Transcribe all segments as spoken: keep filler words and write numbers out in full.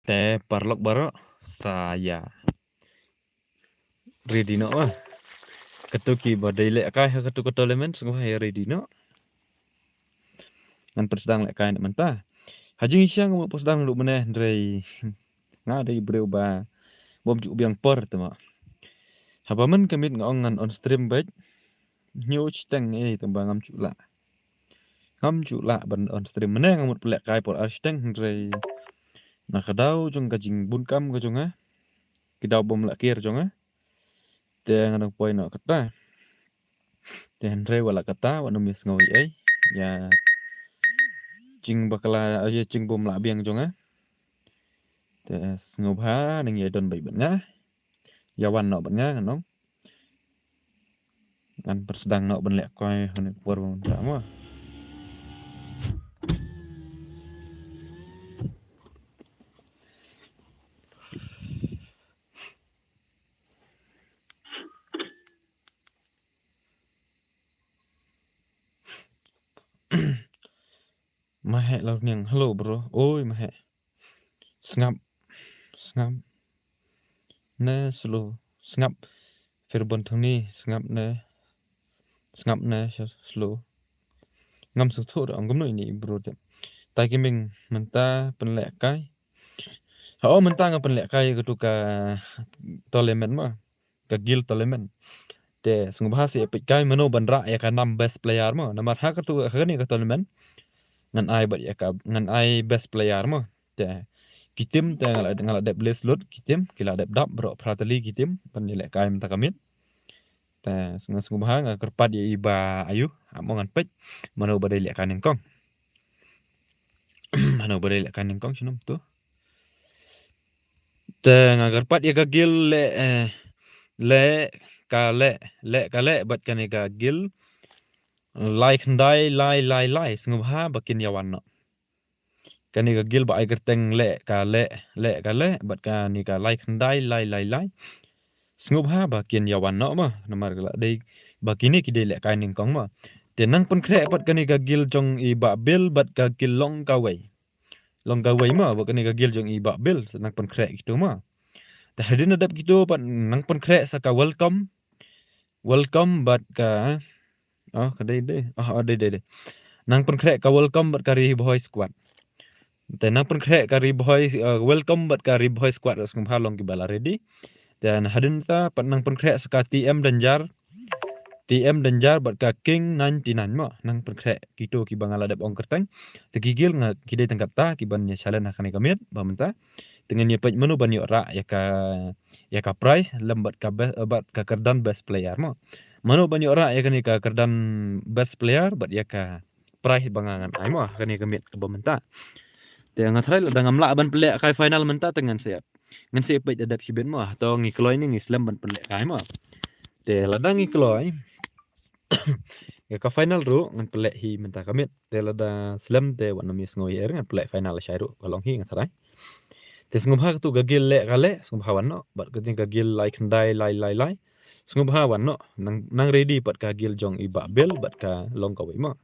Te paralok baroh sa ïa ready noh, ah. Katu ki ba dei lehkai ha katu ka tournament sngewbha ïa ready noh. Ngan pynsdang lehkai na mynta. Ha jingshisha nga mut pynsdang ruh mynne hynrei nga dei briew ba bym ju biang por te mo. Haba mynta ka miet nga ong ngan on stream beit. Hynñiew shiteng eh tang ba ngam ju lah. Ngam ju lah ban on stream mynne nga mut pynlehkai por ar shiteng hynrei na ka daw jong ka jingbun kam ka jong nga. Ki daw bym lah kiar jong nga. Te nga dang poi noh kata. Te hynrei wat la kata wat nym ïa sngew ei ei ïa jingbakla ïa jingbym lah biang jong nga. Te sngewbha nang ïa don beit bad nga. Ïa wan noh bad nga ngan ong. Ngan pynsdang noh ban lehkai ha kane ka por ba mynta mo. Maheh Launiang, hello bro. Oi maheh. Sngap. Sngap. Ne slow. Sngap. Firbon Thongni, sngap ne. Sngap ne slow. Ngam sngewthuh ong kumno ini bro te. Tai ki ming mynta pynlehkai. Ha o mynta nga pynlehkai katu ka tournament ma. Ka guild tournament. Te sngewbha sa ïa peit kai mano ban rah ïa ka nam best player mo. Namar ha katu ha kane ka tournament ngan ai bad ïa ka ngan ai best player mo. Te ki team te nga la nga la dep list lut ki team ki la dep dap bro Pratali ki team ban ïa lehkai mynta ka miet. Te sngewbha nga kyrpad ïa i ba ayu amo ngan peit mano ba dei lehkai nyngkong. Mano ba dei lehkai nyngkong shnong tu. Te nga kyrpad ïa ka guild leh eh, leh ka leh leh ka leh bad kane ka guild lai khyndai lai lai lai sngewbha ba kin ïa wan noh. Kane ka guild ba ai kyrteng leh ka leh leh ka leh bad kane ka lai khyndai lai lai lai. Sngewbha ba kin ïa wan noh ma namar ka la dei ba kine ki dei lehkai nyngkong ma. Te nang pynkhreh pat kane ka guild jong i Bah Bill bad ka guild Long Kawei. Long Kawei ma ba kane ka guild jong i Bah Bill sa nang pynkhreh kitu ma. Te hadien na dep kitu pat nang pynkhreh sa ka welcome. Welcome bad ka oh ka dei dei oh, oh dei dei dei. Nang pynkhreh ka welcome bad ka Ri Bhoi squad. Te nang pynkhreh ka Ri Bhoi uh, welcome bad ka Ri Bhoi squad sngewbha long ki ba la ready. Te hadien ta pat nang pynkhreh sa ka T M Danger. T M Danger bad ka King ninety-nine mo nang pynkhreh kitu ki ba nga la dep ong kyrteng. Te ki guild nga ki dei tang kata ki ban ïa challenge ha kane ka miet ba mynta. Te ngin ïa peit mano ban ïoh rah ïa ka ïa ka prize lem bad ka best bad ka kyrdan best player mo. Mano ban ïoh rah ïa kane ka kyrdan best player bad ïa ka prize ba nga ngan ai mo ha kane ka miet kaba mynta. Te nga tharai lada ngam lah ban pynlehkai final mynta te ngan sa ïa ngan sa ïa peit da dep shibit mo to ngi kloi ne ngi slem ban pynlehkai mo. Te lada ngi kloi ïa ka final ruh ngan pynleh hi mynta ka miet. Te lada slem te wat nym ïa sngew ïa ngan pynleh final lashai ruh ka long hi nga tharai. Te sngewbha katu ka guild leh ka leh sngewbha wan noh bad katu ka guild lai khyndai lai lai lai. Sngewbha wan noh nang nang ready bad ka guild jong i Bah Bill bad ka Long Kawei mo.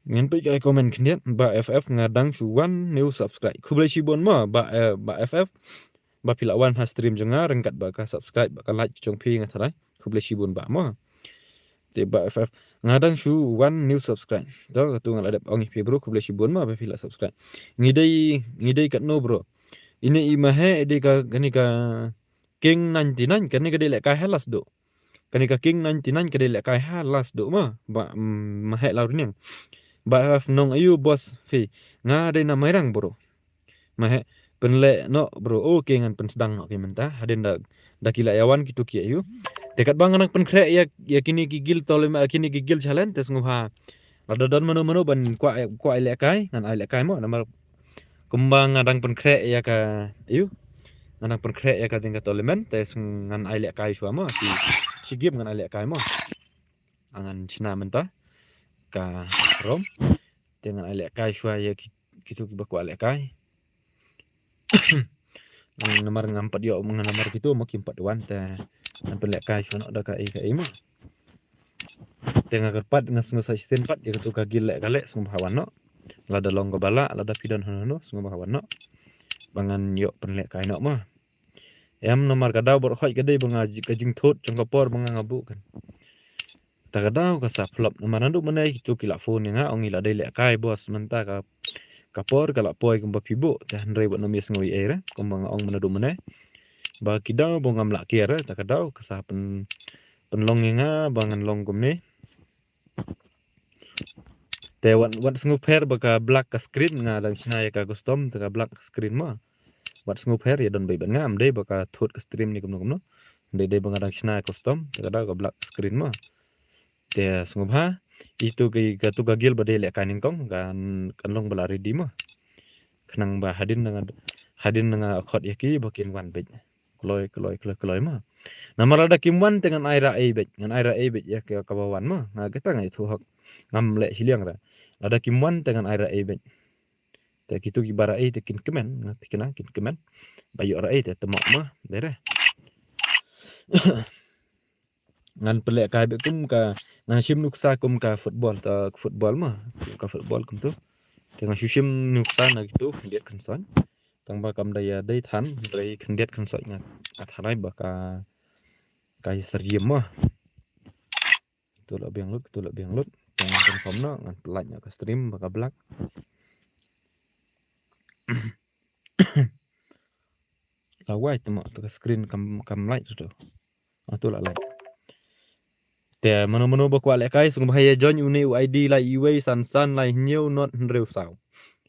Ngan peit ka comment khyndiat Bah F F nga dang shu wan new subscribe. Khublei shibun mo Bah eh, Bah F F. Ba phi la wan ha stream jong nga ryngkat ba ka subscribe ba ka like jong phi nga tharai. Khublei shibun Bah mo. Te Bah F F nga dang shu wan new subscribe. To katu nga la dep ong ïa phi bro khublei shibun mo ba phi la subscribe. Ngi dei ngi dei katno bro. Ine i Maheh dei ka kane ka King ninety-nine kane ka dei lehkai ha last duh. Kane ka King ninety-nine ka dei lehkai ha last duh ma ba mm, Maheh Launiang. Bah F F nong ayu boss phi nga dei na Mairang bro. Maheh pynleh noh bro okay ngan pynsdang noh ki mynta hadien da da ki la ïa wan kitu ki ayu. Te katba nga nang pynkhreh ïa ïa kine ki guild tournament kine ki guild challenge te sngewbha. Lada don mano mano ban kwah kwah ai lehkai ngan ai lehkai mo namar kumba nga dang pynkhreh ïa ka ayu. Nga dang pynkhreh ïa ka ding ka tournament te ngan ai lehkai shuwa mo shi shi game ngan ai lehkai mo. Ngan shna mynta ka rom te ngan ai lehkai shuwa ïa kitu kiba kwah lehkai. Namar ngam pat ïoh ngan namar kitu mo kim pat wan te ngan pynlehkai shuwa noh da ka ei ka ei mo. Te nga kyrpad nga sngewsih shisien pat ïa katu ka guild leh ka leh sngewbha wan noh. Lada long kaba lah lada phi don hano hano sngewbha wan noh. ba ngan ïoh pynlehkai noh mo. Em namar ka daw bad khoit ka dei ba nga ji-, ka jingthut jong ka por ba nga nga buh kan. Ta ka daw ka sa flop namar naduh mynne kitu ki la phone ïa nga ong i la dei lehkai boss mynta ka, ka por ka la poi kumba phi buh te hynrei bad ym ïa sngew ei ei re kumba nga ong naduh mynne. Ba ki daw ba ngam lah kiar re ta ka daw ka sa pyn, pynlong ïa nga ba ngan long kumne. Te wat, wat sngewpher ba ka black ka screen nga dang shna ïa ka custom te ka black ka screen mo. Wat sngewpher ïa don beit bad nga, ym dei ba ka thut ka stream ne kumno kumno. Dei dei ba nga dang shna custom te ka daw ka black screen mo. Te sngewbha itu ki katu ka guild ba dei lehkai nyngkong kan, kan long ba la ready mo. Khnang ba hadien na nga, hadien na nga khot ïa ki ba kin wan beit. Kloi kloi kloi kloi mo. Namar lada kim wan te ngan ai ra ei beit, ngan ai ra ei beit ïa ka, kaba wan mo. Nga kata nga ithuh hok. Ngam leh shiliang ra. Lada kim wan te ngan ai ra ei beit. Te kitu kiba ra ei te kin kmen, nga te kina kin kmen. Ba ïoh ra ei te tymok mo, dei re. Ngan pynlehkai beit kum ka, ngan shim nuksa kum ka football, ta ka football mo, ka football kumtu. Te ngan shu shim nuksa na kitu khyndiat khynsoit. Tang ba kam da ïa dei than, hynrei khyndiat khynsoit nga, nga tharai ba ka, ka ïa syriem mo. Tu la biang lut, tu la biang lut. Tang ngan confirm noh, ngan pynlait noh ka stream ba ka black. La wai te mo, tu ka screen kam, kam light tu. Ah, tu la light. Te mano mano ba kwah lehkai sngewbha ïa join une u I D lai iwei san san lai hynñiew not hynriew saw.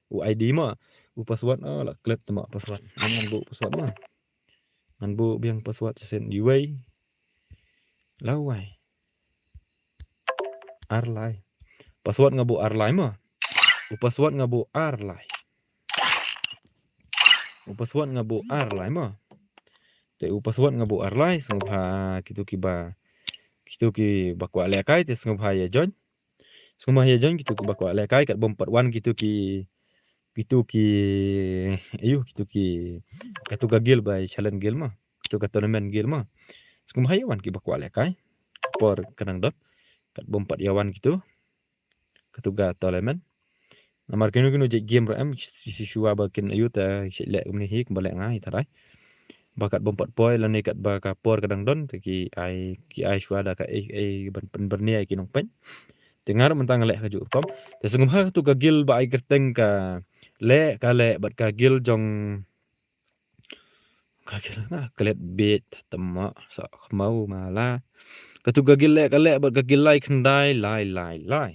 U I D mo, u password, oh, la klet te mo password. Ngan buh password mo. Ngan buh biang password shisien iwei. La wai. Ar lai. Password nga buh ar lai mo. U password nga buh ar lai. U password nga buh ar lai mo. Te u password nga buh ar lai, sngewbha kitu kiba, kitu kiba kwah lehkai te sngewbha ïa join. Sngewbha ïa join kitu kiba kwah lehkai kat bym pat wan kitu ki, kitu ki, ayu, kitu ki, katu ka guild ba challenge guild mo. Katu ka tournament guild mo. Sngewbha ïa wan kiba kwah lehkai. Por ka nang don. Kat bym pat ïa wan kitu. Katu ka tournament. Namar kino kino jait game ruh em, shi, shi shuwa ba kin ayu te shi leh kumne hi kumba leh nga hi tharai. Ba kat bym pat poi lane kat ba ka por ka dang don te ki ai, ki ai shuwa da ka ei, ei ban pynbyrni ïa ki nongpeit. Te nga ruh mynta nga leh ka juh rukom. Te sngewbha katu ka guild ba ai kyrteng ka leh, ka leh bad ka guild jong Ka klet, ka klet beit, tama sa khmau mala. Katu ka gil leh, ka leh bad ka gil lai khyndai, lai, lai, lai.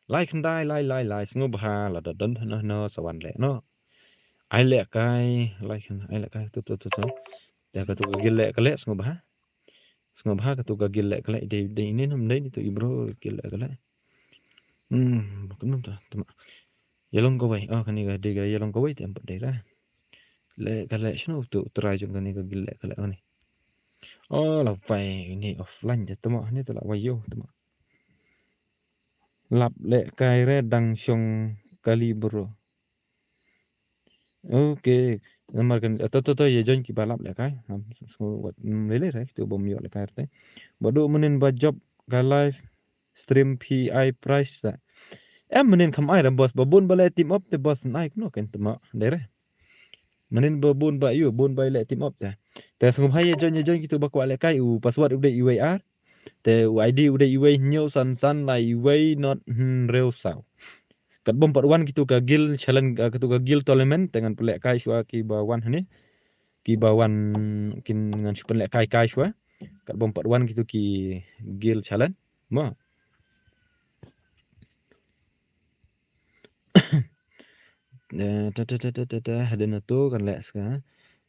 Lai khyndai, lai, lai, lai, sngewbha, lada don hno hno sa wan leh noh. Ai leh kai, lai khyndai, ai leh kai, tu, tu, tu, tu. Te katu ka gil leh, ka leh, sngewbha. Sngewbha katu ka gil leh, ka leh, dei, dei, ine, ym dei, tu, i bro, gil leh, ka leh. Hmm, kumno ta, tama. Ïalong kawei. Oh, kane ka dei ka ïalong kawei te em pat dei ra. Leh ka leh shano tu trai jong kane ka gil leh ka leh kane. Oh, la wai ni offline te tama ni te la wai ïoh tama. Lap leh kai re dang shong kali bro. Okay. Namar kan to to to ïa join ki ba lap leh kai. Nam sngew wat, mm, lele re tu bym ïoh leh kai te. Ba dei mynnin ba jop ka live stream phi ai prize sa. Em mynnin kham ai ra boss ba bun ba leh team up te boss ai kumno kan tama dei re. Mynnin ba bun ba ïoh bun ba leh team up te. Te sngewbha ïa join ïa join kitu ba kwah leh kai u password u dei iwei ar. Te u I D u dei iwei hynñiew san san lai iwei not hynriew saw. Kat bym pat wan kitu ka gil challenge, eh, kitu ka gil tournament te ngan pynleh kai shuwa ki ba wan hane. Ki ba wan kin ngan shu pynleh kai kai shuwa. Kat bym pat wan kitu ki gil challenge. Mo. Eh, ta, ta, ta, hadien na tu kan leh ska.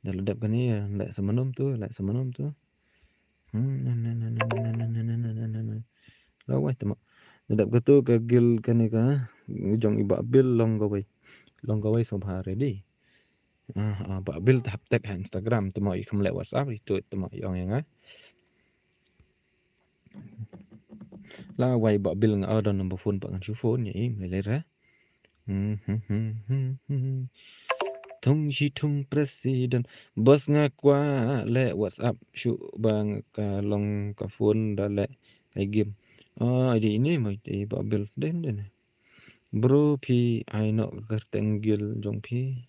Da la dep kane, eh, leh sa mynno tu, leh sa mynno tu. Hmm, na, na, na. La wai tama. Da dep katu ka gil kane ka, jong i Bah Bill long kawei. Long kawei sngewbha ready. Ah, ah, Bah Bill te hap tag ha Instagram, tama i kham leh WhatsApp, itu tama i ong ïa nga. La wai Bah Bill nga order number phone pat ngan shu phone ïa i, me leh ra. Hmm, hmm, hmm, hmm, hmm. Thung shi thung president. Boss nga kwah leh WhatsApp shu ba nga ka long ka phone da leh kai game. Oh, I D ini mai te Bah Bill den den. Bro phi ai noh ka kyrteng gil jong phi.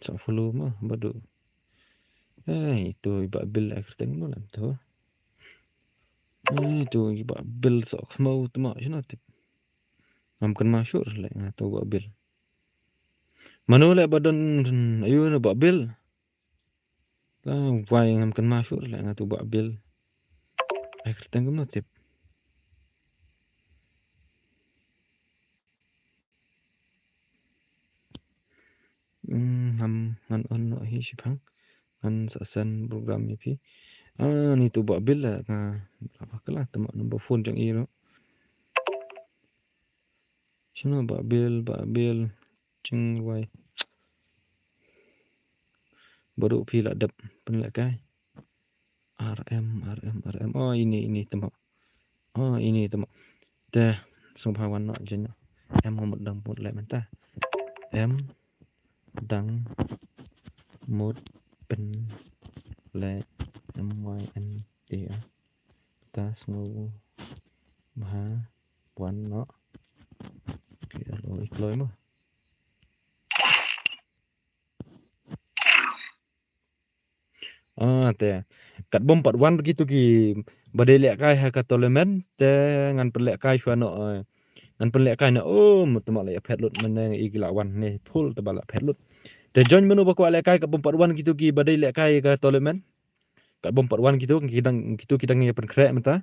Sa follow mo, badu. Eh, itu i Bah Bill ai kyrteng mo lam tu. Eh, itu i Bah Bill sa khmau tu mo, shano tip. Ngam kynmaw shuh leh nga tu Bah Bill. Mano leh ba don, ayu na Bah Bill. La wai ngam kynmaw shuh leh nga tu Bah Bill. Ai kyrteng kumno tip. Hmm, ngam, ngan on noh hi shiphang. Ngan sa send program ïa phi. Ah, ni tu Bah Bill la nga. Apa kala tama number phone jong i no. Shano Bah Bill, Bah Bill. Jingwai. Baru phi la dep pynlehkai. R M, R M, R M. Oh, ini, ini tama. Oh, ini tama. Te, sngewbha wan noh jin. Em ngamut dang mut leh mynta. Em dang mut pynleh M Y N T A. Ta sngewbha wan noh. Okay, alo, i kloi mo. Ah, te. Katba ym pat wan kitu kiba dei lehkai ha ka tournament, te ngan pynlehkai shuwa noh, eh. Ngan pynlehkai noh, oh, mut tama la ïa phet lut mynne i ki la wan ne, full te ba la phet lut. Te join mano ba kwah lehkai katba ym pat wan kitu kiba dei lehkai ka tournament. Katba ym pat wan kitu, ki dang, kitu ki dang ïa pynkhreh mynta.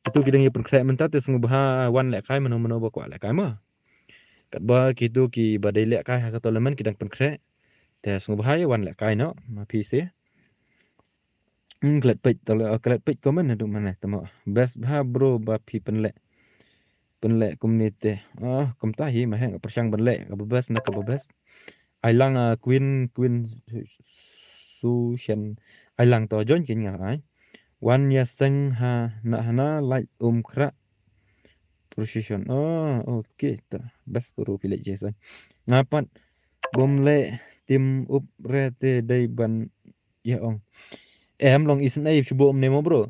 Kitu ki dang ïa pynkhreh mynta, te sngewbha wan lehkai mano mano ba kwah lehkai mo. Katba kitu kiba dei lehkai ha ka tournament ki dang pynkhreh. Te sngewbha ïa wan lehkai noh, ma phi seh. Hmm, klet peit, tole, ah, klet peit comment haduh mane, tama. Best bha bro ba phi pynleh. Pynleh kumne te. Ah, kumta hi, ma heh nga pyrshang ban leh, kaba best na kaba best. Ai lang, ah, Queen, Queen Su-, Sushen. Ai lang to join kin nga ai. Wan ïa seng ha na hana like um khrah. Precision. Oh, okay. Ta best bro phi leh Jason. Nga pat bym leh tim up re te dei ban ïa ong. Em long isn't ai shu bo um ne mo bro.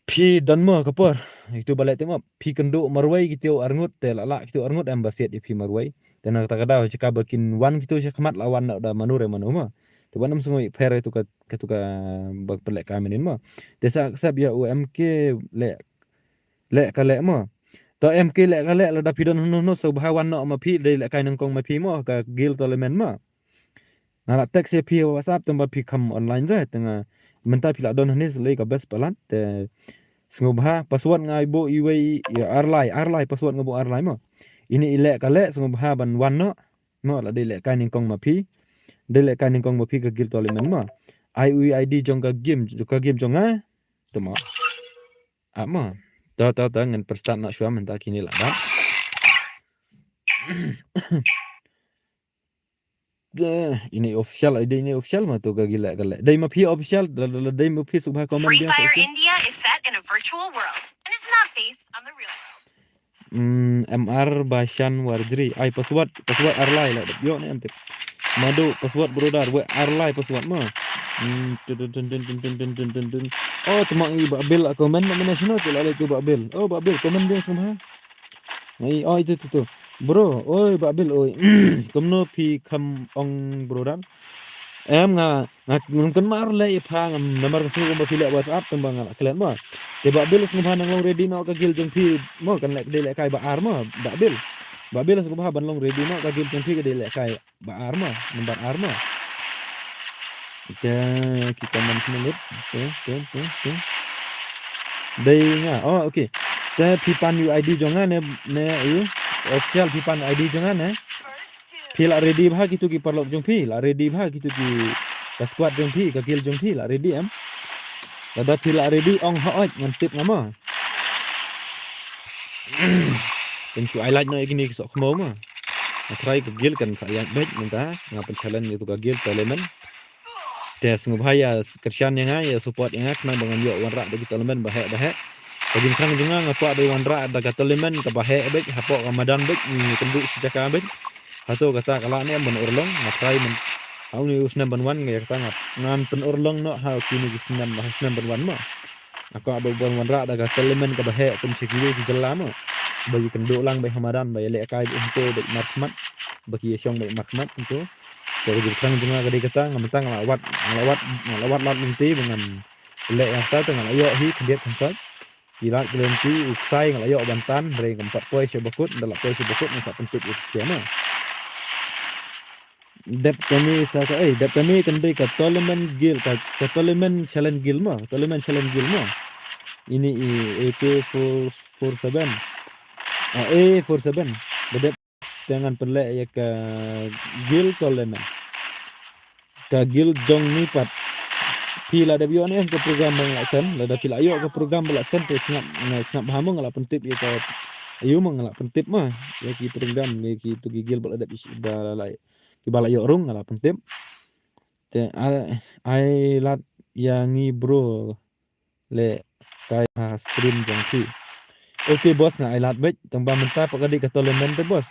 Phi don mo ka por. Itu ba leh tim up. Phi kynduh marwei kitu arngut te la la kitu arngut em ba siat ïa phi marwei. Te na kata ka daw jaka ba kin wan kitu sha khmat la wan da manu re manu mo. Te wan em sngewbha pher itu ka, katu ka ba pynlehkai mynnin mo. Te sa accept ïa u M K leh leh ka leh mo. To M K leh ka leh lada phi don hano hano sngewbha wan noh ma phi dei lehkai nyngkong ma phi mo ka guild tournament mo. Nga la text ïa phi WhatsApp tang ba phi kham online re tang, ah, mynta phi la don hangne sa lei ka best palat te sngewbha password nga ai buh iwei ïa ar lai, ar lai password nga buh ar lai mo. Ini i leh ka leh sngewbha ban wan noh. Mo la dei lehkai nyngkong ma phi. Dei lehkai nyngkong ma phi ka guild tournament mo. Ai u I D jong ka game, jong ka game jong nga. Te mo. Ah, mo. Ta, ta, ta, ngan pyrstart noh shuwa mynta kine la dap. Deh, ini official, dei ini official ma tu ka gila gila. Dei ma phi official, da, da, da, dei ma phi sngewbha comment. Free Fire India is set in a virtual world and is not based on the real world. Hmm, M R Bashan Warjri. Ai password, password ar lai la dap. Ïoh ne em tip. Madu password brother, wei ar lai password mo. Hmm, tun, tun, tun. Oh, tama i Bah Bill comment na mena sino tu la leh tu Bah Bill. Oh, Bah Bill comment dia sngewbha. Ai, oh, itu tu tu. Bro, oi Bah Bill oi. Kumno phi kham ong brother. Em nga, nga ngam kynmaw leh ïa pha ngam namar ka sngewbha phi leh WhatsApp tang ba nga la klet mo. Te Bah Bill sngewbha nang long ready noh ka guild jong phi mo kan leh ka dei lehkai ba ar mo Bah Bill. Bah Bill sngewbha ban long ready noh ka guild jong phi ka dei lehkai ba ar mo, number ar mo. Te ki comment sngewbha. Te, te, te, te. Dei nga. Oh, okay. Te phi pan U I D jong nga ne, ne, eh, official phi pan I D jong nga ne. Phi la ready bha kitu ki paralok jong phi, la ready bha kitu ki ka squad jong phi, ka guild jong phi, la ready em. Lada phi la ready ong hooid ngan tip nga mo. Kan shu ai like noh ïa kine ki soh khmo mo. Nga try ka guild kan sa ïaid beit mynta, nga pyn challenge ïa tu ka guild tournament. Te sngewbha ïa kyrshan ïa nga, ïa support ïa nga khnang ba ngan ïoh wanrah da ki tournament ba heh ba heh. Ka jingkhang jong nga nga kwah ban wanrah da ka tournament kaba heh beit, hapoh ka madan beit, ngi kynduh shi jaka beit. Hato kata ka lah ne em ban urlong, nga try myn. Ha une u snem ban wan nga ïa kata nga ngan pynurlong noh ha kine ki snem, ha snem ban wan mo. Nga kwah ba ban wanrah da ka tournament kaba heh kum shi kiwei ki jylla mo. Ba ïa kynduh lang beit ha madan, ba ïa lehkai beit hangto beit markhmat. Ba ki ïa shong beit markhmat hangto. Te ka jingthrang jong nga ka dei kata, nga mynta nga la wad, nga la wad, nga la wad lad lynti ba ngan leh ïa kata, te nga la ïoh hi khyndiat khynsoit. Ki lad ki lynti u ksai nga la ïoh ban tan, hynrei ngam pat poi sha ba kut, ynda la poi sha ba kut nga sa pyntip ïa ka, ma. Dep kane sa ka, eh, dep kane kan dei ka Tournament Guild, ka, ka Tournament Challenge Guild ma, Tournament Challenge Guild ma. Ini i A K four four seven. Ah, A four seven. Ba dep te ngan pynleh ïa ka Guild Tournament. Ka Guild jong ngi pat. Phi la dep ïoh ne em ka program ba nga la send, lada phi la ïoh ka program ba la send te sngap, nga sngap bha mo, nga la pyntip ïa ka, aïu mo, nga la pyntip ma. Ïa ki program, ïa ki tu ki Guild ba la dep, ba la, la, ki ba la ïoh rung nga la pyntip. Te ai, ai lad ïa ngi bro. Leh kai ha stream jong phi. Okay boss, nga ai lad beit, tang ba mynta pat ka dei ka Tournament te boss.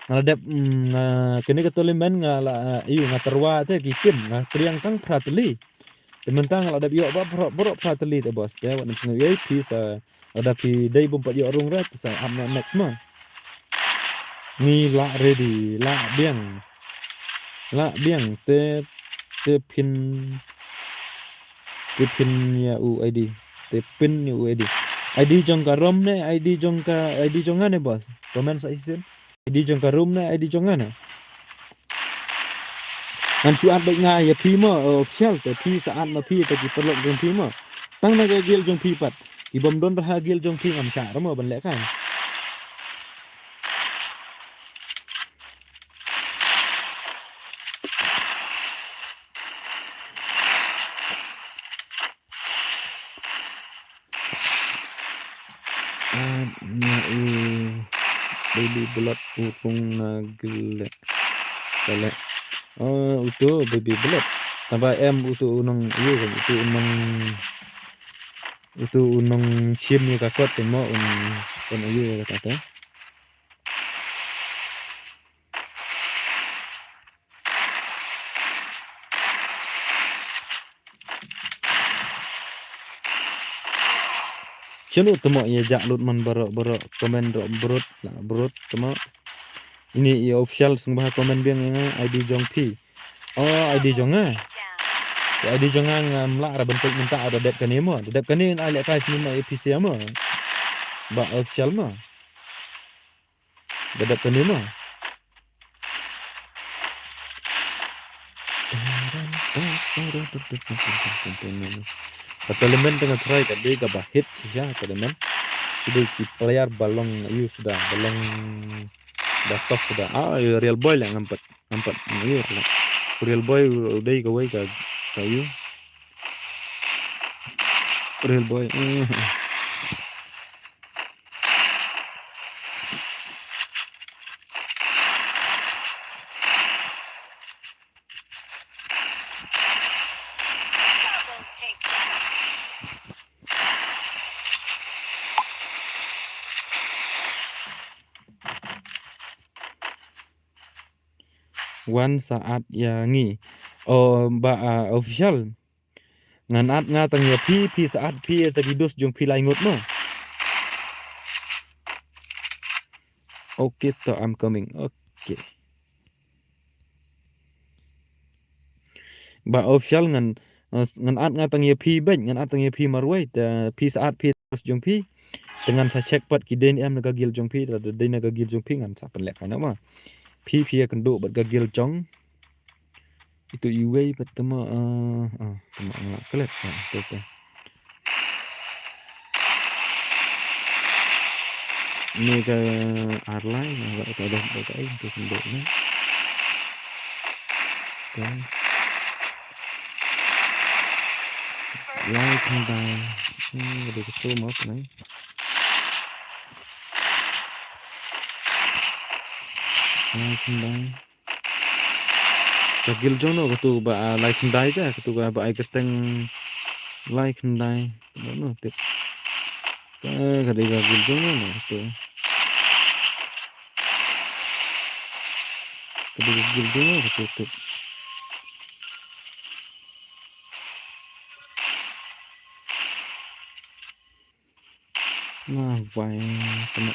Nga la dep, mm, nga, kane ka Tournament nga la, eh, ïa nga tyrwa te ki team, nga pdiang tang phra tylli. Te mynta nga la dep ïoh ba baroh, baroh phra tylli te boss. Te wat nym sngew ei phi sa, lada phi dei bym pat ïoh rung re te sa ap noh next ma. Ngi la ready, la biang. La biang te, te phin, te phin ïa u I D. Te phin ïa u I D. I D jong ka room ne, I D jong ka, I D jong nga ne boss? Comment sa shisien. I D jong ka room ne, I D jong nga ne? Ngan shu add beit nga ïa phi mo, official, te phi sa add ma phi te ki paralok jong phi mo. Tang na ka Guild jong phi pat. Ki bym don ha Guild jong phi ngam shah re mo ban leh kai. Ah, ïa u Baby Blood u rung na Guild. Kale. Oh, uto Baby Blood. Tang ba em uto u nong, ïa, uto u nong, uto u nongshim ïa ka kot te mo, un, un ïa kata te. Shano te mo ïa jah lut man baroh, baroh comment roh brut, la brut te mo. Ini ïa official sngewbha comment biang ïa nga, I D jong phi. Oh, I D jong nga. Ïa I D jong nga ngam lah ra ban peit mynta, da dep kane mo. Da dep kane ai leh kai sngewbha ïa phi sia mo. Ba official mo. Ba dep kane mo. Ka Tournament te nga try ka dei kaba hit shisha ka Tournament. Ki dei ki player ba long ïa u suda, ba long ba tough suda. Ah, ïa u Real Boy leh ngam pat, ngam pat ïa u leh. U Real Boy u dei kawei ka, ka ïa u Real Boy. Eh. Wan sa add ïa ngi. Oh, ba, ah, official. Ngan add nga tang ïa phi, phi sa add phi ïa ta ki dos jong phi lai ngut mo. Okay, to I'm coming. Okay. Ba official ngan, eh, ngan add nga tang ïa phi beit, ngan add tang ïa phi marwei, te phi sa add phi dos jong phi. Te ngan sa check pat ki dei ne em na ka guild jong phi, te dei na ka guild jong phi ngan sa pynleh kai noh ma. Phi phi ïa kynduh bad ka guild jong Itu iwei pat tama, ah, ah, tama nga klet, ah, to, to. Ni ka arlai, ah, ba ka dah, ba ka ai, to sendok ni. To. Lai khyndai. Hmm, ada ketu mau kena. Lai khyndai. Ka guild jong no katu ba, ah, lai khyndai ka, katu ka ba ai kyrteng lai khyndai. Ba no tip. Ka, ka dei ka guild jong no katu. Ka dei ka guild jong no katu tip. Nga wai kena.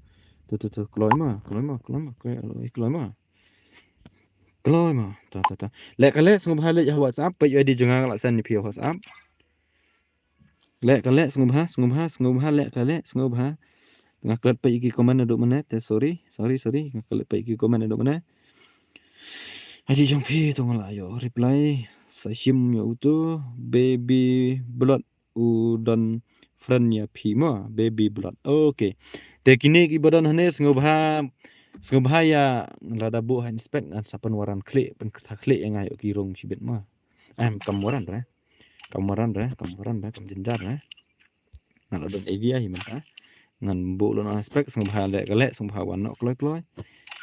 To to to kloi ma, kloi ma, kloi ma, kloi ma. Kloi ma. Ta ta ta. Leh ka leh sngewbha leh ha WhatsApp, peit ïa ID jong nga la send ïa phi ha WhatsApp. Leh ka leh sngewbha, sngewbha, sngewbha leh ka leh sngewbha. Nga klet peit ki comment naduh mynne te, sorry, sorry, sorry. Nga klet peit ki comment naduh mynne. ID jong phi to nga la ïoh reply. Sa shim ïa uto baby blood u don friend ïa phi mo, baby blood. Okay. Te kine kiba don hangne sngewbha, sngewbha ïa lada buh ha inspect ngan sa pynwaran khlieh, pynkyrtha khlieh ïa nga ïoh ki rung shibit mo. Em kam waran re. Kam waran re, kam waran re, kam jynjar re. Nga la don idea hi mynta. Ngan buh lon inspect sngewbha leh ka leh sngewbha wan noh kloi kloi.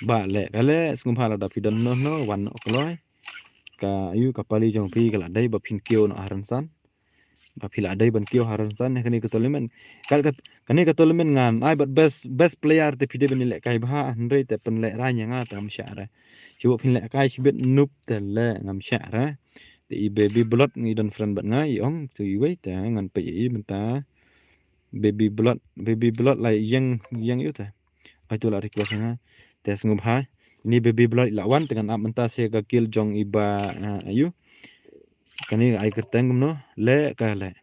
Ba leh ka leh, sngewbha lada phi don noh noh, wan noh kloi. Ka ïoh ka pali jong phi ka la dei ba phin kiew noh ha rynsan. Ba phi la dei ban kiew ha rynsan, ha kane ka tournament. Ka, ka, kane ka tournament ngan ai bad best, best player te phi dei ban lehkai bha, hynrei te pynlehrain ïa nga te ngam shah re. Shu phin lehkai shibit noob te leh ngam shah re. Te i Baby Blood ngi don friend bad nga, i ong, tu iwei te ngan peit i mynta. Baby Blood, Baby Blood la ïeng, ïeng ïa u te. Ai tu la request nga. Te sngewbha. Ini Baby Blood la wan te ngan ap mynta sa ka guild jong i ba, ah, ayu. Kane ai kyrteng kumno? Leh ka leh.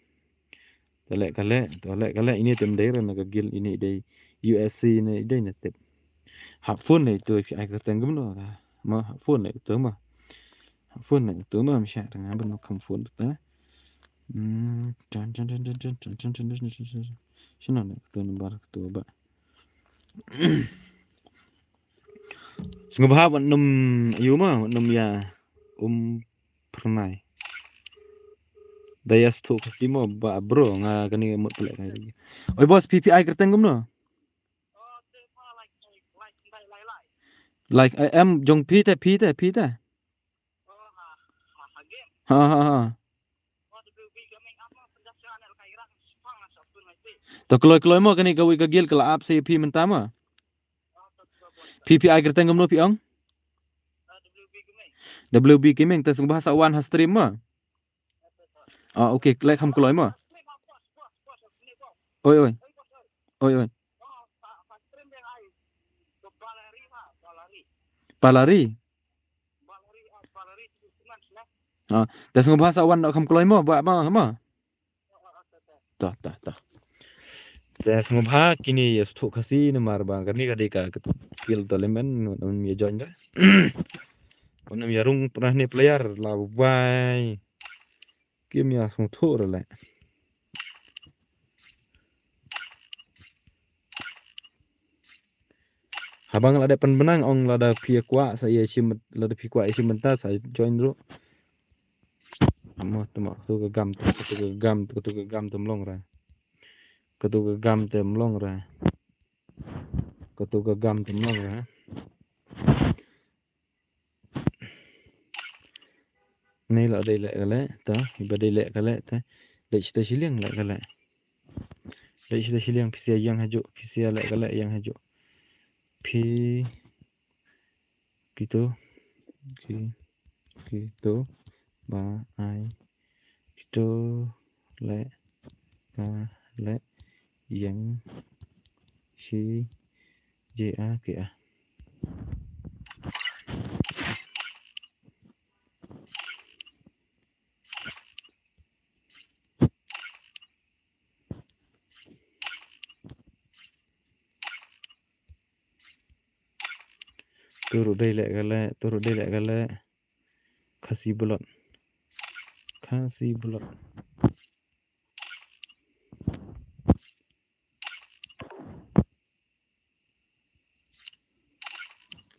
Te leh ka leh, te leh ka leh. Ini te ym dei re na ka guild, ini dei U F C, ini dei na tip. Hap phone ne tu ai kyrteng kumno? Ma hap phone ne tu ma. Hap phone ne tu ma, ym shah re nga ban kham phone tu ta. Hmm, chan, chan, chan. Shano ne tu number tu ba. Sngewbha wat nym ïa ma, wat nym ïa um pernai. Da ïa sngewthuh Khasi mo ba bro, nga kane mut pynleh kai. Oi boss, phi phi ai kyrteng kumno? Like, eh, em jong phi te, phi te, phi te. Ha ha ha. To kloi kloi mo, kane kawei ka guild ka la ap sa ïa phi mynta mo. Phi phi ai kyrteng kumno phi ong? W B Gaming, te sngewbha sa wan ha stream mo. Ah, okay, leh kham kloi mo. Oi, oi. Oi, oi. Palari. Ah, te sngewbha sa wan noh kham kloi mo, ba ma ma. Tah, tah, tah. Te sngewbha kine ïa sngewthuh Khasi namar ba kane ka dei ka, ka guild tournament, ym ïa join re. Ym ïa rung pynah ne player la wai. Kim ïa sngewthuh re leh. Haba nga la dep pynbna ong lada phi kwah sa ïa shim, lada phi kwah ïa shim bynta sa join ruh. Amo tama katu ka gam te, katu ka gam te, katu ka gam te ym long re. Katu ka gam te ym long re. Katu ka gam te ym long re. Ni la dei leh ka leh, ta, iba dei leh ka leh, ta. Dei shita shiliang leh ka leh. Dei shita shiliang phi sa ïeng hajuh, phi sa leh ka leh ïeng hajuh. Phi, kito, ki, kito, ba, ai, kito, leh, ka, leh, ïeng, shi, je, a, ke, a. Turu dei leh ka leh, turu dei leh ka leh. Khasi Blood. Khasi Blood.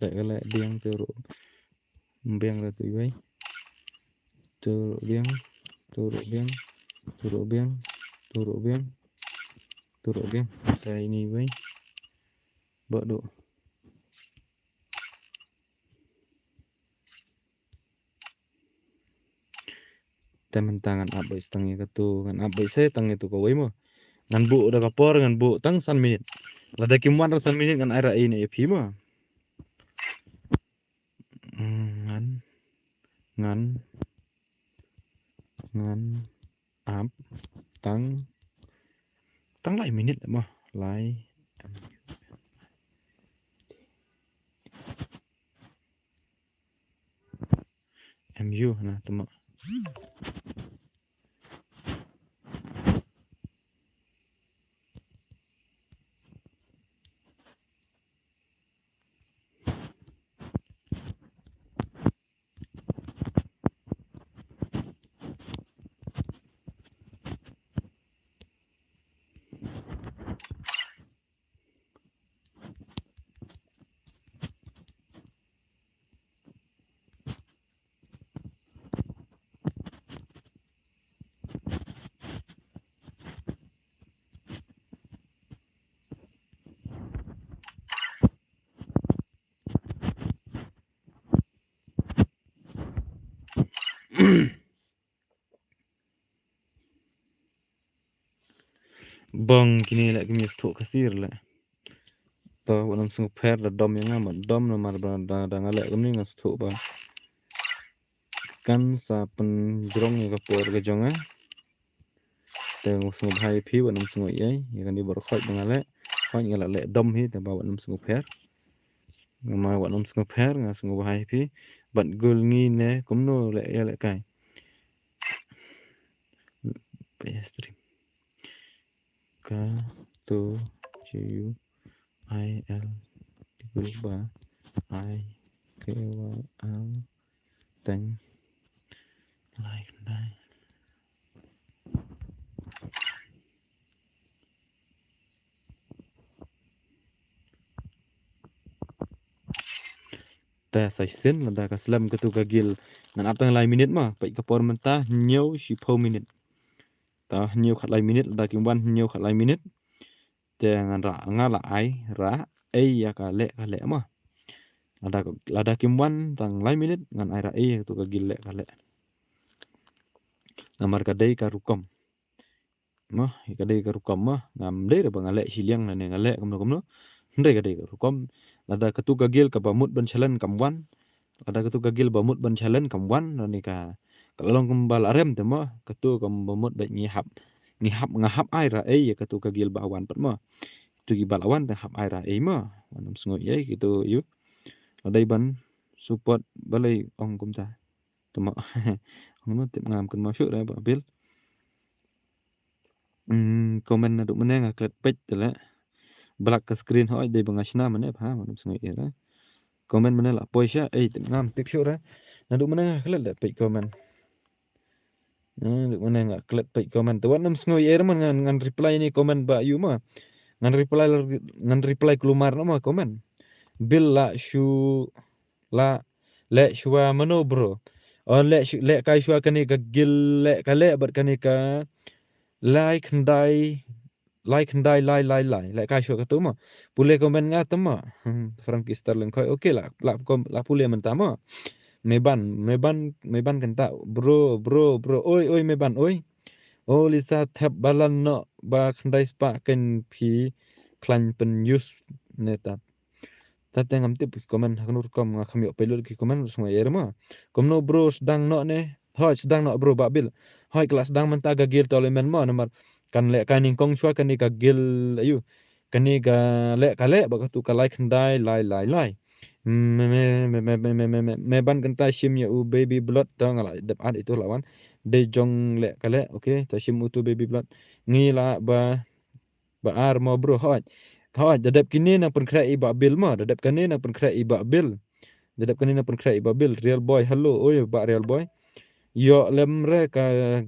Leh ka leh biang turu. Biang da tu iwei. Turu biang, turu biang, turu biang, turu biang, turu biang. Ta ini iwei. Ba du. Te mynta ngan ap beit tang ïa katu, ngan ap beit se tang ïa tu kawei mo. Ngan buh da ka por, ngan buh tang san minit. Lada kim wan tang san minit ngan ai ra ïa phi mo. Hmm, ngan, ngan, ngan ap tang, tang lai minit mo, lai. M U na tama. Bong kine leh kine sngewthuh Khasi leh. To wat nym sngewpher da dom ïa nga, ma dom namar ba da, da nga leh kumne nga sngewthuh ba kan sa pynjrong ïa ka por ka jong nga. Te nga sngewbha ïa phi, wat nym sngew ïa, ïa kane baroh khoit ba nga leh, khoit nga la leh dom hi, te ba wat nym sngewpher. Nga ma wat nym sngewpher, nga sngewbha ïa phi. Bad gul ngi ne kumno leh ïa leh kai. Pe stream. Ka tu ju ai el tibu ba ai ke wa al teng lai khyndai. Te sa shisien lada ka slem katu ka gil ngan ap tang lai minit ma, peit ka por mynta hynñiew shiphew minit. Ta hynñiew khatlai minit, lada kim wan hynñiew khatlai minit. Te ngan ra, nga la ai ra ei ïa ka leh ka leh ma. Lada, lada kim wan tang lai minit ngan ai ra ei ïa katu ka gil leh ka leh. Namar ka dei ka rukom. Ma, ka dei ka rukom ma. Ngam dei re ba nga leh shiliang lane nga leh kumno kumno. Hynrei ka dei ka rukom. Lada katu ka gil kaba mut ban challenge kam wan. Lada katu ka gil ba mut ban challenge kam wan, lane ka, ka la long kumba la rem te ma, katu kaba mut ba ngi hap, ngi hap, nga hap ai ra ei ïa katu ka gil ba wan pat ma. Katu ki ba la wan te hap ai ra ei ma. Wat nym sngew ïa katu ïa. Lada ban support balei ong kumta. Te ma. Ong ma tip ngam kynmaw shuh re Bah Bill. Hmm, comment naduh mynne nga klet peit te leh. Black ka screen hoi dei ba nga shna mynne pha, wat nym sngew ïa re. Comment mynne la poi sha, ei tip ngam tip shuh re. Naduh mynne nga klet leh peit comment. Naduh mynne nga klet peit comment. Te wat nym sngew ïa re man ngan, ngan reply ni comment ba ïu ma. Ngan reply, ngan reply kulmar no ma comment. Bill la shu la leh shuwa mano bro. Oh, leh shu, leh kai shuwa kane ka gil leh ka leh bad kane ka lai khyndai, lai khyndai lai lai lai. Leh kai shuwa katu ma. Pule comment nga te ma. Hmm, Frankie Sterling khoi. Okay la, la kom, la pule mynta ma. Meban, Meban, Meban kynta bro, bro, bro. Oi, oi Meban, oi. Oh Lisa thep balan noh ba khyndai spah kein phi khlaiñ pynïoh ne ta. Ta te ngam tip ki comment ha kano rukom, nga kham ïoh peit lut ki comment, sngew ïa re ma. Kumno bro sdang noh ne? Hoi sdang noh bro Bah Bill. Hoi ka la sdang mynta ka gil tournament ma, namar kan leh kai nyngkong shuwa kane ka gil ïa u. Kane ka leh ka leh bad katu ka lai khyndai lai lai lai. Me, me, Meban kynta shim ïa u Baby Blood, ta nga la dep add ïa utu la wan. Dei jong leh ka leh, okay, ta shim utu Baby Blood. Ngi la ba Ba ar mo bro, hooid. Hooid, da dep kine nang pynkhreh i Bah Bill mo, da dep kane nang pynkhreh i Bah Bill. Da dep kane nang pynkhreh i Bah Bill, Real Boy, hello, oi, Bah Real Boy. Ïoh lem re ka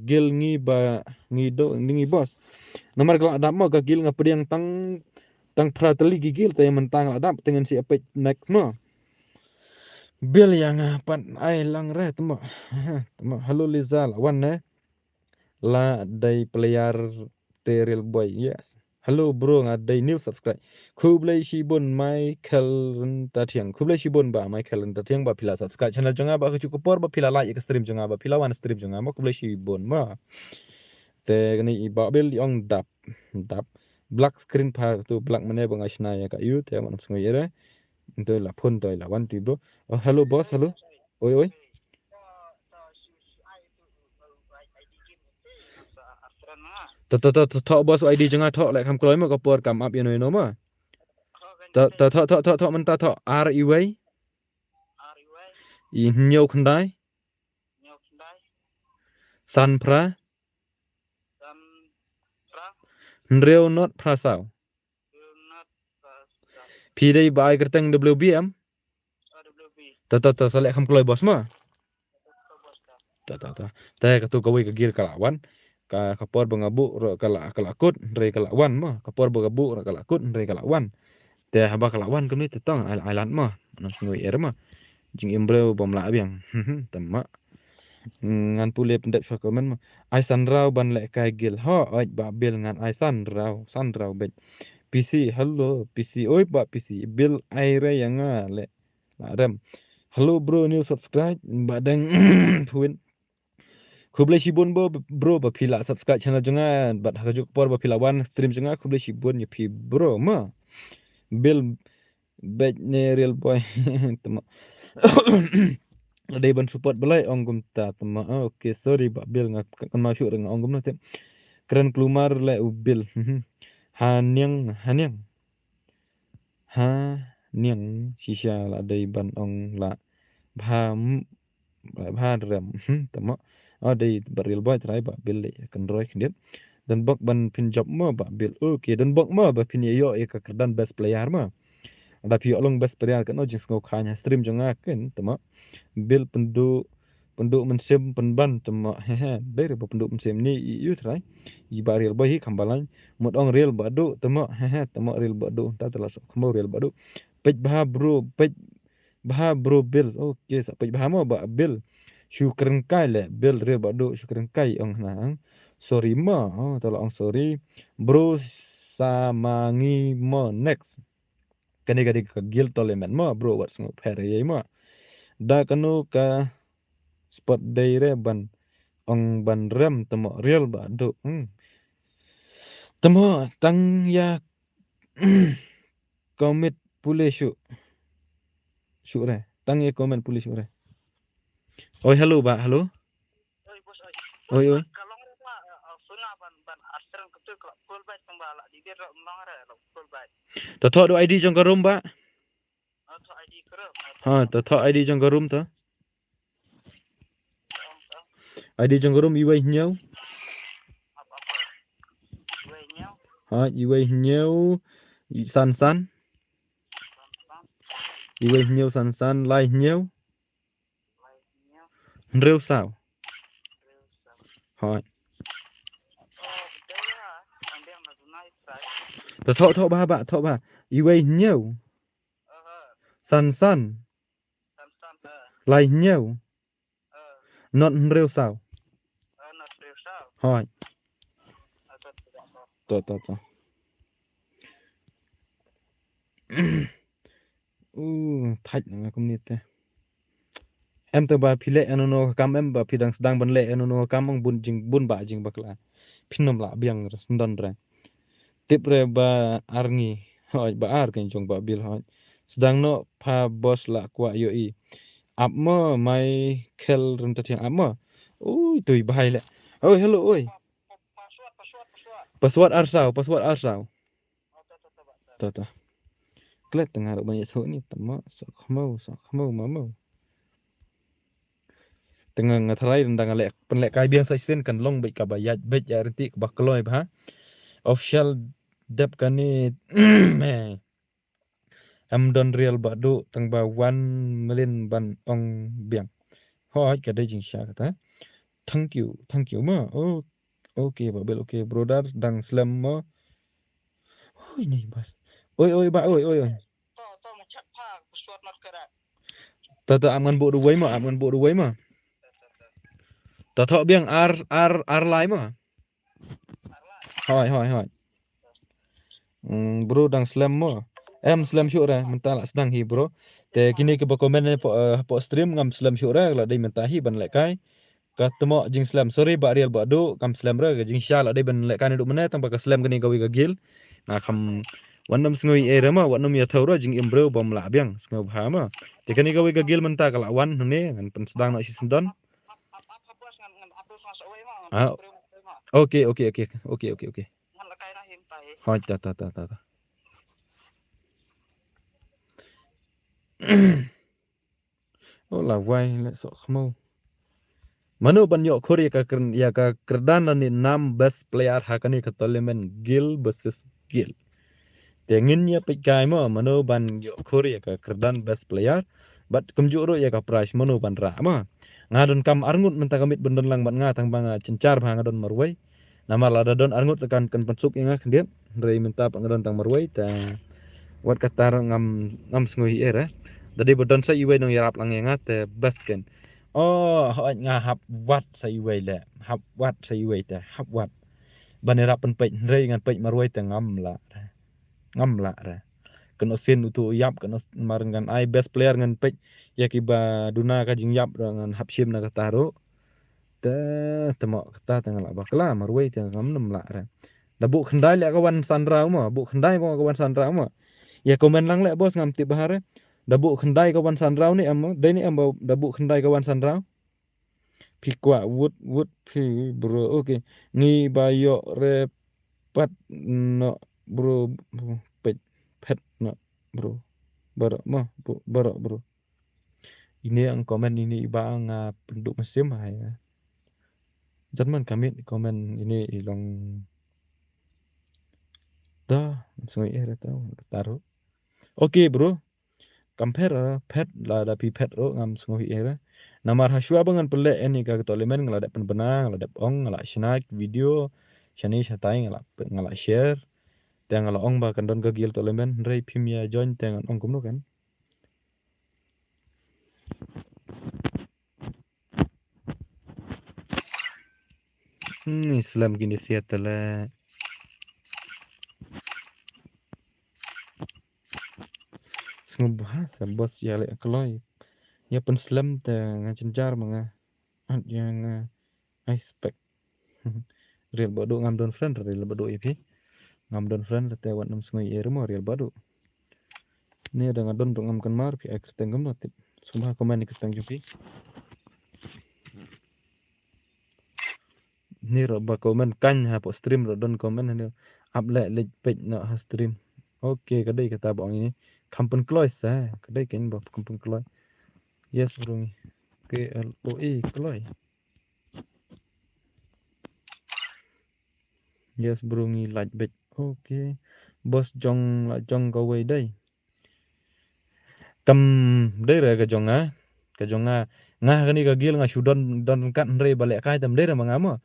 gil ngi ba ngi do, ngi boss. Namar ka la dap mo, ka gil nga pdiang tang, tang phra tylli ki gil, te mynta nga la dap, te ngan sa peit next mo. Bill ïa nga pat ai lang re, te mo. Te mo, hello Liza, la wan ne. La dei player te Real Boy, yes. Hello bro, nga dei new subscribe. Khublei shibun Michael Ryntathiang. Khublei shibun Bah Michael Ryntathiang ba phi la subscribe channel jong nga, ba kajuh ka por ba phi la like ïa ka stream jong nga, ba phi la wan stream jong nga mo, khublei shibun mo. Te kane i Bah Bill i ong dap, dap. Black screen pha tu, black mane ba nga shna ïa ka ïu te, wat nym sngew ïa re. Te la phone te la wan tu bro. Oh, hello boss, hello. Oi, oi. To, to, to, to, to, boss, I D jong nga to, leh kham kloi mo, ka por kam ap ïa no ïa no mo. To, to, to, to, to, to, mynta to, ar iwei. I hynñiew khyndai. San phra. Hynriew not phra saw. Phi dei ba ai kyrteng W B M? To, to, to, sa leh kham kloi boss mo. To, to, to. Te katu kawei ka gil ka la wan. Ka, ka por ba nga buh ruh ka la, ka la kut, hynrei ka la wan mo. Ka por ba nga buh ruh ka la kut, hynrei ka la wan. Te haba ka la wan kumne te tang, ai, ai lad mo. Nang sngew ïa re mo. Jingim briew bym lah biang. Te mo. Ngan pule pyndep sha comment mo. Ai san raw ban leh kai gil. Hooid Bah Bill ngan ai san raw, san raw beit. P C, hello, P C. Oi Bah P C, Bill ai re ïa nga leh. Lah rem. Hello bro, new subscribe. Bah Deng Phuin. Khublei shibun bro, bro ba phi la subscribe channel jong nga bad ha kajuh ka por ba phi la wan stream jong nga, khublei shibun ïa phi bro ma. Bill bad ne real boy. Tama. La dei ban support balei ong kumta tama. Ah, okay, sorry Bah Bill, nga kynmaw shuh re nga ong kumno te. Kren klumar le u Bill. Haniang, haniang. Haniang shisha la dei ban ong la bha m-, la bha rem. Hmm, tama. Oh, dei Bah real boy trai Bah Bill le kynroi khyndiat. Don bok ban phin jop mo Bah Bill. Okay, don bok mo ba phin ïoh ïa ka kyrdan best player mo. Lada phi ïoh long best player, kano jingsngew kha ha stream jong nga ken tama. Bill pynduh, pynduh mynsiem pynban tama. Hehe, dei re ba pynduh mynsiem ni i ïu trai. I Bah real boy hi kham balang. Mut ong real Bah Duh tama. Hehe, tama real Bah Duh. Ta te la sok khmo real Bah Duh. Peit bha bro, peit bha bro Bill. Okay, sa peit bha mo Bah Bill. Shu kren kai le Bill real Bah Duh shu kren kai ong na. Sorry mo. Oh, ta la ong sorry. Bro sa ma ngi mo next. Kane ka dei ka guild tournament mo bro, wat sngewpher ïa mo. Da kano ka spot dei re ban ong ban rem tamo real Bah Duh. Hmm. Tamo tang ïa comment pule shu. Shu re. Tang ïa comment pule shu re. Oi, hello Bah, hello. Oi, oi. Ka long re ba, eh, eh, suna ban, ban arsen ka tu ka la full bike tang ba la di dia ro long re la full bike. To thoh du I D jong ka room Bah. Oh, thoh I D ka room. Ha, to thoh I D jong ka room to. I D jong ka room iwei hynñiew. Apa, apa? Iwei hynñiew. Ha, iwei hynñiew san san. San san. Iwei hynñiew san san, lai hynñiew. Hynriew saw. Hooid. To thoh, thoh bha, bha, thoh bha. Iwei hynñiew. San san. Lai hynñiew. Not hynriew saw. Hooid. To, to, to. U, thait na nga kumne te. Em te ba phi leh ïa no no ka kam, em ba phi dang sdang ban leh ïa no no ka kam, ong bun jing, bun ba jingbakla. Phin ym lah biang re, syndon re. Tip re ba ar ngi. Hooid, ba ar kein jong Bah Bill hooid. Sdang noh pha boss lah kwah ïohi. Ap mo Michael Ryntathiang ap mo. Ui, tui bhai leh. Oi, hello, oi. Password, password, password. Password ar saw, password ar saw. Oh, to, to, to, bah, to. To, to. Klet tang nga ruh ban ïathuh ni, tama, sok khmo, sok khmo, mamo. Tang nga tharai rynda nga leh, pynlehkai biang sa shisien kan long beit kaba ïaid beit ïa rynti kaba kloi bha. Official dep kane, eh. Em don real Bah Duh tang ba wan mlien ban ong biang. Hooid ka dei jingshisha kata. Thank you, thank you ma. Oh, okay Bah Bill, okay brother, dang slem ma. Oi ni bas. Oi, oi, Bah, oi, oi, oi. To, to, ma check pha, password not correct. To, to, ap ngan buh duwai ma, ap ngan buh duwai ma. To, to, to. To, to, biang ar, ar, ar lai ma. Hooid, hooid, hooid. Mm, bro dang slem mo. Em slem shuh re, mynta lah sdang hi bro. Te kine kiba comment ne hapoh, eh, hapoh stream ngam slem shuh re, la dei mynta hi ban lehkai. Ka tymok jingslem. Sorry Bah Riel Bah Duh, kam slem re, ka jingshisha la dei ban lehkai naduh mynne, tang ba ka slem kane kawei ka guild. Nga kham wat nym sngew ei ei re mo, wat nym ïathuh re, jingim briew bym lah biang, sngewbha mo. Te kane kawei ka guild mynta ka la wan hangne, ngan pynsdang noh shi syndon. Ah. Okay, okay, okay, okay, okay, okay. Hooid, ta, ta, ta, ta, ta. Oh, la wai, leh sok khmo. Mano ban ïoh khur ïa ka kyrdan lane nam best player ha kane ka tournament guild versus guild. Te ngin ïa peit kai mo, mano ban ïoh khur ïa ka kyrdan best player. Bad kumjuh ruh ïa ka prize mano ban rah mo. Nga donkam arngut mynta ka miet ban don lang bad nga tang ba nga jynjar bha nga don marwei. Namar lada don arngut te kan, kan pynsuk ïa nga khyndiat. Hynrei mynta pat nga don tang marwei te wat kata ruh ngam, ngam sngew hi ei re. Da dei ba don sa iwei nongïarap lang ïa nga te best kein. Oh, hooid nga hap wad sa iwei leh. Hap wad sa iwei te, hap wad. Ban ïarap pynpeit hynrei ngan peit marwei te ngam lah re. Ngam lah re. Kano sien uto u ïap, kano mar ngan ai best player ngan peit ïa kiba duna ka jingïap ruh ngan hap shim na kata ruh. Te, te mo kata te nga lah bakla, marwei te ngam nym lah re. Da buh khyndai leh ka wan sandraw mo, buh khyndai mo ka wan sandraw mo. Ïa comment lang leh boss ngam tip bha re. Da buh khyndai ka wan sandraw ne em mo, dei ne em ba da buh khyndai ka wan sandraw. Phi kwah wut wut phi bro, okay. Ngi ba ïoh re pat no bro, pet pet no bro. Baroh mo, bro, baroh bro. Ine ang comment ine iba nga pynduh mynsiem hai. Jan man ka mih comment ine i long. Da, sngewsih eh re tau, taruh. Okay bro. Kam phet, eh, phet, lada phi phet ruh ngam sngewsih eh re. Namar ha shuwa ba ngan pynleh ine ka tournament nga la dep pynbna, nga la dep ong, nga la shna video shane shatai, nga la, nga la share. Te nga la ong ba kan don ka guild tournament, hynrei phim ïa join te ngan ong kumno kan. Hmm, slem kine siat tele. Sngewbha sa boss ïa leh kloi. Ïa pynslem te nga jynjar ma nga. At ïa nga expect. Real ba duh ngam don friend, real ba duh ïa phi. Ngam don friend te wat nym sngew ïa ruh mo real ba duh. Ni da nga don ruh ngam kynmaw phi ai kyrteng kumno tip. Sngewbha comment ïa kyrteng jong phi. Ni ruh ba comment kan hapoh stream ruh don comment ni. Ap leh leit peit noh ha stream. Okay, ka dei kata ba ong ini. Kham pynkloi sa, ka dei kan ba kham pynkloi. Yes bro ngi. K L O E kloi. Yes bro ngi lait beit. Okay. Boss jong la jong kawei dei. Kam dei re ka jong nga. Ka jong nga. Nga kane ka guild nga shu don, don kat hynrei ba lehkai tam dei re ma nga mo.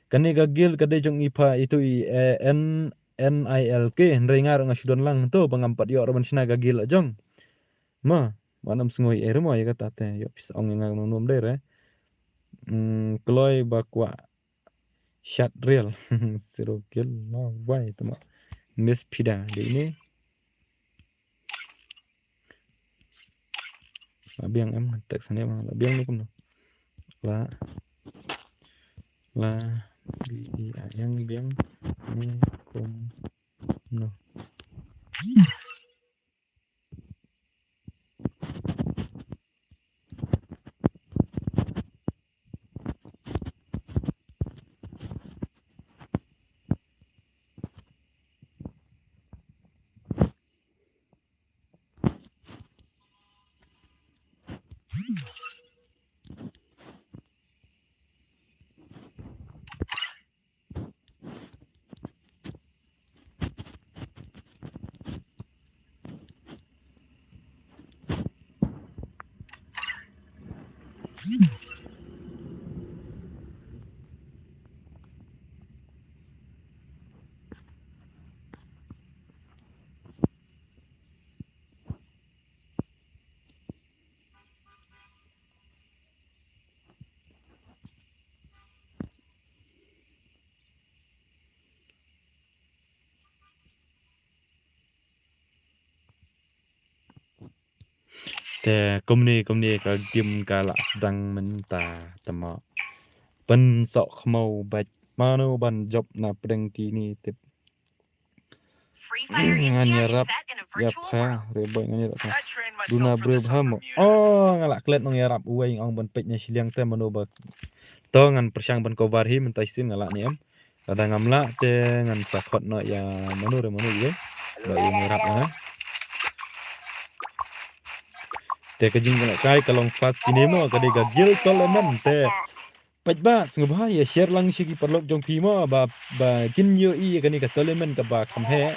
Kane ka guild ka dei jong i pa itu i, eh, N, N I L K hynrei nga ruh nga shu don lang to ba ngam pat ïoh ruh ban shna ka guild la jong. Ma, ma nam sngoi eh re mo ïa kata te ïoh pisa ong ïa nga ngam nom dei re. Hmm, kloi ba kwah. Shat real. Zero kill. No way tama. Miss Pida dei ni. La biang em text ni ma la biang ni kumno. La la bi i a yang biang ni kumno. Te kumne kumne ka game ka la sdang mynta tama. Pynsoh khmaw bad mano ban jop na pdeng kini tip. Ngan ïarap ïa pha, Reboy ngan ïarap pha. Duna briew bha mo. Oh, nga la klet nong ïarap uwei ong ban peit na shiliang te mano ba. To ngan pyrshang ban cover hi mynta shisien nga la ne em. Lada ngam lah te ngan sa khot noh ïa mano re mano ïa. Ba ïa ïarap na. Te ka jingkynnoh kai ka long fast kine mo ka dei ka guild tournament te. Peit ba sngewbha ïa share lang sha ki paralok jong phi mo ba, ba kin ïohi ïa kane ka tournament kaba kham heh.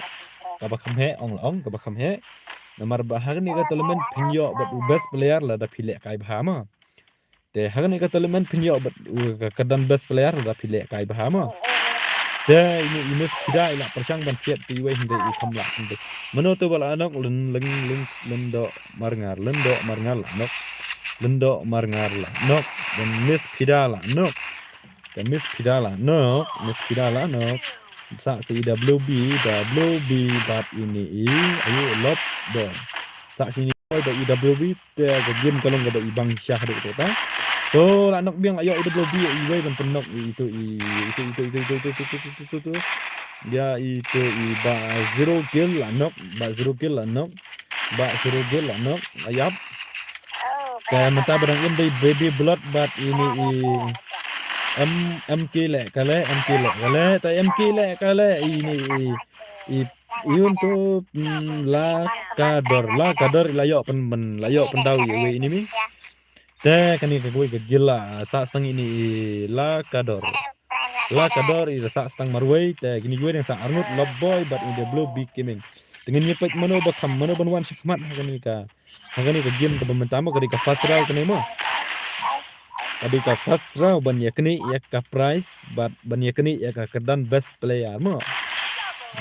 Kaba kham heh ong la ong kaba kham heh. Namar ba ha kane ka tournament phin ïoh bad u best player lada phi lehkai bha mo. Te ha kane ka tournament phin ïoh bad u ka, ka don best player lada phi lehkai bha mo. Te ine i Miss Pida i la pyrshang ban siat te iwei hynrei i kham lah hynrei. Mano te ba la nok lyn lyn lyn lyndoh marngar lyndoh marngar la nok. Lyndoh marngar la nok. Dan Miss Pida la nok. Dan Miss Pida la nok. Miss Pida la nok. Sa si W B W B bad ine i ayu lop don. Sa sini da i W B te ka game ka long ka da i bang shah dei ta. To la knock biang, la ïoh i W B, iwei ban pynnock i, itu i, itu, itu, itu, itu, itu, itu, itu, itu, itu. Ya, itu i Bah Zero Kill la knock, Bah Zero Kill la knock, Bah Zero Kill la knock, la ïap. Te mynta ba dang im dei Baby Blood bad ini i M, M K leh ka leh, M K leh ka leh, te M K leh ka leh, ini i, i, i un tu, mm, La Kador, La Kador la ïoh pyn, pyn, la ïoh pyndaw iwei ini mi. Te kane ka kawei ka guild la sah stang ini i La Kador. La Kador i la sah stang marwei, te kine kiwei dang sah arngut, Love Boy bad i W B Gaming. Te ngin ïa peit mano ba kham, mano ban wan shakhmat ha kane ka, ha kane ka game kaba mynta mo, ka dei ka first round kane mo. Ka dei ka first round ban ïa kane ïa ka prize bad ban ïa kane ïa ka kyrdan best player mo.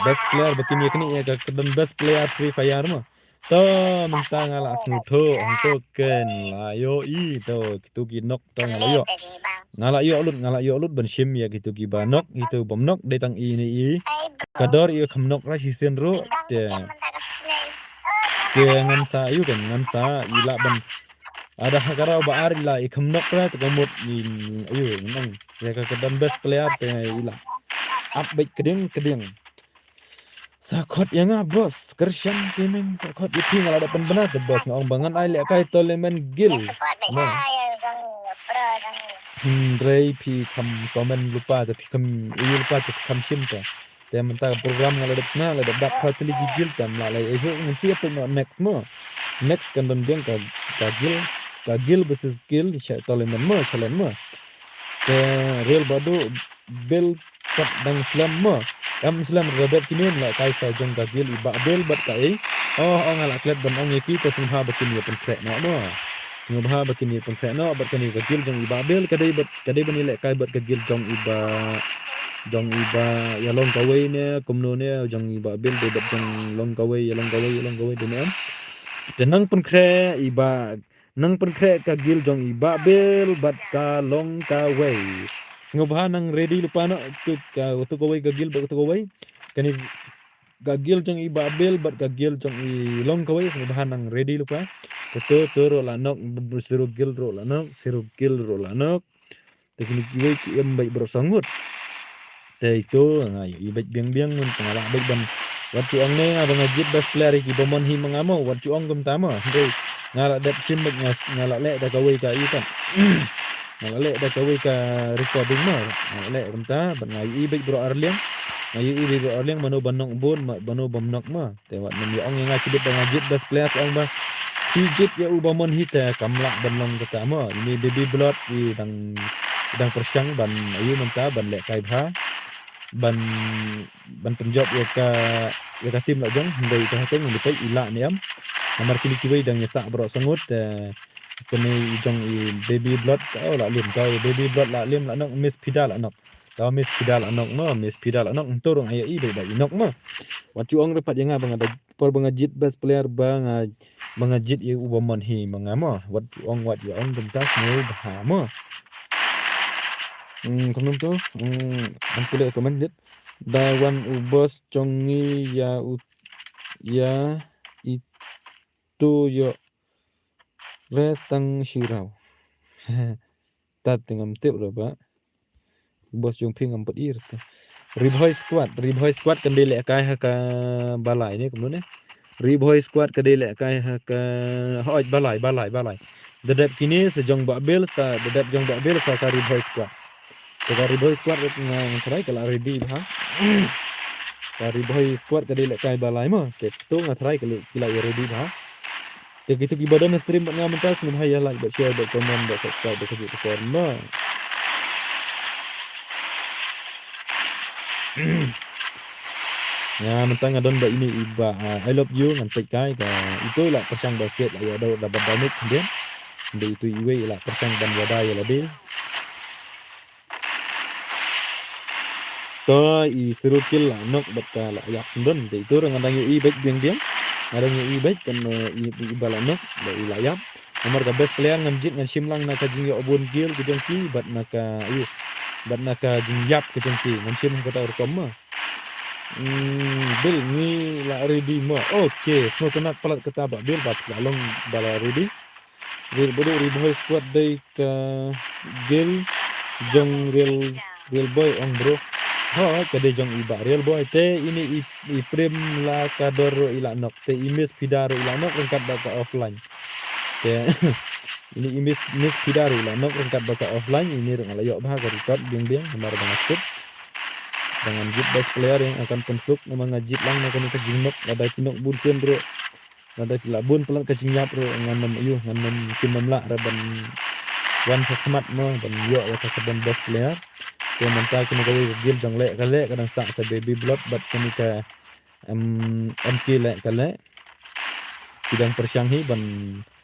Best player ba kin ïa kane ïa ka kyrdan best player Free Fire mo. To mynta nga la sngewthuh hangto ken la ïohi to kitu ki knock to nga la ïoh. Nga la ïoh lut, nga la ïoh lut ban shim ïa kitu kiba knock, kitu bym knock dei tang i ne i. Kador i kham knock ra shisien ruh te. Te ngan sa ïoh kan ngan sa i la ban. Ada ha ka round ba ar i la i kham knock ra te ka mut i ïoh nang. Ïa ka kyrdan best player te i la. Ap beit kding kding. Sa khot ïa nga boss, Kyrshan Gaming sa khot ïa phi, nga la dep pynbna te boss, nga ong ba ngan ai lehkai tournament guild. Mo. Hynrei phi kham comment lypa te phi kham ïohi lypa te phi kham shim te. Te mynta ka program nga la dep na, la dep dak pha tylli ki guild te, nga la ïohi ngan sa ïa peit noh next mo. Next kan don biang ka, ka guild, ka guild versus guild, sha tournament mo, challenge mo. Te Real Badu build pat dang slem mo. Em slem ruh dep kine lehkai sa jong ka guild i Bah Bill bad ka i. Oh, oh nga la klet ban ong ïa ki te sngewbha ba kin ïa pynkhreh noh mo. Sngewbha ba kin ïa pynkhreh noh bad kane ka guild jong i Bah Bill ka dei bad ka dei ban ïa lehkai bad ka guild jong i Bah jong i Bah ïa long kawei ne kumno ne jong i Bah Bill dei bad jong long kawei ïa long kawei ïa long kawei dei ne em. Te nang pynkhreh i Bah Nang pynkhreh ka guild jong i Bah Bill bad ka long kawei. Sngewbha nang ready lypa noh tu ka, tu kawei ka guild bad tu kawei. Kane ka guild jong i Bah Bill bad ka guild jong i long kawei sngewbha nang ready lypa. Te tu tu ruh la knock, Zero Kill ruh la knock, Zero Kill ruh la knock. Te kine kiwei ki im beit baroh saw ngut. Te itu nga ïohi beit biang biang, mynta nga lah beit ban. Wat ju ong ne nga ba nga jied best player ïa ki ba mon hi ma nga mo, wat ju ong kumta mo. Hynrei nga lah dep shim beit, nga, nga lah leh da kawei ka ïa ka. Nga lah leh da kawei ka recording mo. Nga lah leh kumta bad nga ïohi beit baroh arliang. Nga ïohi beit baroh arliang mano ba knock bun, ma-, mano bym knock mo. Te wat nym ïa ong ïa nga shi bit ba nga jied best player, ong ba phi jied ïa u ba mon hi te kam lah ban long kata mo. Ine Baby Blood i dang, i dang pyrshang ban, aïu mynta, ban lehkai bha, ban, ban pynjop ïa ka, ïa ka team la jong. Hynrei ïa ka hateng ïa ka i lah ne em. Namar kine kiwei dang ïa sah baroh saw ngut, eh, kane i jong i Baby Blood, oh, la lim, ka Baby Blood la lim, la knock, Miss Pida la knock. Ka Miss Pida la knock mo, Miss Pida la knock, ntur nga ïa i beit ba i knock mo. Wat ju ong re pat ïa nga ba nga da por ba nga jied best player ba nga, ba nga jied ïa u ba mon hi ma nga mo. Wat ju ong, wat ïa ong kumta, sngewbha mo. Hmm, kumno to? Hmm, ngan pule comment dit. Da wan u boss jong ngi ïa u, ïa itu ïoh re tang shi round. Tat te ngam tip re ba. Boss jong phi ngam pat ir te. Ribhoi Squad, Ribhoi Squad kan dei lehkai ha ka Balai ne, kumno ne? Ribhoi Squad ka dei lehkai ha ka, hooid, Balai, Balai, Balai. Da dep kine sa jong Bah Bill, sa da dep jong Bah Bill sa ka Ribhoi Squad. Te ka Ribhoi Squad nga, nga tharai ka la ready bha. Ka Ribhoi Squad ka dei lehkai Balai mo. Te to nga tharai ka la, ki la ready bha. Te kito kiba don ha stream bad nga mynta sngewbha ïa like bad share bad comment bad subscribe bad kajut ka share mo. Nga mynta nga don bad ine i Bah, ah, I love you, ngan peit kai ka itu i la pyrshang ban siat la ïa dau da bad damage khyndiat. Hynrei itu iwei i la pyrshang ban wada ïa lade. To i Zero Kill la knock bad ka la ïap syndon. Te itu ruh nga dang ïohi beit biang biang. Nga dang ïohi beit kan, eh, i, i, i ba la knock bad i la ïap. Namar ka best player ngan jied ngan shim lang na ka jingïoh bun kill ka jong ki bad na ka, ïa, bad na ka jingïap ka jong ki. Ngan shim ha kata rukom mo. Hmm, Bill ngi la ready mo. Okay, sngewtynnat palat kata Bah Bill, bad la long ba la ready. Real Boy, Real Boy squad dei ka guild jong Real, Real Boy ong bro. Ho, ka dei jong i Bah Real Boy te ini i, i Prim la ka dor ruh i la nok te i Miss Pida ruh i la nok ryngkat bad ka offline. Te ini i Miss, Miss Pida ruh i la nok ryngkat bad ka offline ini ruh nga la ïoh bha ka record biang biang namar ba nga skut. Ba ngan jied best player ïa nga kan pynsuk namar nga jied lang na kane ka jingnok lada ki nok bun sien ruh. Lada ki la bun palat ka jingïap ruh ngan nym ïoh, ngan nym, kim nym lah re ban wan sha khmat mo ban ïoh ïa ka ban best player. Te mynta kine kawei ka guild jong Leh ka Leh ka dang sah sa Baby Blood bad kane ka em, M K Leh ka Leh. Ki dang pyrshang hi ban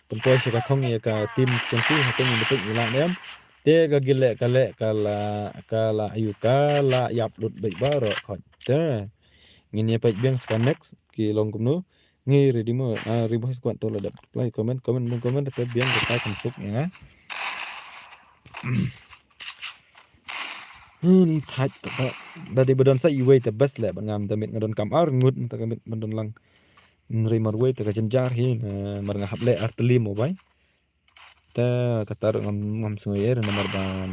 pynpoi sha ka thong ïa ka team jong ki ha thong ïa ka team ïa la em. Te ka guild Leh ka Leh ka la, ka la ïoh ka la ïap lut beit baroh khoit. Te ngin ïa peit biang sa ka next ki long kumno. Ngi ready mo, ah, Real Boy squad to la dep reply comment, comment, comment, comment, te biang ka kan suk ïa nga. Hmm, ni thait ka ba, da dei ba don sa iwei te best leh ba ngam da mit nga don kam ar ngut ta ka mit ban don lang. Nri marwei ta ka jynjar hi, eh, mar nga hap leh artylli mo bai. Te kata ruh ngam, ngam sngew ïa namar ba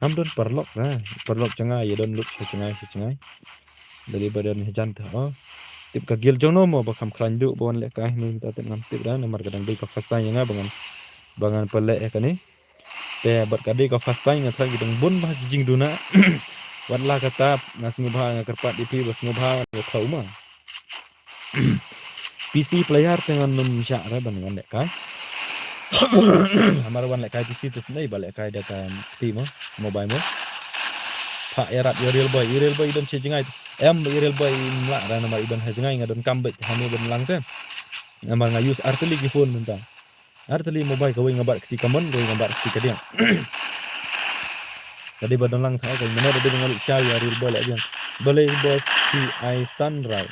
ngam don paralok ra. Paralok jong nga ïa don lut sha jngai sha jngai. Da dei ba don hajan te, oh. Tip ka guild jong no mo ba kham khlaiñ duh ba wan lehkai ni ta tip ngam tip ra namar ka dang dei ka first time ïa nga ba ngan, ba ngan pynleh ïa kane. Te bad ka dei ka first time nga tharai ki dang bun bha ki jingduna. Wat la kata nga sngewbha nga kyrpad ïa phi ba sngewbha nga thaw ma. P C player te ngan nym shah re ban wan lehkai. Hamar wan lehkai P C te sngewbha lehkai da ka P C mo, mobile mo. Pha ïarap ïa Real Boy, ïa Real Boy i don sha jngai. Em ïa Real Boy i mlah re namar i don ha jngai nga don kam beit ha ne ban lang te. Namar nga use artylli ki phone mynta. Artylli mobile kawei nga bat kti kamon, kawei nga bat kti kadiang. Ka dei ba don lang thaw ka mane da dei ba nga leit shai ïa Real Boy leh biang. Balei boss phi ai san rau.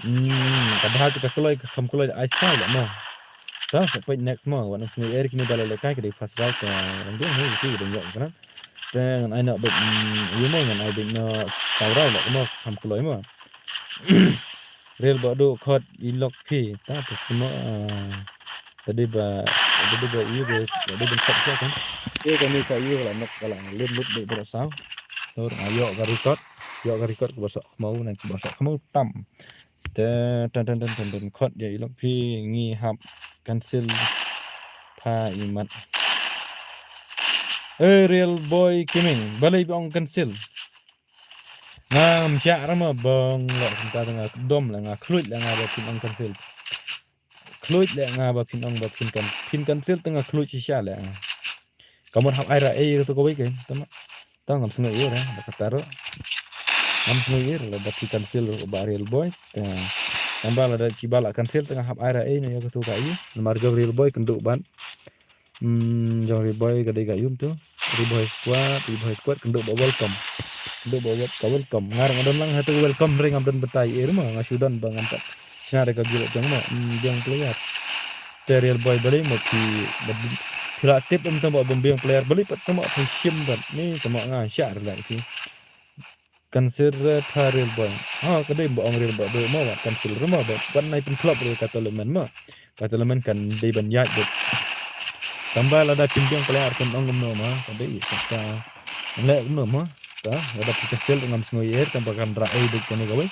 Hmm, ka bha ka kloi ka kham kloi ai san leh mo. Ta sa peit next mo, wat nang sngew er kine ba leh lehkai ka dei first round ka rang dei mo ki dei ïoh ka. Te ngan ai noh beit, hmm, ïa mo ngan ai beit noh saw rau leh mo kham kloi mo. Real ba duh khot i lok phi ta te kino, ah, tadi ba, tadi ba i ba, tadi ba khot ka kan. Te kani ka i la nok ka la lim lut de bro saw. Tur nga ïoh ka record, ïoh ka record ka ba sok khmau nang ka ba sok khmau tam. Te tan tan tan tan tan khot ïa i lok phi ngi hap cancel pha i mat. Eh, Real Boy Gaming, balei ba ong cancel? Ngam shah ra ma bong leh kumta te nga dom leh nga khluit leh nga ba phin ong cancel. Khluit leh nga ba phin ong ba phin kan, phin cancel te nga khluit shisha leh nga. Ka mut hap ai ra ei ruh to kawei kein, tama. Tang ngam sngew ei ra, ba kata ruh. Ngam sngew ei ra, ba phi cancel ruh ba Real Boy. Te, tang ba lada chi ba la cancel te nga hap ai ra ei ne ïa ka tu ka ei. Namar jong Real Boy kynduh ban. Hmm, jong Real Boy ka dei ka yum tu. Real Boy squad, Real Boy squad, kynduh ba welcome. Kynduh ba wel-, ka welcome. Nga ruh nga don lang ha tu welcome, hynrei ngam don batai, eh, ruh ma, nga shu don ba ngam pat. Shna re ka guild jong ma, hmm, biang player. Te Real Boy balei mo phi, ba, phi la tip em tang ba bym biang player, balei pat tang ma phi shim ban. Ni tang ma nga shah re la phi. Cancel re pha Real Boy. Ha, ka dei ba ong Real Boy do mo, wat cancel re mo, ba, wat nai pynklop re ka tournament mo. Ka tournament kan dei ban ïaid bad. Tang ba lada phin biang player kan ong kumno mo, ka dei kata. Leh kumno mo, ta, lada phi cancel ngam sngew ei, tang ba kan ra ei bad kane kawei.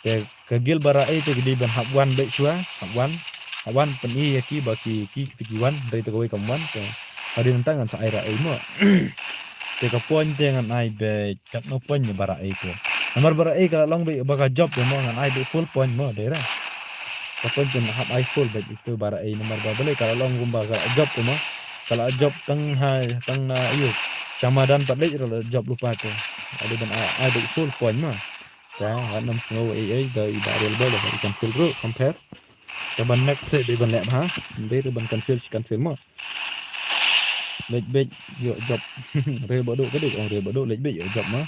Te ka guild ba ra ei te ki dei ban hap wan bad shuwa, hap wan, hap wan pyn-i ïa ki ba ki, ki, ki, ki wan, dei te kawei kam wan, te. Ka dei nang ta ngan sa ai ra ei mo. Te ka point te ngan ai bad Katno point ïa ba ra ei te. Namar ba ra ei ka la long beit ba ka job te mo ngan ai beit full point mo dei ra. Ka point te hap ai full beit itu ba ra ei namar ba balei ka la long kumba ka la job te mo. Ka la job tang ha, tang na ïu. Shamadan pat leit ra la job lypa te. Ade ban ai, ai beit full point mo. Ka wat nam sngew ei ei da i ba Real Boy da i cancel ruh compare. Ka ban next te dei ban leh bha. Dei ruh ban cancel shi cancel mo. Leit beit ïoh job. Real ba duh ka dei ong Real ba duh leit beit ïoh job ma.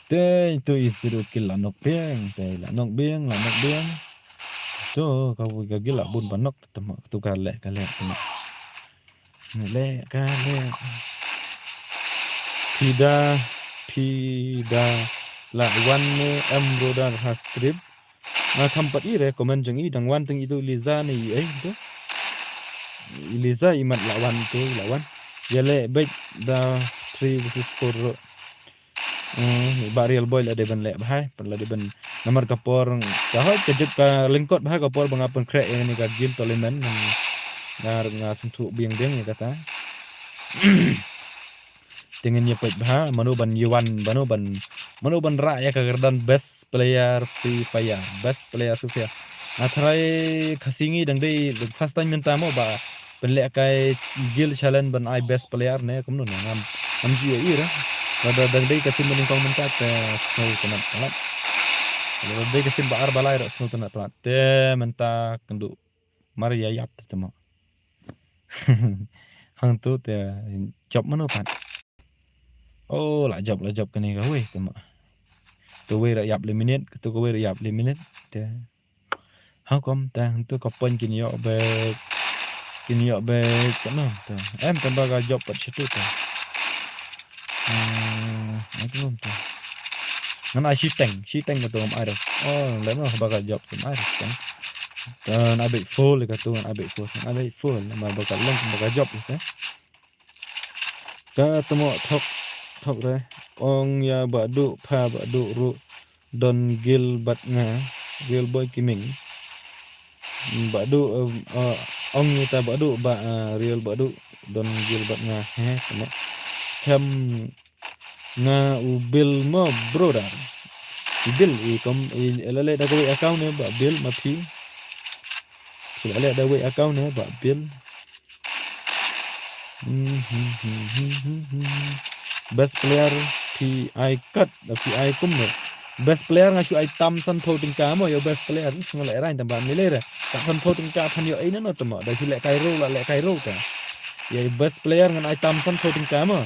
Te tu i sidu kil la nok biang, te la nok biang, la nok biang. Tu ka wui ka gil la bun ba nok te ma tu ka leh ka leh tu. Leh ka leh. Pida, pida la wan ne em roda ha strip. Nga kham pat i re comment jong i dang wan teng i tu Liza ne i ei tu. Eliza i mat la wan tu la wan. Ïa leh beit da three versus four ruh. Hmm, ba Real Boy la dei ban leh bha, la dei ban namar ka por ka hoi ka jot ka lyngkot bha ka por ba nga pynkhreh ïa kane ka game tournament nga nga sngewthuh biang biang ïa kata. Te ngin ïa peit bha mano ban ïa wan mano ban mano ban rah ïa ka kyrdan best player Free Fire, best player Free Fire. Nga tharai Khasi ngi dang dei first time mynta mo ba pynlehkai guild challenge ban ai best player ne kumno ne ngam ngam ju ïohi re. Lada dang dei ka sien ba nyngkong mynta te sngewtynnat palat. Lada dei ka sien ba ar ba lai re sngewtynnat palat. Te mynta kynduh mar ïa ïap te mo. Hangtu te jop mano pat. Oh, la jop la jop kane kawei te mo. Tu wei ra ïap le minit, tu kawei ra ïap le minit. Te. Hangkom te hangtu ka point kin ïoh beit. Kin ïoh beit kano te. Em tang ba ka jop pat shitu te. Hmm, aku te. Ngan ai shiteng, shiteng ka tu ngam ai dah. Oh, leh ma ba ka jop tu ngam ai dah. Ngan ai beit full ka tu, ngan ai beit full, ngan ai beit full. Ma ba ka long ba ka jop te. Ka tamo thok thok re. Ong ïa ba du pha ba du ru don guild bad nga. Real Boy Gaming. Ba du, eh, eh, ong ïa ta ba du ba, eh, Real ba du don guild bad nga. He, tamo. Kam nga u Bill mo brother. U Bill i kom i la leh da kawei account ne ba Bill ma phi. Ki la leh da wei account ne ba Bill. Best player phi ai kat da phi ai kum ne. Best player nga shu ai tam sanphew tyngka mo ïa best player nga leh rain tang ba ni leh re. Tam sanphew tyngka phan ïoh ai na no tamo da shu lehkai ro la lehkai ro ka. Ïa best player ngan ai tam sanphew tyngka mo.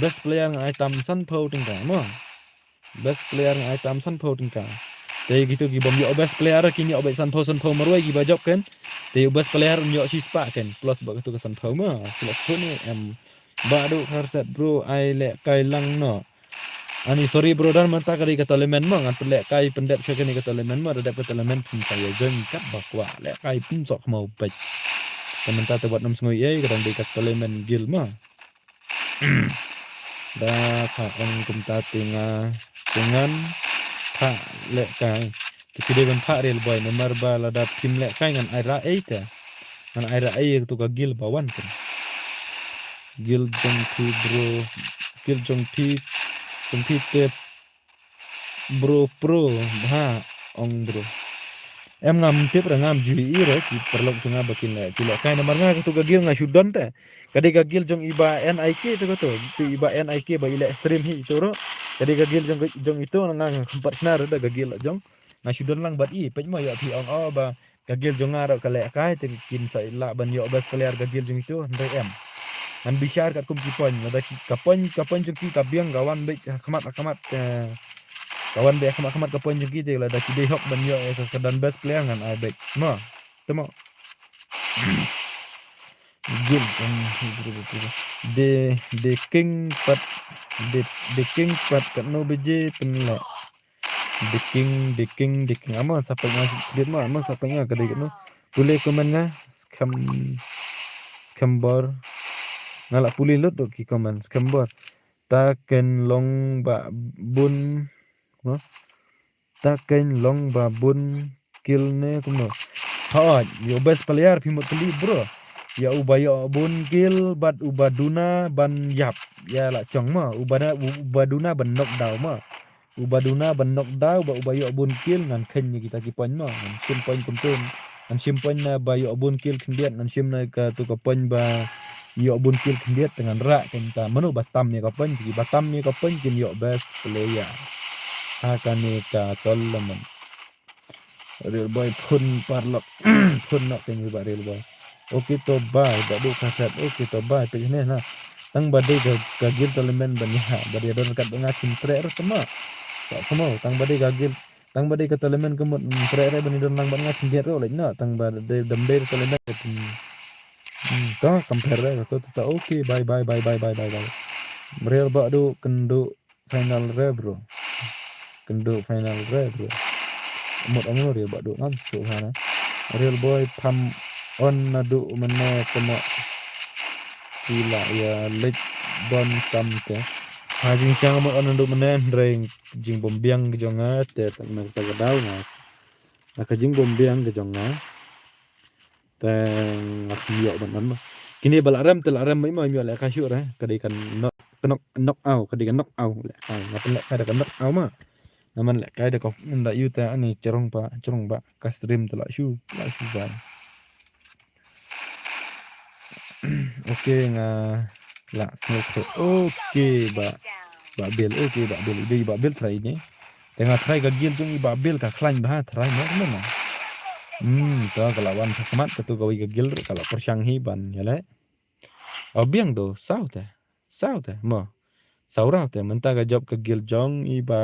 Best player ngan ai tam sanphew tyngka mo. Best player ngan ai tam sanphew tyngka. Te kito ki bym ïoh best player kin ïoh beit sanphew sanphew marwei kiba jop ken. Te ïoh best player ïoh shispah ken plus ba kito ka sanphew ma. Kila kito ne em. Ba du kharset bro ai lehkai lang no. Ani sorry bro dan mynta ka dei ka tournament ma ngan lehkai pyndep sha kane ka tournament ma da dep ka tournament phin sa ïa join kat ba kwah lehkai pynsoh khmaw beit. Te mynta te wat nym sngew ei ka dang dei ka tournament guild ma. Da ka ong kumta te nga te ngan phah lehkai. Te ki dei ban phah Real Boy namar ba lada phim lehkai ngan ai ra ei te. Ngan ai ra ei tu ka guild ba wan te. Guild jong phi bro. Guild jong phi jong phi te bro pro bha ong bro. Em ngam tip ra ngam ju ïohi re ki paralok jong nga ba kin leh ki lehkai namar nga katu ka guild nga shu don te. Ka dei ka guild jong i Bah N I K tu katu. Tu i Bah N I K ba i leh stream hi itu ro. Ka dei ka guild jong jong itu nga ngam pat shna re da ka guild jong. Nga shu don lang bad i peit mo ïoh phi ong o ba ka guild jong nga ro ka lehkai te kin sa lah ban ïoh best player ka guild jong itu hynrei em. Ngan bishar katkum ki point lada ki ka point ka point jong ki ka biang ka wan beit ha khmat ha khmat eh, ka wan beit ha khmat ha khmat ka point jong ki te lada ki dei hok ban ïoh eh, ka, ka don best player ngan ai beit. Mo. Te mo. Guild jong de de king pat de de king pat katno baje pynleh. The King, The King, The King. Amo sa pynga, dit ma, amo sa pynga ka dei no. Pule comment nga, skhem, skhem bor. Nga la pule lut dok ki comment, skhem bor. Ta ken long ba bun, no? Ta ken long ba bun kill ne kumno. Hoi, yo best player phi mut peli bro. Ya uba yo bun kill, bad uba duna ban yap. Ya la chong ma, uba na, uba duna ban knock down ma. Uba duna ban knock down ba uba ïoh bun kill ngan kheiñ ïa kita ki point mo ngan shim point kumtu. Ngan shim point na ba ïoh bun kill khyndiat ngan shim na katu ka point ba ïoh bun kill khyndiat te ngan rah kein ta mano ba tam ïa ka point ki ba tam ïa ka point kin ïoh best player. Ha kane ka tournament. Real boy phun parlok phun nok kein ïa ba real boy. Okay to bye ba duk ka set okay to bye te ne na. Tang ba dei ka ka guild tournament ban ïa ba dei don kat ba nga kin treh rut ma. Ka kamo tang ba dei ka guild tang ba dei ka tournament ka mut treh re ban don lang ban nga kin get ro lek na tang ba dei dam dei tournament. Ka compare re ka to ta okay bye bye bye bye bye bye bye. Real ba duk kendu final re bro. Kendu final re bro. Mut ong lo real ba duk ngam su hana. Real boy pham on naduh mynne te mo. Ki la ïa leit bun kam te. Ha jingshang mo on naduh mynne hynrei jingbymbiang ka jong nga te tang na kata ka daw nga. Na ka jingbymbiang ka jong nga. Te nga kham ïoh ban on mo. Kine ba la rem te la rem mo, ym ïoh lehkai shuh re. Ka dei ka knock, knock, knock out, ka dei ka knock out lehkai. Nga pynlehkai da ka knock out mo. Namar lehkai da ka ynda ïoh te ani chrong ba, chrong ba ka stream te la shu, la shu ba. Okay, nga la sngewthuh. Okay, ba, ba Bill, okay, ba Bill. Dei ba Bill try ne. Te nga try ka guild jong i ba Bill ka khlaiñ bha, try mo mo na. Hmm, to ka la wan shakhmat, ka tu kawei ka guild ruh ka la pyrshang hi ban ïa leh. O biang do, saw te. Saw te mo. Saw raw te, mynta ka jop ka guild jong i ba,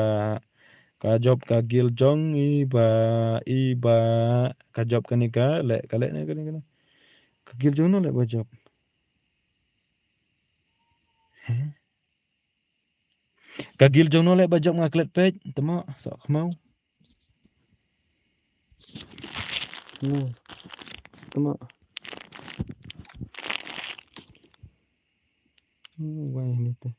ka jop ka guild jong i ba, i ba, ka jop kane ka leh, ka leh ne kane kane. Ka guild jong no leh ba jop. He? Ka guild jong no leh ba jop nga klet peit, te mo, sok khmau. Hmm. Te mo. Hmm, wai ni te.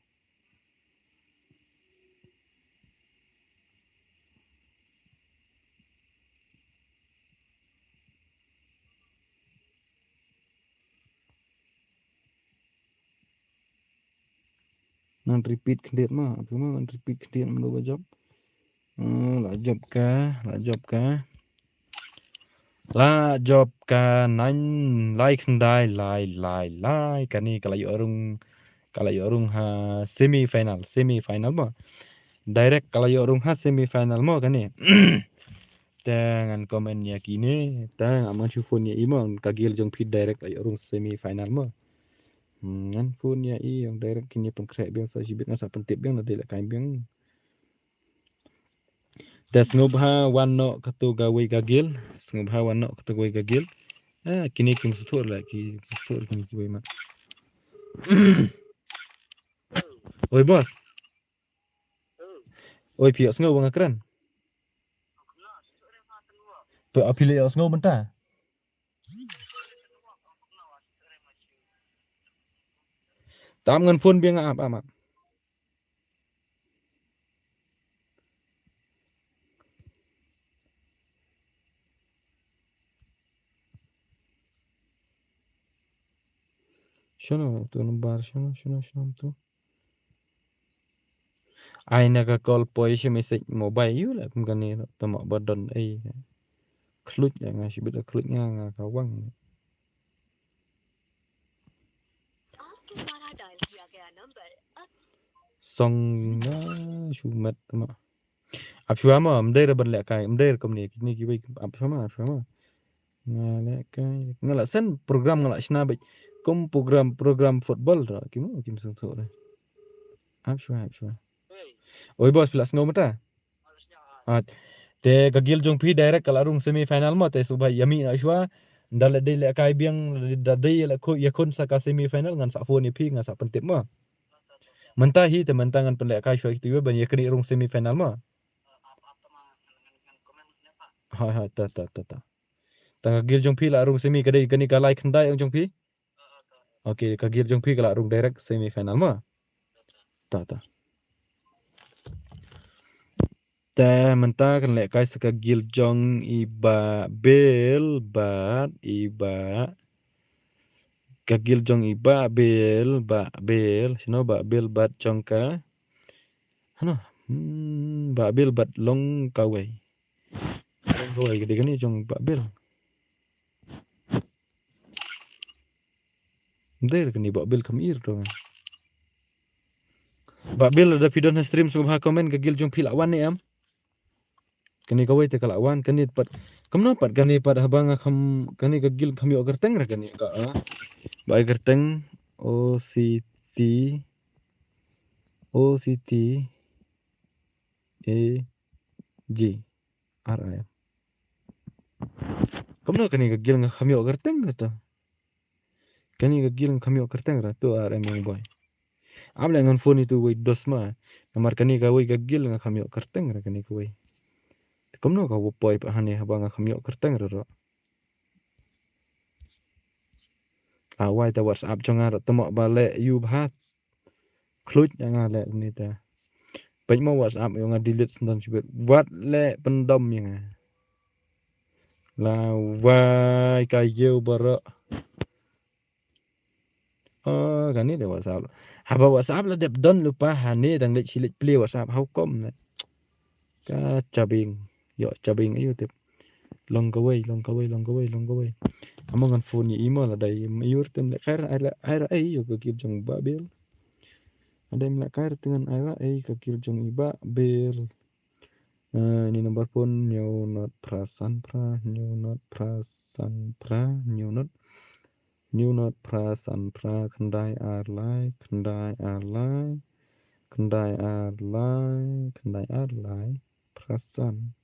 Ngan repeat khyndiat ma, ap shuwa ma, ngan repeat khyndiat mynta ba jop. Hmm, la jop ka, la jop ka. La jop ka nine, lai khyndai, lai, lai, lai. Kane ka la ïoh rung, ka la ïoh rung ha semi final, semi final mo. Direct ka la ïoh rung ha semi final mo kane. Te ngan comment ïa kine, te ngam ngan shu phone ïa i mo, ka guild jong phi direct la ïoh rung semi final mo. Hmm, ngan phone ïa i ong direct kine pynkhreh biang sa shibit ngan sa pyntip biang na dei la kai biang. Te sngewbha wan noh kato kawei ka guild, sngewbha wan noh kato kawei ka guild. Ah, kine kim sngewthuh la, kim sngewthuh kine kiwei ma. Oi boss. Oi phi ïohsngew ba nga kren. Phi, phi la ïohsngew mynta. Tam ngan phone biang ap ap ap. Shano tu number, shano, shano, shano tu. Ai na ka call poi shi message mobile ïa la kum kane tama ba don ai. Khluit ïa nga shibit khluit nga nga ka wang. Song na shumat tama. Ap shuwa ma, mdei ra ban lehkai, mdei ra kumne, kine kiwei, ap shuwa ma, ap shuwa ma. Nga lehkai, nga la send program nga la shna beit. Kum program, program football ra, kim, kim sngewthuh ra. Ap shuwa, ap shuwa. Oi boss, phi la sngew mynta? Ah, te ka guild jong phi direct ka la rung semi final mo, te sngewbha ïa mih noh shuwa. Nda la dei lehkai biang, da dei ïa la khu-, ïakhun sa ka semi final, ngan sa phone ïa phi, ngan sa pyntip mo. Mynta hi te mynta ngan pynlehkai shuwa kito ban ïa kane rung semi final mo. Ha ha, ta ta ta ta. Tang ka guild jong phi la rung semi ka dei kane ka lai khyndai ong jong phi. Okay, ka guild jong phi ka la rung direct semi final mo. Ta ta. Te mynta kan lehkai sa ka guild jong i Bah Bill bad i Bah, ka guild jong i Bah Bill, Bah Bill, shano Bah Bill bad jong ka. Hano, hmm, Bah Bill bad Long Kawei. Long Kawei ka dei kane jong Bah Bill. Mdei ra kane Bah Bill kam ir to. Bah Bill lada phi don ha stream sngewbha comment ka guild jong phi la wan ne em. Kane kawei te ka la wan, kane pat. Kumno pat kane pat haba nga kham, kane ka guild kham ïoh kyrteng ra kane ka, ah. Ba ai kyrteng O C T, O C T A G R I M. Kumno kane ka guild nga kham ïoh kyrteng ra to. Kane ka guild nga kham ïoh kyrteng ra to R M Young Boy. Ap leh ngan phone ïa tu wei dos ma. Namar kane kawei ka guild nga kham ïoh kyrteng ra kane kawei. Kumno ka wa poi pat hangne haba nga kham ïoh kyrteng ra ro. La wai te WhatsApp jong nga ruh te mo ba leh ïu bha. Khluit ïa nga leh kumne te. Peit mo WhatsApp ïa nga delete sendon shibit. Wat leh pyndom ïa nga. La wai ka ïew baroh. Oh, kane de WhatsApp. Haba WhatsApp la dep don lypa hangne dang leit shi leit plie WhatsApp, how come ne? Ka jabieng. Ïoh jabieng aïu tip. Long kawei, long kawei, long kawei, long kawei. Amo ngan phone ïa i mo lada i ïur te lehkai ai ra ai ra ei ïa ka kil jong Bah Bill. Lada im lehkai te ngan ai ra ei ka kil jong i Bah Bill. Eh, ini number phone hynñiew not phra san phra, hynñiew not phra san phra, hynñiew not, hynñiew not phra san phra, khyndai ar lai, khyndai ar lai, khyndai ar lai, khyndai ar lai, phra san.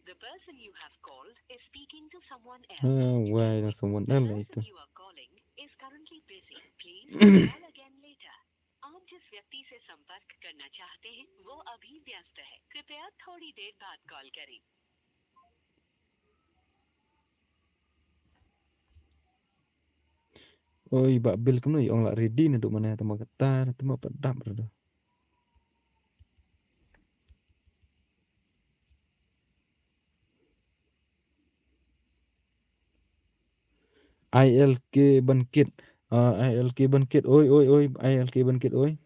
The person you have called is speaking to someone else. Ah, why not someone else? The person you are calling is currently busy. Please call again later. आप जिस व्यक्ति से संपर्क करना चाहते हैं, वो अभी व्यस्त है। कृपया थोड़ी देर बाद कॉल करें। Oi, Bah Bill kumno i ong la ready naduh mynne, te ma kata te ma pat dap ruh. I L K Bankit. Ah, I L K Bankit. Oi, oi, oi, I L K Bankit, oi.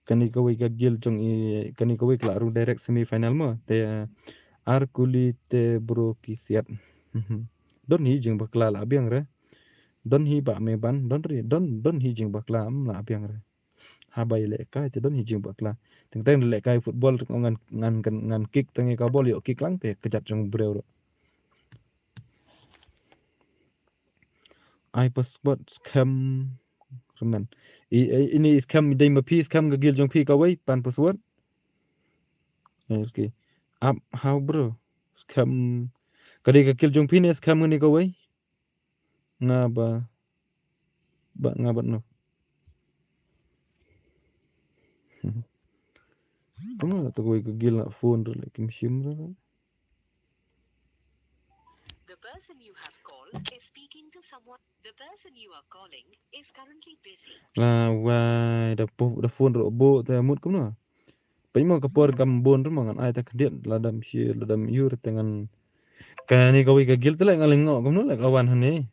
Kane kawei ka guild jong i, kane kawei ka la rung direct semi final mo. Te, ah, ar kuli te bro ki siat. Don hi jingbakla la biang re. Don hi ba me ban, don ri, don, don hi jingbakla, mm, la biang re. Haba ïalehkai te don hi jingbakla. Teng teng lehkai football ngan, ngan, ngan, ngan kick tang ïa ka ball ïoh kick lang te ka jat jong briew ruh. Ai password scam remen. I, i, ini scam dei ma phi, scam ka guild jong phi kawei pan password. Okay. Up how bro? Scam. Ka dei ka guild jong phi ne scam ngani kawei? Nga ba, ba nga ba no. Kumno la te kawei ka guild la phone ruh la kim shim ruh. The person you have called is speaking to someone. The person you are calling is currently busy. La wai da pu-, da phone ruh buh te mut kumno. Peit mo ka por kam bun ruh mo ngan ai ta khyndiat la dam shi la dam ïur te ngan. Kane kawei ka guild te leh nga lyngngoh kumno leh ka wan hangne.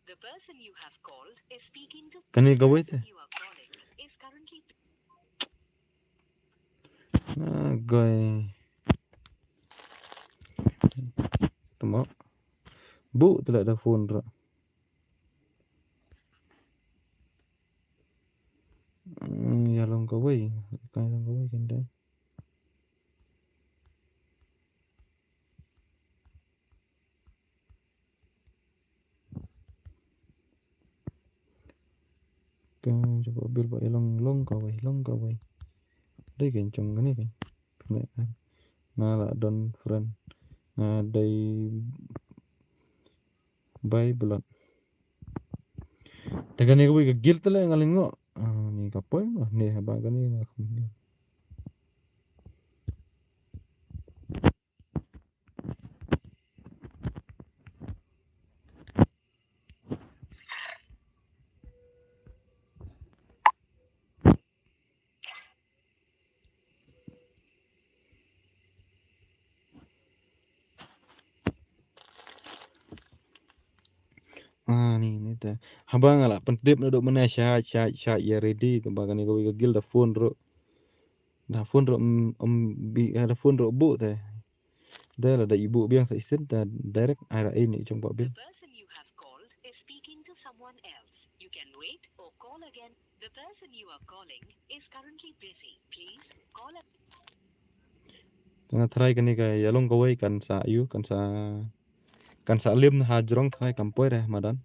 The person you have called is speaking to. Kane kawei te. You are calling is currently. Ah, guy. Tama. Bu te leh da phone ruh. Hmm, ïa long kawei. Ka long kawei kan dei. Ka jubab bil ba i long, long kawei, long kawei. Dei kan jong kane kan. Nga la don friend. Nga dei bai blood. Te kane kawei ka guild te leh nga lyngngoh. Ah, ni ka poi ma, ni haba kane nga kham ni. Ah, ni, ni te. Haba nga la pyntip naduh mynne shait, shait, shait ïa ready, te ba kane kawei ka guild da phone ruh. Da phone ruh, um, um, bi, da phone ruh buh te. Da la da i buh biang sa shisien te direct ai ra ei ne jong ba bil. The person you have called is speaking to someone else. You can wait or call again. The person you are calling is currently busy. Please call again. Te nga try kane ka ïa long kawei kan sa ïu, kan sa, kan sa lim ha jrong try kam poi re madan.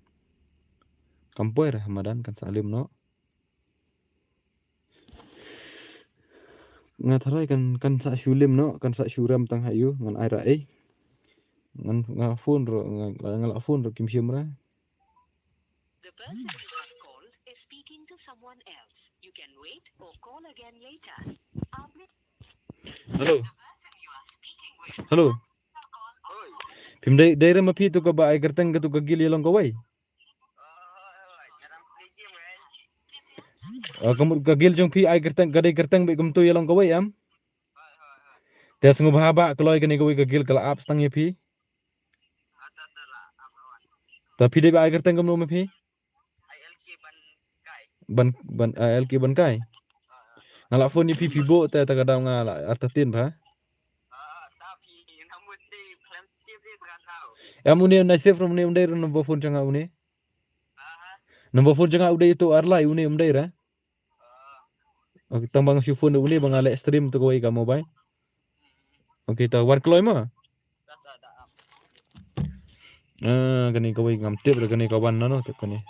Kam poi re madan kan sa lim noh. Nga try kan, kan sa shu lim noh, kan sa shu rem tang ha ïu, ngan ai ra ei. Ngan, nga phone ruh, nga, nga la phone ruh kim shim ra. The person you have called Speaking to someone else. You can wait or call again later. आपने Hello. Hello. Phim dei, dei re ma phi tu kaba ai kyrteng katu ka guild ïa long kawei. Ah, ka mut ka guild jong phi ai kyrteng, ka dei kyrteng beit kumtu ïa long kawei em. Te sngewbha ba kloi kane kawei ka guild ka la ap stang ïa phi. Ta phi dei ba ai kyrteng kumno ma phi? Ban, ban, ah, L K ban kai. Nga la phone ïa phi phi bok te ta ka daw nga la artatien ba. Em une na save rum une um dei re number phone jong nga une. Number phone jong nga u dei tu ar lai une um dei re. Okay, tang ba nga shu phone une ba nga leh stream tu kawei ka mobile. Okay, ta wan kloi ma. Ah, kane kawei ngam tip re kane ka wan na no tip kane.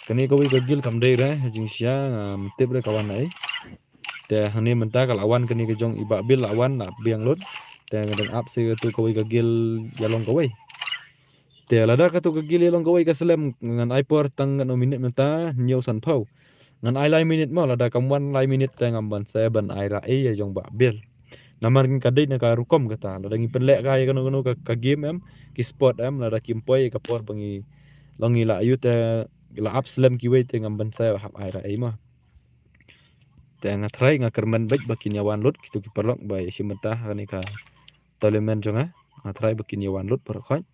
Kane kawei ka guild kam dei re, jingshisha ngam tip re ka wan ai. Te hangne mynta ka la wan kane ka jong i Bah Bill la wan la biang lut. Te nga dang ap se tu kawei ka guild ïa long kawei. Te lada katu ka guild ïa long kawei ka slem ngan ai por tang ngan minit mynta hynñiew sanphew. Ngan ai lai minit mo, lada kam wan lai minit te ngam ban sa ban ai ra ei ïa jong Bah Bill. Namar ngin ka dei na ka rukom kata, lada ngi pynleh ka ïa kano kano ka, ka game em, ki sport em, lada kim poi ka por ba ngi long ngi la ïoh te la ap slem kiwei te ngam ban sa hap ai ra ei mo. Te nga trai nga kyrmen beit ba kin ïa wan lut kitu ki paralok ba ïa shim bynta ha kane ka tournament jong nga. Nga trai ba kin ïa wan lut paralok khoit.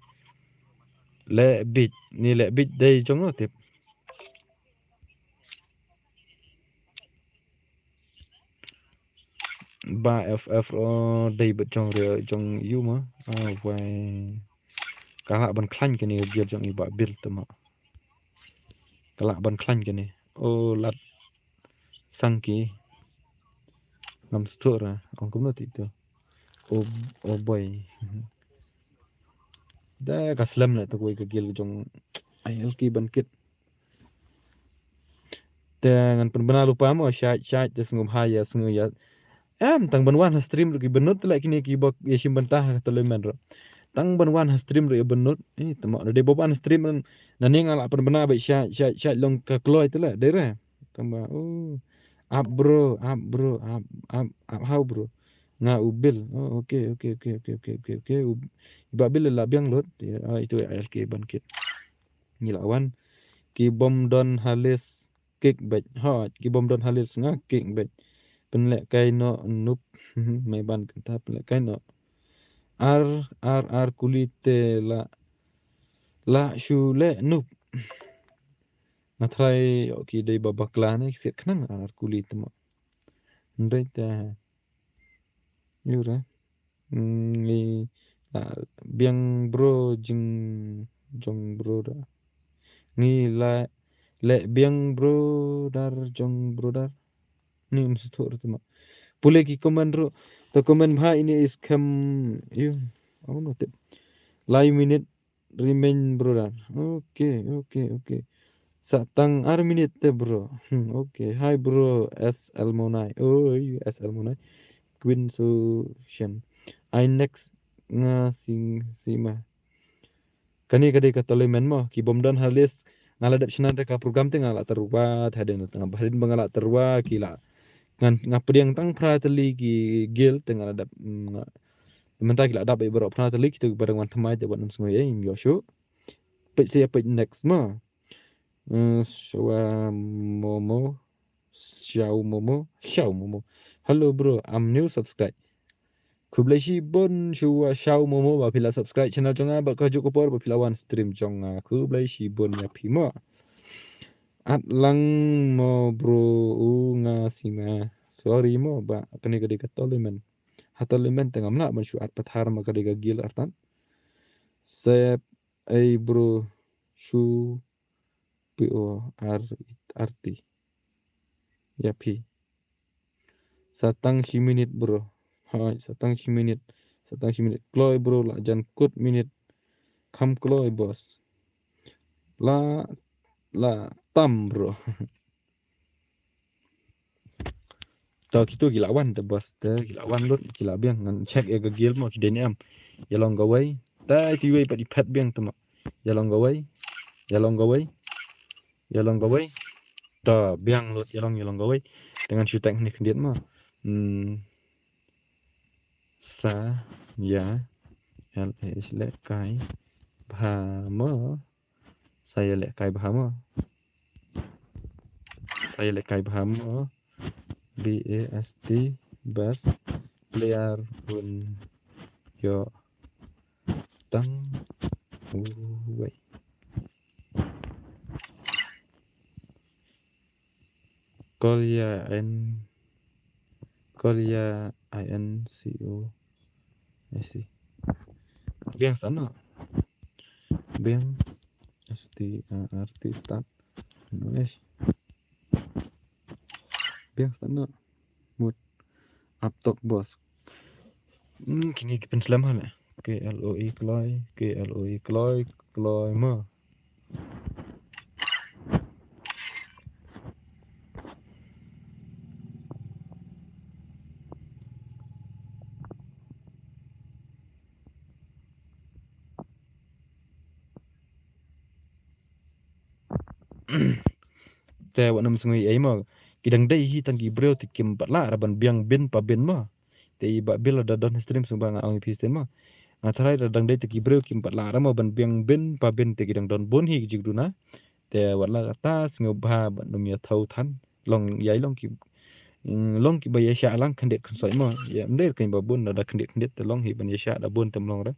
Leh beit, ni leh beit dei jong no tip. Ba F F o dei beit jong re jong yu ma. Ah, wai. Ka lah ban khlaiñ kane ka gear jong i Bah Bill te ma. Ka lah ban khlaiñ kane. O lad sang ki. Ngam sngewthuh ra. Ong kumno ti tu. O, o boy. Da ka slem leh tu kawei ka gear jong I L K ban kit. Te ngan pynbna lypa mo shait shait te sngewbha ïa sngew ïa. Em tang ban wan ha stream ruh ki bynnud te leh kine ki bok ïa shim bynta ha ka tournament ruh. Tang ban wan ha stream ruh ïa bynnud. Eh te mo da dei ba wan ha stream na ne nga la pynbna beit shait shait shait long ka kloi te leh dei re. Tang ba oh. Up bro, up bro, up up up how bro. Nga u Bill. Oh okay okay okay okay okay okay okay. U Bah Bill la biang lut. Ah itu I L K ban kit. Ngi la wan. Ki bom don halis kick beit. Ha, ki bom don halis nga kick beit. Pynleh kai noh noob. Mai ban kata pynleh kai noh. Ar ar ar kuli te la la shu leh noob. Nga trai ok ki dei ba bakla ne ki siat khnang ar ar kuli te mo. Ndai te. Yu re. Ngi la biang bro jing jong bro da. Ngi la leh biang bro dar jong bro dar. Ni um suthu re tuma. Pule ki comment ro. To comment bha ini is kam yu. Au no tip. Lai minit remain bro dar. Okay okay okay. Sa tang ar minit te bro. Hmm, okay. Hi bro S L Monai. Oi S L Monai. Queen Sushan. I next nga sing sima. Kane ka dei ka tournament mo ki bom don halis. Nga la dep shna da ka program te nga la tyrwa te hadien nga ba hadien ba nga la tyrwa ki la ngan nga pdiang tang phra tylli ki guild te nga la dep mm, nga Te mynta ki la dap ïa baroh phra tylli kito ki ba dang wan thymmai te wat nym sngew ei ngin ïoh shuh. Peit sa ïa peit next ma. Eh, Shawa Momo. Shaw Momo. Shaw Momo. Hello bro, I'm new subscribe. Khublei shibun Shawa Shaw Momo ba phi la subscribe channel jong nga ba ka juk ka por ba phi la wan stream jong nga. Khublei shibun ïa phi mo. At lang mo bro u nga sima. Sorry mo ba kane ka dei ka tournament. Ha tournament te ngam lah ban shu at pathar ma ka dei ka guild artat. Sep ei bro shu P O R R T. Ïa phi. Sa tang shi minit bro. Hai, sa tang shi minit. Sa tang shi minit. Kloi bro la jan kut minit. Kham kloi boss. La la tam bro. To kito ki la wan te boss te ki la wan lut ki la biang ngan check ïa ka guild mo ki dei ne em. Ïa long kawei. Te kiwei pat i phet biang te mo. Ïa long kawei. Ïa long kawei. Ïa long kawei. To biang lut ïa long ïa long kawei. Te ngan shu tag hangne khyndiat mo. Hmm. Sa ïa leh kai bha mo. Sa ïa leh kai bha mo. Sa ïa leh kai bha mo. B A S T, best player, bun ïoh tang uwei. Korea N, Korea I N C O. I see. Biang start noh. Biang S T A R T start. Nice. Biang start noh. Mut. Aptok boss. Hmm, kine ki pynslem ha leh. K L O E kloi, K L O E kloi, kloi mo. Te wat nym sngew ei mo. Ki dang dei hi tang ki briew te kim pat lah ra ban biang bin pa bin mo. Te i Bah Bill da don stream sngewbha nga ong ïa phi shisien mo. Nga tharai da dang dei te ki briew kim pat lah ra mo ban biang bin pa bin te ki dang don bun hi ki jingduna. Te wat la kata sngewbha ban nym ïa thaw than. Long ïa long ki, mm, long kiba ïa shah lang khyndiat khynsoit mo. Ïa ym dei kane ba bun da khyndiat khyndiat te long hi ban ïa shah da bun te ym long re.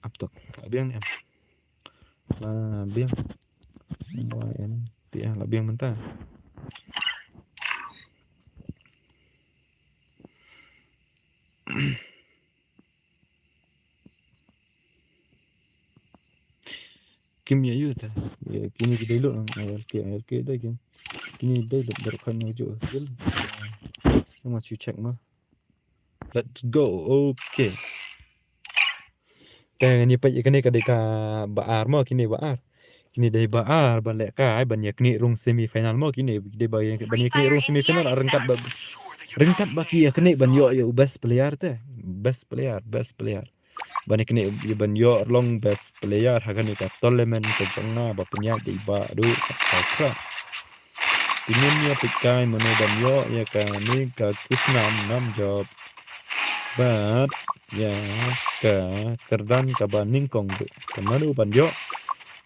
Aptok. La biang ne em? La biang. Ym bai en. Te la biang mynta. Kim ïa ïoh ta. Ïa kine ki dei lut lang, I L K, I L K dei kim. Kine dei lut baroh khan nga ju ïoh. Nga ma chu check ma. Let's go. Okay. Te ngan ïa peit ïa kane ka dei kaba ar mo, kine ba ar. Kine dei ba ar ban leh kai ban ïa knieh rung semi final mo, kine dei ba ïa, ban ïa knieh rung semi final ryngkat ba, ryngkat ba ki ïa knieh ban ïoh ïa u best player te. Best player, best player. Ban ïa knieh ban ïoh long best player ha kane ka tournament ka jong nga ba pynïaid dei ba du ka kra. Te ngin ïa peit kai mano ban ïoh ïa kane ka khusnam nam jop. Bad ïa ka kyrdan kaba nyngkong du. Ka mano ban ïoh.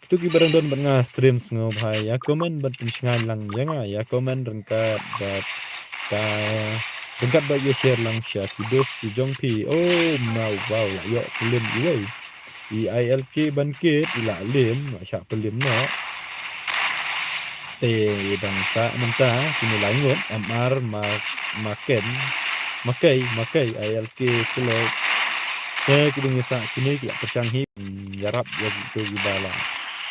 Kito kiba dang don bad nga stream sngewbha ïa comment ban pynshngaiñ lang ïa nga, ïa comment ryngkat bad ka ryngkat bad ïa share lang sha ki dost ki jong phi. Oh, ma wow, la ïoh pynlem iwei. I I L K ban kit, i la lem, la shah pynlem noh. Te i dang sah mynta, kine lai ngut, M R ma, ma ken, ma kei, ma kei, I L K select. Te ki dang ïa sah kine ki la pyrshang hi, ïarap ïa kito kiba la,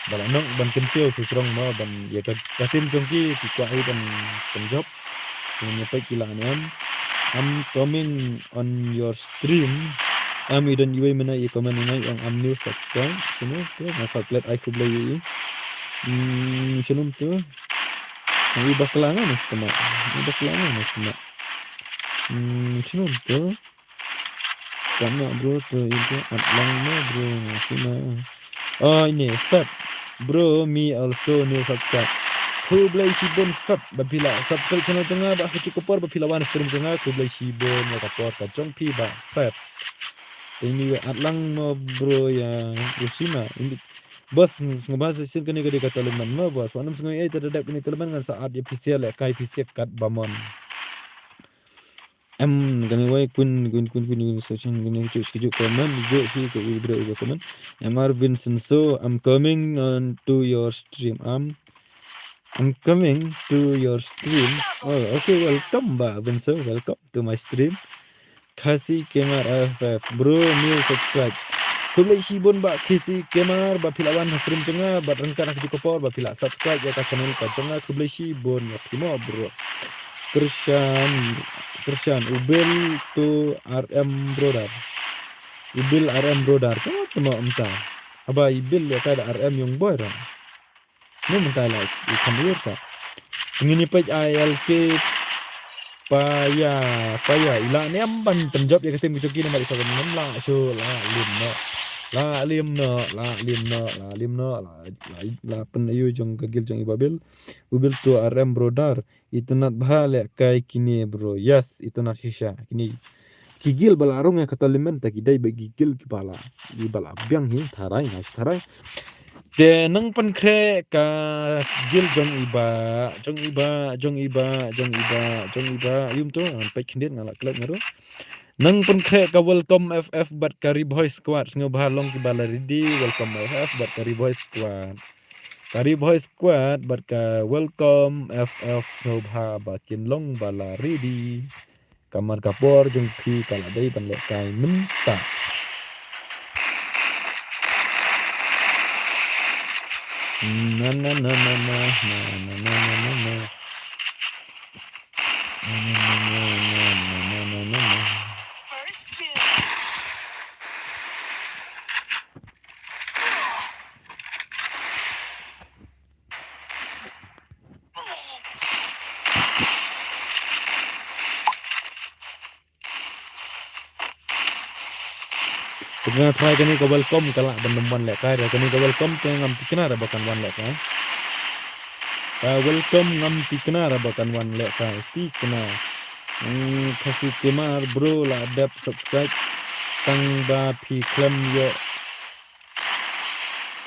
ba la nok ban kyntiew shisrong mo ban ïa ka, ka team jong ki, ki kwah hi ban pynjop. Ngin ïa peit ki la ne em. I'm coming on your stream. Am i don iwei mynta i comment ïa nga i ong I'm new subscribe. Shano to nga subscribe ai khublei ïa i. Hmm, shano to. Ai bakla nga mas kena. Ai bakla nga mas kena. Hmm, shano to. Kena bro to i to at lang mo bro. Shano. Oh, ine, Feb. Bro, me also new subscribe. Khublei shibun Feb ba phi la subscribe channel jong nga, ba ha kajuh ka por ba phi la wan stream jong nga, khublei shibun ïa ka por ka jong phi Bah Feb. Te ine at lang mo bro ïa Rosina. Ine, boss, sngewbha sa sien kane ka dei ka tournament mo boss. Wat nym sngew ei te da dep kane tournament ngan sa add ïa phi sha lehkai phi sha kat ba mon. Em, kane wei kwin, kwin, kwin, kwin, kwin, section, kane kjuh, kjuh comment, kjuh hi ka i briew uba comment. M R Vincenzo, I'm coming on to your stream. I'm, I'm coming to your stream. Oh, okay, welcome, Bah Vincenzo, welcome to my stream. Khasi Gamer F F, bro, new subscribe. Khublei shibun Bah Khasi Gamer, ba phi la wan ha stream jong nga, bad ryngkat ha kajuh ka por, ba phi la subscribe ïa ka channel ka jong nga, khublei shibun ïa phi mo, bro. Krishan, Krishan, u Bill to R M brother. U Bill R M brother. Tengok, tengok mynta. Haba i Bill ïa ka da R M young boy ra. Mo mynta la i kham ïoh sa. Ngin ïa peit I L K paya, paya. I la ne em ban pynjop ïa ka team ka jong ki namar i sa ban ngam la shu la lim mo. La lim noh, la lim noh, la lim noh, la, la, la pyn ïa u jong ka guild jong i Babil. U Bil to R M brother. Itynnad bha lehkai kine bro. Yes, itynnad shisha. Kine ki guild ba la rung ïa ka tournament te ki dei ba ki guild kiba la, kiba la biang hi tharai, nga tharai. Te nang pynkhreh ka guild jong i Bah, jong i Bah, jong i Bah, jong i Bah, jong i Bah. Ïum to, ngan peit khyndiat nga la klet nga ruh. Nang pynkhreh ka welcome F F bad ka Riboy Squad, sngewbha long kiba la ready, welcome F F bad ka Riboy Squad. Ka Riboy Squad bad ka welcome F F, sngewbha ba kin long ba la ready. Ka mar ka por jong phi ka la dei ban lehkai mynta. Na na na na na. Te nga try kane ka welcome ka lah ban ym wan lehkai, te kane ka welcome te ngam tikna re ba kan wan lehkai. Ka welcome ngam tikna re ba kan wan lehkai. Tikna. Hmm, Khasi Gamer bro la dep subscribe tang ba phi khlem ïoh.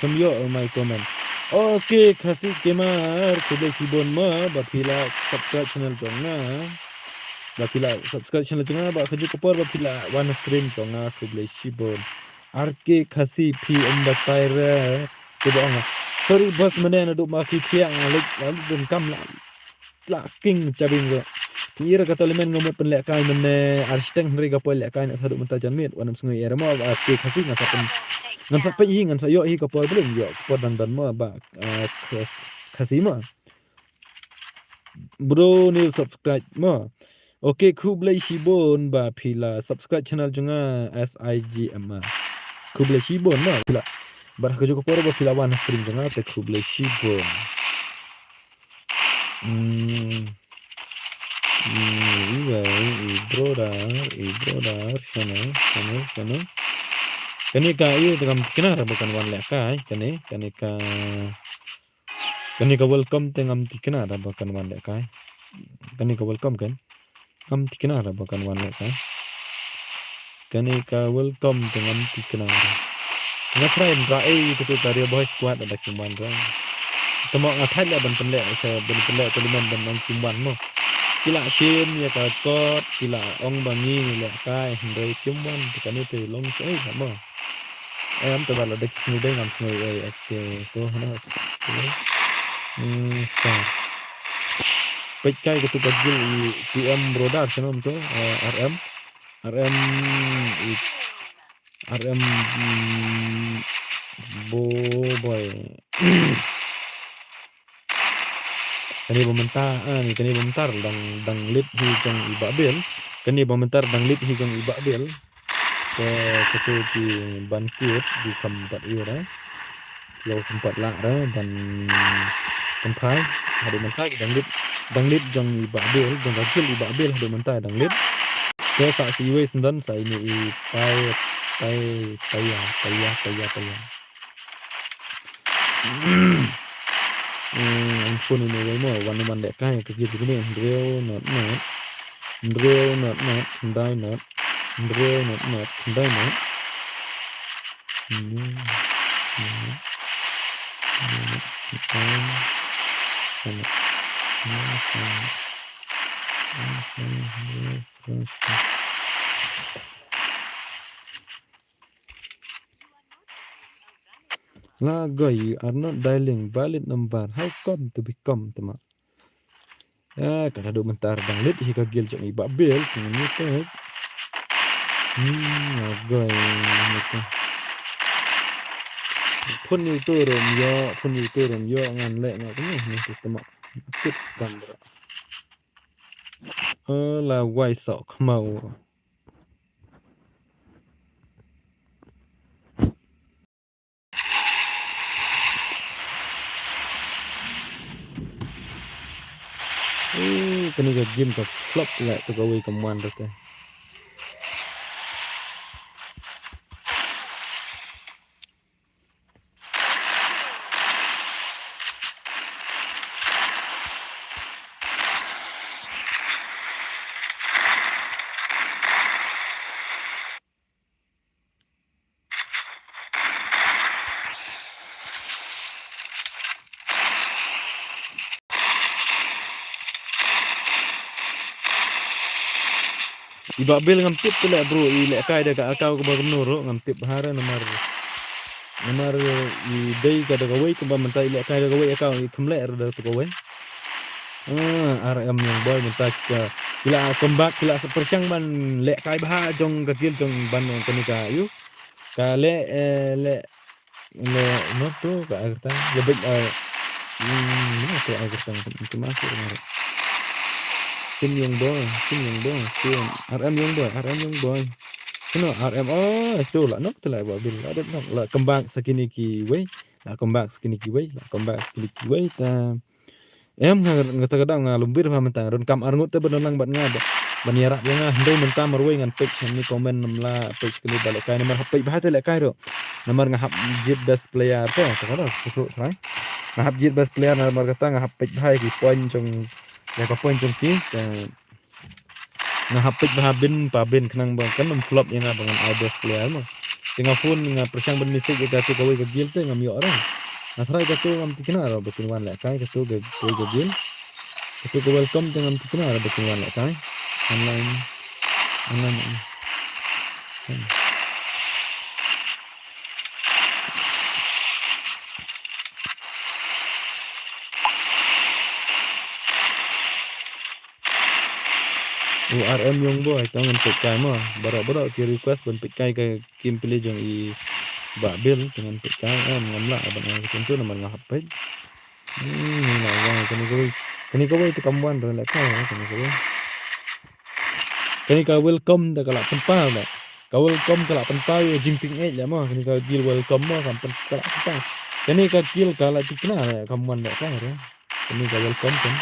Khlem ïoh my comment. Okay, Khasi Gamer, khublei shibun mo ba phi la subscribe channel jong nga. Ba phi la subscribe channel jong nga, ba kajuh ka por ba phi la wan stream jong nga, khublei shibun. R K Khasi phi ym batai re. Te ba ong. Sorry boss, mynne naduh ma phi thiah nga leit, nga leit donkam la. La king chabing ro. Phi ïa ka tournament nga mut pynlehkai mynne ar shiteng, hynrei ka poi lehkai na sa duh mynta jan miet. Wan ym sngew ïa re mo, R K Khasi nga sa pyn, ngan sa peit hi, ngan sa ïoh hi ka por, bling ïoh ka por dang don mo ba, ah, Kh-, Khasi mo. Bro new subscribe mo. Okay, khublei shibun ba phi la subscribe channel jong nga, S I G M A. Khublei shibun mo phi la. Bad ha kajuh ka por ba phi la wan ha stream jong nga, te khublei shibun. Hmm. Hmm, i brother, i brother, shano, shano, shano. Kane ka ïa te ngam tikna re ba kan wan lehkai, kane, kane ka, kane ka welcome te ngam tikna re ba kan wan lehkai. Kane ka welcome kan. Ngam tikna re ba kan wan lehkai. Kane ka welcome te ngam tikna re. Nga try ban rah ei te ka Riboy Squad da kim wan re. Te mo nga thait leh ban pynleh, ban pynleh tournament ban ong kim wan mo. Ki la shim ïa ka kot, ki la ong ba ngi lehkai, hynrei kim wan, te kane te long shaei mo. Em, te ba la dei sngewdei ngam sngew ei, okay, to hana. Hmm, ta. Peit kai katu ka guild i T M brother, sngewm to, eh, R M. R M i, R M, mm, bo boy. Kane ba mynta, ah, ni kane ba mynta dang, dang lead hi jong i Bah Bill. Kane ba mynta dang lead hi jong i Bah Bill. Te katu ki ban kit ki kam pat ïa re. Ïa kam pat lah re ban pynphai. Haduh mynta ki dang lead, dang lead jong i Bah Bill, jong ka guild i Bah Bill haduh mynta dang lead. Te sa sa iwei sendon sa ine i Pai, Pai, Paya, Paya, Paya, Paya. Hmm, ang phone ine wei mo, wan wan lehkai ka guild kine, hynriew not not. Hynriew not not, khyndai not. Hynriew not not, khyndai not. Hynriew not not, hynriew not not. Lagoi, you are not dialing valid number. How come to become, te ma? Ah, ka haduh mynta dang lead hi ka guild jong i Bah Bill, tengok ni te. Hmm, lagoi, ni te. Phone ïa uto ruh ym ïoh, phone ïa uto ruh ym ïoh, ngan leh noh kumne, ni te, te ma. Kit kamera. Oh, la wai sok khmau. Eh, kane ka game ka flop la, to kawei ka man te. I Bah Bill ngam tip te leh bro, i lehkai da ka account kaba kumno ruh ngam tip bha re namar, namar i dei ka da kawei kumba mynta i lehkai da kawei account i kham leh re da kawei. Ah, R M Young Boy mynta ka, ki la come back, ki la pyrshang ban lehkai bha jong ka guild jong ban kane ka ïu. Ka leh, eh, leh Leh, no tu ka ai kyrteng. Leh beit, eh, hmm, no tu ai kyrteng. Sim Young Boy, Sim Young Boy, Sim R M Young Boy, R M Young Boy. Sino R M, oh, tu la nok tu la Bah Bill. La dep nok. La come back sa kine kiwei. La come back sa kine kiwei. La come back sa kine kiwei. Ta Em, nga, nga ta ka daw nga lum bit bha mynta, nga donkam arngut te ba don lang bad nga ba, ban ïarap ïa nga. Hynrei mynta marwei ngan peit shane comment, namar la peit shane ba lehkai, namar hap peit bha te lehkai ruh. Namar nga hap jied best player te, ta ka daw, susu trai. Nga hap jied best player namar kata nga hap peit bha ïa ki point jong, ïa ka point jong ki, te Nga hap peit bha bin pa bin khnang ba kan ym flop ïa nga ba ngan ai best player mo. Te nga phone nga pyrshang ban message ïa katu kawei ka guild te ngam ïoh re. Nga try katu ngam thikna re ba kin wan lehkai katu ka kawei ka guild. Katu ka welcome te ngam thikna re ba kin wan lehkai. Online. Online. U R M Young Boy, to ngan peit kai mo. Baroh baroh ki request ban peit kai ka gameplay jong i Bah Bill, to ngan peit kai, em, ngam lah ban ai ka tu namar nga hap peit. Hmm, nga wan kane kawei. Kane kawei te kam wan re lehkai, kane kawei. Kane ka welcome te ka la pynpaw leh. Ka welcome ka la pynpaw ïa jingpyngeh leh mo. Kane ka guild welcome mo kam pyn-, ka la pynpaw. Kane ka guild ka la thikna leh kam wan lehkai re. Kane ka welcome kan.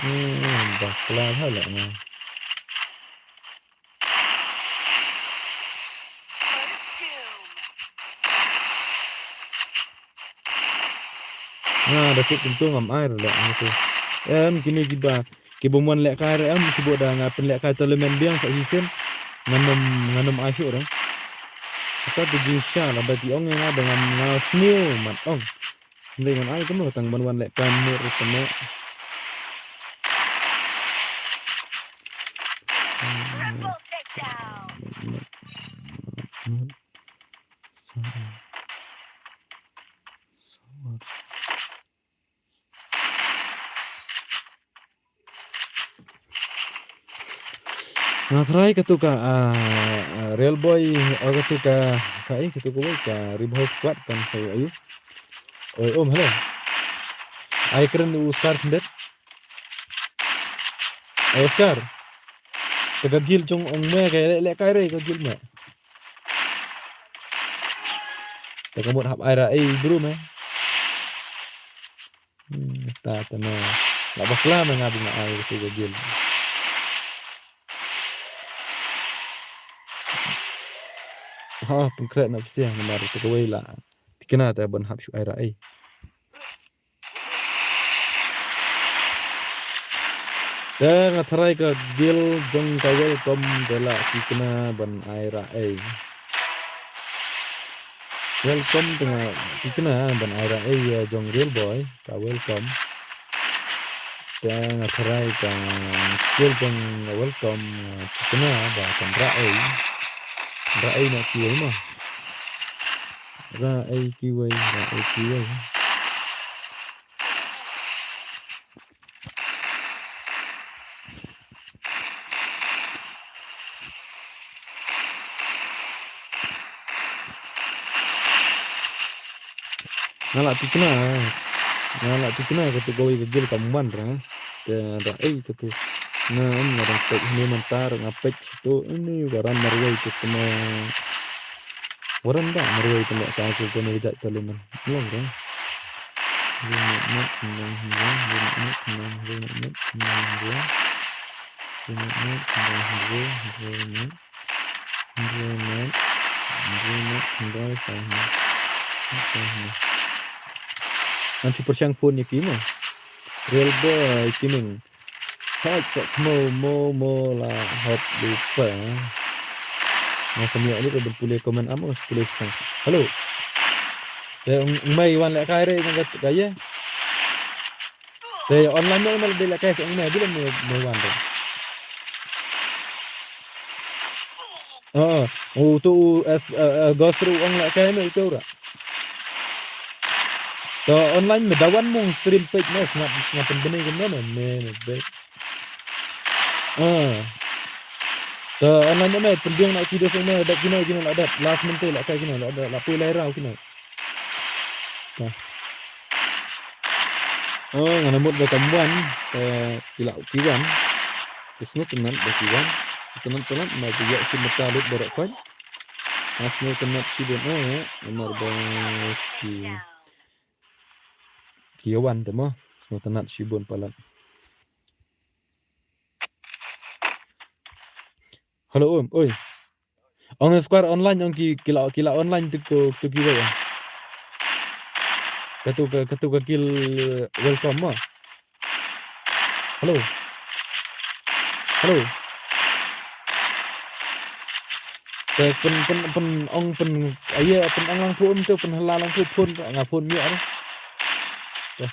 Hmm, bakla ha leh nga. Nga da kut kumtu ngam ai re leh nga tu. Em, kine kiba, kiba mon lehkai re em, kiba da nga pynlehkai tournament biang sa shisien. Ngan ym, ngan ym ai shuh re. Kata tu jingshisha lada ki ong ïa nga ba ngan, nga sniew mat ong. Hynrei ngan ai kumno tang ban wan lehkai mynta re tang ne. Triple takedown. Nga try katu ka, ah, ah, Real Boy, oh, katu ka, ka, eh, katu kawei ka Revival Squad kan sa ïoh aïu. Oi, um, hello. Ai kren u Star khyndiat. Oi, Star. Te ka guild jong ong me ka leh, lehkai re ka guild me. Te ka mut hap ai ra ei bru me. Hmm, ta te me. La bakla me nga ba nga ai katu ka guild. Ha, pynkhreh na psiah namar te kawei la thikna te ban hap shu ai ra ei. Te nga tharai ka guild jong ka welcome te la thikna ban ai ra ei. Welcome te nga thikna ban ai ra ei ïa jong Real Boy ka welcome. Te nga tharai ka guild jong ka welcome, ah, thikna ba kan ra ei. Ra ei na kiwei mo. Ra ei kiwei, ra ei kiwei. Nga la thikna, nga la thikna katu kawei ka guild kam wan ra. Te ra ei katu. Nga, nga dang peit hangne mynta nga peit tu ini waran marwei tu kena. Waran ba marwei tu ka tu kena jait tu lemon. Long ra. Ngan shu pyrshang phone ïa ki mo. Real Boy Gaming. Hai, chak mo mo mo la hot lupa. Nga samiak ni ka ban pule comment am, nga pule sang. Hello. Te ong mai wan lehkai re nga ka ye. Te online mo mai lehkai ong mai bilang mai wan re. Ah, uto u S, eh, eh, Ghost ruh u ong la kai me uto ruh. To online me da wan mong stream page me, sngap, sngap pynbne kumno me, me, me, be. Ah. To online me, pynbiang na ki dos me, dep kino, kino la dep. Last minute la kai kino, la dep, la poi lai rau kino. To. Oh, ngan mut ba kam wan, eh, ki la ki wan. Te sngewtynnat ba ki wan. Sngewtynnat, tynnat, ma ba ïoh ki mata lut baroh khoit. Nga sngewtynnat shibun, eh, namar ba ki, ki wan te mo. Sngewtynnat shibun palat. Hello, um, oi. Ong square online, ong ki, ki la, ki la online tu ko, tu kiwei, ah. Katu ka, katu ka guild, eh, welcome mo. Hello. Hello. Te pyn, pyn, pyn, ong pyn, aye, pyn ong lang phone tu, pyn hala lang phone, phone, nga phone mute, ah. Te.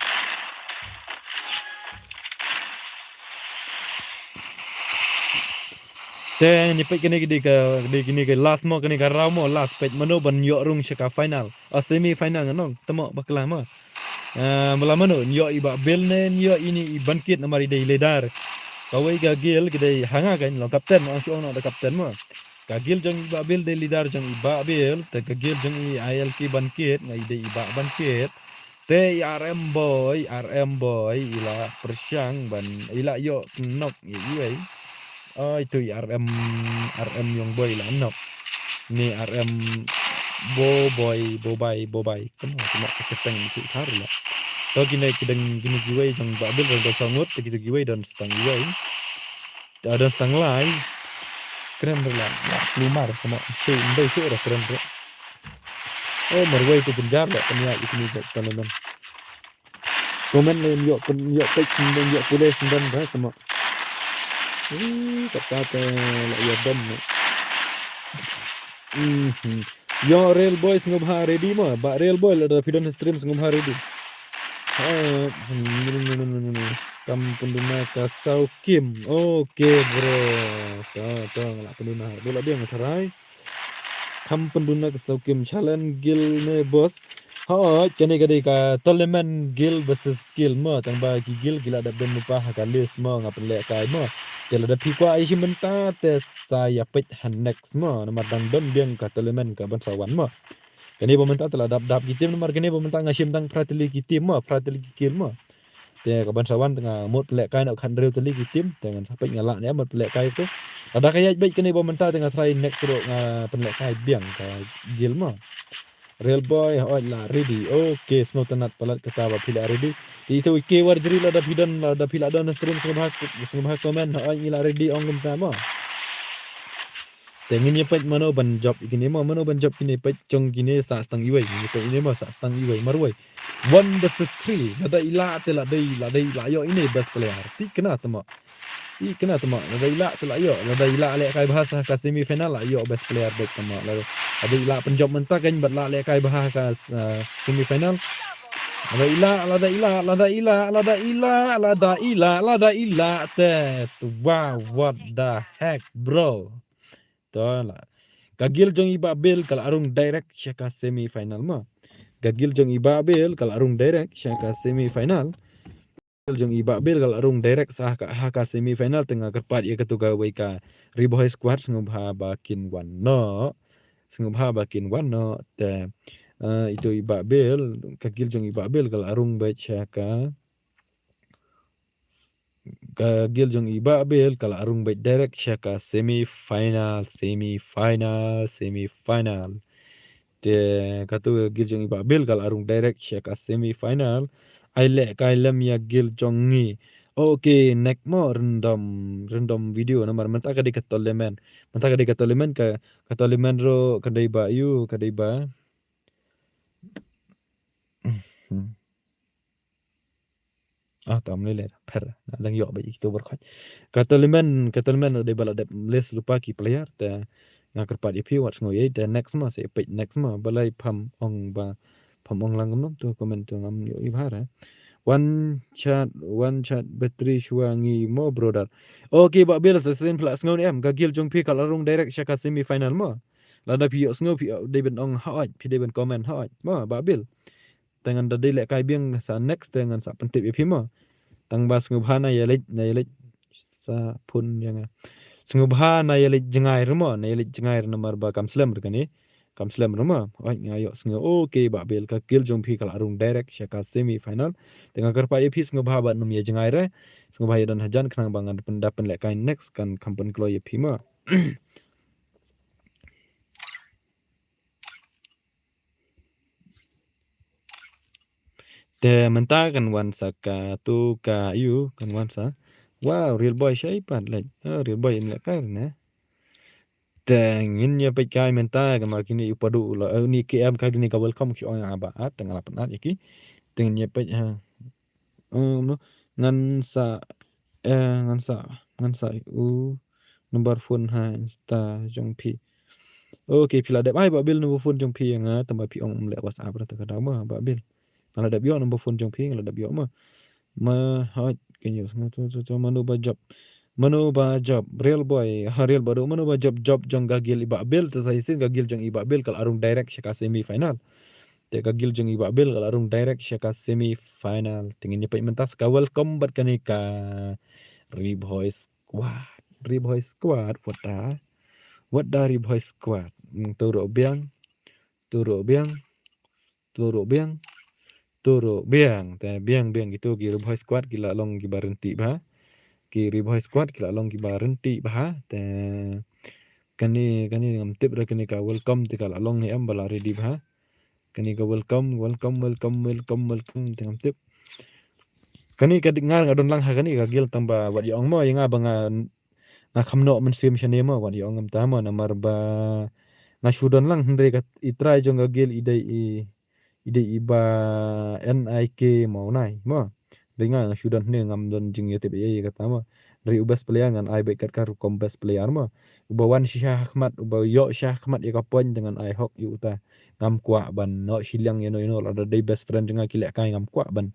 Te ngi peit kane ka dei ka, ka dei kane ka last mo, kane ka round mo, last peit mano ban ïoh rung sha ka final. Ah, semi final ngan ong, te mo bakla mo. Ah, mala mano, ïoh i Bah Bill ne, ïoh ine i Bankit namar i dei leader. Kawei ka guild ka dei ha nga kan long captain, ong shu ong noh da captain mo. Ka guild jong i Bah Bill dei leader jong i Bah Bill, te ka guild jong i I L K Bankit, nga i dei i Bah Bankit. Te i R M boy, R M boy, i la pyrshang ban, i la ïoh knock ïa iwei. Ai, tu i R M, R M young boy i la knock. Ni R M bo boy, bo bai, bo bai. Kynmaw, kynmaw, ka kyrteng ni ki thar la. To kine ki dang, kine kiwei jong Bah Bill dang don sa ngut, te kitu kiwei don stang iwei. Te don stang lai. Kren ruh la, la plumar, kynmaw, shi, mbai shi ruh kren ruh. Oh, marwei tu pynjar la, pynïaid ïa kine jait tournament. Comment ne ïoh pyn, ïoh peit sendon, ïoh pule sendon ba kynmaw. Ih, kata te la ïa dom ne. Mhm. Ïoh Real Boy sngewbha ready mo. Bah Real Boy lada phi don stream sngewbha ready. Ha, hmm, no, no, no. Kam pynduna ka Saw Kim. Okay, bro. To, to, nga la pynduna. Dei la biang nga tharai. Kam pynduna ka Saw Kim challenge guild ne boss. Hooid, kane ka dei ka tournament guild versus guild mo, tang ba ki guild ki la dep don lypa ha ka list mo, nga pynlehkai mo. Te lada phi kwah ïa shim bynta te sa ïa peit ha next mo, namar dang don biang ka tournament ka ban sa wan mo. Kane ba mynta te la dap dap ki team, namar kane ba mynta nga shim tang phra tylli ki team mo, phra tylli ki guild mo. Te ka ban sa wan te nga mut pynlehkai noh khathynriew tylli ki team, te ngan sa peit nga lah ne em mut pynlehkai tu. Lada ka ïaid beit kane ba mynta te nga try next ruh nga pynlehkai biang ka guild mo. Real Boy, hooid la ready. Okay, sngewtynnat palat kata ba phi la ready. Te itu ki war jri lada phi don, lada phi la don stream sngewbha, sngewbha comment, hooid ngi la ready ong kumta mo. Te ngin ïa peit mano ban jop ïa kine mo, mano ban jop kine, peit jong kine sah stang iwei, ngin ïa peit ine mo sah stang iwei marwei. One versus three, lada i lah te la dei, la dei, la ïoh ine best player. Thikna te mo. Thikna te mo, lada i lah te la ïoh, lada i lah lehkai bha sha ka semi final la ïoh best player beit te mo. Lada, lada i lah pynjop mynta kan bad lah lehkai bha ka, uh, semi final. Lada i lah, lada i lah, lada i lah, lada i lah, lada i lah, lada i lah te. Wow, what the heck, bro? To la. Ka guild jong i Bah Bill ka la rung direct sha ka semi final mo. Ka guild jong i Bah Bill ka la rung direct sha ka semi final. Guild jong i Bah Bill ka la rung direct sha ka, ha ka semi final, te nga kyrpad ïa katu kawei ka Ri Bhoi squad sngewbha ba kin wan noh. Sngewbha ba kin wan noh te, eh, itu i Bah Bill, ka guild jong i Bah Bill ka la rung beit sha ka Ka guild jong i Bah Bill ka la rung beit direct sha ka semi final, semi final, semi final. Te katu ka guild jong i Bah Bill ka la rung direct sha ka semi final. Ai lehkai lem ïa guild jong ngi. Okay, next mo random, random video namar mynta ka dei ka tournament. Mynta ka dei ka tournament ka, ka tournament ruh ka dei ba ïu, ka dei ba. Ah, tam lele, pher, na dang ïoh ba ïa kito barkhot. Ka tournament, ka tournament dei ba la dep list lypa ki player, te nga kyrpad ïa phi wat sngew ïeit, te next ma, sa peit next ma, balei pham ong ba, pham ong lang kumno, to comment to ngam ïohi bha re. One chat, one chat battery shuwa ngi mo, brother. Okay, Bah Bill, sa sien phi la sngew ne em, ka guild jong phi ka la rung direct sha ka semi final mo. Lada phi ïoh sngew, phi ïoh dei ban ong hooid, phi dei ban comment hooid mo, Bah Bill. Te ngan da dei lehkai biang sa next te ngan sa pyntip ïa phi mo. Tang ba sngewbha na ïa leit, na ïa leit sa phone ïa nga. Sngewbha na ïa leit jngai re mo, na ïa leit jngai re namar ba kam slem re kane. Kam slem re mo. Oi, nga ïoh sngew. Okay, Bah Bill, ka guild jong phi ka la rung direct sha ka semi final. Te nga kyrpad ïa phi sngewbha ban ym ïa jngai re. Sngewbha ïa don hajan khnang ba ngan da pyn, da pynlehkai next kan kham pynkloi ïa phi mo. Te mynta kan wan sa katu ka ïu, kan wan sa. Wow, Real Boy shai pat leh. Oh, Real Boy in lehkai ne. Te ngin ïa peit kai mynta ka mar kine ïu padu la, eh, ni ki em ka kine ka welcome ki ong aba at, te nga la pynat ïa ki. Te ngin ïa peit ha. Eh, no. Ngan sa, eh, ngan sa, ngan sa u number phone ha Insta jong phi. Okay, phi la dep ai Bah Bill number phone jong phi ïa nga, tang ba phi ong ym leh WhatsApp ra ta ka daw ma Bah Bill. Nga la dep ïoh number phone jong phi, nga la dep ïoh ma. Ma hooid, kane ïoh sngew tu tu tu mano ba jop. Mano ba jop, Real Boy, ha Real Boy, mano ba jop, jop jong ka guild i Bah Bill, te sa shisien ka guild jong i Bah Bill ka la rung direct sha ka semi final. Te ka guild jong i Bah Bill ka la rung direct sha ka semi final. Te ngin ïa peit mynta sa ka welcome bad kane ka Ri Bhoi Squad. Ri Bhoi Squad, what the? What the Ri Bhoi Squad? Hmm, tu ruh biang. Tu ruh biang. Tu ruh biang. Tu ruh biang. Te biang, biang kitu ki Ri Bhoi Squad ki la long kiba rynti bha. Ki Ri Bhoi Squad ki la long kiba rynti bha. Te kane, kane ngam tip re kane ka welcome te ka la long ne em ba la ready bha. Kane ka welcome, welcome, welcome, welcome, welcome te ngam tip. Kane ka dik nga nga don lang ha kane ka guild tang ba wat ïa ong mo ïa nga ba nga, nga kham noh mynsiem shane mo, wat ïa ong ngam ta mo namar ba nga shu don lang hynrei ka i trai jong ka guild i dei i, i dei i Bah N I K mo nai mo. Dei nga nga shu don hynrei ngam don jingïatip ei ei kata mo. Dei u best player ngan ai beit kat ka rukom best player mo. Uba wan shisha ha khmat, uba ïoh shisha ha khmat ïa ka point te ngan ai hok ïa uta. Ngam kwah ban noh shiliang ïano ïano lada dei best friend jong nga ki lehkai ngam kwah ban.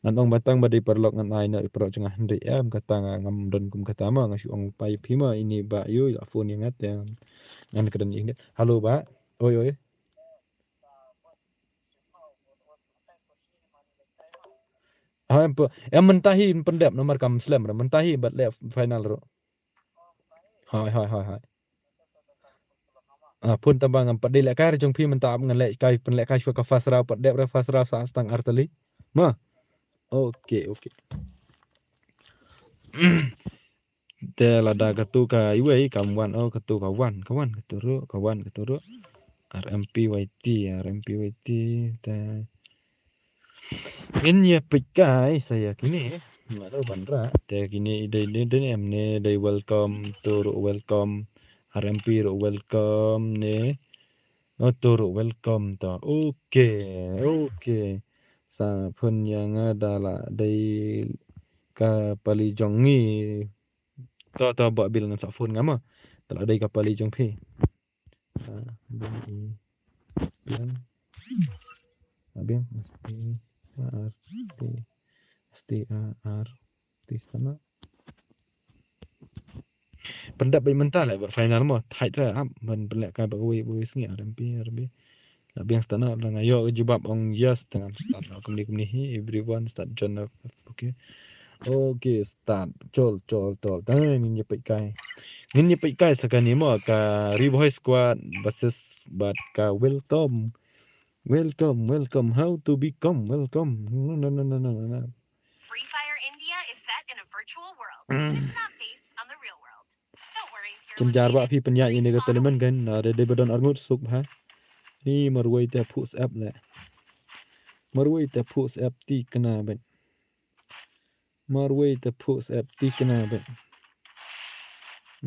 Ngan ong ba tang ba dei paralok ngan ai noh ïa paralok jong nga hynrei em kata nga ngam don kum kata mo nga shu ong pa ïa phi mo ini ba ïoh ïa phone ïa nga te ngan kren ïa ngi. Hello ba. Oi oi. Ha em pa em mynta hi pyndep namar kam slem re mynta hi bad leh final ruh. Hai hai hai hai. Ah, phone tang ba ngam pat dei lehkai re jong phi mynta ap ngan lehkai pynlehkai shuwa ka first round pat dep re first round sa stang ar tylli. Ma. Okay, okay. Te lada katu ka iwei kam wan, oh katu ka wan, ka wan katu ruh, ka wan katu ruh. R M P Y T, R M P Y T, te. Ngin ïa peit kai sa ïa kine. Nga ruh ban rah. Te kine i dei, dei, dei em ne dei welcome, tu ruh welcome. R M P ruh welcome ne. Oh, tu ruh welcome to. Okay, okay. Sa phone ïa nga da la dei ka pali jong ngi. To, to, Bah Bill ngan sa phone nga mo. Da la dei ka pali jong phi. Ah, biang i, biang. Ah, biang, S T A R T, S T A R T sana. Pyndep bad mynta leh bad final mo. Tight re ap ban pynlehkai bad kawei, kawei sngi R M P, R M P. La biang start na, la nga ïoh ka jubab ong yes, te ngam start na kumne kumne hi, everyone start join na, okay. Okay, start, chol, chol, chol, te ngin ïa peit kai. Ngin ïa peit kai sa kane mo, ka Ri Bhoi Squad versus bad ka Welcome. Welcome, welcome, how to become welcome. No, no, no, no, no, no, no. Free Fire India is set in a virtual world. It's not based on the real world. Kim jar ba phi pynïaid ïa ne ka tournament kan, na dei ba don arngut suk bha. Ni marwei te phuh sep le. Marwei te phuh sep ti kena bet. Marwei te phuh sep ti kena bet.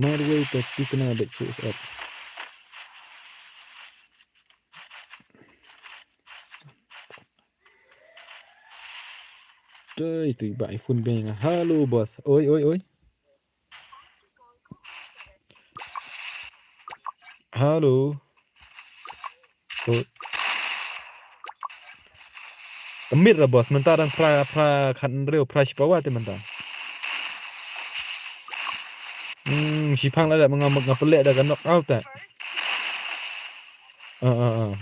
Marwei te ti kena bet phuh sep. Tei, tei ba iPhone beng. Hello boss. Oi, oi, oi. Hello. Oh. Ka miet ra boss, mynta dang phra, phra khathynriew, phra shiphew te mynta. Hmm, shiphang la da, nga, nga pynleh da ka knockout te. Ah, ah, ah.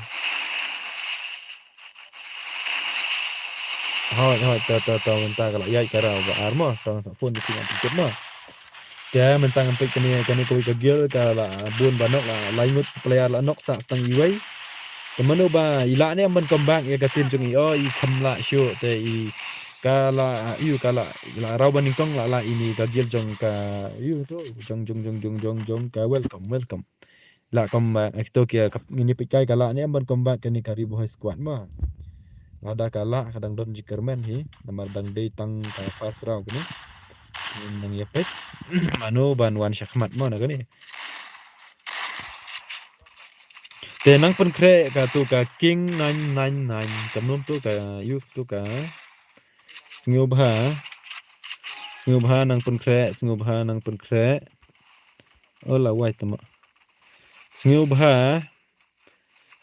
Hoi, hoi, to, to, to, mynta ka la ïaid ka round ba ar mo, to, to, phone di sini tiket mo. Te mynta ngam peit kane, kane kawei ka gear ka la bun ba knock, la lai ngut player la knock sa tang iwei. Te mano ba i lah ne em ban come back ïa ka team jong i, oh, i kham lah shuh te i ka la, ïu ka la, la raw ba nyngkong la, la ini ka gear jong ka, ïu to, jong, jong, jong ka welcome, welcome. La come back, eh, to ki, ka, ngin ïa peit kai ka lah ne em ban come back kane ka Ri Bhoi squad mo. Lada ka lah ka dang don jingkyrmen hi, namar dang dei tang ka first round kane. Ngin nang ïa peit mano ban wan shakhmat mo na kane. Te nang pynkhreh ka tu ka King nine nine nine, ka mlum tu ka ïu tu ka. Sngewbha. Sngewbha nang pynkhreh, sngewbha nang pynkhreh. Oh, la wai te mo. Sngewbha.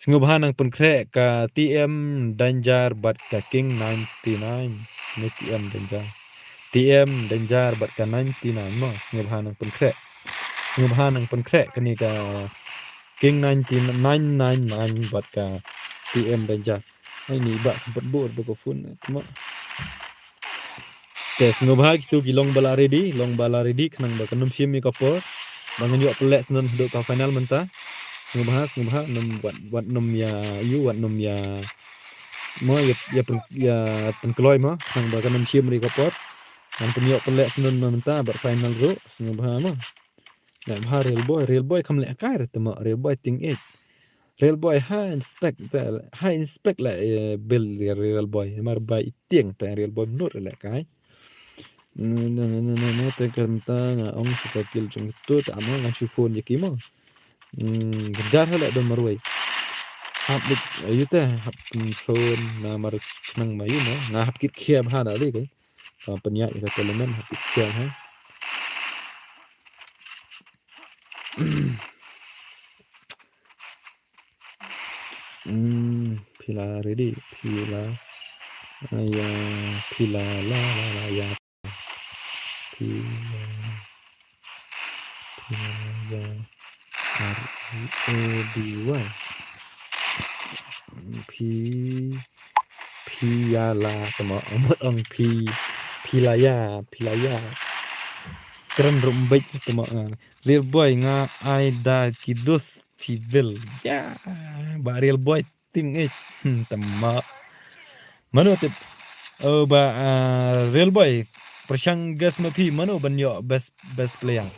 Sngewbha nang pynkhreh ka T M Danger bad ka King ninety-nine. Ni T M Danger. T M Danger bad ka ninety-nine mo. Sngewbha nang pynkhreh. Sngewbha nang pynkhreh kane ka King ninety-nine nine nine bad ka T M Danger. Ai ni ba ka pat bor ba ka phone te mo. Te sngewbha kitu ki long ba la ready, long ba la ready khnang ba kan ym shim ïa ka por. Ba ngan ïoh pynleh sngewbha haduh ka final mynta. Sngewbha, sngewbha, nym wat, wat nym ïa, ïu, wat nym ïa. Mo ïa, ïa pyn, ïa pynkloi mo, khnang ba kan ym shim ïa ka por. Ngan pynïoh pynleh sngewbha mynta bad final ruh, sngewbha mo. Leh bha Real Boy, Real Boy kham leh kai re te mo, Real Boy ting eh. Real Boy ha inspect, ha inspect la, eh, build Real Boy, mar ba i tieng te Real Boy mut leh kai. Ne, ne, ne, ne, ne, te kata nga ong sa ka kill jong tu, ta mo ngan shu phone ïa ki mo. Hmm, kejar ha leh don marwei. Hap dik, ayu te, hap phone, namar khnang ma ïu mo. Nga hap kit khia bha da dei kai. Ka pynïaid ïa ka tournament, hap kit khia bha. Hmm, phi la ready, phi la, ah, ïa, phi la, la, la, la, ïa, phi la, phi la, ïa, R E A D Y. Phi, phi ïa la, te mo, mut ong phi, phi la ïa, phi la ïa. Kren ruh mbeit, te mo, ah. Real Boy nga ai da ki dos phi bel. Ya, ba Real Boy ting eh. Hmm, te mo. Mano tip? Oh, ba, ah, Real Boy. Pyrshang guess ma phi, mano ban ïoh best, best player.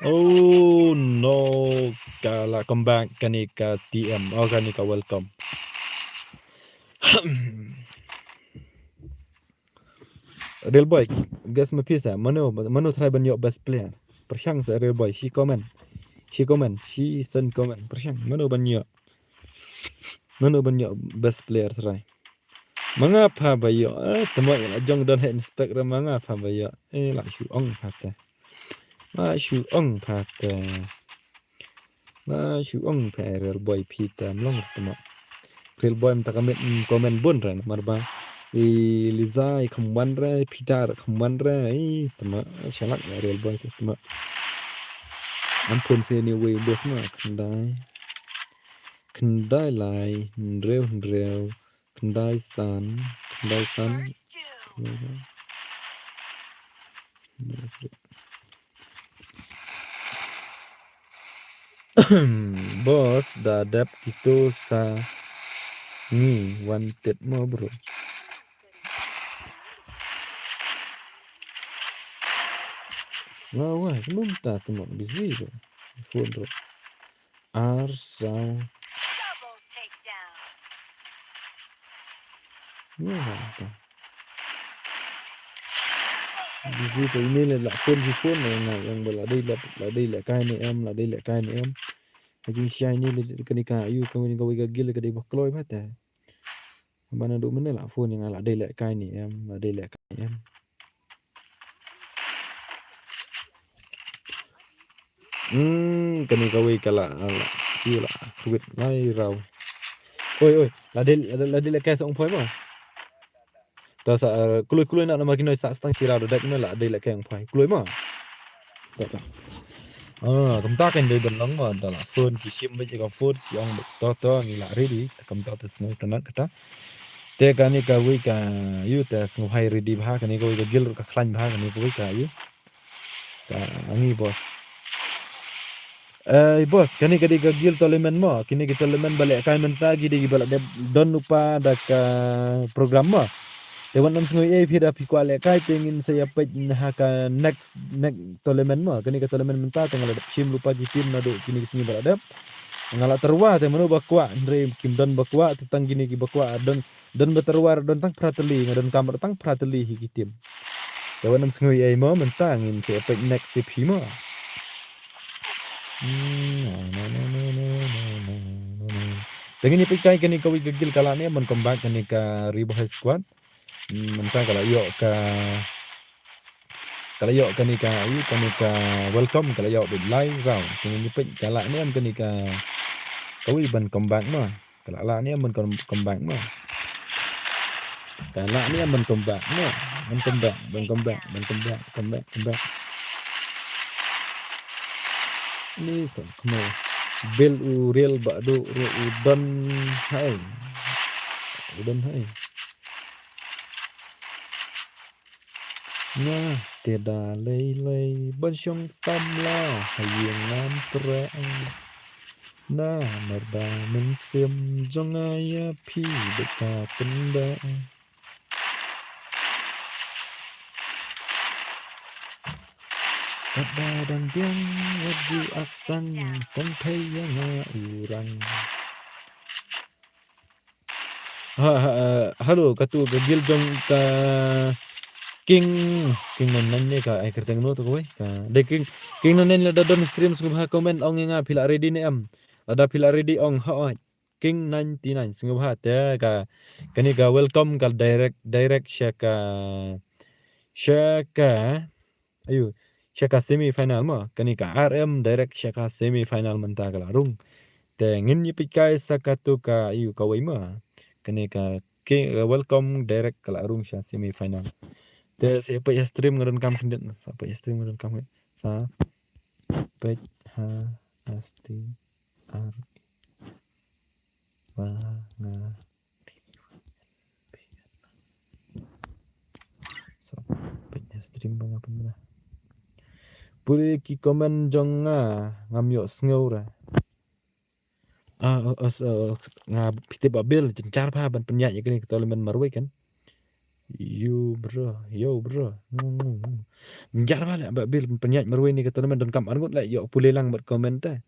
Oh no, ka la comeback kane ka T M. Oh, kane ka welcome. Real Boy, guess ma phi sa, mano, mano trai ban ïoh best player. Pyrshang sa Real Boy, shi comment. Shi comment, shi send comment. Pyrshang, mano ban ïoh. Mano ban ïoh best player trai. Ma nga pha ba ïoh, eh, te mo ïa la jong don ha inspect re ma nga pha ba ïoh. Eh, la shu ong pha te. La shu ong pha te. La shu ong pha Real Boy phi te mlong te mo. Real Boy mynta ka met, mm, comment bun re, namar ba. I Liza i kham wan re, Peter kham wan re, i te mo, shalak ïa Real Boy te mo. Am phone sa ïa ni wei bos mo, khyndai. Khyndai lai, hynriew, hynriew. Khyndai san, khyndai san. Boss, da dep kito sa ngi wanted mo, bro. Nga wai, kumta te mo busy, bro. Phone, bro. Ar saw. Busy te ine le la phone, ki phone le nga ong ba la dei la, la dei lehkai ne em, la dei lehkai ne em. Ka jingshai ne le kane ka, ayu, kane kawei ka gil ka dei ba kloi ba te. Ba naduh mynne la phone ïa nga la dei lehkai ne em, la dei lehkai ne em. Hmm, kane kawei ka la, la, ïa la, kwit lai raw. Oi, oi, la dei, la dei, la dei lehkai sa ong phai mo. Ta sa, eh, kloi, kloi na, namar ki nongshah tang shira da dep na la dei lehkai ong phai. Kloi mo. Ta, ta. Ah, kumta kan dei ban long mo, da la phone ki shim beit ka phone ki ong beit to to ngi la ready, ta kumta te sngew tynnat kata. Te kane kawei ka ïu te sngew hai ready bha, kane kawei ka guild ruh ka khlaiñ bha, kane kawei ka ïu. Ka ngi boss. Eh, boss, kane ka dei ka guild tournament mo, kine ki tournament ba lehkai mynta ki dei kiba la dep don lypa da ka program mo. Te wat nym sngew ei phi da phi kwah lehkai te ngin sa ïa peit ha ka next, next tournament mo. Kane ka tournament mynta te nga la dep shim lypa ki team naduh kine ki sngi ba la dep. Nga la tyrwa te mano ba kwah, hynrei kim don ba kwah, te tang kine kiba kwah don, don ba tyrwa don tang phra tylli, nga donkam tang phra tylli hi ki team. Te wat nym sngew ei mo, mynta ngin sa ïa peit next ïa phi mo. Hmm, na, na, na. Te ngin ïa peit kai kane kawei ka guild ka lah ne em ban comeback kane ka Ri Bhoi Squad. Hmm, mynta ka la ïoh ka, ka la ïoh kane ka, ïoh kane ka welcome, ka la ïoh beit lai round. Te ngin ïa peit ka lah ne em kane ka, kawei ban comeback mo. Ka lah, lah ne em ban come, comeback mo. Ka lah ne em ban comeback mo. Ban comeback, ban comeback, ban comeback, comeback, comeback. Ni sa kmo. Bil u real ba du ru u don hai. U don hai. Nga te da lei lei ban shong samla ha ïing ngam treh. Namar ba mynsiem jong nga ïa phi beit ka pynbeit. Katba dang biang wat ju aksang tang thei ïa nga u rang. Ha, ha, eh, hello, katu ka guild jong ka King, King nine nine ne ka ai kyrteng no to kawei. Ka, dei King, King nine nine lada don stream sngewbha comment ong ïa nga phi la ready ne em. Lada phi la ready ong hooid. King ninety-nine sngewbha te ka, kane ka welcome ka direct, direct sha ka, sha ka Ayu, sha ka semi final mo, kane ka R M direct sha ka semi final mynta ka la rung. Te ngin ïa peit kai sa katu ka, ayu, kawei mo. Kane ka, ka welcome direct ka la rung sha semi final. Te sa peit ha stream nga donkam khyndiat, sa peit ha stream nga donkam khyndiat. Sa peit ha stream ar ba nga So, peit na stream ba nga pynbna. Pule ki comment jong nga ngam ïoh sngew ra. Ah, oh, oh, so, nga phi tip ba Bill jynjar bha ban pynïaid ïa kane ka tournament marwei kan. Yo bro, yo bro. Jynjar bha leh ba Bill pynïaid marwei ne ka tournament donkam arngut leh ïoh pule lang bad comment te.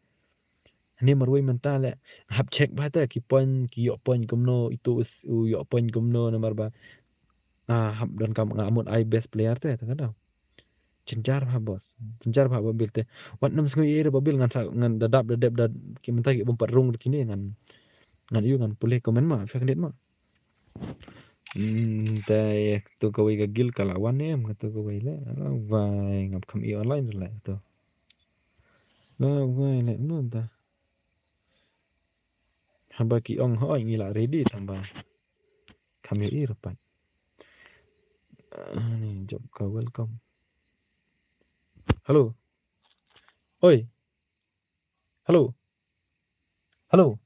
Hynne marwei mynta leh hap check bha te ki point, ki ïoh point kumno, itu u ïoh point kumno namar ba nga hap donkam nga mut ai best player te, te ka dei. Jynjar bha boss. Jynjar bha ba Bill te. Wat nym sngew ïa ba Bill ngan sa ngan da dap da dep da ki mynta ki bym pat rung kine ngan, ngan ïoh ngan pule comment ma, phi kandit ma. Hmm, te tu kawei ka guild ka la wan em, katu kawei leh. Wai ngap kham ïoh online leh tu. La wai leh mynta. Haba ki ong hooid ngi la ready tang ba kham ïohi ruh pat. Ah, ni jop ka welcome. Hello. Oi. Hello. Hello.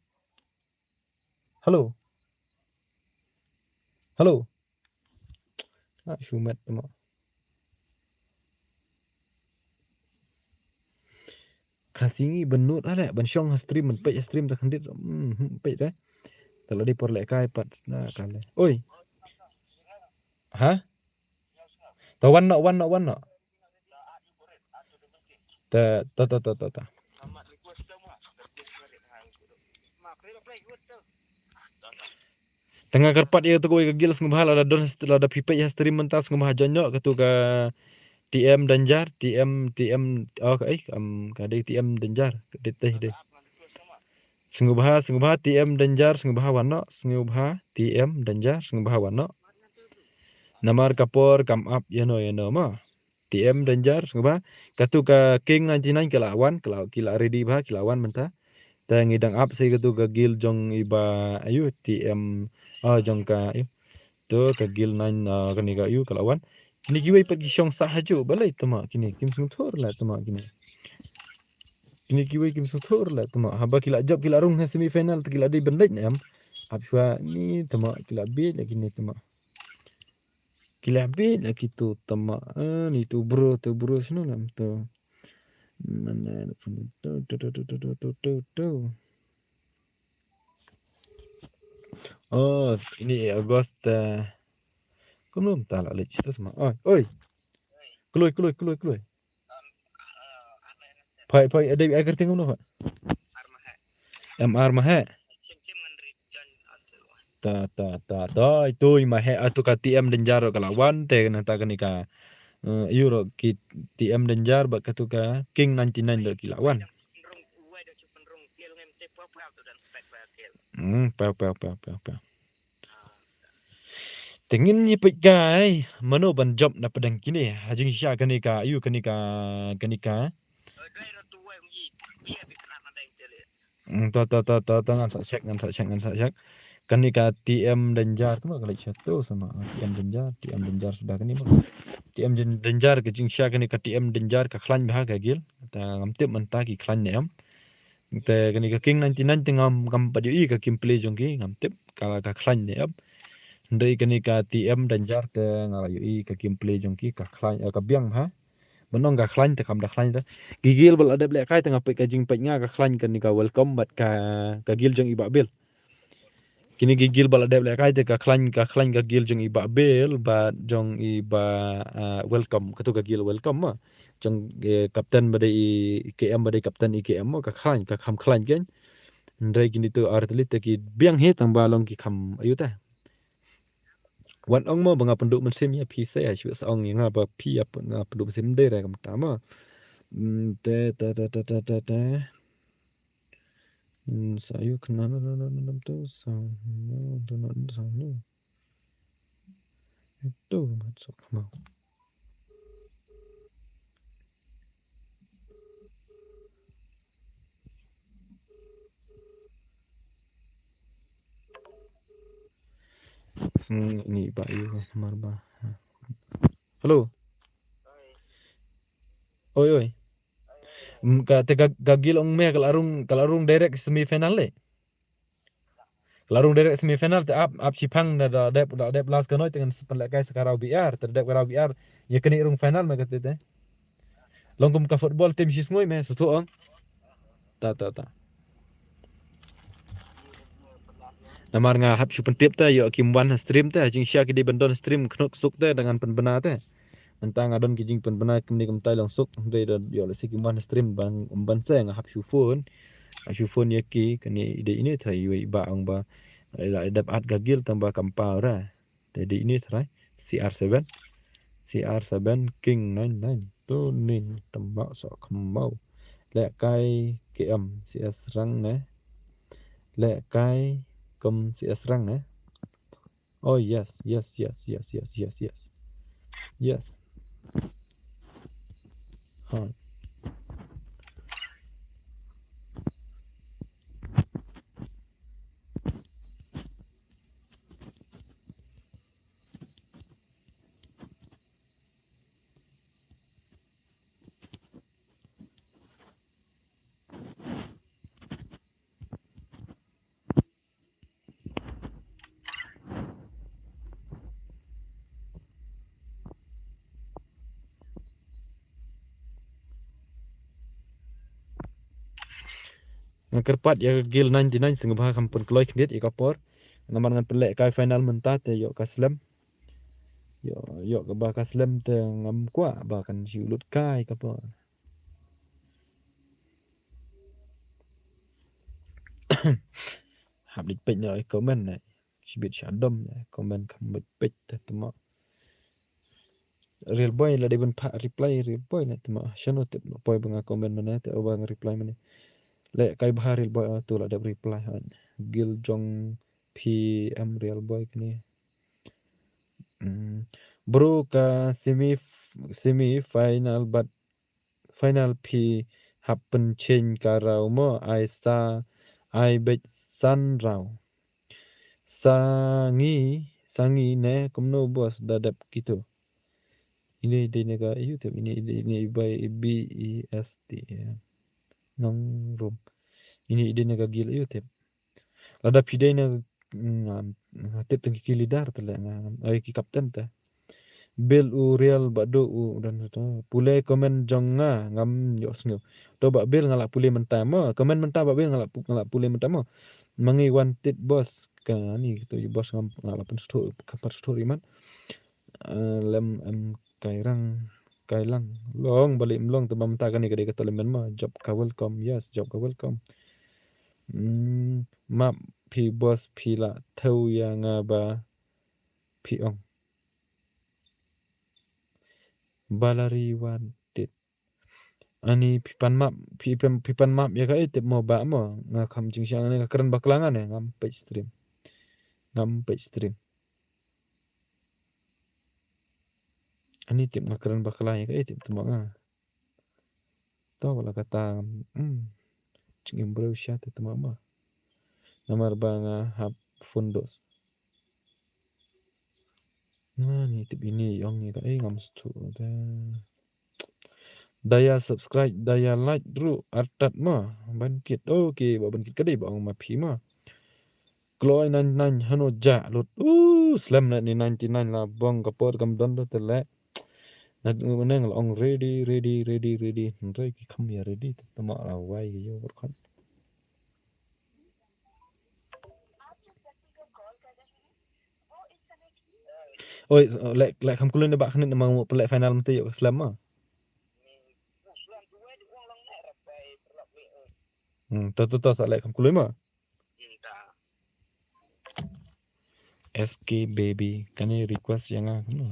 Hello. Hello. Ah, shu met mo. Ka sngi ban nud ale ban shong ha stream, ban peit ha stream ta khandit. Hmm, hmm, peit re. Ta la dei por lehkai pat na ka le. Oi. Ha? Ta wan noh, wan noh, wan noh. Ta, ta, ta, ta, ta, ta. Tang nga kyrpad ïa katu kawei ka guild sngewbha lada don, lada phi peit ha stream mynta sngewbha join noh katu ka T M Danger, T M, T M, oh, ka, eh, um, ka dei T M Danger, ka dei teh dei. Sngewbha, sngewbha T M Danger, sngewbha wan noh, sngewbha T M Danger, sngewbha wan noh. Namar ka por kam ap ïano ïano ma. T M Danger, sngewbha. Katu ka King ninety-nine ka la wan, ka la, ki la ready bha, ki la wan mynta. Ngi dang ap sa katu ka guild jong i Bah, ayu, T M, ah, jong ka, ayu. To ka guild nine, ah, kane ka, ayu, ka la wan. Kine kiwei pat ki shong sah hajuh balei tama kine, kim sngewthuh la tama kine. Kine kiwei kim sngewthuh la tama. Haba ki la jop ki la rung ha semi final te ki la dei ban leit ne em. Ap shuwa ni tama ki la bieit la kine tama. Ki la bieit la kitu tama. Ah, ni tu bro, tu bro shano lam tu. Mana tu, tu, tu. Oh, ini August, eh, kumno mynta la leit shata sma. Oi, oi. Kloi, kloi, kloi, kloi. Phai, phai, ada ai kyrteng kumno, Pak? M R Mahek. Ta, ta, ta, ta, itu i Mahek, atu ka T M Danger ka la wan te nangta kane ka, eh, ayu ruh ki T M Danger bad katu ka King ninety-nine ruh ki la wan. Hmm, paw, paw, paw, paw, paw. Te ngin ïa peit kai, mano ban jop na pdeng kine, ha jingshisha kane ka, ayu kane ka, kane ka. Hmm, to, to, to, to, to, ngan sa check, ngan sa check, ngan sa check. Kane ka T M Danger, kumno ka leit shatu sma, T M Danger, T M Danger suda kane mo. T M Danger ka jingshisha kane ka T M Danger ka khlaiñ bha ka guild. Ta ngam tip mynta ki khlaiñ ne em. Te kane ka King ninety-nine te ngam, ngam pat ïohi ka gameplay jong ki, ngam tip ka, ka khlaiñ ne em. Hynrei kane ka T M Danger te nga la ïohi ka gameplay jong ki, ka khlaiñ, eh, ka biang bha. Ban ong ka khlaiñ te kam da khlaiñ te. Ki guild ba la dep lehkai te nga peit ka jingpeit nga ka khlaiñ kane ka Welcome bad ka, ka guild jong i Bah Bill. Kine ki guild ba la dep lehkai te ka khlaiñ, ka khlaiñ ka guild jong i Bah Bill bad jong i Bah, ah, Welcome, katu ka guild Welcome ma. Jong, eh, captain ba dei i K M, ba dei captain i K M ma, ka khlaiñ, ka kham khlaiñ kein. Hynrei kine tu ar tylli te ki biang hi tang ba long ki kham ayu te. Wat ong mo ba nga pynduh mynsiem ïa phi, sa ïa shu sa ong ïa nga ba phi ïa pyn-, nga pynduh mynsiem, dei re kumta mo. Hmm, te, te, te. Hmm, sa ïa kena na, na, na, na, na, tu, sa, no, tu, na, sa, no. Itu, masuk mau. Hmm, ini ba ïa, mar ba. Hello. Oi, oi. Mm, ka, te ka, ka guild ong me ka la rung, ka la rung direct semi final le. Ka la rung direct semi final te ap, ap shiphang da, da dep, da dep last ka noi te ngan pynlehkai sa ka Raw B R, te da dep ka Raw B R. Ïa kane rung final me kata te. Long kum ka football team shi sngi me, shu thoh ong. Ta, ta, ta. Namar nga hap shu pyntip te, ïoh kim wan ha stream te, jingshisha ki dei ban don stream khnuk suk te, da ngan pynbna te. Mynta nga don ki jingpynbna kumne kumtai long suk, hynrei da ïoh lehse kim wan ha stream ban, ban se nga hap shu phone. Hap shu phone ïa ki, kane i dei ine trai iwei i Bah ong ba, eh, la dep add ka guild tang ba kam paw ra. Te dei ine trai, C R seven. C R seven King nine nine. Tu nin tama sa khmau. Lehkai K M C S rang ne. Lehkai kum C S rang ne. Oh yes, yes, yes. Yes. Ha. Nga kyrpad ïa ka guild ninety-nine sngewbha kham pynkloi khyndiat ïa ka por. Namar ngan pynlehkai final mynta te ïoh ka slem. Ïoh, ïoh kaba ka slem te ngam kwah ba kan shu lut kai ka por. Hap leit peit noh ïa comment ne. Shibit shadom ne comment kham leit peit te tama. Real boy la dei ban phah reply real boy ne tama. Shano tip noh poi ba nga comment mane te o ba nga reply mane. Lehkai bha real boy, oh, tu la dep reply ha. Guild jong P M real boy kane. Hmm. Bro ka semi, semi final bad final phi hap pyncheng ka Raw mo, ai sa ai beit san raw. Sangi, sangi ne kumno boss da dep kito. Ini dei ne ka YouTube, ini dei ne bai B E S T. Nong rum. Ini dei ne ka gil YouTube. Lada phi dei ne nga tip tang ki leader te le nga, ai ki captain te. Bill u real ba do u dan to. Pule comment jong nga ngam ïoh sngew. To ba Bill nga la pule mynta mo. Comment mynta ba Bill nga la pu-, nga la pule mynta mo. Mangi wanted boss ka ni to boss ngam nga la pun stu ka pat stu riman. Eh, lem em kairang kailang long bali mlong te ba mynta ka ni ka dei ka tournament mo. Job ka welcome. Yes, job ka welcome. Hmm, map phi boss phi la thew ïa nga ba phi ong. Balari wanted. Ani phi pan map, phi pan, phi pan map ïa ka eh tip mo ba mo. Nga kham jingshisha ne ka kren bakla nga ne ngam peit stream. Ngam peit stream. Ani tip nga kren bakla ïa ka eh tip temo nga. To wala kata, hmm. Jingim briew sha te temo ma. Namar ba nga hap fundos. Nga ni tip ini ong ni ka eh ngam stu da. Da ïa subscribe, da ïa like ruh artat ma. Ban kit. Okay, ba ban kit ka dei ba ong ma phi ma. Kloi nine nine hano ja lut. Uh, slem na ni ninety nine la bong ka por kam don do te le. Na u neng la ong ready, ready, ready, ready. Hynrei ki kham ïa ready te temo la wai ki ïoh bor khan. Oi, leh, leh kham kloi ne ba khnit ne ma ngu pynleh final mynta ïoh ka slem ma. Hmm, to, to, to, sa leh kham kloi ma. S K baby, kane request ïa nga kumno.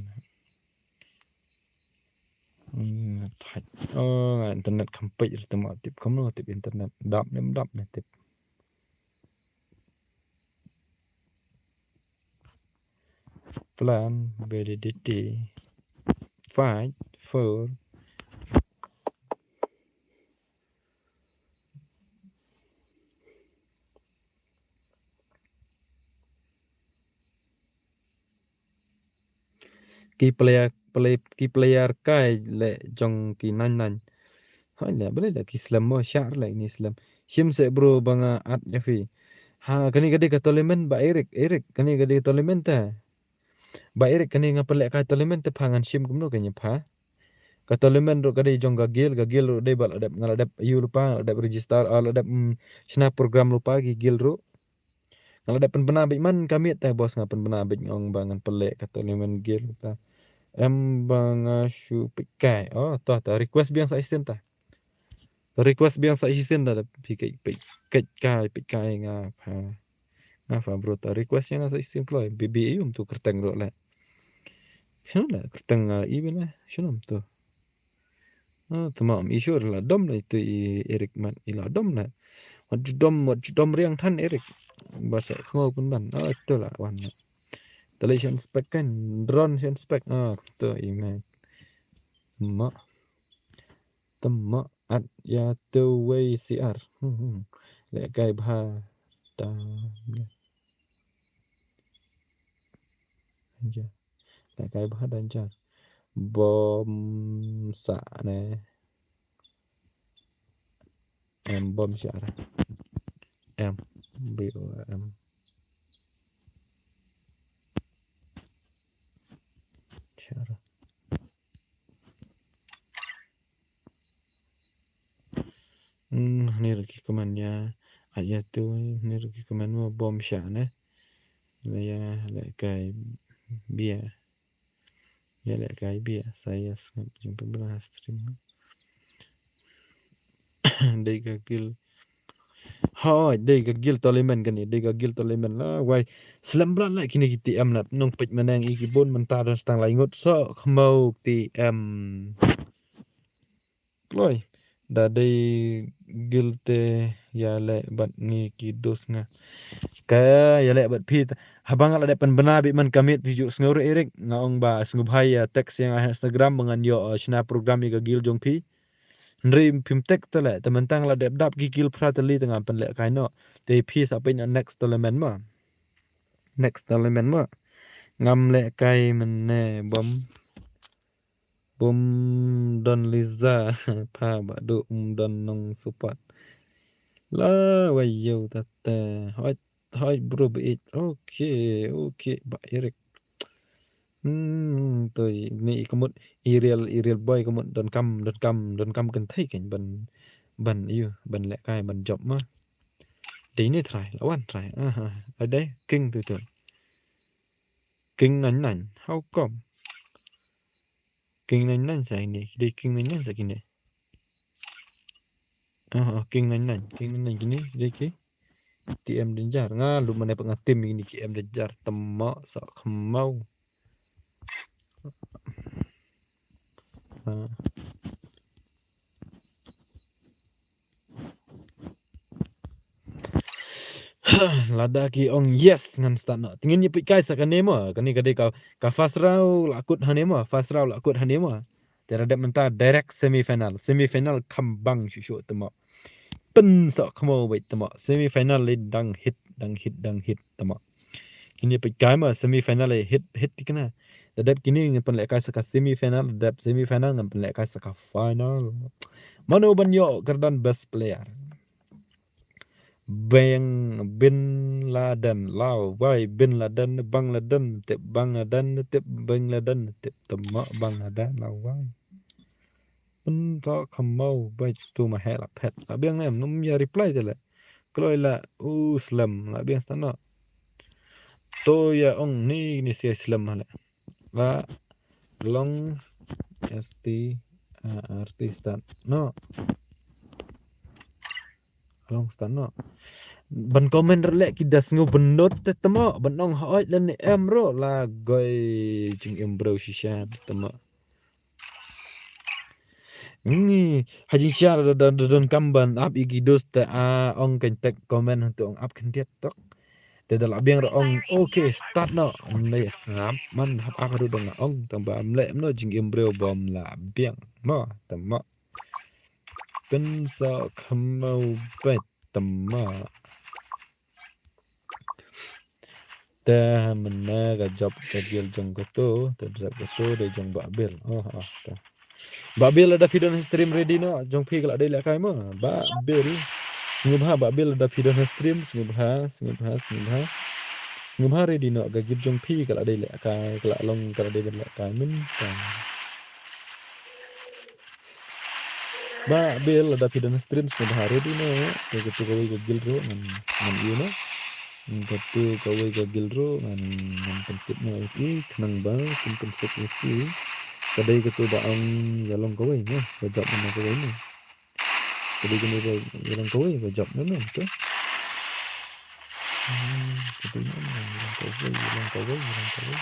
Hmm, thait. Oh, nga internet kham peit ruh te ma tip kumno tip internet. Dap ne dap ne tip. Plan validity. Fight for ki player, play, ki player kai leh jong ki nine nine. Hai leh, balei leh ki slem mo, shah leh ini slem. Shim seh bro ba nga add ïa phi. Ha, kane ka dei ka tournament ba Eric, Eric, kane ka dei ka tournament te. Ba Eric kane nga pynleh kai tournament te pha ngan shim kumno kane pha. Ka tournament ruh ka dei jong ka guild, ka guild ruh dei ba la dep, nga la dep ïoh lypa, la dep register, ah, la dep, mm, shna program lypa ki guild ruh. Nga la dep pynbna beit man ka miet te boss nga pynbna beit nga ong ba ngan pynleh ka tournament guild ta. Em ba nga shu peit kai. Oh, to, to request biang sa shisien ta. Request biang sa shisien da, da phi kait, peit, kait kai, peit kai nga pha. Nga pha bro ta request ïa nga sa shisien kloi. Baby aïu to kyrteng ruh leh. Shano leh kyrteng nga i bene. Shano to. Ah, tama am i sure la dom la itu i Eric man i la dom la. Wat ju dom, wat ju dom riang than Eric. Ba sa khmo pun ban. Ah, itu la wan. Tali shan spek kan. Drone shan spek. Ah, to i me. Ma. Tama at ïa tu wei siar. Hmm, hmm. Leh kai bha. Tam. Ja. Leh kai bha dan ja. Bom sa ne. Em bom siar. Em. B O M. Siar. Hmm, hangne ruh ki comment ïa. At ïa tu, hangne ruh ki comment mo bom shah ne. Leh ïa, leh kai bia. Ïa leh kai bia, sa ïa sngap jingpynbna ha stream. Dei ka guild. Hooid, dei ka guild tournament kane, dei ka guild tournament la, wai. Slem bha la kine ki T M na, nong peit myneng i ki bun mynta don stang lai ngut, so khmau T M. Kloi. Da dei guild te ïa leh bad ngi ki dos nga. Ka ïa leh bad phi ta. Haba nga la dep pynbna beit man ka miet phi ju sngew re Eric. Nga ong ba sngewbha ïa text ïa nga ha Instagram ba ngan ïoh, uh, shna program ïa ka guild jong phi. Hynrei phim tek te leh, te mynta nga la dep dap ki kill phra tylli te ngam pynlehkai noh. Te phi sa peit noh next tournament mo. Next tournament mo. Ngam lehkai mynne bom. Bom don Liza. Pha ba du um don nong support. La wa yo ta te. Hoi, hoi bro bit. Okay, okay, ba Eric. Hmm, to ni i kamut i real, i real boy kamut don kam, don kam, don kam kynthei kan ban, ban yu, ban lehkai, ban job ma. Dei ni trai, lawan trai. Aha, adei king tu tu. King nine nine. How come? King nine nine sa ini. Dei king nine nine sa kini. Ah, ah, king nine nine. King nine nine kini. Dei ki. T M Danger. Nga lu mana pengah tim ini T M Danger. Temak sa kemau. Ha. Lada ki ong yes ngan start noh. Te ngin ïa peit kai sa kane mo. Kane ka dei ka, ka first round la kut hane mo. First round la kut hane mo. Te la dep mynta direct semi final. Semi final kham bang shuh shuh te mo. Pynsoh khmo beit te mo. Semi final le dang hit, dang hit, dang hit te mo. Kine peit kai ma semi final le hit, hit tikna. Da dep kine ngan pynlehkai sa ka semi final, da dep semi final ngan pynlehkai sa ka final. Mano ban ïoh kyrdan best player? Bang Bin Laden, Lawai Bin Laden, Bang Laden, tip Bang Laden, tip Bang Laden, tip te mo Bang Laden, Lawai. Pynta kham mau bai tu ma heh la phet. La biang ne em, num ïa reply te le. Kloi la u slem, la biang start noh. To ïa ong ni ni sia slem ha le. La long S T A R T start noh. Long start noh. Ban comment re le ki da sngew bynnud te te mo, ban ong hoi lane em ro la goi jingim bro shisha te mo. Ni ha jingshisha da, da, da don kam ban ap ïa ki dos te a ong kan tek comment hangto ong ap khyndiat tok. Te da la biang re ong okay start noh. Ym leh sngap man hap ap haduh dang ong tang ba ym leh em noh jingim briew bym la biang mo te mo. Pynsa kham mau beit te mo. Te mynne ka job ka gil jong kato, te drep kato dei jong Bah Bill. Oh, oh, te. Bah Bill lada phi don ha stream ready noh, jong phi ka la dei lehkai mo. Bah Bill. Sngewbha Bah Bill lada phi don ha stream, sngewbha, sngewbha, sngewbha. Sngewbha ready noh ka gil jong phi ka la dei lehkai, ka la long ka la dei lehkai mynta. Bah Bill lada phi don ha stream sngewbha ready noh. Te katu kawei ka gil ruh ngan, ngan ïa noh. Katu kawei ka gil ruh ngan, ngan pyntip noh ïa phi khnang ba kin pynsuk ïa phi. Ka dei katu ba ong ïa long kawei noh, ba jop noh kawei noh. Ka dei kane ba ïa long kawei, ba jop noh noh tu. Hmm, ka dei noh ïa long kawei, ïa long kawei, ïa long kawei.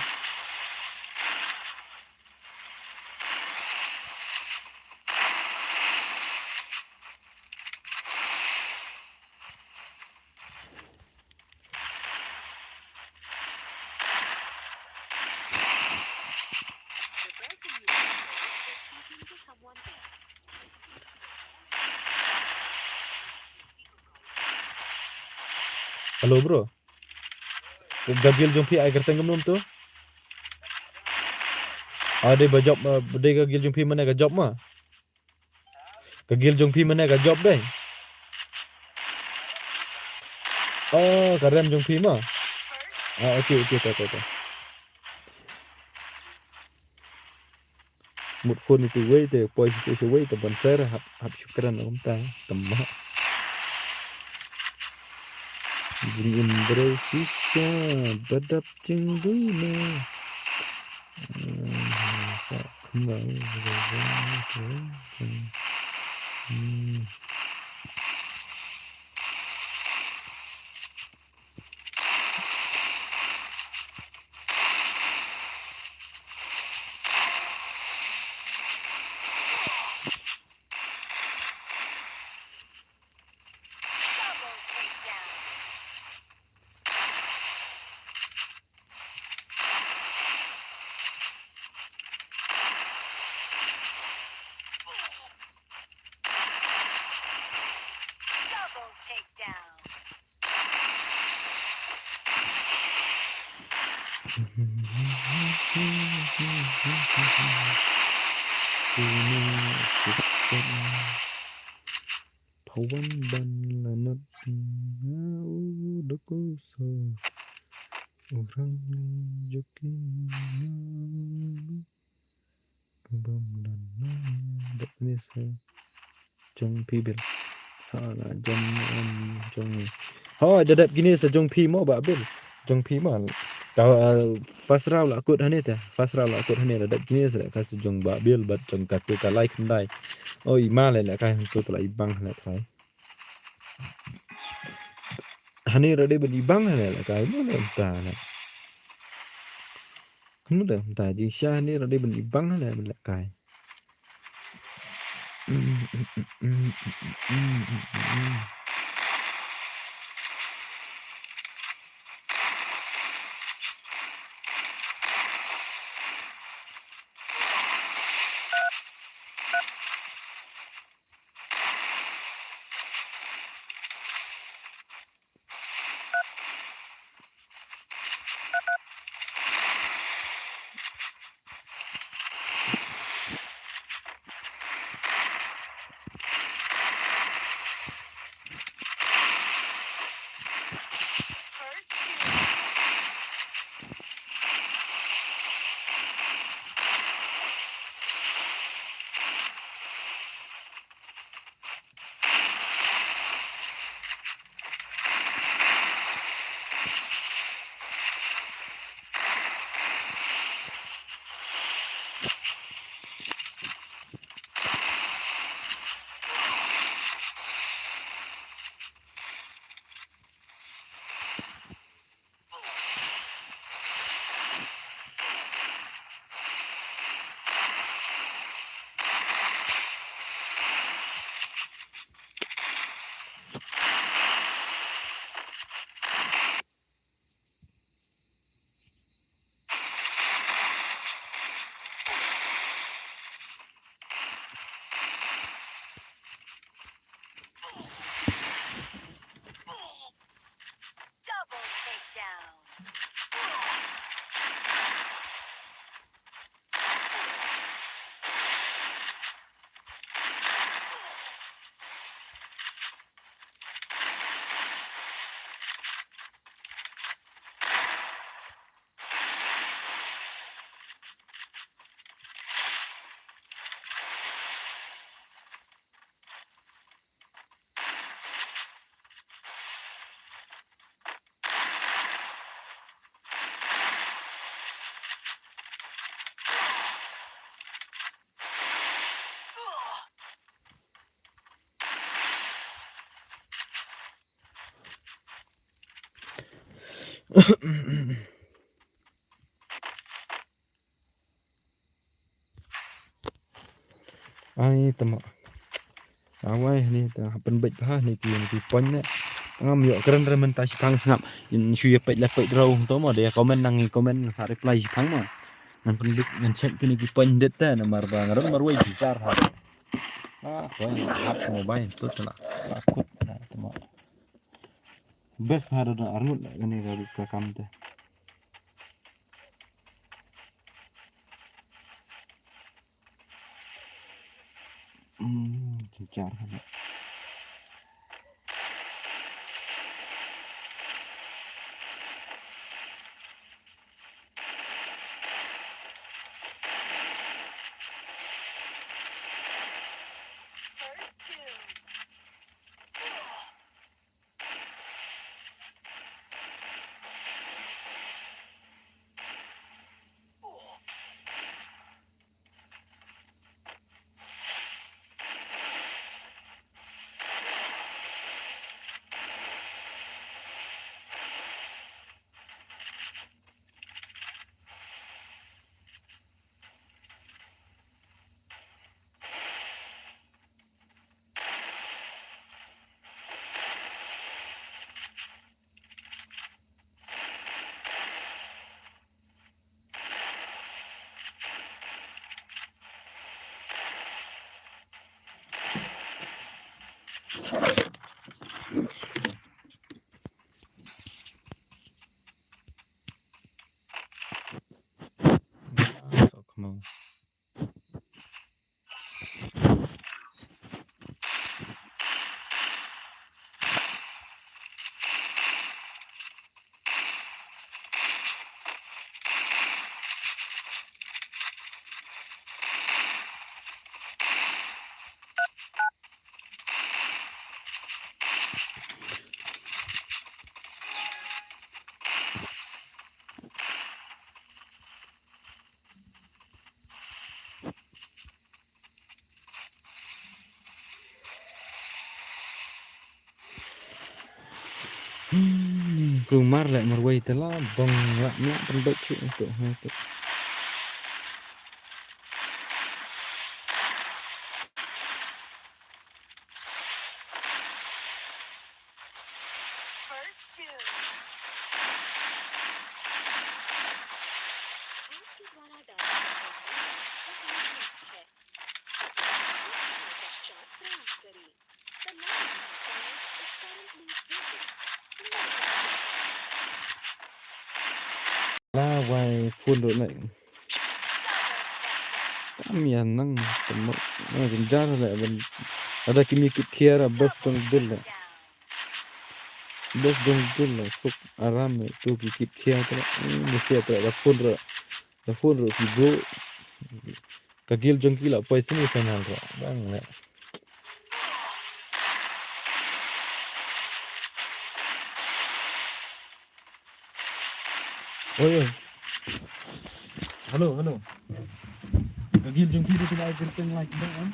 Hello bro. Ka gil jong phi ai kyrteng kumno to? Ah, dei ba jop, ah, dei ka gil jong phi mane ka jop ma? Ka gil jong phi mane ka jop dei. Oh, ka rem jong phi ma. Ah, okay, okay, okay, okay. Mut phone itu wei te poi itu wei te ban share hap, hap shukran kumta. Te mo. Jingim briew shisha ba dap jingduna. Phawan ban lanot. U dok u so. U rang joki. Bam dan. Dok ni sa. Jong phi Bill. Ha la jong, em, jong ni. Ho, da dep kine sa jong phi mo Bah Bill. Jong phi mo. Ka, eh, first round la kut hane te. First round la kut hane, da dep kine sa ka sa jong Bah Bill bad jong katu ka lai khyndai. O i ma le le kai hangtu la i bang le kai. Hane ra dei ban i bang le le kai mo le ta le. Kunu da ta ji sha hane ra dei ban i bang le le kai. Double takedown. Ai tama. Awai ni ta pynbeit bha ni ki, ni ki point ne. Ngam ïoh kren re mynta shiphang sngap. In shu ïa peit la peit rau to mo de comment nang i comment sa reply shiphang mo. Ngan pynbeit ngan check kine ki point det te namar ba ngan marwei bichar ha. Ah, point hap mobile tu tala. Akut na tama. Best bha da arngut la kane ka, ka kam te. Hmm, jynjar bha. Hmm, kumar leh marwei te la bang la mla pynbeit shuh tu ha tu. First doom. आपके द्वारा डाला गया है। पश्चात प्रयास करें। The line is currently busy. La wai phone ruh leh. Kam ïa nang temo. Nang jynjar leh ban. Lada ki mih kit khia ra best dong dul leh. Best dong dul leh. Suk aram leh. Tu ki kit khia te leh. Hmm, mesti te leh da phone ruh. Da phone ruh ki bro. Ka guild jong ki la poi semi final ruh. Bang leh. Oi, oi. Hello, hello. Ka guild jong ki tu lai kyrteng lai kyrteng am.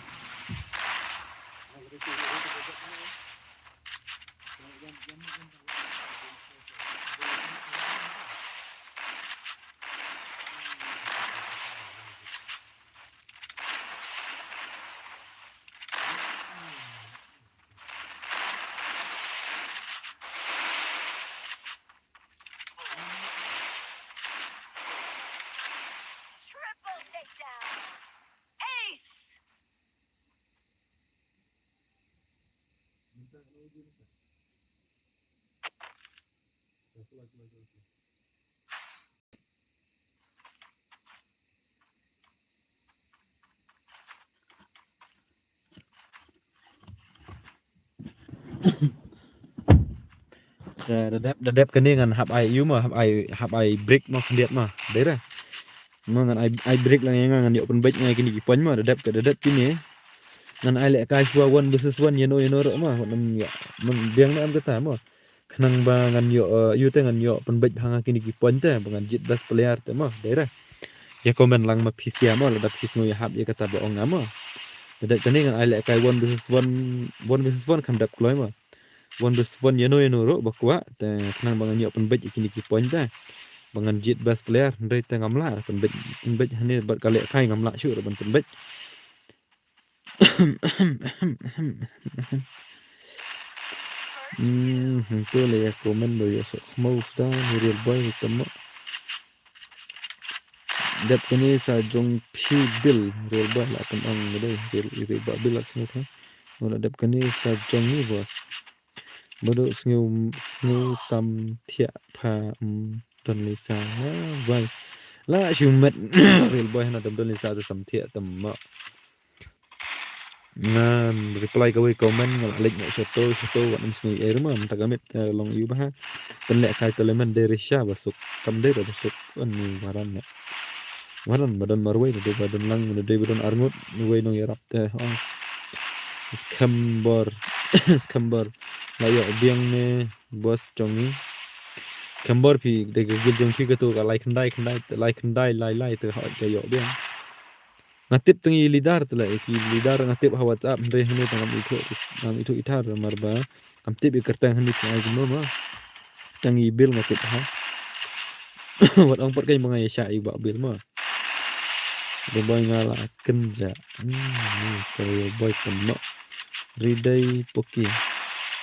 Triple takedown. Ace. Te da dep, da dep kane ngan hap ai ïu mo, hap ai, hap ai break mo khyndiat mo. Dei re. Mo ngan ai, ai break lang ïa nga ngan ïoh pynbeit nga ïa kine ki point mo, da dep ka, da dep kine. Ngan ai lehkai shuwa one versus one ïano ïano ruh mo. Wat nym ïa, mon biang ne em kata mo. Khnang ba ngan ïoh, eh, ïu te ngan ïoh pynbeit bha nga kine ki point te ba ngan jied best player te mo. Dei re. Ïa comment lang ma phi sia mo lada phi sngew ïahap ïa kata ba ong nga mo. Da dep kane ngan ai lehkai one versus one, one versus one kham dep kloi mo. One versus one ïano ïano ruh ba kwah te khnang ba ngan ïoh pynbeit ïa kine ki point te. Ba ngan jied best player hynrei te ngam lah pynbeit, pynbeit hangne bad ka lehkai ngam lah shuh ruh ban pynbeit. Hmm, to leh ïa comment ba ïoh sok khmau sda ni Real Boy ni tama. Dep kane sa jong phi Bill, Real Boy la kam ong dei, Real, Real Boy Bill la sngew pha. Wala dep kane sa jong ni boss. Bado sngew, sngew sam thiah pha, mm, don Lisa. Ah, bai. La shu met Real Boy hana dam don Lisa sam thiah tama. Ngan reply kawei comment nga la leit noh shato shato wat nym sngew ei ruh ma mynta ka miet, eh, long ïu bha. Pynlehkai tournament dei Risha ba suk kam dei ba suk. Wan ni waran ne. Waran ba don marwei ne dei ba don lang ne dei ba don arngut ne wei nong ïarap te. Oh. Skembor. Skembor. La ïoh biang ne boss jong ngi. Skembor phi dei ka guild jong phi ka tu ka lai khyndai khyndai lai khyndai lai lai te ha ka ïoh biang. Nga tip tang i leader te la, i leader nga tip ha WhatsApp hynrei hangne tang ngam ithuh, ngam ithuh i thar mar ba ngam tip i kyrteng hangne tang ai kumno ma. Tang i Bill nga tip ha. Wat ong pat kein ba nga ïa shah i bah Bill ma. Real Boy nga la kynja. Hmm, ka Real Boy tama. Ridei poki.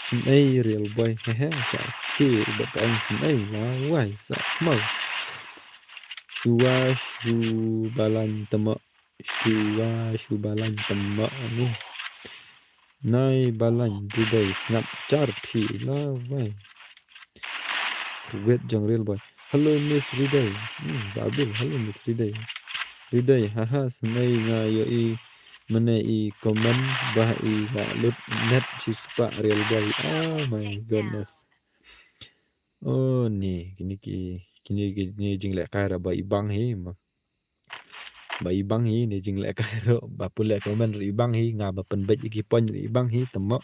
Snei Real Boy. Hehe, sa ki ba ka ong snei la wai sa mau. Shuwa shu balan tama. Shuwa shu balan tama ni. Nai balan Dubai snap jar phi la wai. Wet jong Real Boy. Hello Miss Ridai. Hmm, Babil, hello Miss Ridai. Ri dei, haha, snei nga ïohi mynne i comment ba i la lut net shi spah Real Boy. Oh my goodness. Oh, ni, kine ki, kine ki, ni jinglehkai ra ba i bang hi, ma. Ba i bang hi, ni jinglehkai ra, ba pule comment ra i bang hi, nga ba pynbeit ïa ki point ra i bang hi, tama.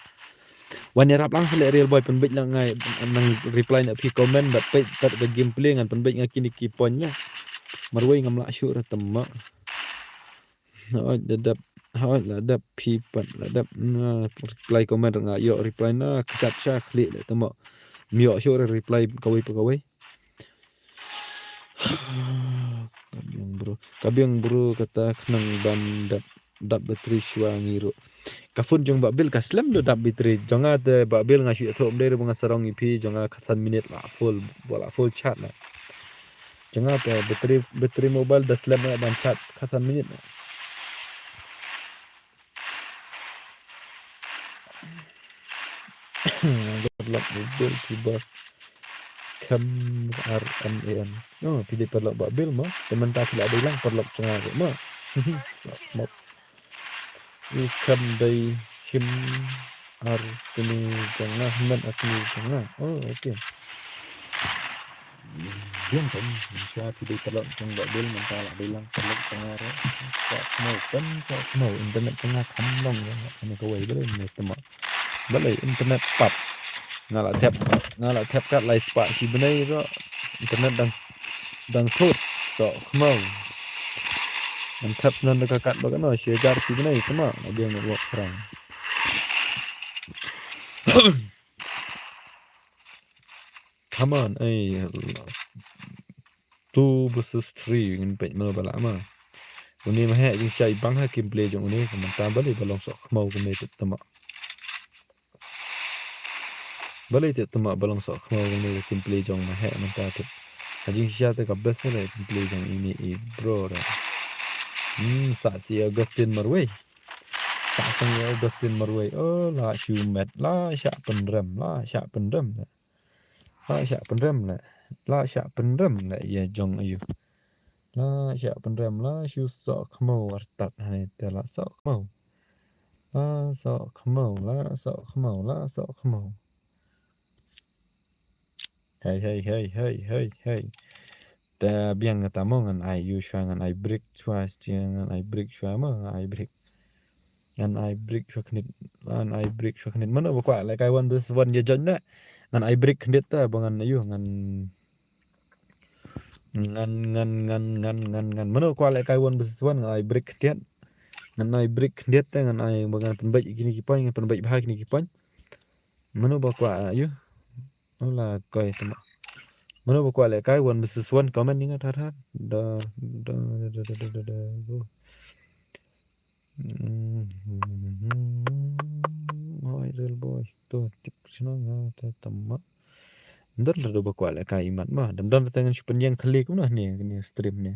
Wan ïarap lang sa leh Real Boy pynbeit lang ngai, nang reply na phi comment, bad peit, bad ka gameplay ngan pynbeit nga kine ki point na. Marwei ngam lah shuh ra tama. Hooid, la dep, hooid, la dep, phi pat, la dep, na, reply comment nga, ïoh reply na, kjat sha khlieh leh tama. Ym ïoh shuh re reply kawei pa kawei. Ka biang bro, ka biang bro, kata khnang ban dap, dap battery shuwa ngi ruh. Ka phone jong Bah Bill ka slem du dap battery. Jong nga te Bah Bill nga shu ïathuh ym dei re ba nga sarong ïa phi, jong nga khatsan minit la full, ba la full charge na. Jong nga te battery, battery mobile da slem ban charge khatsan minit na. Good luck with Bill Kibos. Kam R M A N. No, phi dei paralok Bah Bill mo. Te mynta phi la dei lang paralok jong nga ruh mo. Sa mop. I kam dei him ar kni jong nga, hynmen ar kni jong nga. Oh, okay. Biang kan, sha phi dei paralok jong Bah Bill, mynta la dei lang paralok jong nga ruh. Sa khmau, kan sa khmau, internet jong nga kham long ïa nga kane kawei, balei ne tama. Balei internet pap. Nga la thep, nga la thep kat lai spah shi bnai ruh. Internet dang, dang thut, sa khmau. Ngan thep nan da ka kat ba kano, shi hajar shi bnai, tama, la biang network krang. Come on, eh, two versus three, ngin peit mano ba lah ma. Une ma heh jingshisha i bang ha gameplay jong une, ka mynta balei ba long soh khmau kumne tip tama. Balei tip tama ba long soh khmau kumne ka gameplay jong ma heh mynta tip. Ha jingshisha te ka best ne gameplay jong ine i bro da. Hmm, sa si Augustine Marwei. Sa sang i Augustine Marwei. Oh, la shu met, la shah pynrem, la shah pynrem. La shah pynrem le. La shah pynrem le ïa jong ayu. La shah pynrem la shu soh khmau artat hangne te la soh khmau. La soh khmau, la soh khmau, la soh khmau. Hei, hei, hei, hei, hei, hei. Te biang kata mo ngan ai ïu shuwa ngan ai break shuwa stia ngan ai break shuwa mo ngan ai break. Ngan ai break shuwa khnit, ngan ai break shuwa khnit. Mano ba kwah lehkai one versus one ïa join ne? Ngan ai break khnit ta ba ngan ïu ngan, ngan, ngan, ngan, ngan, ngan, ngan. Mano kwah lehkai one versus one ngan ai break khnit. Ngan ai break khnit ta ngan ai ba ngan pynbeit kine ki point, ngan pynbeit bha kine ki point. Mano ba kwah ïu. Ala koi tama. Mano ba kwah lehkai one versus one comment ïa nga thar thar. Da, da, da. Hoi Real Boy. To tip shuwa nga ta tama. Ndar la da ba kwah lehkai imat ma. Dam dam ta ngan shu pynïeng khali kumno ne, ne stream ne.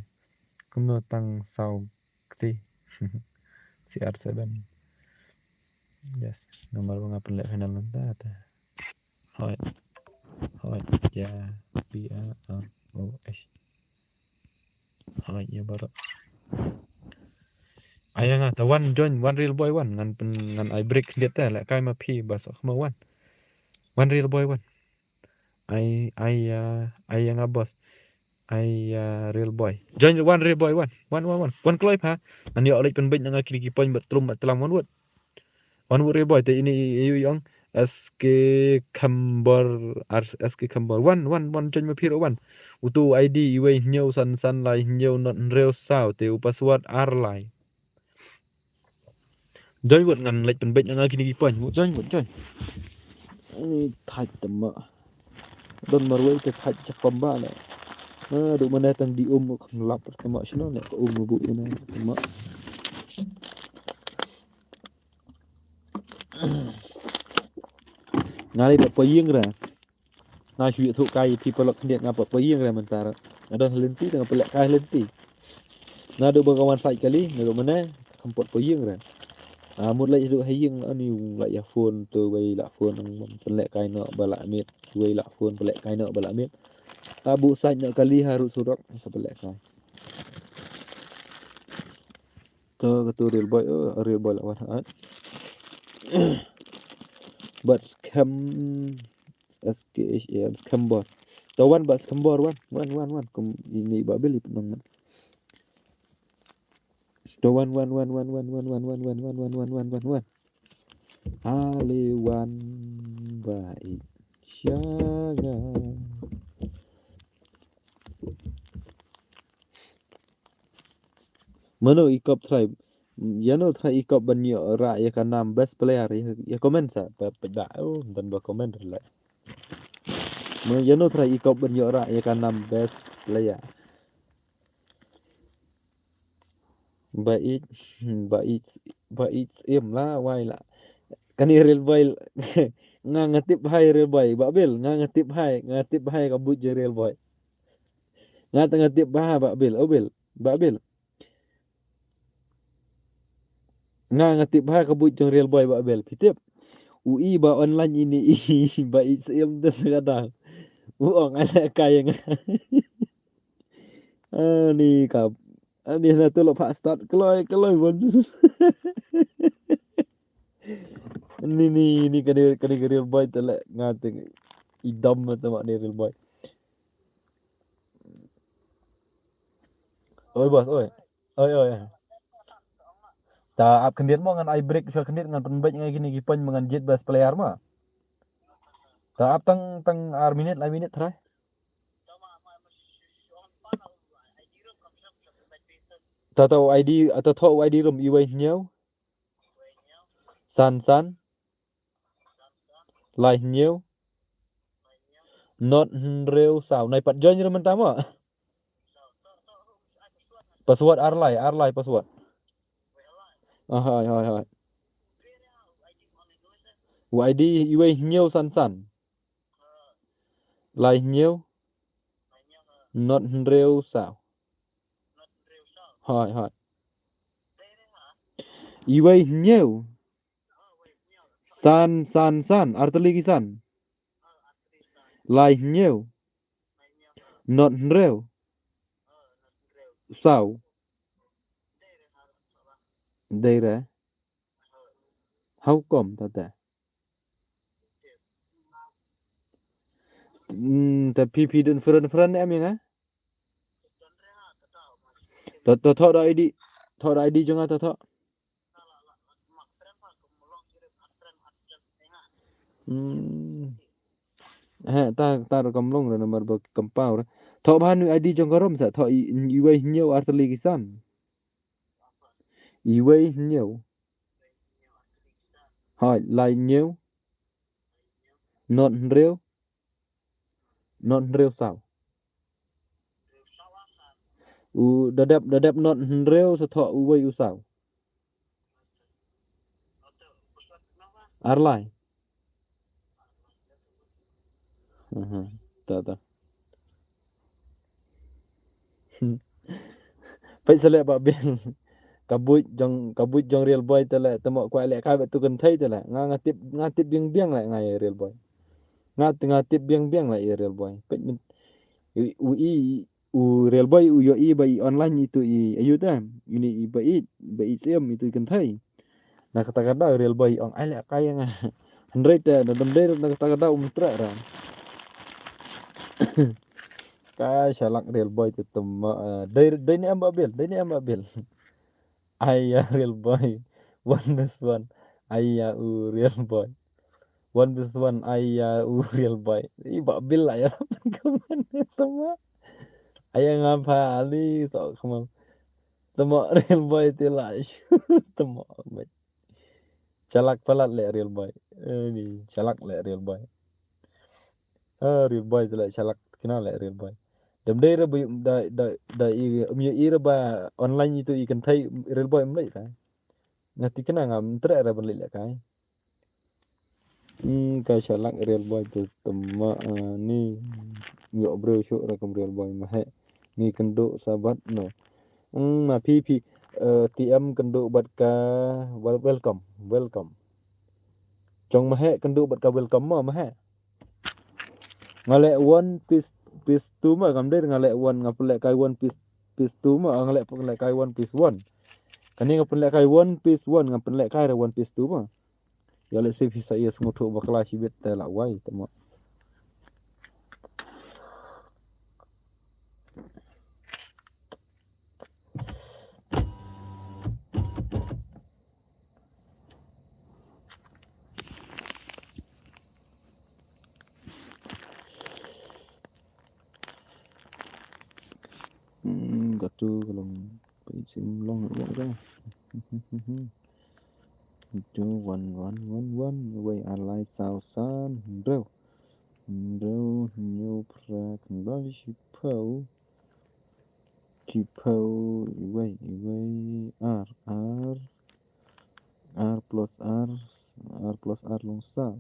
Kumno tang saw kti. C R seven. Yes. Namar ba nga pynleh final mynta ta. Hoi. Hoi. Ja. P A R O H. Hoi, ïa baroh. Ai nga ta one join, one Real Boy one. Ngan pyn, ngan ai break khyndiat te lehkai ma phi ba soh khmau one. One Real Boy one. Ai, ai, ah, ai ïa nga boss. Ai, ah, Real Boy. Join one Real Boy one. One, one, one. One kloi pha. Ngan ïoh leit pynbeit na nga kine ki point bad trum bad tlang one wut. One wut Real Boy te ine i, i, i ong. S K Khambor, R, S K Khambor. One, one, one. Join ma phi ruh one. Utu I D iwei hynñiew san san lai hynñiew not hynriew saw te u password ar lai. Join wut ngan leit pynbeit na nga kine ki point. Wut join, wut join. Ni thait tama. Don marwei te thait chak pamba ne. Naduh mane tang di um kham lap tama shano ne ka um bu ina tama. Nga lei pat poi ïing re. Nga shu ïathuh kai ïa phi paralok khyndiat nga pat poi ïing re mynta re. Nga don ha lynti te nga pynlehkai ha lynti. Naduh ba ka wan sait kali naduh mynne kam pat poi ïing re. Ah, mut leit haduh ha ïing ani la ïa phone tu wei la phone nang pynlehkai noh ba la miet. Wei la phone pynlehkai noh ba la miet. Ah, buh sait noh kali ha rud surok sa pynlehkai. To katu Real Boy, oh, Real Boy la wan. Bad Skhem, S K H A M, Skembor. To wan bad Skembor, wan, wan, wan, wan. Kum ini Babil ipnong man. To wan, wan, wan. Ale wan ba i sha nga. Mano i kop trai? Ïano trai i kop ban ïoh rah ïa ka nam best player? Ïa, ïa comment sa. Pa, pa, ba, oh, ban ba comment re la. Mano ïano trai i kop ban ïoh rah ïa ka nam best player? Ba i, ba i, ba i im la wai la. Kane Real Boy. Nga nga tip hai Real Boy. Babil, nga nga tip hai, nga tip hai ka buit jong Real Boy. Nga ta nga tip ba Babil, oh Bil, Babil. Nga nga tip ba ka buit jong Real Boy Babil. Phi tip. U i ba online ini i ba i sim den ka dang. U ong ala kai nga. Ani ka, ani na tu lo pa start kloi kloi bon. Ni ni ni kane kane Real Boy te le nga te idam te ma ni Real Boy. Oi bos, oi. Oi oi. Ta ap khyndiat mo ngan ai break sha khyndiat ngan pynbeit ngai kine ki point ma ngan jied best player ma. Ta ap tang tang ar minit lai minit trai. Ta ta I D, ta tho I D rum iwei hynñiew. San san. Lai hynñiew. Not hynriew saw. Nai pat join rum mynta mo. Password ar lai, ar lai password. Ah, hai hai hai. U I D iwei hynñiew san san. Lai hynñiew. Not hynriew saw. Hai hai. Iwei hynñiew. San san san, artylli ki san. Lai hynñiew. Not hynriew. Saw. Dei re. How come ta te? Hmm, ta phi phi don friend friend em ïa nga. To to tho da I D. Tho da I D jong nga to tho. Hmm. He ta ta ro kam long re namar ba kam pau re. Tho ba nu I D jong ka rum sa tho i, iwei hynñiew artylli ki san. Iwei hynñiew. Hai lai hynñiew. Not hynriew. Not hynriew saw. U da dep da dep not hynriew sa tho uwei u saw. Ar lai. Aha, ta ta. Peit sa leh Babil. Ka buit jong ka buit jong Real Boy te leh te mo kwah leh kai bad tu kynthei te leh. Nga nga tip nga tip biang biang leh nga ïa Real Boy. Nga nga tip biang biang leh ïa Real Boy. Peit u i u Real Boy u ïohi ba i online itu i ayu te. Ini i ba i ba i siem itu i kynthei. Na kata ka daw Real Boy ong ai leh kai ïa nga. Hynrei te na dam dei na kata ka daw um treh ra. Ka shalak Real Boy te tem dei dei ne em Babil dei ne em Babil. Ai ya Real Boy. One plus one. Ai ya u Real Boy. One plus one ai ya u Real Boy. I Babil la ya. Kaman tama. Ai ya ngapa ali sok kaman. Tama Real Boy te la. Tama. Shalak palat leh Real Boy. Eh, ni shalak leh Real Boy. Ah, Real Boy te leh shalak kina leh Real Boy. Dam dei re ba da da da i um ya i re ba online itu i kynthei Real Boy um leh ka. Nga ti kina ngam treh re ban leh leh kai. Hmm, ka shalak Real Boy te tama ni. Yok bro syuk re kum Real Boy mahe. Ngi kynduh sabat no. Hmm, ma phi phi eh, T M kynduh bad ka wel- welcome, welcome. Chong mahe kynduh bad ka welcome ma mahe. Nga leh one piece piece two ma kam dei nga leh one nga peleh kai one piece piece two ma nga leh peleh kai one piece one. Kane nga pynlehkai one piece one, nga pynlehkai re one piece two ma. Ïa lehse phi sa ïa sngewthuh bakla shibit te la wai te ma. Hmm, katu ka long, ka sim long long ka. Two, one, one, one, one. Wei, ar, lai, saw, san, hynriew. Hynriew, hynñiew, phra, khyndai, shiphew. Shiphew, iwei, iwei, ar, ar. Ar plus ar, ar plus ar long saw.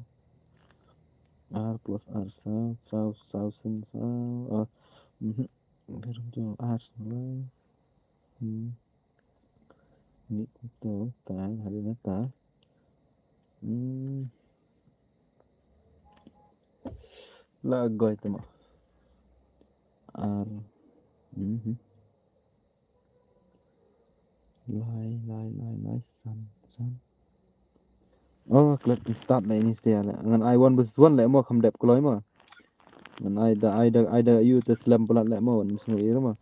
Ar plus ar saw, saw, saw, san, saw. Ah, mhm. Ar, ar, ar. Hmm. Ni to ta, hari na ta. Hmm. La goi tama. Ar. Mhm. Lai, lai, lai, lai, san, san. Oh, klet start na ini sia le. Ngan ai one versus one le mo, kham dep kloi mo. Ngan ai da, ai da, ai da ïa u te slem palat le mo, wan sngewsih mo.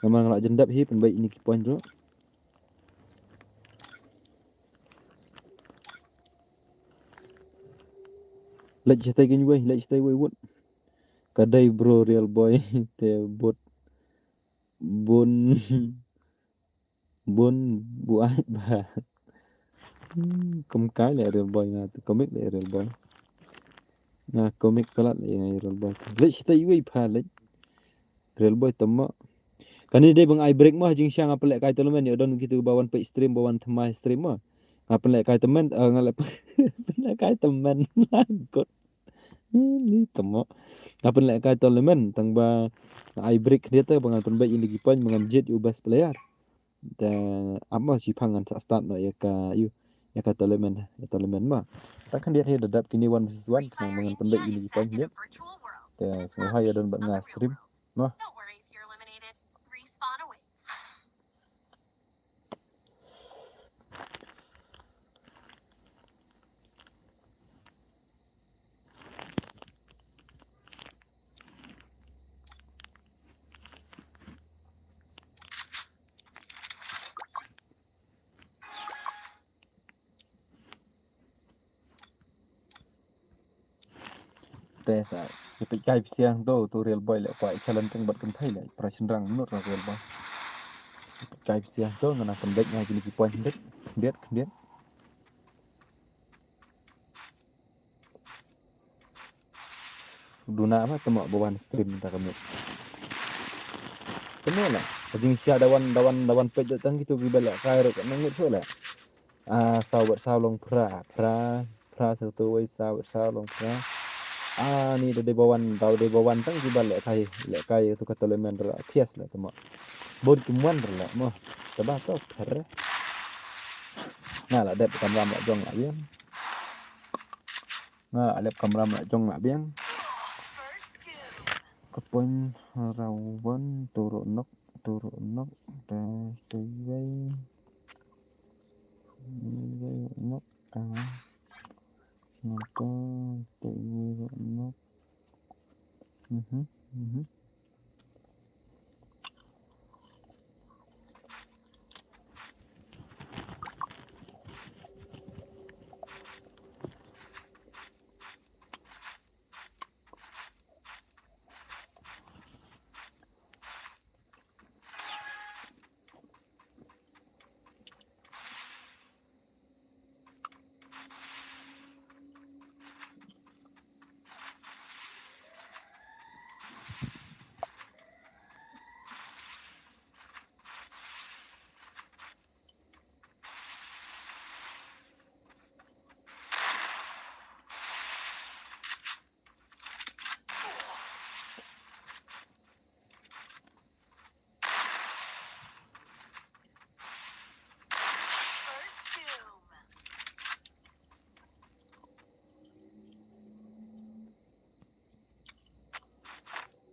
Namar nga la jan dep hi pynbeit ini ki point tu. Leit shatai keiñ wei, leit shatai wei wut. Ka dei bro Real Boy te bot bun bun buaid ba. Hmm, kum kai le Real Boy nga te comic le Real Boy. Nga comic palat le nga Real Boy. Leit shatai wei pha leit. Real Boy tama. Kane dei ba nga ai break mo, jingshisha nga pynlehkai tournament, ïoh don kitu ba wan peit stream, ba wan thymmai stream mo. Nga pynlehkai tournament, eh, nga leh pynlehkai tournament. Lagot. Ni tama. Nga pynlehkai tournament tang ba nga ai break khyndiat te ba ngan pynbeit ïa ki point ba ngan jied ïa u best player. Te ap mo, shipang ngan sa start noh ïa ka, ïa ka tournament, ïa tournament mo. Te khyndiat hi da dep kine one versus one, khnang ba ngan pynbeit ïa ki point khyndiat. Te sngewbha ïa don bad nga stream mo. Te sa, ïa peit kai pisa to, to Real Boy le kwah challenge tang bad kynthei le, para shynrang mut Real Boy. Ïa peit kai pisa to, ngan pynbeit nga kine ki point khyndiat, khyndiat, khyndiat. Duna ba tama ba wan stream ta ka mut. Tama la, ka jingshisha da wan, da wan, da wan peit da tang kitu ki ba lehkai ruh ka nang ngut shuh la. Ah, saw bad saw long phra, phra, phra sa tu wei, saw bad saw long phra. Ah, ni da dei ba wan, da dei ba wan tang ki ba lehkai, lehkai tu ka tournament ruh phias la tama. Bun ki mon ruh la mo. Taba to phra. Nga la dep kamram la jong la biang. Nga la dep kamram la jong la biang. Ka point rawan turu nok, turu nok da tei wei. Wei nok ta. Nok ta tei wei nok. Mhm, mhm.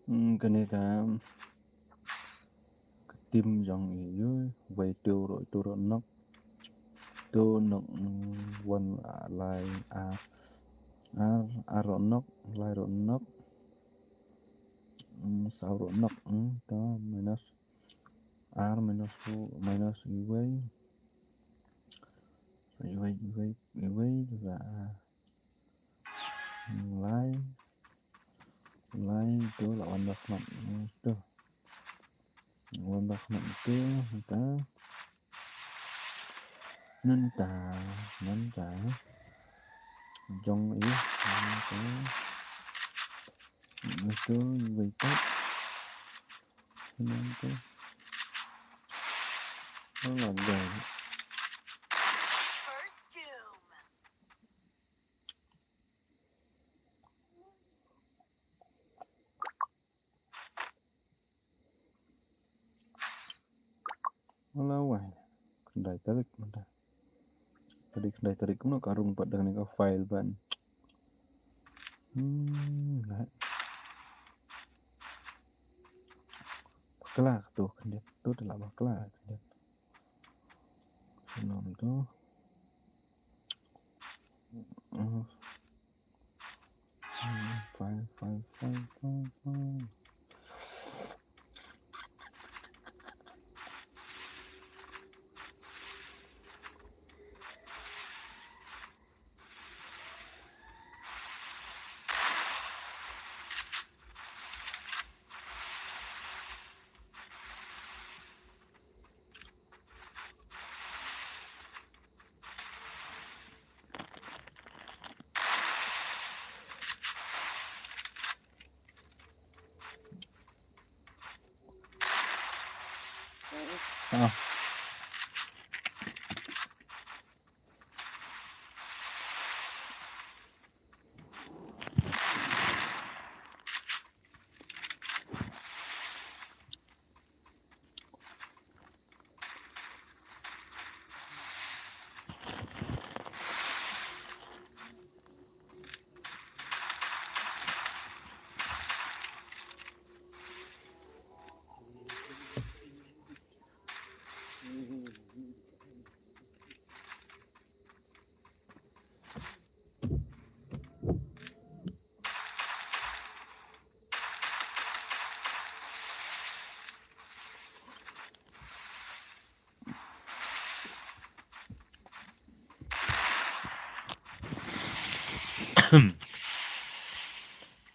Hmm, kane ka, ka team jong i yu, wei turu, turu nok. To nok, mm, wan, ah, lai, ah, ar, ar rok nok, lai rok nok. Mm, saw rok nok, mm, to minus ar minus two minus iwei. Iwei, iwei, iwei, la, ah, lai, lai, to la wan ba khmat, mm, to. Wan ba khmat to, ta. Nanta, nanta. Jong i, nanta. Ito, wait up. Nanta. Oh my God. Wala wai. Khyndai tarik mynta. Tarik khyndai tarik kumno ka rung pat dang ni ka file ban. Hmm, ngat. Bakla tu khyndiat. Tu telah bakla khyndiat. Senang tu. Hmm. File, file, file, file, file. Ah.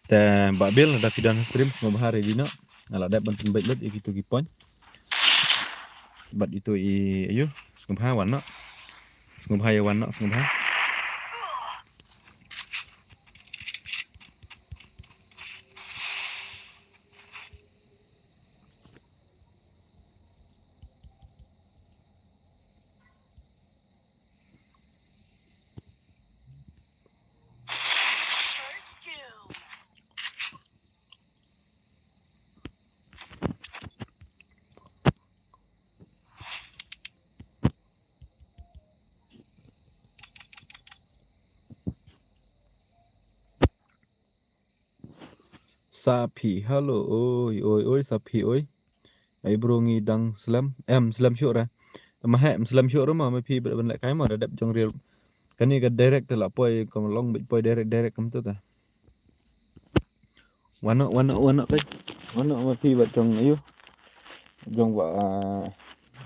Te Bah Bill, lada phi don stream sngewbha ready noh. Nga la dep ban pynbeit lut ïa kito ki point. Bad ito i, ayu, sngewbha wan noh. Sngewbha ïa wan noh, sngewbha. Saphi, hello, oi, oi, oi, Saphi, oi. Ai bro ngi dang slem, em, slem shuh re. Te ma heh, slem shuh re ma, ma phi ban leh kai ma, da dep jong ril. Kane ka direct te la poi, kam long bit poi direct, direct kam tu ta. Wan noh, wan noh, wan noh kai. Wan noh ma phi bad jong ayu. Jong ba, ah,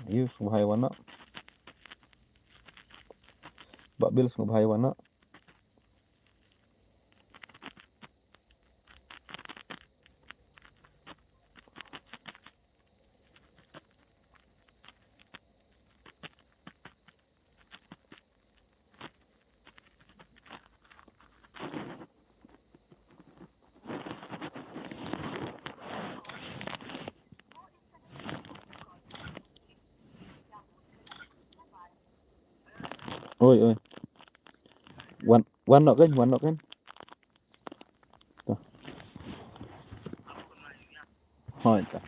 ayu, sngewbha wan noh. Bah Bill sngewbha wan noh. Oi, oi. Wan, wan noh kan, wan noh kan. Hoi ta.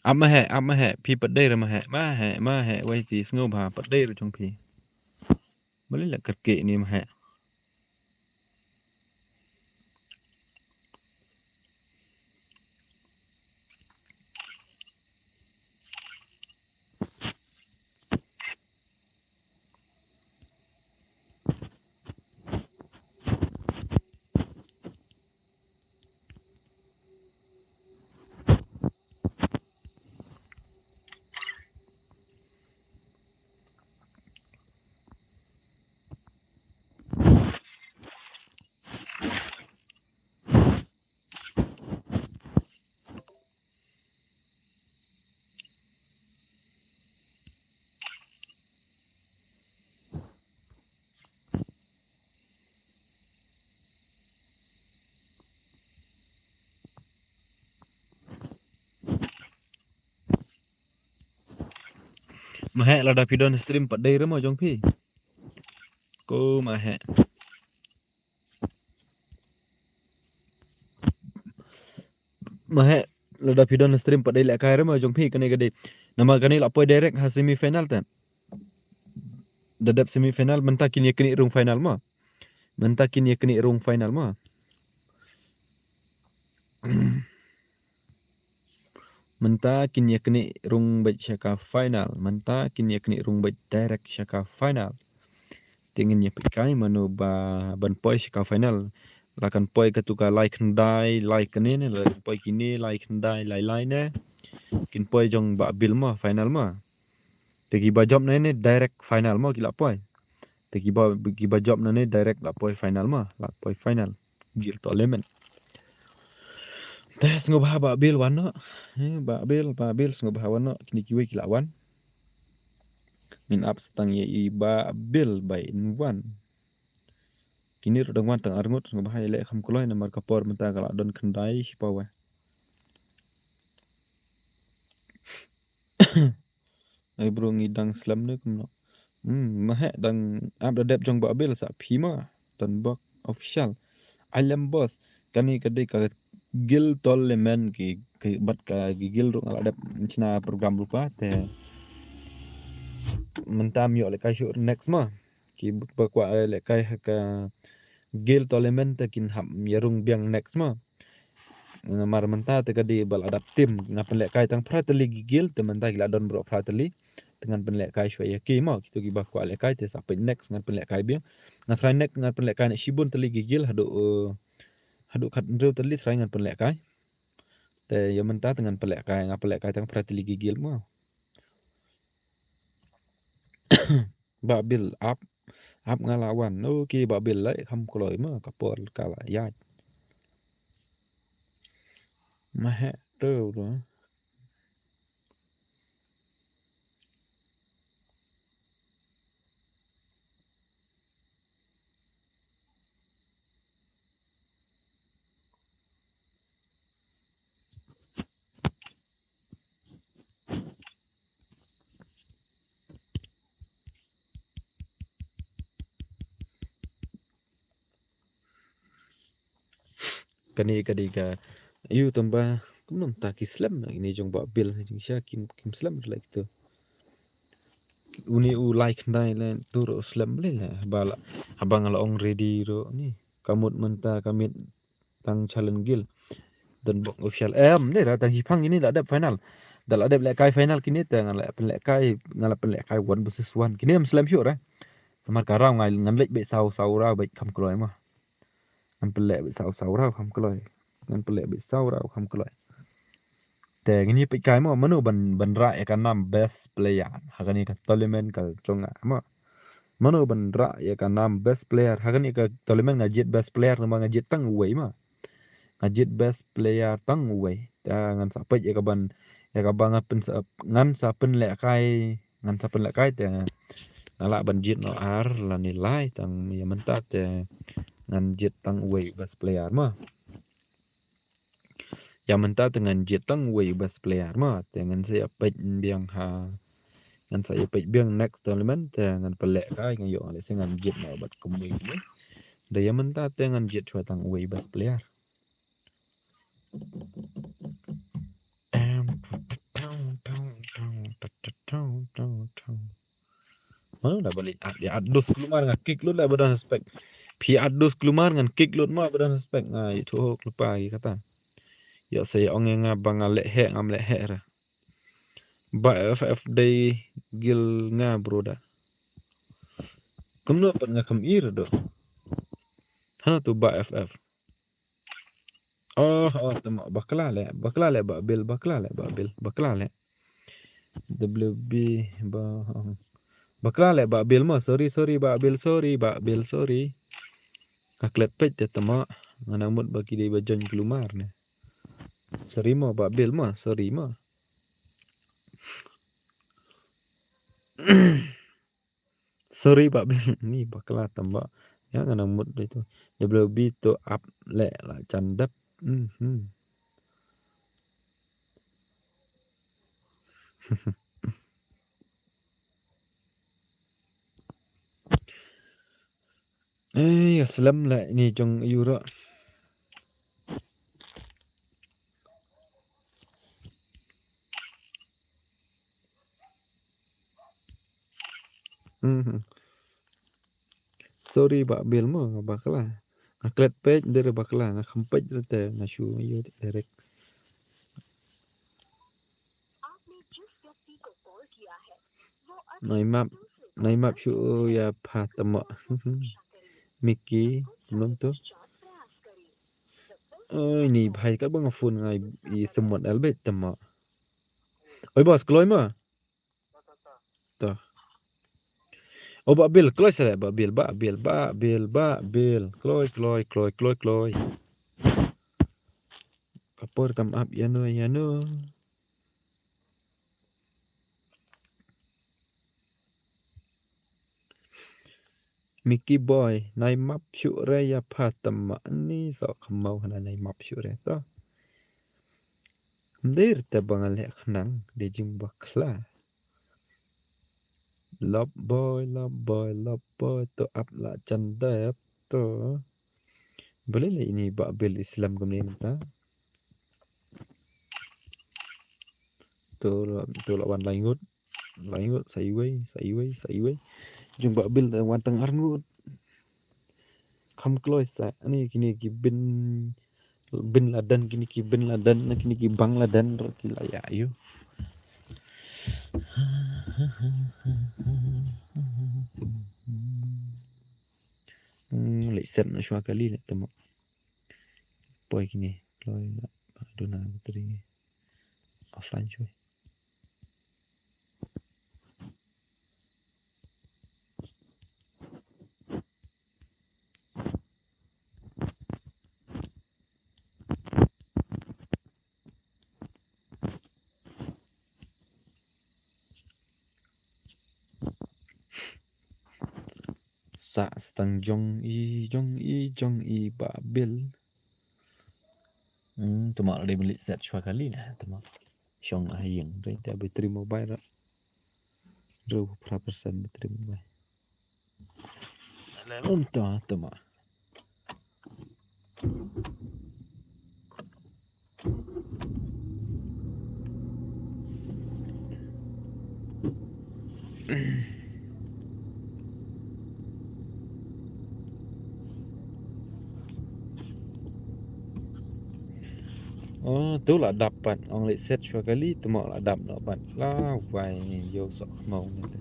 Ap ma heh, ap ma heh, phi pat dei re ma heh, ma heh, ma heh, wei ti sngewbha pat dei re jong phi. Balei la kyrkieh ni ma heh. Heh, lada phi don stream pat dei re mo jong phi. Ko ma heh. Ma heh, lada phi don stream pat dei lehkai re mo jong phi kane ka dei. Namar kane la poi direct ha semi final te. Da dep semi final mynta kin ïa knieh rung final mo. Mynta kin ïa knieh rung final mo. Mynta kin ïa knieh rung beit sha ka final. Mynta kin ïa knieh rung beit direct sha ka final. Te ngin ïa peit kai mano ba ban poi sha ka final. La kan poi katu ka lai khyndai, lai kane ne, la kan poi kine, lai khyndai, lai lai ne. Kin poi jong Bah Bill mo, final mo. Te kiba jop na ne direct final mo ki la poi. Te kiba, kiba jop na ne direct la poi final mo, la poi final. Guild Tournament. Te sngewbha Bah Bill wan noh. Eh, Bah Bill, Bah Bill sngewbha wan noh. Kine kiwei ki la wan. Ngin ap sa tang ïa i Bah Bill ba in wan. Kine ruh dang wan tang arngut sngewbha ïa leh kham kloi namar ka por mynta ka la don khyndai shiphew wei. Ai bro ngi dang slem ne kumno. Hmm, ma heh dang ap da dep jong Bah Bill sa phi ma. Don Bok Official. Ailem Boss. Kane ka dei ka Guild Tournament ki, ki bad ka ki guild ruh nga la dep shna program rupa te. Mynta ym ïoh lehkai shuh next ma. Kiba kwah lehkai ha ka Guild Tournament te kin hap ïa rung biang next ma. Namar mynta te ka dei ba la dap team, nga pynlehkai tang phra tylli ki guild te mynta ki la don baroh phra tylli. Te ngan pynlehkai shuwa ïa ki mo, kito kiba kwah lehkai te sa peit next ngan pynlehkai biang. Nga try next ngan pynlehkai ne shibun tylli ki guild haduh, eh, haduh khathynriew tylli try ngan pynlehkai. Te ïa mynta te ngan pynlehkai, nga pynlehkai tang phra tylli ki guild mo. Bah Bill ap, ap nga la wan. Okay, Bah Bill leh kham kloi ma ka por ka la ïaid. Ma heh tu tu. Kane ka dei ka ïu tamba kumno mynta ki slem na kine jong Bah Bill jong sha kim, kim slem leh kito. Une u lai khyndai leh tu ruh slem leh leh haba la, haba nga la ong ready ruh ni. Ka mut mynta ka miet tang challenge guild. Don Bok Official. Em, ne da tang shipang kine la dep final. Da la dep lehkai final kine te nga la pynlehkai, nga la pynlehkai one versus one. Kine em slem shuh re. Namar ka round nga ngan leh beit saw, saw round beit kham kloi ma. Ngan pynleh beit saw, saw round kham kloi. Ngan pynleh beit saw round kham kloi. Te ngin ïa peit kai mo mano ban, ban rah ïa ka nam best player ha kane ka tournament ka jong nga mo. Mano ban rah ïa ka nam best player ha kane ka tournament. Nga jied best player namar nga jied tang uwei mo. Nga jied best player tang uwei. Te ngan sa peit ïa ka ban, ïa ka ban ngan pyn, ngan sa pynlehkai, ngan sa pynlehkai te nga lah ban jied noh ar lane lai tang ïa mynta te ngan jied tang uwei best player mo. Ïa mynta te ngan jied tang uwei best player mo, te ngan sa ïa peit biang ha, ngan sa ïa peit biang next tournament te ngan pynlehkai, ngan ïoh lehse ngan jied noh bad kumwei kumwei. Da ïa mynta te ngan jied shuwa tang uwei best player. Em, mano da balik at, ïa at dos kulmar nga kick lut la ba don spek. Phi at dos kulmar ngan kick lut ma ba don spek. Nga ïathuh lypa ki kata. Ïa sa ïa ong ïa nga ba nga leh heh, ngam leh heh ra. Bah F F dei guild nga bro da. Kumno pat nga kham i re doh. Hana tu Bah F F. Oh, oh, tama bakla leh, bakla leh Bah Bill, bakla leh Bah Bill, bakla leh. W B ba, bakla leh Bah Bill mo, sorry, sorry Bah Bill, sorry Bah Bill, sorry. Nga klet peit te tama, nga nang mut ba ki dei ba join kulmar ne. Sorry mo Bah Bill mo, sorry mo. Sorry Bah Bill, ni bakla tamba. Ïa nga nang mut dei tu. W B to ap leh la chan dep. Mhm. Eh, ïa slem la ini jong ïu ruh. Hmm. Sorry Bah Bill mo, nga bakla. Nga klet peit, dei re bakla, nga kham peit re te, nga shu ïa direct. Nai map, nai map shu ïa pha tama. Mickey, belum tu. Oi, ni bhai ka bang phone ngai i semut albet tama. Oi boss, kloi ma. Toh. Oh, Bah Bill, kloi sele, Bah Bill, Bah Bill, Bah Bill, Bah Bill. Kloi, kloi, kloi, kloi, kloi. Ka por kam ap ïano, ïano. Mickey Boy, nai map shuh re ïa pha tama ni so khmau hana nai map shuh re to. Ndir te ba nga leh khnang, de jingbakla. Love boy, love boy, love boy, to ap la jan dep to. Balei la ini Bah Bill i slem kumne mynta. To la, to la wan lai ngut. Lai ngut, sa iwei, sa iwei, sa iwei. Jong Bah Bill te wan tang ar ngut. Kham kloi sa, ani kine ki bin, bin Laden, kine ki bin Laden, na kine ki bang Laden, ro ki la ïa ïu. Hmm, leh set na shwa kali leh tama. Poi kine, kloi la, duna battery. Offline shwa. Sa stang jong i, jong i, jong i Bah Bill. Hmm, tama dei beli set shwa kali na, tama. Shong ha ïing, dei ta battery mobile ra. Ru phra persen battery mobile. Le um ta, tama. Oh, tu la dap pat. Ong leh set shwa kali, tu ma la dap noh pat. La wai, ïoh sok khmau ni te.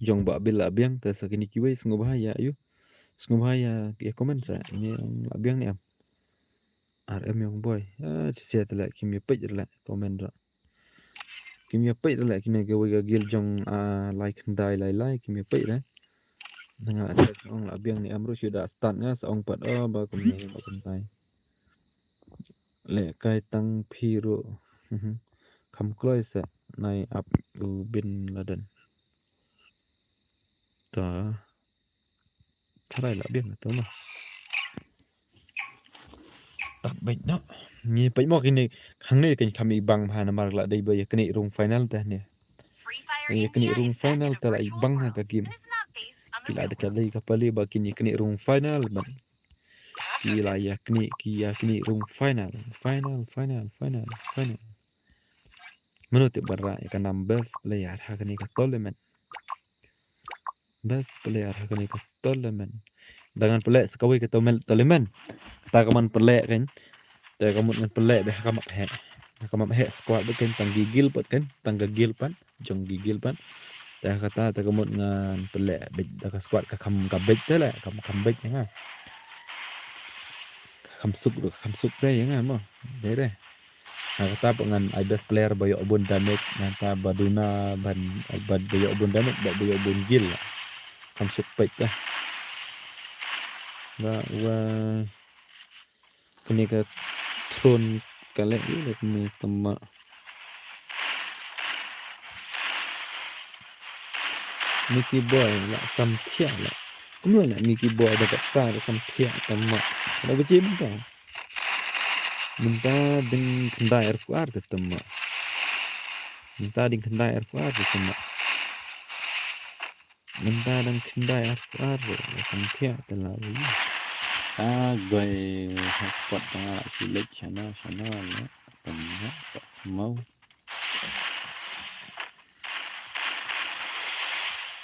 Jong Bah Bill la biang, te sa kine kiwei sngewbha ïa ïu. Sngewbha ïa, ïa comment sa, ini la biang ne em. R M Young Boy. Ah, shisha te la kim ïa peit la comment ra. Kim ïa peit la kine kiwei ka guild jong, ah, lai khyndai lai lai, kim ïa peit la. Nga la check ong la biang ne em ruh shu da start nga sa ong pat, oh, ba kumne ba kumtai. Leh kai tang phi ruh. Kham kloi sa nai ap u Bin Laden. Ta. Tharai la biang to ma. Start beit noh. Ngi peit mo kine, hangne kan kham i bang bha namar la dei ba ïa kane rung final te ne. Ïa kane rung final te la i bang ha ka game. Ki la da ka dei ka pali ba kine kane rung final ban. Ki la ïa kane, ki ïa kane rung final. Final, final, final, final. Mano te ban rah ïa ka nam best player ha kane ka tournament. Best player ha kane ka tournament. Da ngan pynleh sa kawei ka tournament, tournament. Kata ka man pynleh kan. Te ka mut ngan pynleh bad ha ka map heh. Ha ka map heh squad bad kan tang ki guild bad kan, tang ka guild bad, jong ki guild bad. Te ha kata te ka mut ngan pynleh bad da ka squad ka kham ka bad te leh, kham kham bad ïa nga. Ka kham suk ruh, ka kham suk te ïa nga mo. Dei re. Ha kata pat ngan ai best player ba ïoh bun damage, nangta ba duna ban, ba ïoh bun damage, ba ïoh bun kill. Suk peit ta. Nga wa kane ka throne ka leh ïa leh kane tama. Mickey Boy la sam thiah la. Kumno la Mickey Boy da kata da sam thiah tama. Da ba jim ta. Mynta ding khyndai arphew ar te tama. Mynta ding khyndai arphew ar te tama. Mynta dang khyndai arphew ar te la kam thiah te la wi. A goi hotspot ta nga la shu leit shano shano la tama ta mau.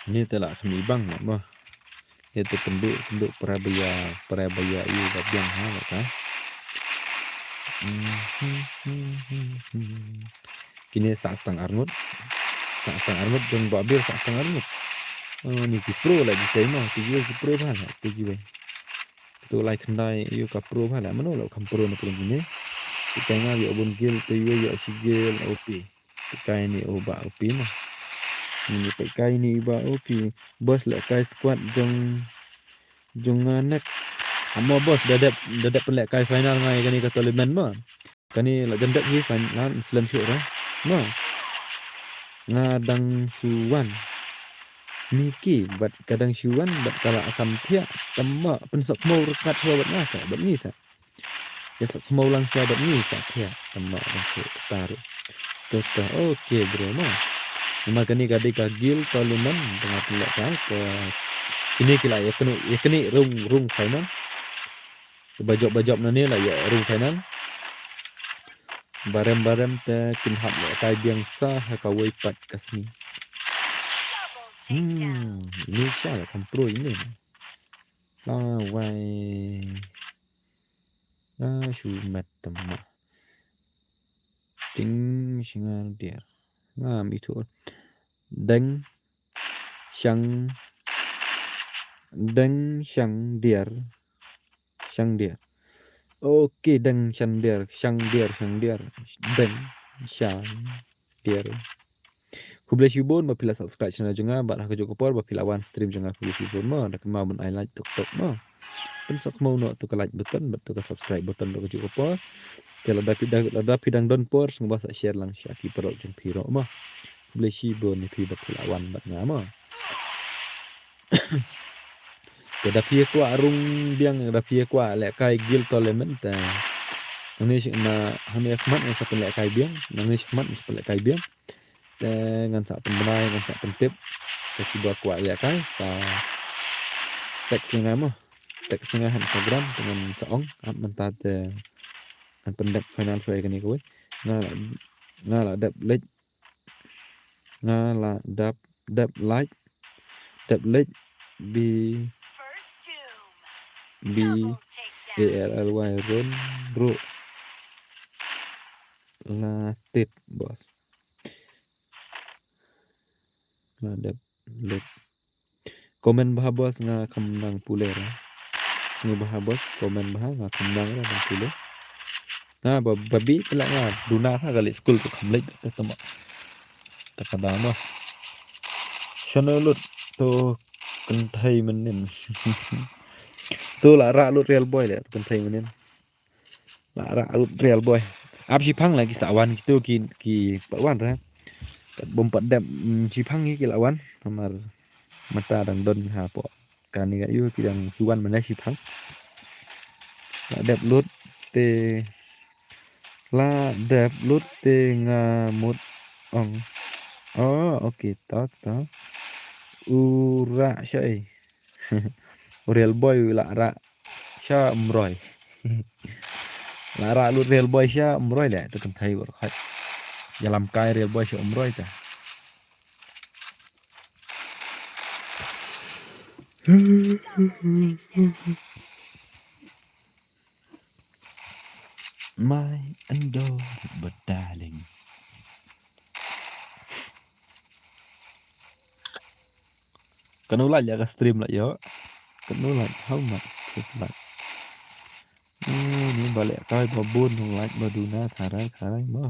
Ni te la khmih bang na mo. Ïa te kynduh kynduh para baya para baya ïa ka biang ha la ka. Kine sa stang arngut. Sa stang arngut jong ba bir sa stang arngut. Oh, ni ki pro la ji sai mo, ti ji ki pro ba la ti ji wei. Tu lai khyndai ïa ka pro ba la mano la kam pro na pro kine. Ti kai nga ïa bun gil te ïa ïa shi gil O P. Pekai ni u ba u pi mo. Ni pekai ni u ba u pi. Boss lehkai squad jong jong nga next. Amo boss da dep da dep lehkai final nga ïa kani ka tournament mo. Kani la jan dep hi final slem shuh ra. Mo. Nga dang shu wan. Niki bad ka dang shu wan bad ka la asam thiah. Tama pynsok mo rekat shuh bad nga sa bad ni sa. Ïa sa khmau lang sa bad ngi sa khia tama lang sa tar. To to, okay bro mo. Namar kane ka dei ka guild tournament tengah tengah ka ka kine ki la ïa kene ïa kene rung rung final. Ba jop ba jop na ne la ïa rung final. Barem barem te kin hap lehkai biang sa ha kawei pat ka sngi. Hmm, ni sa la kam pro ini. La wai. Ah, shu met tama. Deng shangar diar. Ngam itu. Deng shang deng shang diar. Shang diar. Okay, deng shang diar, shang diar, shang diar. Deng shang diar. Khublei shibun ba phi la subscribe channel jong nga bad ha kajuh ka por ba phi la wan stream jong nga, khublei shibun mo, da kynmaw ban ai like tok tok mo. Pynsuk mo noh to ka like button bad to ka subscribe button ha kajuh ka por. Te lada phi dang lada phi dang don por sngewbha sa share lang sha ki paralok jong phi ruh mo. Khublei shibun ïa phi ba phi la wan bad nga mo. Te da phi kwah rung biang da phi kwah lehkai guild tournament te. Hangne shi ma hangne khmat nga sa pynlehkai biang, hangne shi khmat nga sa pynlehkai biang. Te ngan sa pynbnai ngan sa pyntip. Te kiba kwah lehkai sa text ïa nga mo. Text ïa nga ha Instagram te ngan sa ong ap mynta te ngan pyndep final shuwa ïa kane kawei. Nga la nga la dep leit Nga la dep dep like dep like B B A L L Y run ruh la tip boss. La dep like. Comment bha boss nga kham nang pule ra. Sngewbha boss comment bha nga kham nang ra nang pule. Nga ba babi pula nga duna ha kali school ko kham leit ka tama. Ta ka dama. Shano lut to kynthei mynnin. To la ra lut real boy le to kynthei mynnin. La ra lut real boy. Ap shiphang la ki sa wan kito ki ki pat wan ra. Kat bom pat dep shiphang ki la wan. Namar mata dang don ha po. Kani ka yu ki dang ki wan mana shiphang. La dep lut te la dep lut te nga mut ong. Oh, okay, ta ta. U ra shai. U real boy u la ra sha umroi. La ra lut real boy sha umroi le te kan thai bor khat. Jalam kai real boy sha umroi ta. My adorable darling. Kano like ya ka stream la yo. Kano like how much like. Eh, ni balik kai babun like baduna tharai tharai mo.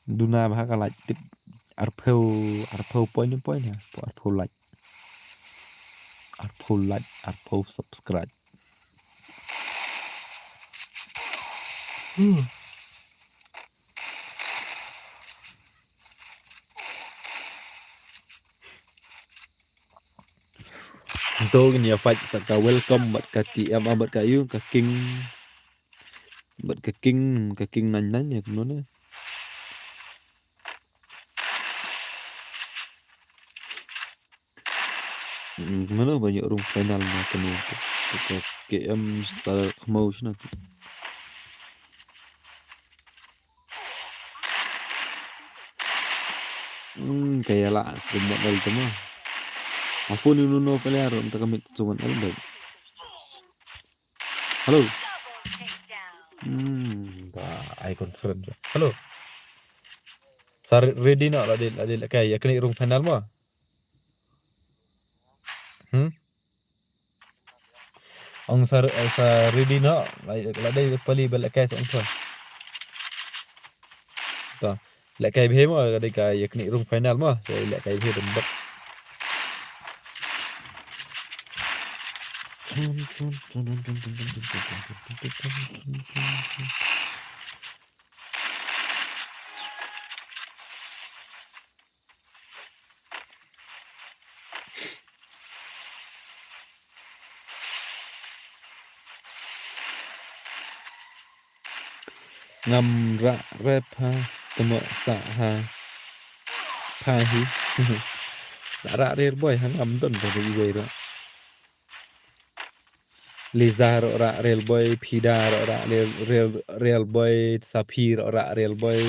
Duna bha ka like tip arphew arphew point point ha po arphew like. arphew like, arphew subscribe. Hmm. Nto ngin ïa fight sa ka Welcome bad ka T M, ah, bad ka ïu ka King, bad ka King, ka King nine nine ïa kumno ne. Hmm, kumno ba ïoh rung final na kane ka K M sa khmau shna. Hmm, ka ïa la, ka mut dal tu ma. Apa ni nuno pala ro ta ka mit tu wan al bai. Hello. Hmm, ba ai conference. Hello. Sa re-, ready na la dil, la dil kai ïa kane rung final ma. Hmm? Ong sa, sa ready noh, la, la dei pali ba lehkai sa ong sa. To, lehkai bha mo, ka dei ka ïa kane rung final mo, sa lehkai bha dum bad. Ngam rah re pha, temo sa ha pha hi. Rah re boy, ha ngam don ba iwei rah. Liza ro rah Real Boy, Pida ro rah Real, Real, Real Boy, Sapi ro rah Real Boy.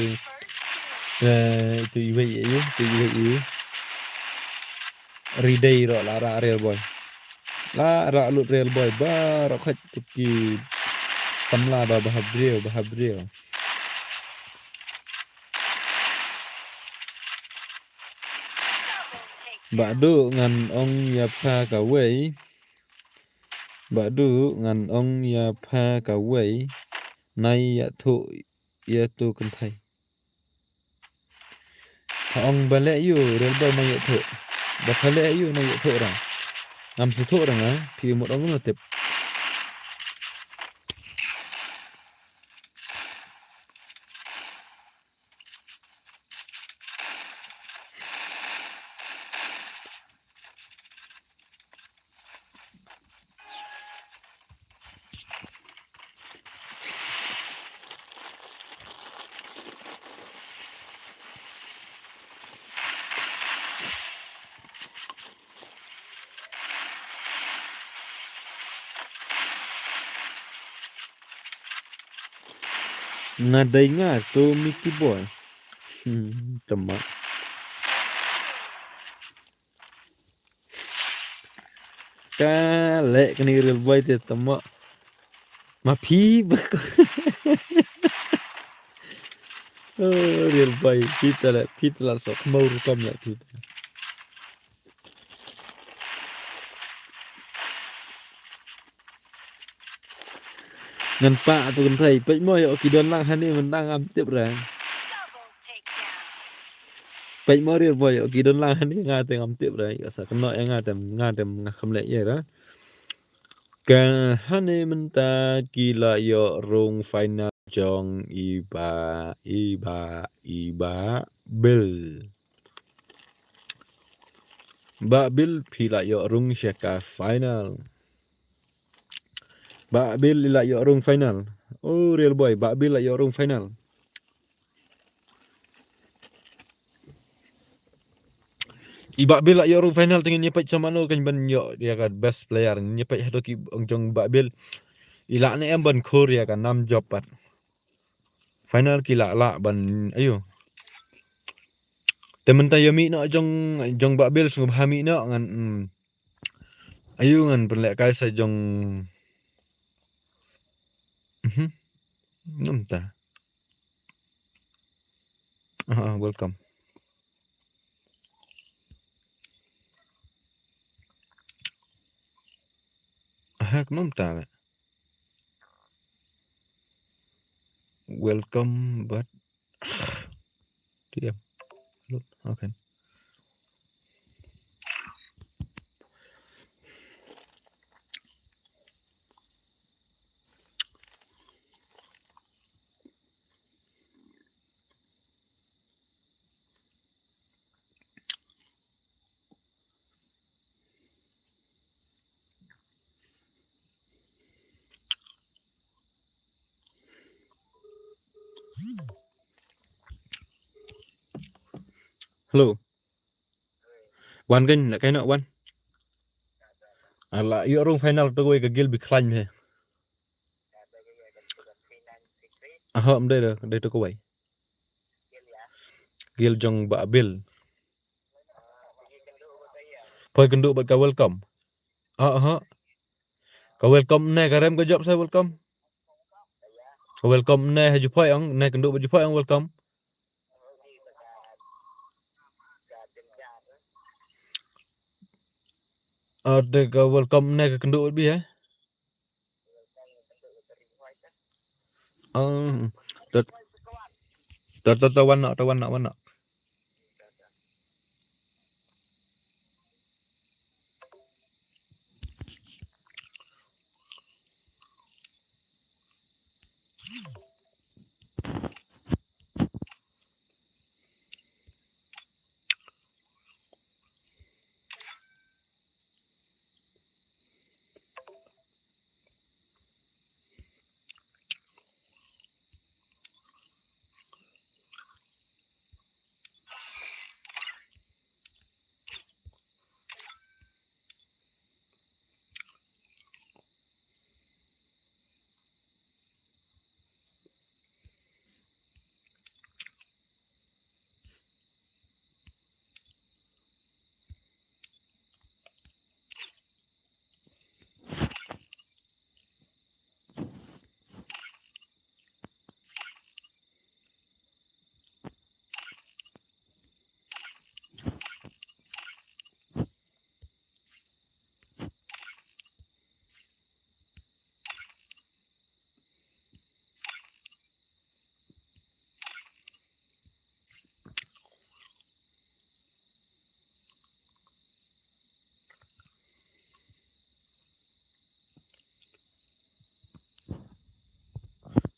Eh, itu iwei, itu iwei. Ridei ro la rah Real Boy. La rah lut Real Boy, baroh khoit tu ki samla ba bha briew, bha briew. Bah Duh ngan ong ïa pha kawei. Bah Duh ngan ong ïa pha kawei. Nai ïathuh ïa tu kynthei. Pha ong ba leh ïu, Real Boy nai ïathuh. Ba pha leh ïu nai ïathuh ra. Ngam sngewthuh ra nga, phi mut ong kumno tip. Nga dei nga tu Mickey Boy. Hmm, tama. Ka leh kane Real Boy te tama. Ma phi ba ko. Oh, Real Boy, phi ta leh, phi ta la sok mau rukom leh phi ta. Ngan pah tu kynthei, peit mo ïoh ki don lang hangne mynta ngam tip ra. Peit mo Real Boy ïoh ki don lang hangne nga te ngam tip ra. Ïoh sa kynnoh ïa nga te, nga te nga kham leh ïa ra. Ka hangne mynta ki la ïoh rung final jong i Bah, i Bah, i Bah Bill. Bah Bill phi la ïoh rung sha ka final. Bah Bill i la ïoh rung final. Oh, Real Boy, Bah Bill la ïoh rung final. I Bah Bill la ïoh rung final te ngin ïa peit sa mano kan ban ïoh ïa ka best player. Ngin ïa peit hato ki ong jong Bah Bill i lah ne em ban khur ïa ka nam jop pat. Final ki lah lah ban, ayo. Te mynta ïa mih noh jong, jong Bah Bill sngewbha mih noh ngan, mm. Ayo ngan pynlehkai sa jong. Mhm. Ngam ta. Ah, ah, welcome. Ah, ngam ta le. Welcome, but diam. Okay. Hello. Wan kein, la kein wan. Ala ïoh rung final to kawei ka gil bi khlaiñ he. Aha, ym dei da, dei to kawei. Gil jong Bah Bill. Poi kynduh bad ka welcome. Ah, aha. Ka welcome ne ka rem ka jop sa welcome. Ka welcome ne ha ju poi ong, ne kynduh bad ju poi ong welcome. Ah, te ka welcome ne ka kynduh bad bi he. Ah, to, to, to, to, wan noh, to, wan noh, wan noh.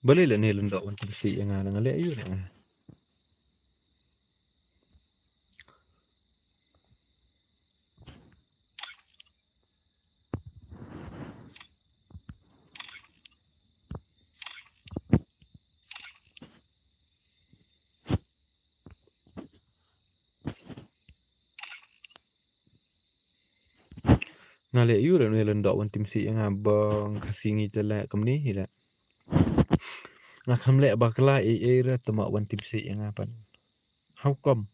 Balei lane lyndoh wan tim sih ïa nga, nga leh aïu ïa nga. Nga leh aïu re ne lyndoh wan tim sih ïa nga, bang ka sngi te leh kumne hi leh. Nga kham leh bakla ei ei re te ma wan tim sih ïa nga pat. How come?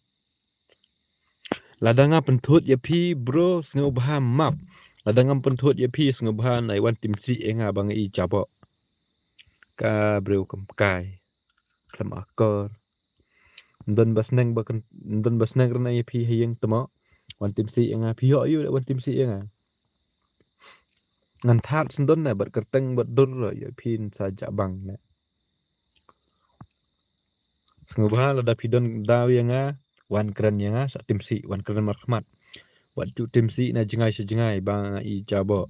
Lada nga pynthut ïa phi bro, sngewbha map. Lada ngam pynthut ïa phi sngewbha nai wan tim sih ïa nga ba nga i jaboh. Ka briew kam kai. Khlem akor. Ndon ba sneng ba kan, ndon ba sneng rna ïa phi ha ïing te ma. Wan tim sih ïa nga, phi ïoh aïu wan tim sih ïa nga. Ngan that sndon ne bad kyrteng bad dur ïa phi sa jah bang ne. Sngewbha lada phi don daw ïa nga, wan kren ïa nga, sa tim sih, wan kren markhmat. Wat ju tim sih na jngai sha jngai, ba nga i jaboh.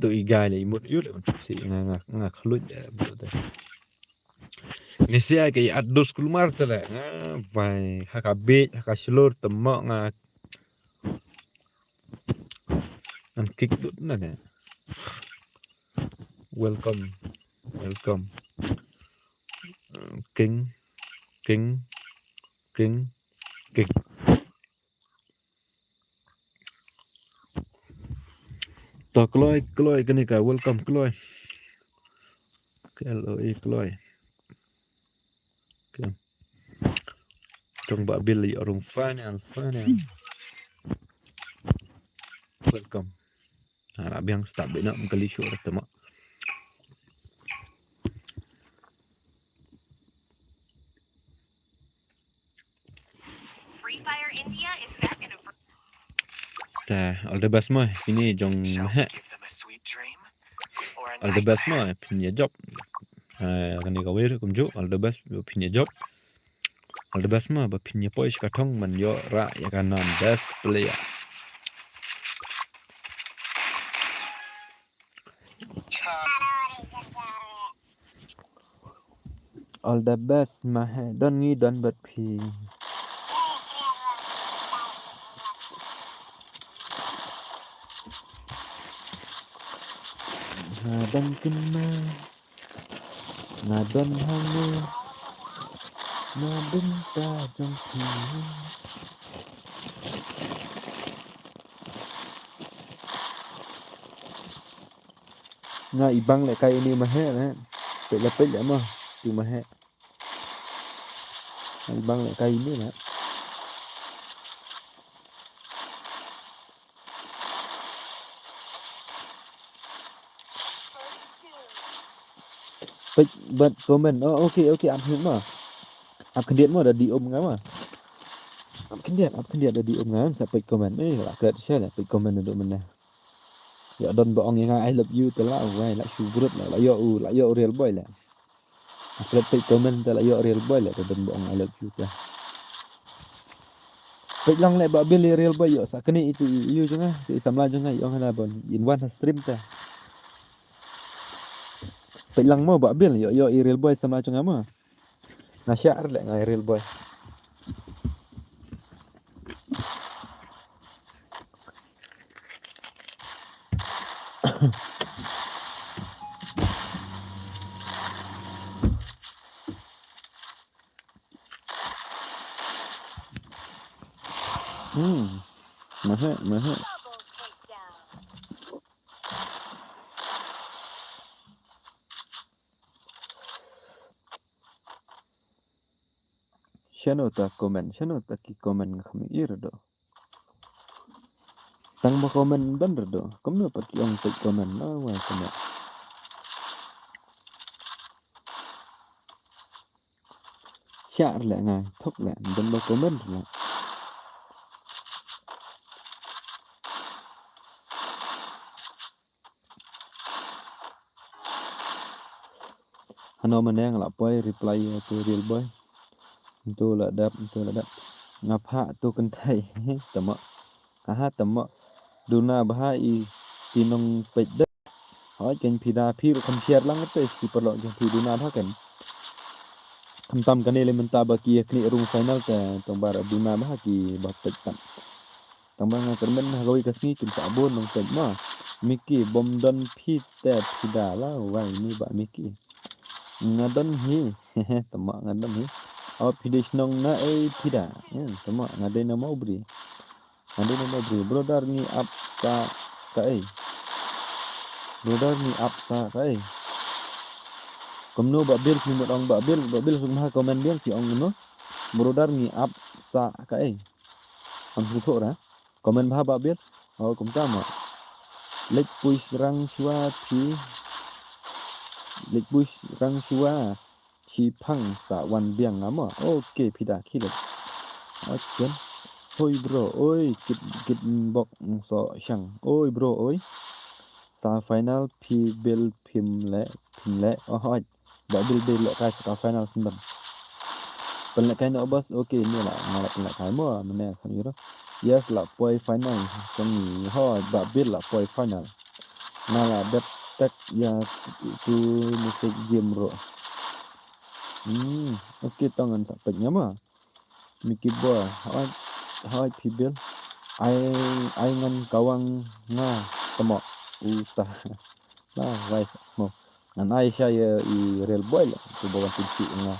Tu i gai le i mut ïu le wan tim sih, nga, nga, nga khluit, eh, bro te. Ni sia ke i at dos kulmar te le, nga, bai, ha ka bej, ha ka shlur, te mo nga, Ngan kick dut na ne. Welcome. Welcome. Uh, king. King. King. King. To kloi, kloi, kane ka welcome, kloi. K L O A, kloi. Okay. Tong ba bil ïa rung final, final. Welcome. Ha, la biang start bina mkali show rata ma. Free Fire India is set in a ver- Ta, all the best mo, phin ïa jop. All the best mo, phin ïa jop. Ah, kane kawei ruh kumjuh, all the best, phin ïa jop. All the best mo, ba phin ïa poi sha ka thong ban ïoh rah ïa ka nam best player. All the best, ma he, don ngi don bad phi. Ha, don kin ma. Nga don hangne na bynta jong phi. Nga i bang leh kai ini ma he ne. Peit la peit leh ma. Tu ma he. Nga i bang leh kai ini na. Peit bad comment. Oh, okay, okay, ap hynrei ma. Ap khyndiat ma da di um nga ma. Ap khyndiat, ap khyndiat da di um nga sa peit comment. Eh, la kret sha la peit comment da um na. Ïa don ba ong ïa nga I love you te la wai la shu brut la, la ïoh u, la ïoh u real boy la. Ap kret peit comment te la ïoh real boy la te don ba ong I love you te. Peit lang leh Bah Bill i real boy ïoh sa kane itu i ïoh jong nga, itu i samla jong nga ïoh nga la bon in wan ha stream te. Peit lang mo Bah Bill ïoh ïoh i real boy samla jong nga mo. Nga shah leh nga i real boy. Hmm. Mahe, mahe. Shano ta comment, shano ta ki comment nga kham ïohi ruh. Tang ba comment ban ruh. Kumno pat ki ong peit comment la wai comment. Shah leh nga thok leh ban ba comment leh. Hano mane nga la poi reply ïa tu real boy. Ntu la dap, ntu la dap. Nga pha tu kynthei. Tama. Aha tama. Duna bha i ti nong peit de. Hoi ken phi da phi ruh kham share lang te shi paralok jong phi duna bha ken. Khamtam kane le mynta ba ki ïa knieh rung final te tong bar duna bha ki ba peit pat. Tang ba nga kyrmen ha kawei ka sngi kin sa bun nong peit ma. Miki bom don phi te phi da la wai ni ba Miki. Nga don hi. Tama nga don hi. Aw phi dei shnong na ei phi da. Hmm, tama nga dei na Mawbri. Nga dei na Mawbri. Brother ngi ap sa kaei. Brother ngi ap sa kaei. Kumno Bah Bill phi mut ong Bah Bill, Bah Bill suk ma comment biang phi ong kumno. Brother ngi ap sa kaei. Am sngewthuh ra. Comment bha Bah Bill. Oh, kumta mo. Leit pui rang shuwa phi. Leit pui rang shuwa. Shi phang sa wan biang nga mo. Okay, phi da khie leit. Okay. Hoi bro, oi, kit kit bok so shang. Oi bro, oi. Sa final phi Bill phim leh, phim leh. Oh, hoi. Ba Bill Bill leh kai sa ka final sendam. Pynleh kai noh boss, okay, ni la nga la pynleh kai mo, mane kham ïoh. Yes la poi final, kong ni ho Ba Bill la poi final. Nga la dep tek ïa tu message game ruh. Hmm, okay tong ngan sa peit nga ma. Miki Boy, hoi, hoi phi Bill. Ai, ai ngan kawang nga tamo. Uta. La wai mo. Ngan ai sha ïa i real boy la tu ba wan tim si nga.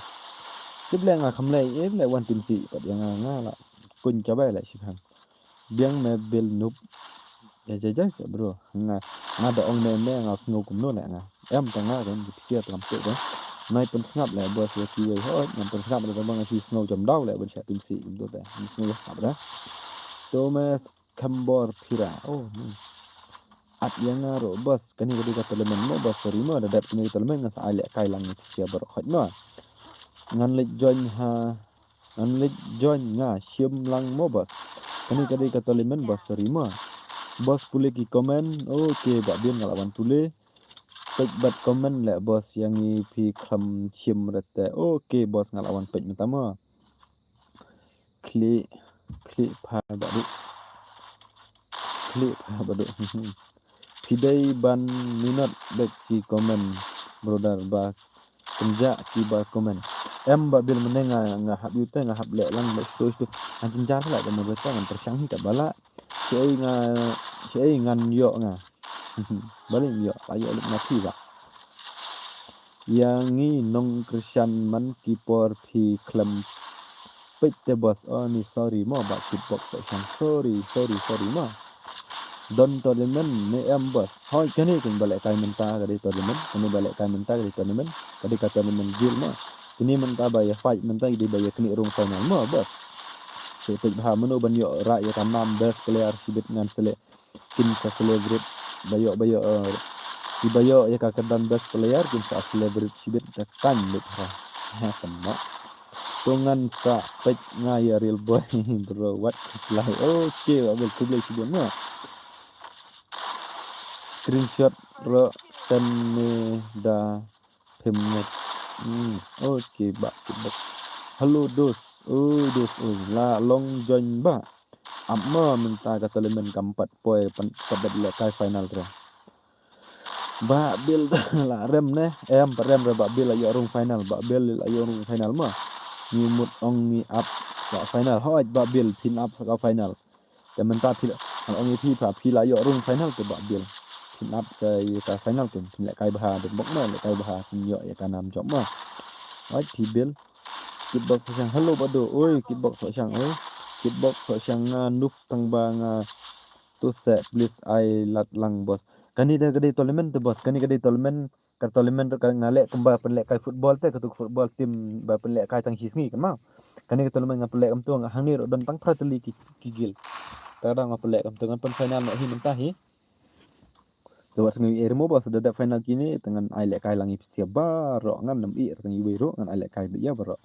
Tip leh nga kham leh, eh leh wan tim si pat ïa nga nga la. Kun cabai leh shi khang. Biang me Bill nup. Ïa jai jai sa bro. Nga, nga da ong ne ne nga sngew kumno ne nga. Em ta nga kan ki pia ta kam tu kan. Nai pynsngap leh bos ïa kiwei hoi ngan pynsngap da ba nga shi sngew jam daw leh ban sha tim si kumtu te. Ngan sngew ïa sngap da. Thomas Khambor Phira. Oh ni. At ïa nga ruh bos kane ka dei ka tournament mo bos sorry mo da dep kane ka tournament nga sa ai leh kai lang ni pia baroh hoi mo. Ngan leit join ha Ngan leit join nga shim lang mo bos. Kane ka dei ka tournament bos sorry mo. Bos pule ki comment. Okay Bah Bill nga la wan pule. Peit bad comment leh bos ïa ngi phi khlem shim rete. Okay bos nga la wan peit mynta mo. Khlieh khlieh pha ba dei. Khlieh pha ba dei. Phi dei ban minot bad ki comment brother ba kynjah ki ba comment. Em Bah Bill mynne nga nga hap ïu te nga hap leh lang ba stu stu. Ngan jynjar leh ba moderator ngan pyrshang hi ka ba lah. Shi ei nga shi ei ngan ïoh nga. Ba leh ïoh ba ïoh leh nga phi ba. Ïa ngi nongkyrshan man ki por phi khlem peit te boss. Oh ni sorry mo, Bah Kitbox Sohshang. Sorry, sorry, sorry mo. Don tournament ne em boss? Hooid, kane kane ba lehkai mynta ka dei tournament, kane ba lehkai mynta ka dei tournament, ka dei ka tournament guild mo. Kine mynta ba ïa fight mynta ki dei ba ïa knieh rung final mo boss. Te peit bha mano ban ïoh rah ïa ka nam best player shibit ngan sa leh. Kin sa celebrate ba ïoh, ba ïoh, eh, ki ba ïoh ïa ka kyrdan best player kin sa celebrate shibit da kan lut ha. Ha, tama. To ngan sa peit nga ïa real boy bro, wat reply. Okay, Bah Bill, khublei shibun mo. Screenshot ro send me da payment. Hmm, okay, Bah Kitbox. Hello dos. Oi dos, oi la long join ba. Ap ma mynta ka tournament kam pat poi, pan pat dep lehkai final re. Bah Bill la rem ne? Em, pat rem re Bah Bill, la ïoh rung final, Bah Bill la ïoh rung final ma. Ngi mut ong ngi ap sa final. Hooid Bah Bill, phin ap sa ka final. Te mynta phi la, ngan ong ïa phi, phi la ïoh rung final te Bah Bill. Phin ap sa ïa ka final te phin lehkai bha, dep bok ma lehkai bha, phin ïoh ïa ka nam jop ma. Hooid phi Bill. Kitbox Sohshang, hello Bah Do. Oi Kitbox Sohshang, oi. Kitbox Sohshang, nga noob tang ba nga tu se, please ai lad lang boss. Kane da ka dei tournament te boss, kane ka dei tournament, ka tournament ka nga leh kumba pynlehkai football te, katu football team ba pynlehkai tang shi sngi kan ma. Kane ka tournament nga pynleh kumtu, nga hangne ruh don tang phra tylli ki, ki guild. Te da nga pynleh kumtu, ngan pyn final noh hi mynta hi. Te wat sngew ïa mo ba sa da dep final kine, te ngan ai lehkai lang ïa phi baroh, ngan nym ïa tang iwei ruh, ngan ai lehkai beit ïa baroh.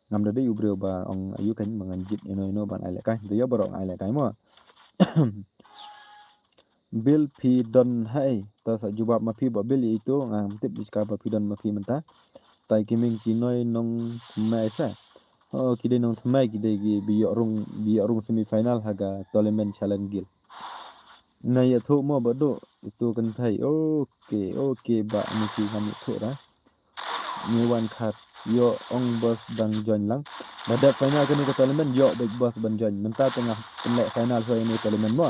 Ngam da dei u briew ba ong ayu kan ba ngan jied ïano ïano ban ai lehkai, da ïa baroh ngan ai lehkai mo. Bill phi don ha ei? Ta sa jubab ma phi Bah Bill ïa itu, ngam tip ïa ka ba phi don ma phi mynta. Tai ki ming ki noi nongthymmai sa. Oh, ki dei nongthymmai, ki dei ki ba ïoh rung, ba ïoh rung semi final ha ka tournament Challenge Guild. Nga ïathuh mo Bah Do, itu kynthei. Okay, okay Bah, ngi ki ngam ïathuh ra. Ngi wan khat ïoh ong boss dang join lang. Ba dep final kane ka tournament ïoh beit boss ban join. Mynta te nga pynleh final shuwa ïa kane ka tournament mo.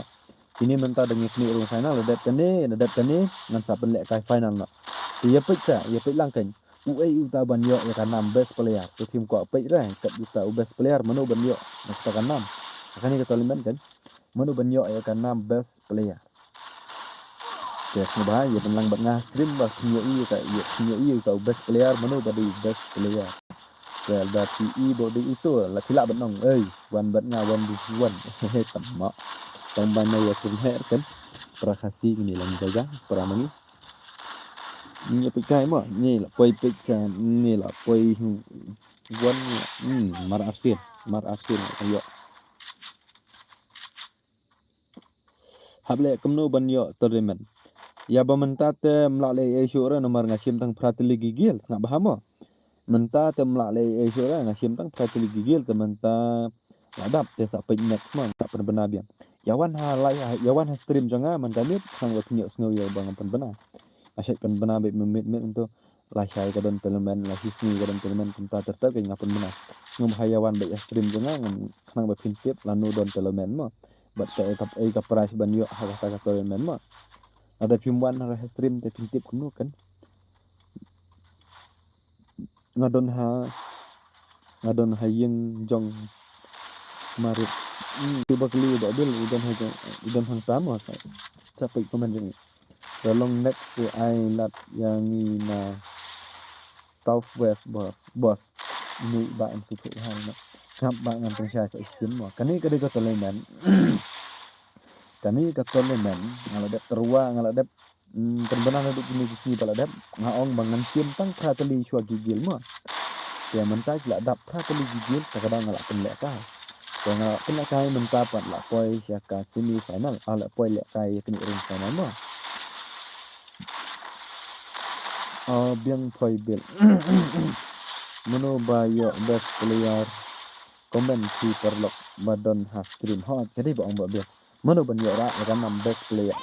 Kine mynta da ngi knieh rung final, da dep kane, da dep kane ngan sa pynlehkai final noh. Te ïa peit sa, ïa peit lang kan. Uei uta ban ïoh ïa ka nam best player? Te phim kwah peit re kat uta u best player, mano ban ïoh ïa kata ka nam? Kane ka tournament kan, mano ban ïoh ïa ka nam best player? Te sngewbha ïa pynlang bad nga stream ba phin ïohi ïa ka, ïa phin ïohi ïa ka u best player, mano ba dei u best player. Te lada phi i ba dei uto la phi lah ban ong, ei, wan bad nga one v one. Tama. Tang ban ïa pynher kan. Para Khasi ngi lang jaga, para mangi. Ngi peit kai mo, ngi la poi peit cha, ngi la poi wan, hmm, mar absent, mar absent ka ïoh. Hap leh kumno ban ïoh tournament? Ïa ba mynta te ym lah leh ei ei shuh re namar nga shim tang phra tylli ki guild, sngap bha mo. Mynta te ym lah leh ei ei shuh re, nga shim tang phra tylli ki guild, te mynta la dap te sa peit next mo, sa pynbna biang. Ïa wan ha live, ïa wan ha stream jong nga mynta miet, khnang ba phin ïoh sngew ïa ba nga pynbna. Nga shait pynbna beit mynmiet miet mynta. Lashai ka don tournament, la shi sngi ka don tournament, kumta ter ter ka nga pynbna. Sngewbha ïa wan beit ha stream jong nga, ngan khnang ba phin tip lano don tournament mo. Bad kaei ka, ei ka prize ban ïoh ha kata ka tournament mo. Lada phim wan ha stream te phin tip kumno kan. Nga don ha, nga don ha ïing jong Marit. Hmm, tu ba kylli Bah Bill, i don ha jong, i don hangta mo sa. Sa peit comment jong i. Ka long next te ai lad ïa ngi na South West bo-, boss. Ni ba em si phu ha na. Sngap ba ngan pynshai sa i skin mo. Kane ka dei ka tournament. Kane ka tournament. Nga la dep tyrwa, nga la dep, mm, pynbna naduh kine ki sngi ba la dep. Nga ong ba ngan shim tang phra tylli shuwa ki guild mo. Te mynta ki la dap phra tylli ki guild, te ka daw nga la pynlehkai. Te nga la pynlehkai mynta pat la poi sha ka semi final, ah, la poi lehkai ïa kane ring final mo. Ah, biang poi Bill. Mano ba ïoh best player? Comment ki paralok ba don ha stream. Hooid, ka dei ba ong Bah Bill. Mano ban ïoh rah ïa ka nam best player?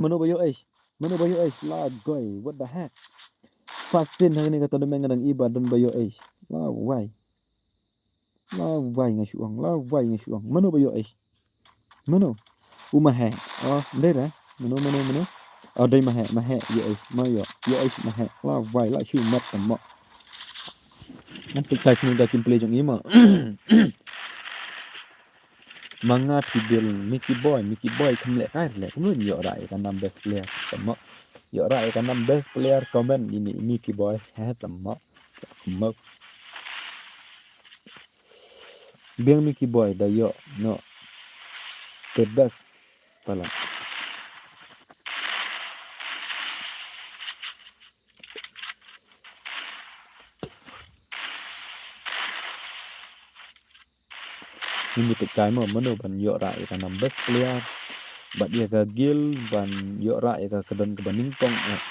Mano ba ïoh ace? Mano ba ïoh ace? La goi, what the heck? First scene ha kane ka tournament nga dang i ba don ba ïoh ace. La wai. La wai nga shu ong, la wai nga shu ong. Mano ba ïoh ace? Mano? U ma he. Oh, ndei re. Mano, mano, mano? Oh, dei ma heh, ma heh, ïoh, ma ïoh, ïoh, ma heh. La wai, la shu mat tam mo. Ngan peit kai snu da kim play jong i mo. Ma nga Phi Bill, Mickey Boy, Mickey Boy, kham leh kai leh. Kumno ïoh rah ïa ka nam best player tam mo. Ïoh rah ïa ka nam best player comment ïa i Mickey Boy. Heh tam mo. Sa mo. Biang Mickey Boy da ïoh noh. The best palat. Ngin ïa peit kai mo mano ban ïoh rah ïa ka nam best player bad ïa ka guild ban ïoh rah ïa ka kyrdan kaba nyngkong eh.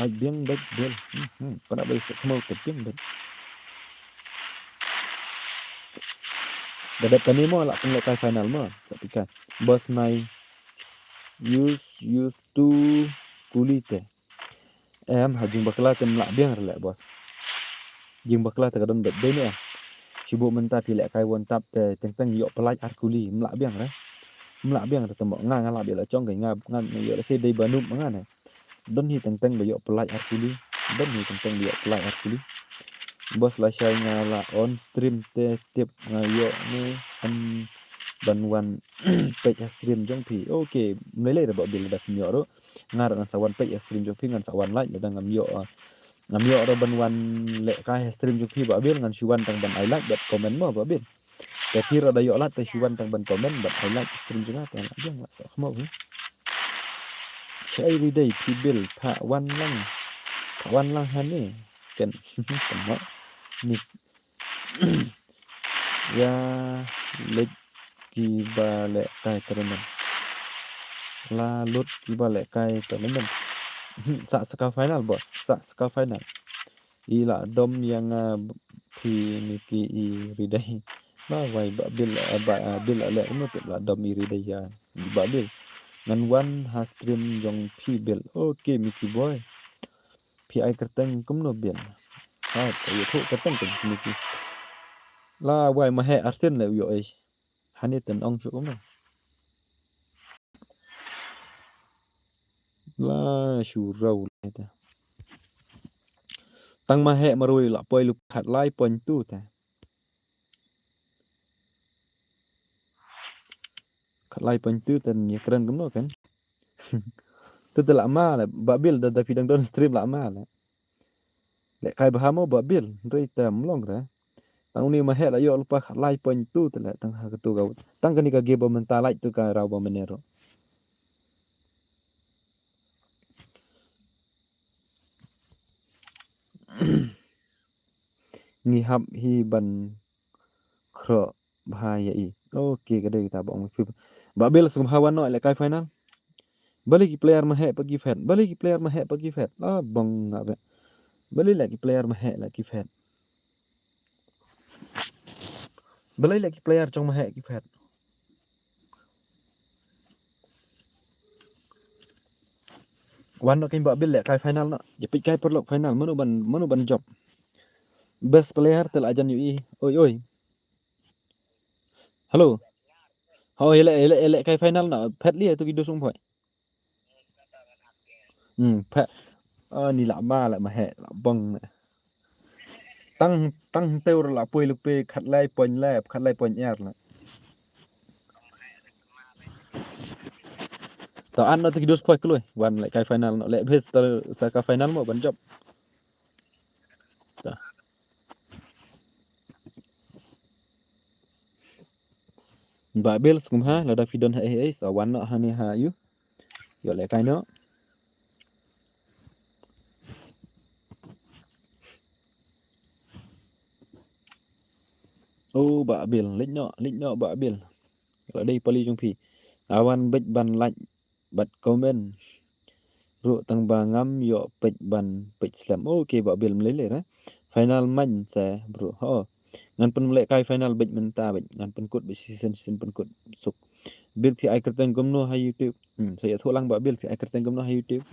Ai biang bad Bill. Hmm, hmm. Kane ba ïa sa khmih ka biang bad. Da dep kane mo lah pynlehkai final mo. Sa peit kai. Boss Nai. Use, use to kuli te. Em, ha jingbakla te ym lah biang re leh, boss. Jingbakla te ka don bad dei ne em. Shu buh mynta phi lehkai one tap te teng teng ïoh pynlait ar kuli, ym lah biang re. Ym lah biang re te mo nga nga lah biang la chong kai nga nga ïoh la se dei ba nup ma nga ne. Don hi teng teng ba ïoh pynlait ar kuli. Don hi teng teng ba ïoh pynlait ar kuli. Boss lashai nga la on stream te tip nga ïoh ne em ban wan peit ha stream jong phi. Okay, ym lei lei re Bah Bill da phi ïoh ruh. Nga ruh ngan sa wan peit ha stream jong phi ngan sa wan like lada ngam ïoh, ah, ngam ïoh ruh ban wan lehkai ha stream jong phi Bah Bill ngan shu wan tang ban ai like bad comment mo Bah Bill. Te phi ruh da ïoh lad te shu wan tang ban comment bad ai like stream jong nga te lah biang lah sa khmih hi. Everyday Phi Bill phah wan lang. Phah wan lang hangne. Ken tang mo. Ni. Ïa leit kiba lehkai tournament. La lut kiba lehkai tournament. Sa sa ka final boss, sa sa ka final. I la dom ïa nga phi ni ki i ridai. Ba wai Bah Bill, eh, Bah, eh, Bill la leh kumno tip la dom i ridai ïa Bah Bill. Ngan wan ha stream jong Phi Bill. Okay Mickey boy. Phi ai kyrteng kumno Bill? Ha, ka ïathuh kyrteng kumno Mickey. La wai ma heh arsien le u ïoh ei. Hani ten ong shu kumno. La shu rau le te. Tang ma heh marwei la poi lu khat lai point two te. Khat lai point two ten ïa kren kumno kan. Tu te la ma le Bah Bill da da phi dang don stream la ma le. Lehkai bha mo Bah Bill, hynrei te ym long re. Tang une ma heh la ïoh lypa khat lai point two te le tang ha katu ka. Tang kane ka game ba mynta lait tu ka raw ba mynne ruh. Ngi hap hi ban khroh bha ïa i. Okay, ka dei kita ba ong phi. Bah Bill sngewbha wan noh lehkai final. Balei ki player ma heh pat ki phet. Balei ki player ma heh pat ki phet. Ah, bong nga be. Balei leh ki player ma heh leh ki phet. Balei leh ki player jong ma heh ki phet. Wan noh kein Bah Bill lehkai final noh. Ïa peit kai paralok final mano ban mano ban jop. Best player te la jan ïohi. Oi oi. Hello. Ho ïa leh ïa leh ïa lehkai final noh. Phet lei tu ki dus ong phoi. Hmm, phet. Ah, ni la ma la ma heh la bong. Tang tang teu la poi lupe khat lai point leh khat lai point er la. To an no te ki dus poi kloi. Wan lehkai final no leh bes ta sa ka final mo ban jop. Ta. Bah Bill sngewbha lada phi don ha ei ei sa wan noh hani ha ïu. Ïoh lehkai noh. Oh Bah Bill, leit noh, leit noh Bah Bill. La dei pali jong phi. Awan beit ban like bad comment. Ruh tang ba ngam ïoh peit ban peit slem. Okay Bah Bill mlei lei re. Final man se bro. Ho. Ngan pynlehkai final beit mynta beit. Ngan pynkut beit season season pynkut suk. Bill phi ai kyrteng kumno ha YouTube. Hmm, sa ïathuh lang Bah Bill phi ai kyrteng kumno ha YouTube.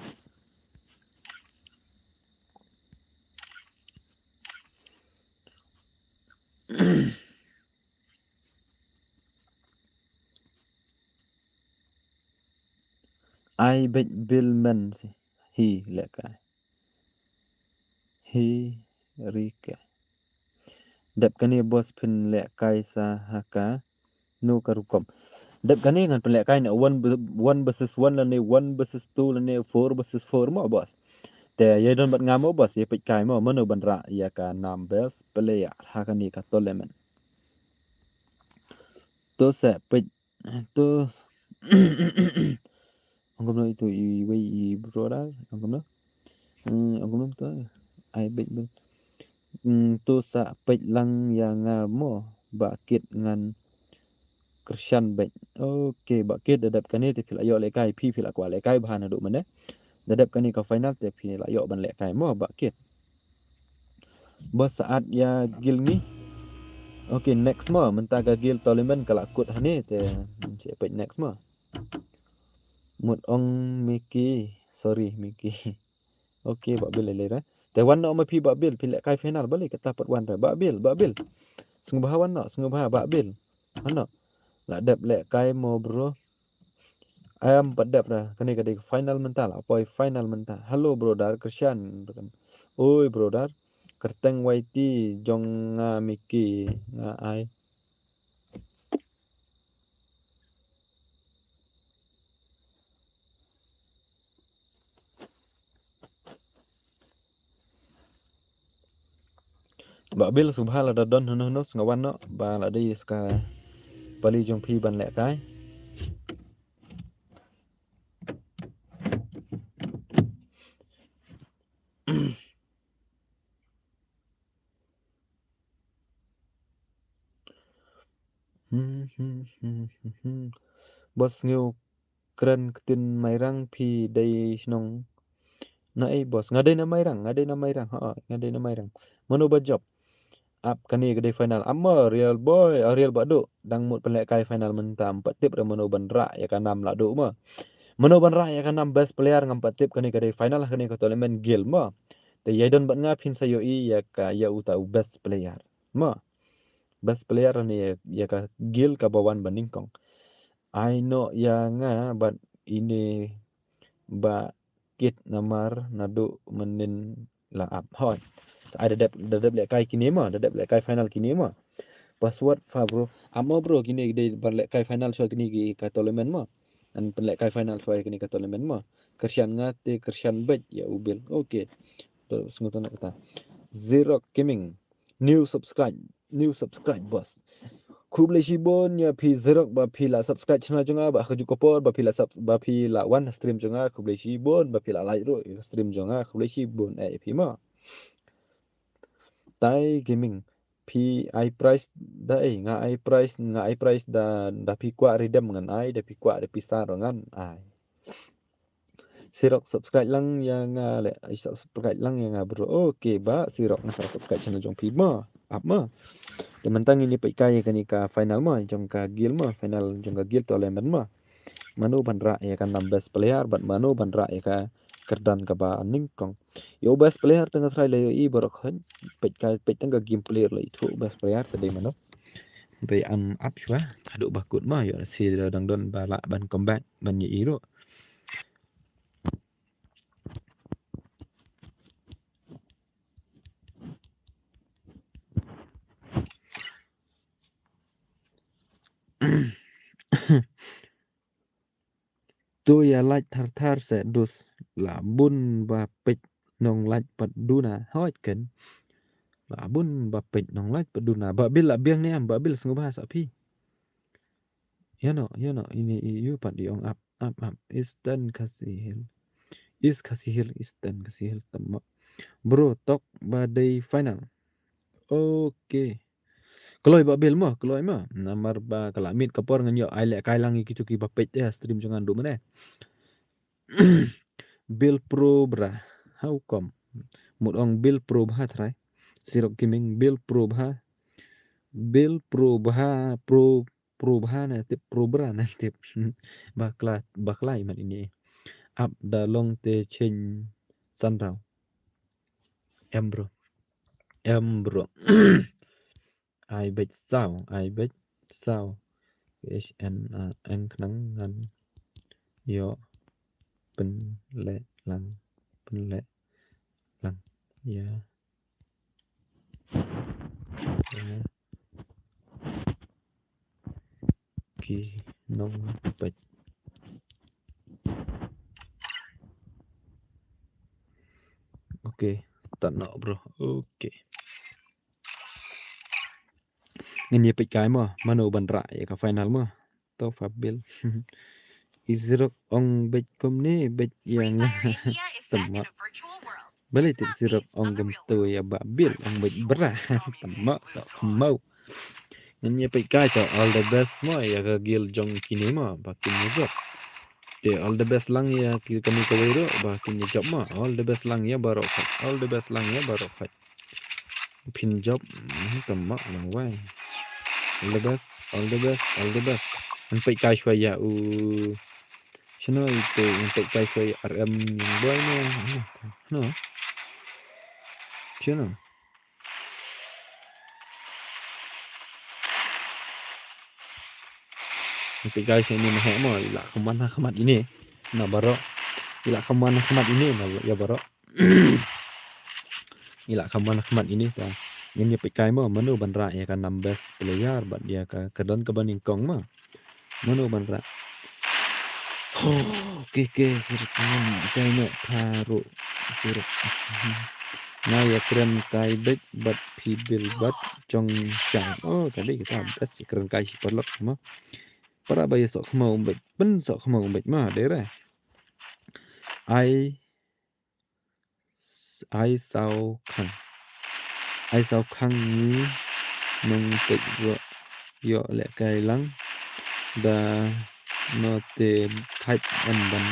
Ai beit bil men si. Hi lehkai. Hi rike. Dep kane boss phin lehkai sa ha ka. No ka rukom. Dep kane ngan pynlehkai na one, one versus one lane one versus two lane four versus four mo boss. Te ïa don bad nga mo boss, ïa peit kai mo mano ban rah ïa ka nam best player ha kane ka tournament. To sa peit, to ong kumno itu iwei i brother, ong kumno? Hmm, ong kumno to? Ai beit beit. Hmm, to sa peit lang ïa nga mo, Bah Kit ngan kyrshan beit. Okay, Bah Kit, da dep kane te phi la ïoh lehkai, phi phi la kwah lehkai bha naduh mynne. Da dep kane ka final te phi la ïoh ban lehkai mo, Bah Kit. Boss, sa add ïa guild ngi. Okay, next mo, mynta ka guild tournament ka la kut hangne te, hmm, sa peit next mo. Mut ong Mickey, sorry Mickey. Okay, Bah Bill lei lei re. Te wan noh ma phi Bah Bill, phi lehkai final balei kata pat wan re. Bah Bill, Bah Bill. Sngewbha wan noh, sngewbha Bah Bill. Wan noh. La dep lehkai mo bro. Em pat dep re, kane ka dei final mynta, la poi final mynta. Hello brother, kyrshan. Oi brother. Kyrteng Y T jong nga Mickey, nga ai. Bah Bill, sngewbha lada don hano hano, sngewbha wan noh, ba la dei ska pali jong phi ban lehkai. Hmm, hmm, hmm, hmm, hmm. Boss, sngew kren ktien Mairang, phi dei shnong na ei boss? Nga dei na Mairang, nga dei na Mairang, ha, nga dei na Mairang. Mano ba jop? Ap kane ka dei final. Ap ma Real Boy, ah, Real Bah Duh, dang mut pynlehkai final mynta, ym pat tip re mano ban rah ïa ka nam Lah Duh ma. Mano ban rah ïa ka nam best player ngam pat tip, kane ka dei final, kane ka tournament guild ma. Te ïa don bad nga phin sa ïohi ïa ka, ïa uta u best player. Ma. Best player ne ïa ka guild kaba wan ba nyngkong. Ai noh ïa nga bad ine Bah Kit namar naduh mynnin la ap. Hoi. Ai da dep, da dep lehkai kine ma, da dep lehkai final kine ma. Password pha bro. Ap ma bro, kine dei ban lehkai final shuwa kine ki ka tournament ma. Ngan pynlehkai final shuwa kine ka tournament ma. Kyrshan nga te kyrshan beit ïa u Bill. Okay. To sngewthuh na kata. Xerox Gaming. New subscribe, new subscribe boss. Khublei shibun ïa phi Xerox ba phi la subscribe channel jong nga, ba ha kajuh ka por ba phi la sub, ba phi la wan stream jong nga, khublei shibun, ba phi la like ruh ïa stream jong nga, khublei shibun eh ïa phi ma. Tai Gaming, phi ai prize da ei, nga ai prize, nga ai prize da, da phi kwah redeem ngan ai, da phi kwah da pisa ruh ngan ai. Xerox subscribe lang ïa nga le, ai subscribe lang ïa nga bro. Okay, Bah Xerox nga sa subscribe channel jong phi ma. Ap ma. Te mynta ngin ïa peit kai ïa kane ka final ma, jong ka guild ma, final jong ka guild tournament ma. Mano ban rah ïa ka nam best player, bad mano ban rah ïa ka kyrdan kaba nyngkong. Ïa u best player te nga tharai la ïohi baroh khoit, peit kai, peit tang ka gameplay la ithuh best player te dei mano. Dei am ap shuwa, haduh ba kut ma, ïoh lehse dang don ba lah ban comeback, ban ïohi ruh. To ïa like thar thar se dus la bun ba peit nong like pat duna hoi ken. La bun ba peit nong like pat duna. Bah Bill la biang ne em, Bah Bill sngewbha sa phi. Ïa no, ïa no, ini i yu pat i ong ap, ap, ap. Eastern Khasi Hills. East Khasi Hills, Eastern Khasi Hills tama. Bro, tok ba dei final. Okay. Kloi Bah Bill mo, kloi mo. Namar ba ka la miet ka por ngan ïoh ai lehkai lang ïa kitu kiba peit ïa stream jong nga naduh mynne. Bill Pro bra. How come? Mut ong Bill Pro bha trai. Xerox Gaming Bill Pro bha. Bill Pro bha, Pro, Pro bha na tip, Pro bra na tip. Bakla, bakla imat ini. Ap da long te chen san rau. Em bro. Em bro. Ai beit saw, ai beit saw. H N A eng khnang ngan ïoh pynleh lang, pynleh lang ïa, ïa ki nongpeit. Okay, start noh, bro. Okay. Ngin ïa peit kai mo, mano ban rah ïa ka final mo. To fa Bill. I Sirok ong beit kumne, beit ïa nga. Tama. Balei tip Sirok ong kumto ïa Bah Bill, ong beit bra. Tama, sok khmau. Ngin ïa peit kai to, all the best mo ïa ka guild jong kine mo, ba kin ïa jop. Te all the best lang ïa ki kane kawei ruh, ba kin ïa jop mo. All the best lang ïa baroh khat. All the best lang ïa baroh khat. Phin jop, hmm, tama lang wai. All the best, all the best, all the best. Ngan peit kai shwa ïa u. Shano ite, ngan peit kai shwa ïa R M boy no. No. Shano? Ngan peit kai shwa ine ma heh mo, i la kham wan ha khmat ine. Na baroh. I la kham wan ha khmat ine, na ïa baroh. I la kham wan ha khmat ine ta. Ngin ïa peit kai mo, mano ban rah ïa ka nam best player, bad ïa ka, ka don kaba nyngkong mo. Mano ban rah. Ho, okay, okay, Sirok, kai ne, pha ruh, Sirok. Nga ïa kren kai beit, bad phi Bill, bad Jong Shang. Oh, ka dei kata best ïa kren kai shi paralok mo. Para ba ïa sok khmau beit, pyn sok khmau beit mo, dei re. Ai Ai Saw Khang. Ai Saw Khang ngi nong peit ïoh, ïoh lehkai lang. Da no te thait em ban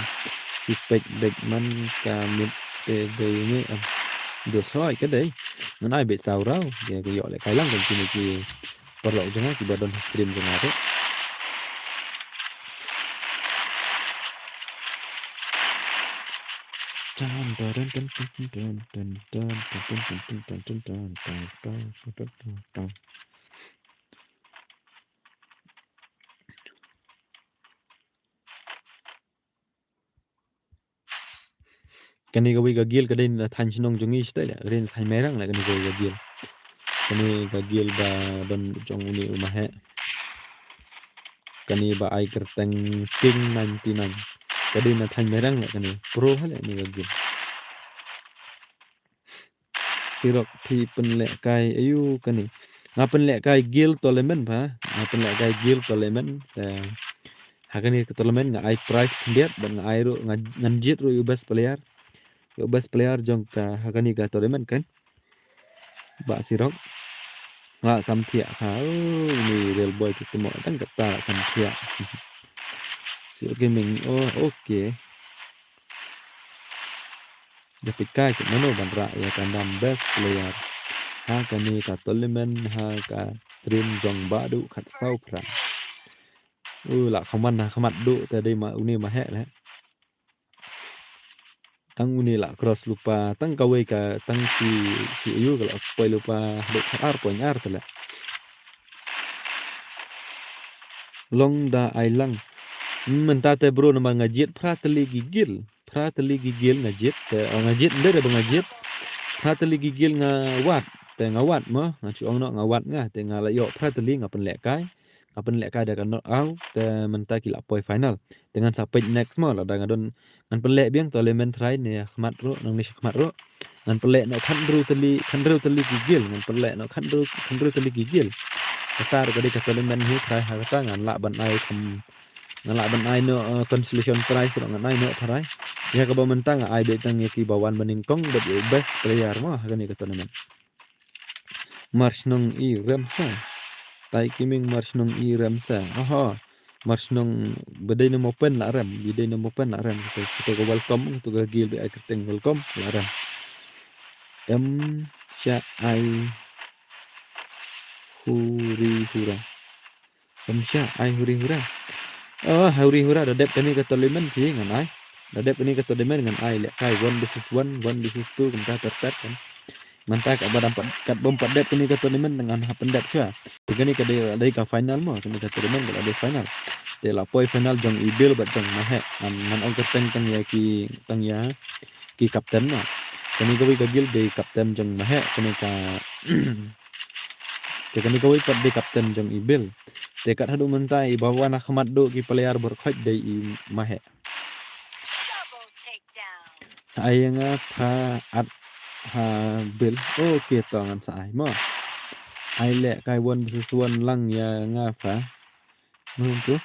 ki peit beit man ka miet te dei ngi em. Dei soi ka dei. Ngan ai beit saw raw. Ïa ka ïoh lehkai lang kan kine ki paralok jong nga kiba don ha stream jong nga ruh. Kane kawei ka guild ka dei na thaiñ shnong jong ngi shatei leh, ka dei na thaiñ Mairang leh kane kawei ka guild. Kane ka guild ba don jong une u ma heh. Kane ba ai kyrteng King ninety nine. Ka dei na thaiñ Mairang leh kane. Pro ha leh kane ka guild. Sirok phi pynlehkai aiu kane. Nga pynlehkai guild tournament pha. Nga pynlehkai guild tournament. Te ha kane ka tournament nga ai prize khyndiat bad nga ai ruh nga, ngan jied ruh ïa u best player. Ïa u best player jong ka ha kane ka tournament kan. Bah Sirok. Nga samthiah ha. Oh, ini real boy ki temo tang kata samthiah. Sirok Gaming. Oh, okay. Ïa peit kai kumno ban rah ïa ka nam best player ha kane ka tournament ha ka stream jong Bah Duh khatsaw phra. U la kham wan ha khmat Duh te dei ma une ma heh leh. Tang une la cross lypa tang kawei ka tang shi, shi aiu ka la poi lypa haduh khatar point ar te leh. Long da ai lang. Mynta te bro namar nga jied phra tylli ki guild. Phra tylli ki guild nga jied, te, oh, nga jied, ym dei re ba nga jied. Phra tylli ki guild nga wad, te nga wad mo, nga shu ong noh nga wad nga, te nga la ïoh phra tylli nga pynlehkai. Nga pynlehkai da ka knockout, te mynta ki la poi final. Te ngan sa peit next mo, lada nga don, ngan pynleh biang tournament trai ne khmat ruh, nangne sha khmat ruh. Ngan pynleh noh khathynriew tylli, khathynriew tylli ki guild, ngan pynleh noh khathynriew, khathynriew tylli ki guild. Kata ruh ka dei ka tournament hi trai ha kata ngan lah ban ai kham Nga lah ban ai noh, eh, consolation prize ruh ngan ai noh tharai. Ïa kaba mynta nga ai beit tang ïa kiba wan ba nyngkong bad ïa u best player mo ha kane ka tournament. Mar shnong i rem sa. Tai Kiming mar shnong i rem sa. Oho. Mar shnong ba dei na mopen la rem, ba dei na mopen la rem. Kita, kita ka welcome, kita ka guild ba ai kyrteng welcome la rem. Em sha ai huri hura. Em sha ai huri hura. Oh, huri hura, da dep kane ka tournament phi ngan ai. Da dep kane ka tournament ngan ai lehkai one versus one, one versus two, kumta ter ter kan. Mynta katba dang pat, katba ym pat dep kane ka tournament te ngan hap pyndep shuwa. Te kane ka dei, dei ka final mo, kane ka tournament ka dei final. Te la poi final jong i Bill bad jong Mahek. Ngan, ngan ong kyrteng tang ïa ki, tang ïa ki captain mo. Kane kawei ka guild dei captain jong Mahek, kane ka, te kane kawei pat dei captain jong i Bill. Te kat haduh mynta i ba wan ha khmat duh ki player baroh khoit dei i Mahek. Sa ai ïa nga pha at ha Bill. Okay, to ngan sa ai mo. Ai lehkai one versus one lang ïa nga pha. Ngan tu.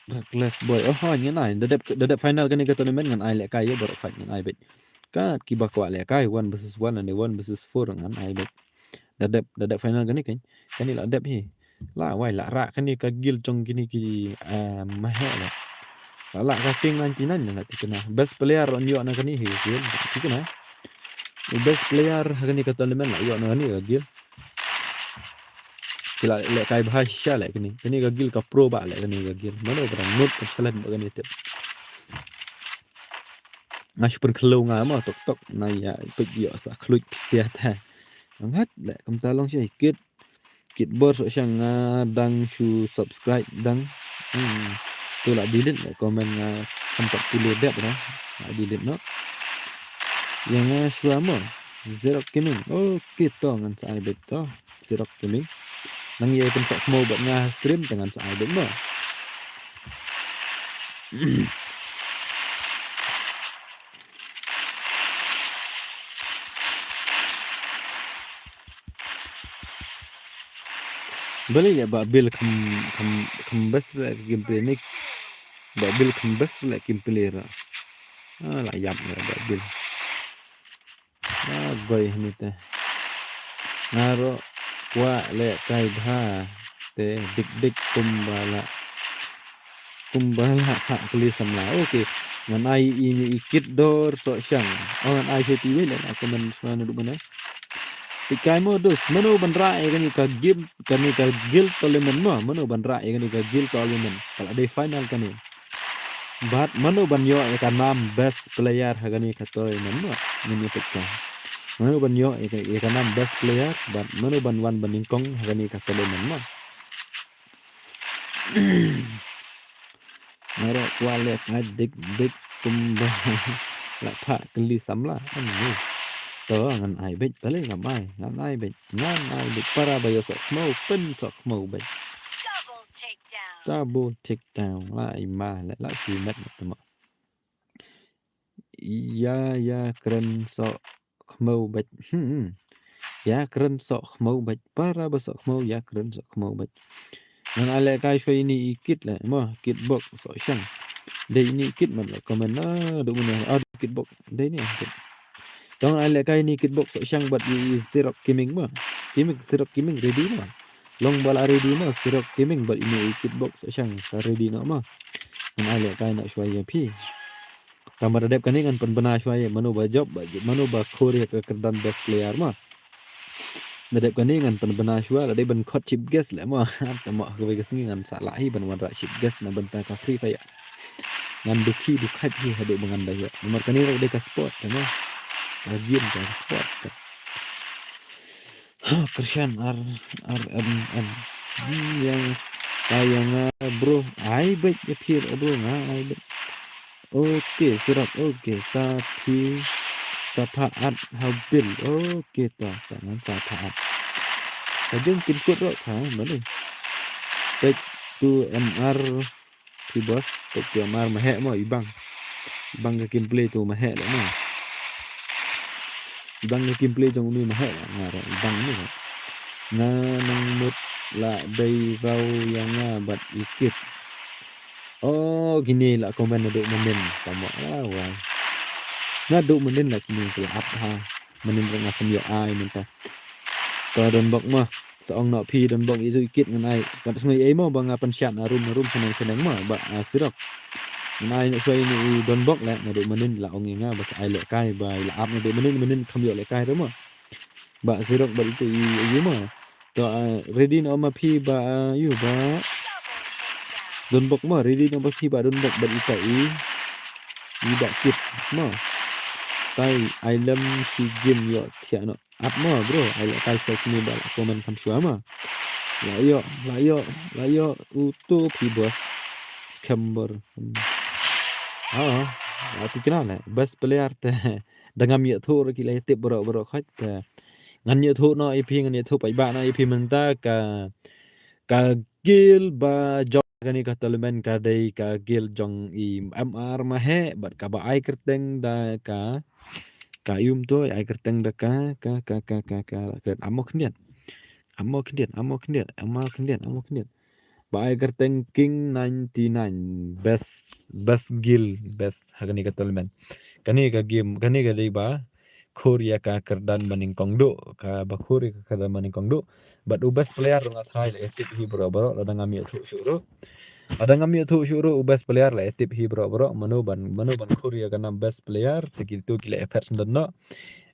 Reckless boy. Oh, oh, ngan ai. Da dep, da dep final kane ka tournament ngan ai lehkai ïa baroh khoit ngan ai beit. Kat kiba kwah lehkai one versus one ne one versus four ngan ai beit. Da dep, da dep final kane kan. Kane la dep hi. La wai la rah kane ka guild jong kine ki, ah, Mahek la. La lah ka king ninety-nine la tikna. Best player ruh ïoh na kane hi guild. Tikna. Best player ha kane ka tournament la ïoh na kane ka guild. Ki la lehkai bha shisha leh kane. Kane ka guild ka pro bha leh kane ka guild. Mano ba dang mut ka challenge ba kane tip. Nga shu pynkhlew nga mo tok tok na ïa peit ïoh sa khluit pisa te. Ngat leh kumta long shi kit. Kit bor soh shang nga dang shu subscribe dang. Hmm. Tu la delete leh comment nga sempat pilih dep na. La delete no. Ïa nga shuwa mo. Xerox Gaming. Okay to ngan sa ai beit to. Xerox Gaming. Nang ïa pynsoh khmo bad nga stream te ngan sa ai beit mo. Balei ïa ba Bill kham, kham, kham best leh gameplay ni. Ba Bill kham best leh gameplay ra. Ah, la ïap ïa ba Bill. Ah, goi ni te. Nga ruh kwah lehkai bha te dik dik kumba la. Kumba la ha kali samla. Okay. Ngan ai ini i kit dor soh shang. Oh, ngan ai sha T V leh na comment shuwa na duk mane. Tikai modus mano ban rah ïa kane ka game, kane ka guild tournament mo. Mano ban rah ïa kane ka guild tournament. Ka la dei final kane. Bad mano ban ïoh ïa ka nam best player ha kane ka tournament mo. Ngin ïa peit ka. Mano ban ïoh ïa ka, ïa ka nam best player bad mano ban wan ba nyngkong ha kane ka tournament mo. Nga ruh kwah lehkai dik dik kumba la phah kali samla. Ani. To ngan ai beit, balei ngam ai, ngan ai beit, ngan ai beit. Para ba ïoh soh khmo, pynsoh khmo beit. Double takedown. La ai ma leh, la shu met na tama. Ïa, ïa kren soh khmo beit. Hmm. Ïa kren soh khmo beit. Para ba soh khmo, ïa kren soh khmo beit. Ngan ai lehkai shuwa ini i kit leh mo, kit box soh shang. Dei ini i kit man la comment na duk mane. Ah, kit box. Dei ni kit. Tang ai lehkai ini kit box soh shang bad i Xerox Gaming mo. Gaming, Xerox Gaming ready mo. Long ba la ready mo, Xerox Gaming bad ini i kit box soh shang ka ready noh mo. Ngan ai lehkai noh shuwa ïa phi. Tang ba da dep kane ngan pynbna shuwa ïa mano ba jop, ba jop, mano ba khur ïa ka kyrdan best player mo. Da dep kane ngan pynbna shuwa, la dei ban khot chief guest leh mo. Tang mo kawei ka sngi ngan sa lah hi ban wanrah chief guest na bynta ka Free Fire. Ngan dukhi dukhait hi haduh ba ngan da ïoh. Namar kane ruh dei ka sport te mo. Ka game ka sport te. Ha, Krishan R, R M M. Hmm, ïa, ïa, ïa nga, bro. Ai beit ïa phi ruh bro, nga ai beit. Okay, Xerox, okay. Sa phi, sa pha at ha Bill. Okay, ta, ta ngan sa pha at. Ka jong kin kut ruh ka, bale. Peit tu M R. Phi boss, peit ki Omar Mahek mo, i bang. I bang ka gameplay tu Mahek leh mo. I bang ka gameplay jong uni Mahek leh, nga ruh, i bang ni ruh. Nga nang mut la dei rau ïa nga bad i kit. Oh, kine la comment naduh mynnin, tamo, ah, wai. Naduh mynnin la kine ki la ap ha. Mynnin ruh nga pynïoh ai mynta. To Don Bok mo. Sa ong noh phi Don Bok ïa u i kit ngan ai. Wat sngew ei mo ba nga pynshad na room na room shaneng shaneng mo. Ba, ah, Xerox. Ngan ai noh shuwa ïa i Don Bok leh naduh mynnin la ong ïa nga ba sa ai lehkai ba i la ap naduh mynnin mynnin kham ïoh lehkai ruh mo. Ba Xerox bad itu i, i mo. To, ah, ready noh ma phi ba, ah, ïa ba Don Bok mo, ready noh ma phi ba Don Bok bad ita i. I ba kit mo. tai, ai lem shi game ïoh thiah noh. Ap mo bro, ai leh tai sha kine ba la comment kham shuwa mo. La ïoh, la ïoh, la ïoh uto phi boss. Scammer. Ah, la tikna leh best player te. Da ngam ïathuh ruh ki la ïatip baroh baroh khoit te. Ngan ïathuh noh ïa phi, ngan ïathuh paidbah noh ïa phi mynta ka, ka guild ba jong kane ka tournament ka dei ka guild jong i M R Maheh bad kaba ai kyrteng da ka, ka ïum to ai kyrteng da ka, ka, ka, ka, ka, ka, ka, amo khyndiat. Amo khyndiat, amo khyndiat, amo khyndiat, amo khyndiat. Ba ai kyrteng King ninety-nine, best, best guild, best ha kane ka tournament. Kane ka game, kane ka dei ba khur ïa ka kyrdan ba nyngkong duh, kaba khur ïa ka kyrdan ba nyngkong duh. Bad u best player ruh nga tharai la ïatip hi baroh baroh, lada ngam ïathuh shuh ruh. Lada ngam ïathuh shuh ruh u best player la ïatip hi baroh baroh, mano ban, mano ban khur ïa ka nam best player, te kito ki la ïa phet sendon noh.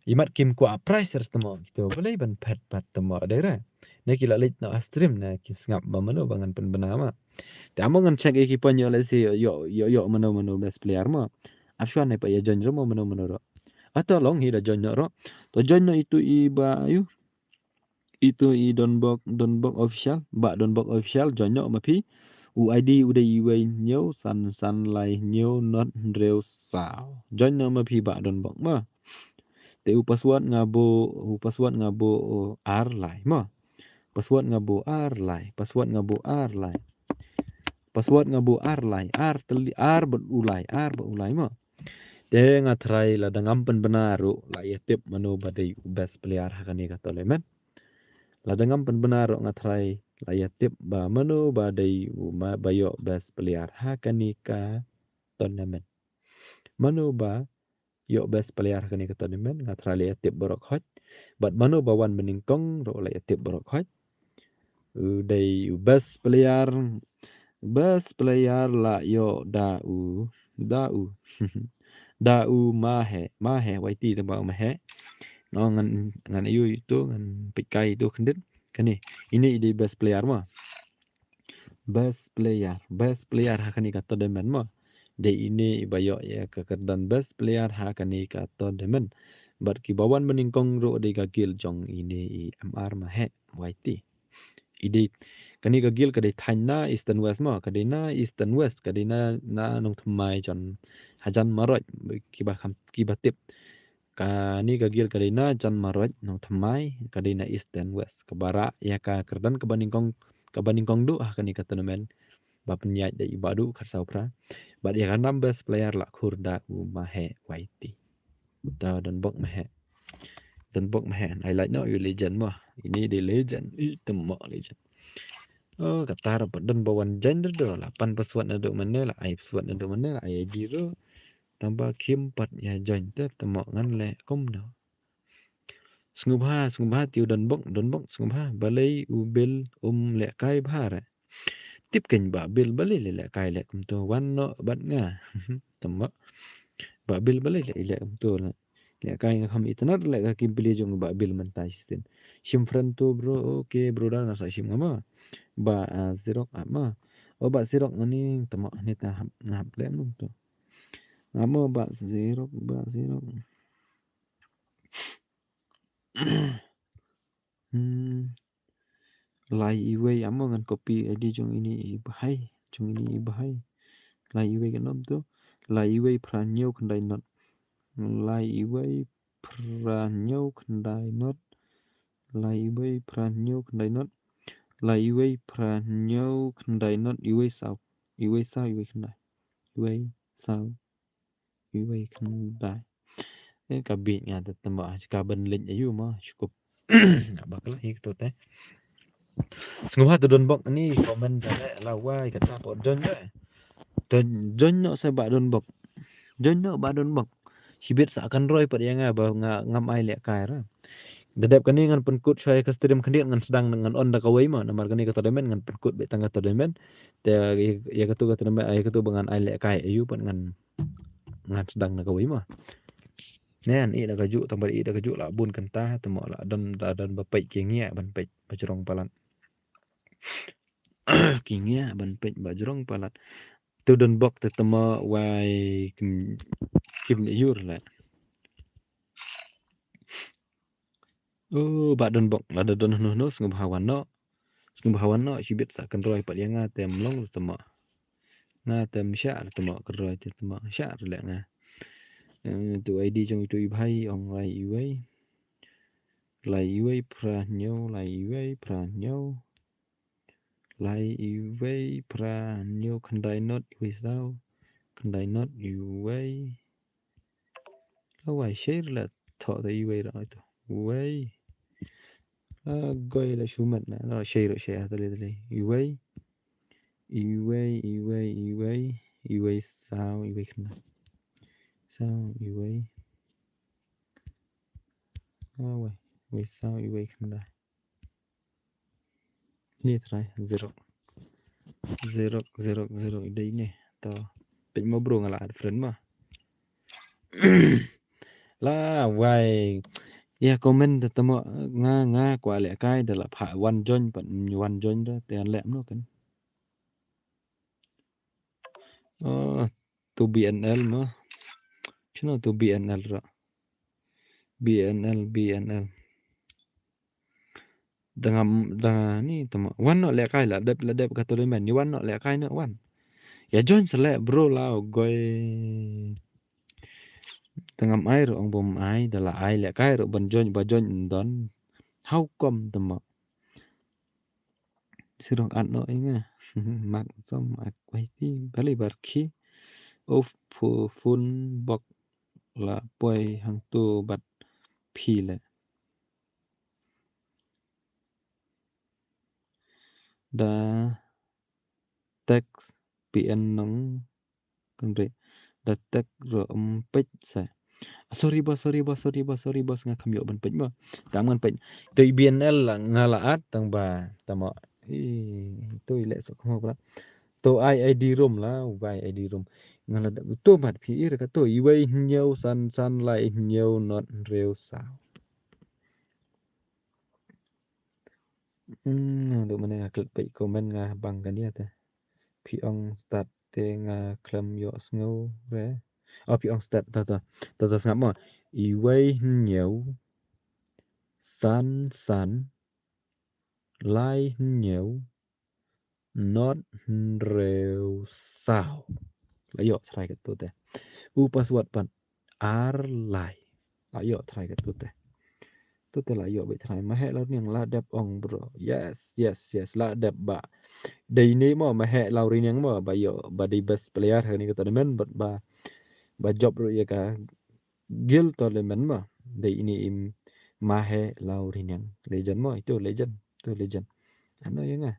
Imat kim kwah prize er temo, kito balei ban phet pat temo dei re. Ne ki la leit noh ha stream ne ki sngap ba mano ba ngan pynbna ma. Te amo ngan check ïa ki point ïoh lehse ïoh, ïoh, ïoh mano mano best player ma. Ap shuwa ne pa ïa join ruh mo mano mano ruh. Ato long hi da join noh ruh. To join noh itu i ba ïu. Itu i Donbok, Donbok official, ba Donbok official join noh ma phi. U I D u dei iwei hynñiew san san lai hynñiew not hynriew saw. Join noh ma phi ba Donbok ma. Te u password nga buh, u password nga buh, oh, ar lai ma. Password nga buh ar lai, password nga buh ar lai. Password nga buh ar lai, ar tylli, ar bad u lai, ar bad u lai ma. Te nga tharai lada ngam pynbna ruh la ïatip mano ba dei u best player ha kane ka tournament. Lada ngam pynbna ruh nga tharai la ïatip ba mano ba dei u ma ba ïoh best player ha kane ka tournament. Mano ba ïoh best player ha kane ka tournament, nga tharai la ïatip baroh khoit. Bad mano ba wan banyngkong ruh la ïatip baroh khoit. U dei u best player, best player la ïoh da u, da u, da u Maheh, Maheh Y T tang ba u Maheh. Nga ngan, ngan ïoh itu, ngan peit kai itu khyndiat. Kane, ine i dei best player ma. Best player, best player ha kane ka tournament ma. Dei ine i ba ïoh ïa ka kyrdan best player ha kane ka tournament. Bad ki ba wan banyngkong ruh dei ka guild jong ine i M R Maheh Y T. I dei, kane ka guild ka dei thaiñ na Eastern West ma, ka dei na Eastern West, ka dei na, na Nongthymmai jon hajan Marwah, ki ba kham, ki ba tip. Kane ka guild ka dei na jan Marwah Nongthymmai, ka dei na Eastern West. Kaba rah ïa ka kyrdan kaba nyngkong, kaba nyngkong duh ha kane ka tournament. Ba pynïaid da i Bah Duh Kharsawphra. Bad ïa ka nam best player la khur da u Maheh Y T. Da Donbok Maheh. Donbok Maheh. Ai like noh ïa u legend mo. Ine dei legend. I temo legend. Oh, kata ruh pat don ba wan join ruh la pan password naduh mynne la ai password naduh mynne la ai I D ruh. Tang ba kim pat ïa join te temo ngan leh kumno. Sngewbha, sngewbha te u Donbok, Donbok, sngewbha. Balei u Bill um lehkai bha re. Tip kein Bah Bill balei leh lehkai leh kumto wan noh bad nga. Temo. Bah Bill balei leh leh kumto leh. Lehkai nga kham itynnad leh ka kim plie jong Bah Bill mynta shisien. Shim friend to bro, okay bro da nga sa shim nga ma. Bah, ah, Sirok ah ma. Oh Bah Sirok ngani temo ne ta hap, nga hap leh kumto. Nga mo Bah Sirok, Bah Sirok. Hmm. Lai iwei amo ngan copy I D jong ine i bhai, jong ine i bhai. Lai iwei ka nom to. Lai iwei phra hynñiew khyndai not. Lai iwei phra hynñiew khyndai not. Lai iwei phra hynñiew khyndai not. Lai iwei phra hynñiew khyndai not. Iwei saw. Iwei saw iwei khyndai. Iwei saw. Iwei khyndai. Eh, ka bit nga te temo, ka ban link ayu ma, shukup. Nga bakla hi kto te. Sngewbha to Donbok ni comment da le la wai kata po join le. To join no sa Bah Donbok. Join no Bah Donbok. Shibit sa kan roi pat ïa nga ba nga ngam ai lehkai ra. Da dep kane ngan pynkut shwa ïa ka stream khyndiat ngan sdang ngan on da kawei ma. Namar kane ka tournament ngan pynkut beit tang ka tournament. Te ïa, ïa katu ka tournament, ïa katu ba ngan ai lehkai ayu pat ngan ngan sdang na kawei ma. Nen i da kajuh tang ba i da kajuh la bun kynta temo la don da don ba peit ki ngiah ban peit ba jrong palat. Ki ngiah ban peit ba jrong palat. Tu Donbok te temo wai kim, kim yur la. Oh, ba don bok, lada don hno hno, sngewbha wan noh. Sngewbha wan noh, shibit sa kynroi pat ïa nga, te ym long te mo. Nga te ym shah te mo, kynroi te mo, shah leh nga. Eh, tu I D jong tu i bhai, ong lai iwei. Lai iwei, phra hynñiew, lai iwei, phra hynñiew. Lai iwei, phra hynñiew, khyndai not, iwei saw. Khyndai not, iwei. Lawai share la thoh da iwei ra tu. Wei. La goi la shumat na. La share, share, tali, tali. Iwei. Iwei, iwei, iwei. Iwei saw, iwei khyndai. Saw, iwei. Lawai. Iwei saw, iwei khyndai. Ni trai, zero. Zero, zero, zero, dei ni. To. Peit mo bro nga la add friend mo. Lawai. Ïa comment te mo nga, nga kwah leh kai da la pha wan join pat wan join da te leh mno kan. Oh, tu B N L mo. Shano tu B N L ra. B N L, B N L. Dang am, dang ni te mo. Wan noh leh kai la dep, la dep ka tu le men. Ni wan noh leh kai noh wan. Ïa join sa leh bro la goi. Dang am ai ruh ong bym ai, da la ai leh kai ruh ban join, ba join ym don. How come te mo. Sirok at no inga. Mak som ak waiti bali barki. Of pu-, phone bok la poi hangtu bat phi le. Da text P N nong kynre. Da text ro em peit sa. Sorry boss, sorry boss, sorry boss, sorry boss, nga kham ïoh ban peit mo. Tang ngan peit. To i B N L la nga la at tang ba. Tamo. Ih, to i leh sok mo pula. To ai I D room la, u bai I D room. Nga la da, to mat phi ir ka to, iwei hynñiew san san lai hynñiew not hynriew saw. Hmm, duk mane nga klet peit comment nga bang kane te. Phi ong start te nga khlem ïoh sngew re. Oh, phi ong start, to, to. To, to, sngap mo. Iwei hynñiew san san lai hynñiew not hynriew saw. La ïoh trai katto te. U password pat ar lai. La ïoh trai katto te. To te la ïoh beit trai. Maheh Lawriang la dep ong bro. Yes, yes, yes. La dep ba. Dei ni mo Maheh Lawriang mo ba ïoh ba dei best player ha kane ka tournament bad ba, ba jop ruh ïa ka guild tournament mo. Dei ini i Maheh Lawriang. Legend mo, itu legend. Itu legend. Ano ïa nga.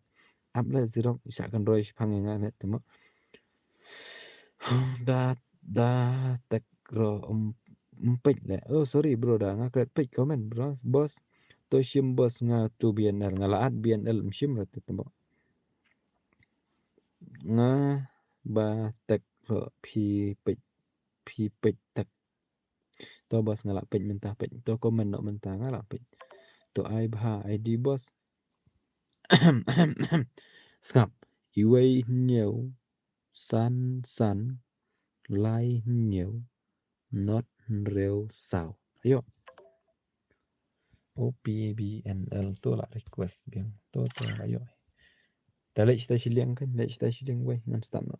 Ap le zero, shah kan roi shipang ïa nga ne te mo. Da, da tek ro em, em peit le. Oh, sorry bro, da nga klet peit comment bro. Boss. To shim boss nga tu B N L. Nga la at B N L em shim ra te mo. Nga ba tek ro phi peit, phi peit tek. To boss nga la peit mynta peit. To comment noh mynta nga la peit. To ai bha I D boss. Sngap. Iwei hynñiew san san lai hynñiew not hynriew saw. Ayo. O P B N L to la request biang. To, to, ayo. Ta leh shita shiliang kan, leh shita shiliang wei ngan start noh.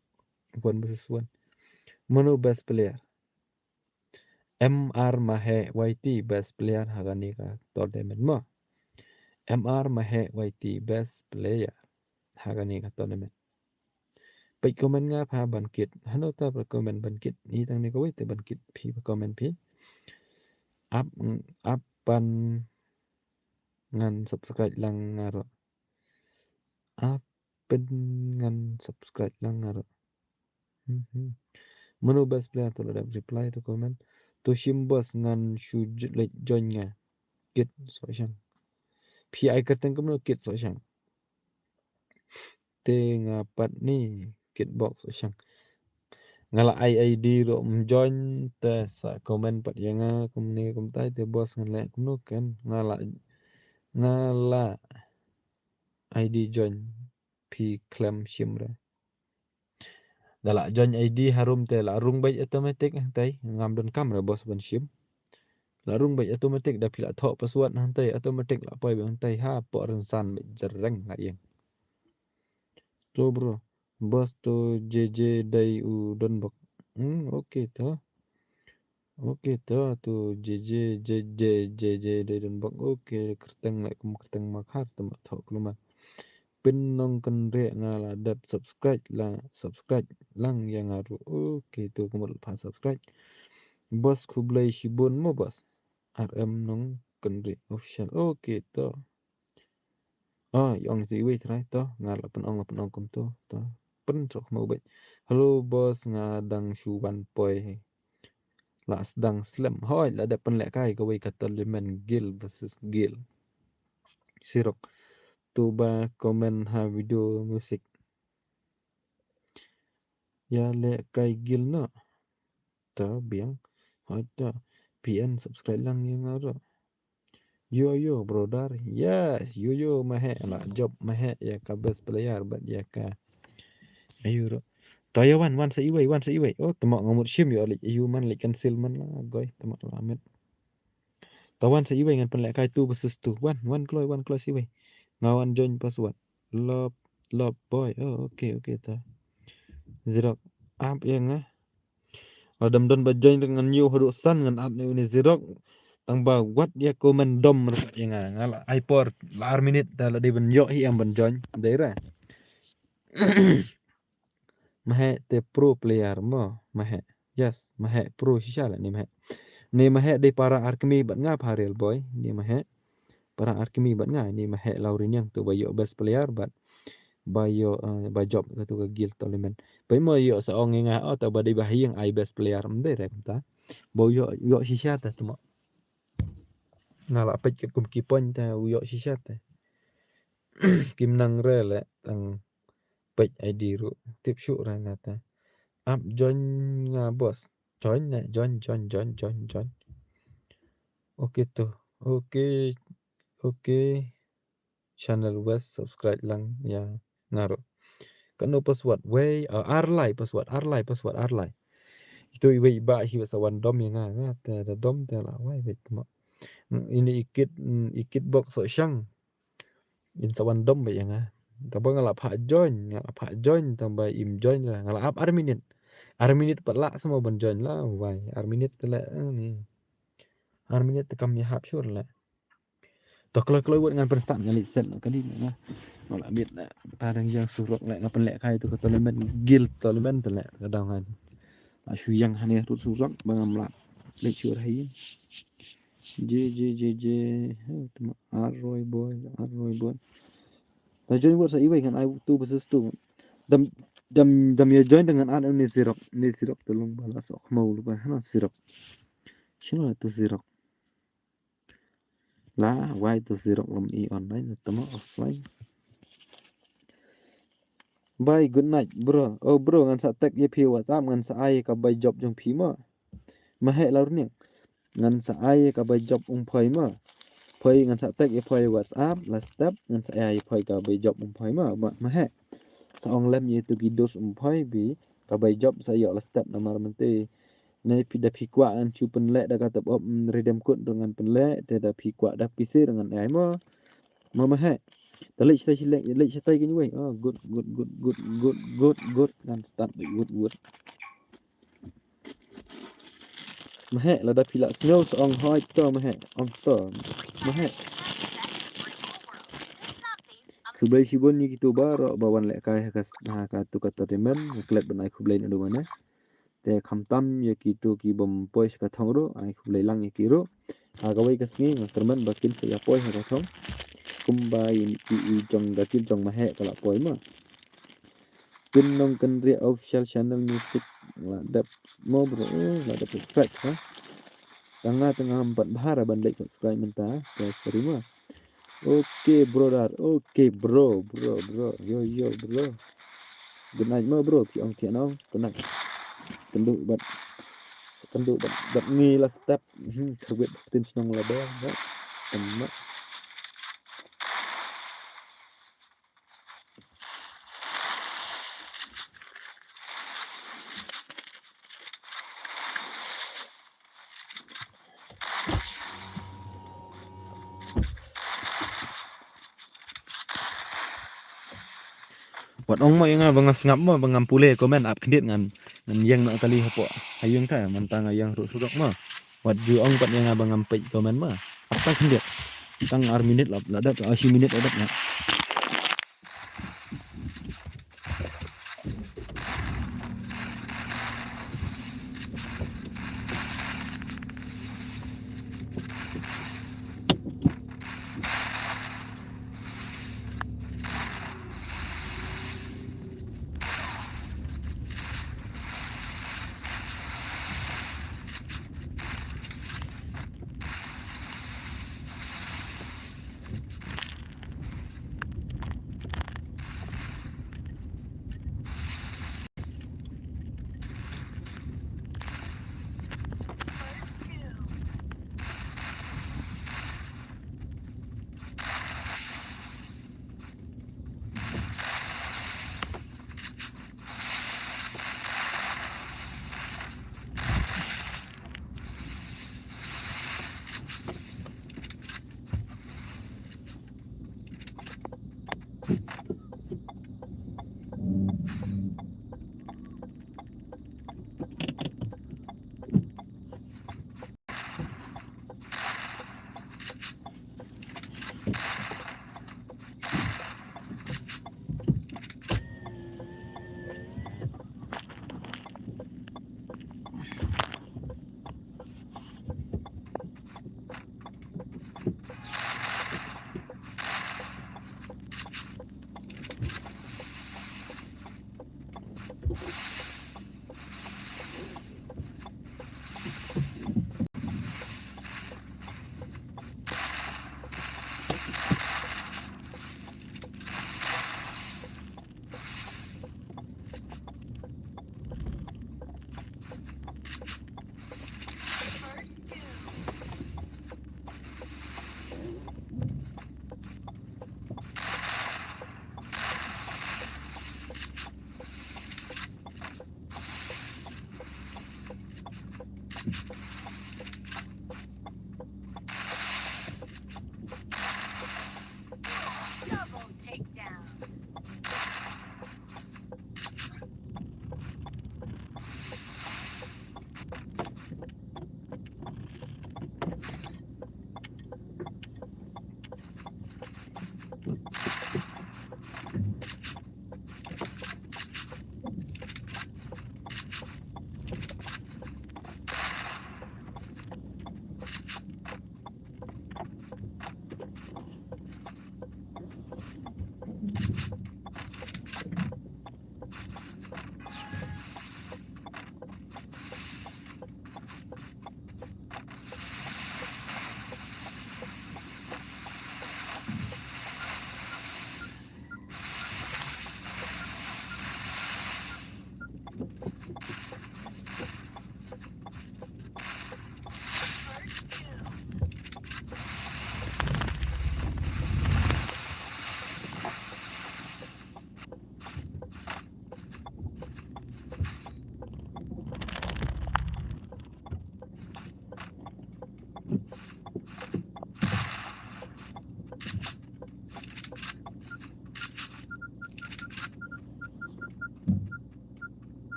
One versus one. Mano best player? M R Maheh Y T best player ha kane ka tournament mo. M R Maheh Y T best player ha kane ka tournament. Peit comment nga pha ban kit. Hano ta peit comment ban kit. Ni tang ni kawei te ban kit phi peit comment phi. Ap, ap pan ngan subscribe lang nga ro. Ap pyn ngan subscribe lang nga ro. Mhm. Mano best player to la dep reply to comment. To shim boss ngan shu j-, leit join nga. Kit Sohshang. Phi ai kyrteng kumno Kit Sohshang. Te nga pat ni Kit Bok Sohshang. Nga la ai I D ro em join te sa comment pat ïa nga kumne kumtai te boss ngan leh kumno kan nga la, nga la I D join phi khlem shim re. Da la join I D harum te la rung beit automatic hangtai ngam donkam re boss ban shim. La rung bad automatic da phi la thoh password hangtai automatic la poi bad hangtai ha pok rynsan bad jereng ha ïeng. To bro, boss to J J dei u donbok. Hmm, okay to. Okay to, to J J, J J, J J dei donbok. Okay, kyrteng leh kum kyrteng Makhar te ma thoh klumar. Pynong kynriah nga la dep subscribe la, subscribe lang ïa nga ruh. Okay, to kumut pha subscribe. Boss khublei shibun mo boss. R M Nongkynriah official. Okay to. Ah, ïong tu iwei trai to. Nga la pynong, la pynong kum to. To. Pyntrok mo bad. Hello boss, nga dang shu wan poi. La sdang slem. Hoi, la dep pynlehkai kawei ka tournament Guild versus Guild. Sirok. To ba comment ha video music. Ïa lehkai Guild no. To biang. Hoi to. P N subscribe lang ïa nga ruh. Yo yo brother. Yes, yo yo Maheh la jop Maheh ïa ka best player bad ïa ka. Ayo ruh. To ïa wan, wan sa iwei, wan sa iwei. Oh, tama nga mut shim ïa leh ayo man leh cancel man la goi, tama la met. To wan sa iwei ngan pynlehkai two versus two. Wan, wan kloi, wan kloi sa iwei. Nga wan join password. Love, love boy. Oh, okay, okay to. Zirok. Ap ïa nga. Lada ym don ba join ngan ïoh haduh san ngan add ïa une Zirok. Tang ba wat ïa comment dom ruh ïa nga. Nga la ai por la ar minit da la dei ban ïoh hi em ban join. Dei re. Maheh te pro player mo, Maheh. Yes, Maheh pro shisha la ne Maheh. Ne Maheh dei para ar kmie bad nga pha real boy, ne Maheh. Para ar kmie bad nga, ne Maheh Lauriniang to ba ïoh best player bad ba ïoh, eh, ba jop ka to ka Guild tournament. Ba mo ïoh sa ong ïa nga, oh, to ba dei ba ha ïing ai best player, ym dei re kumta. Ba ïoh, ïoh shisha te to mo. Nga la peit ka kum ki point te u ïoh shisha te. Kim nang re le tang peit I D ruh. Tip shuh re nga te. Ap join nga boss. Join ne, join, join, join, join, join. Okay to. Okay. Okay. Channel West subscribe lang ïa nga ruh. Kano password wei, uh, ar lai password, ar lai password, ar lai. Itu iwei ba hi sa wan dom ïa nga, nga te da dom te la wai wei tama. Ini ikit, mm, ikit box so shang. In sa wan dom ba ïa nga. Taba nga la pha join, nga la pha join tang ba im join la. Nga la ap ar minit. Ar minit pat la sama ban join la, wai. Ar minit te la, eh, ni. Ar minit te kam ïa hap sure la. To kloi kloi wot ngan pynstart ngan leit set noh kane na. Nga la bit na. Ta dang ïa surok leh nga pynlehkai tu ka tournament Guild tournament te leh ka dang ngan. La shu ïa hangne tu surok ba ngam lah leit shuh ha ïing. Je je je je. Tama ar roi boy, ar roi boy. Ta join wot sa iwei ngan ai two versus two. Dam dam dam ïa join dengan ad ne surok, ne surok te long ba la sok khmau lu ba hana surok. Shino tu surok. La wai tu surok lem i online tama offline. Bye, good night bro. Oh bro, ngan sa text ïa phi WhatsApp, ngan sa ai ka bai job jong phi mo. Maheh Lauriniang. Ngan sa ai ka bai job um phoi mo. Phoi ngan sa text ïa phoi WhatsApp la step, ngan sa ai phoi ka bai job um phoi mo. Maheh. Sa ong lem ïa tu ki dos um phoi bi ka bai job sa ïoh la step namar mynta. Ne phi da phi kwah ngan shu pynleh da ka tap op, mm, redeem code ruh ngan pynleh, te da phi kwah da pisa ruh ngan ai mo. Mo Maheh. Ta leit shatai shi leh, leit shatai kane wei. Oh, good, good, good. Ngan start beit good, good. Maheh, lada phi la sngew sa ong hoi to Maheh, ong to. Maheh. Khublei shibun ïa kito baroh ba wan lehkai ha ka, ha ka tu ka tournament, nga klet ban ai khublei naduh mynne. Te khamtam ïa kito ki bym poi sha ka thong ruh, ai khublei lang ïa ki ruh. Ha kawei ka sngi nga kyrmen ba kin sa ïa poi ha ka thong. Kumba i, i, i jong da kit jong Maheh ka la poi ma. Pynlong Kynriah official channel music la dep mo bro, eh, la dep subscribe ha. Tang nga tang ngam pat bha ban leh subscribe mynta, te sorry mo. Okay brother, okay bro, bro, bro, yo, yo, bro. Good night mo bro, phi ong thiah nong, good night. Kynduh bad, kynduh bad, bad ngi la step, hmm, kyrwit tin shnong la ba, ba. Tama. Wat ong mo ïa nga ba nga sngap mo, ba ngam pule comment, ap khyndiat ngan, ngan ïeng noh kali hapoh ha ïing ka, mynta nga ïeng ruh surok mo. Wat ju ong pat ïa nga ba ngam peit comment mo. Ap khyndiat. Tang ar minit lap, la dep, ar shi minit la dep na.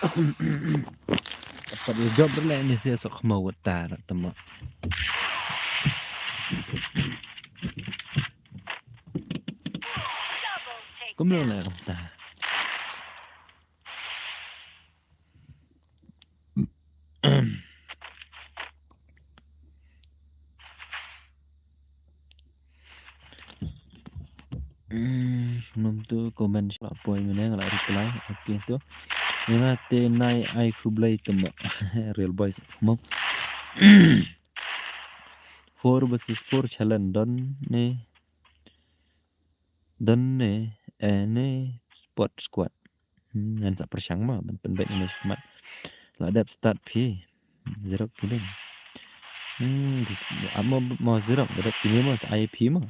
Pat ïa jop re leh ni sia sok khmau wat ta ra tama. Kumno leh kumta. Hmm, num tu comment sha la poi mynne nga la reply. Okay tu. Nga te nai ai khublei tama. Real boys mo. Four versus four challenge don ne. Don ne, eh, ne spot squad. Hmm, ngan sa pyrshang ma ban pynbeit ne squad. La dep start phi. Zero killing. Hmm, amo mo zero, la dep kine mo sa I P mo.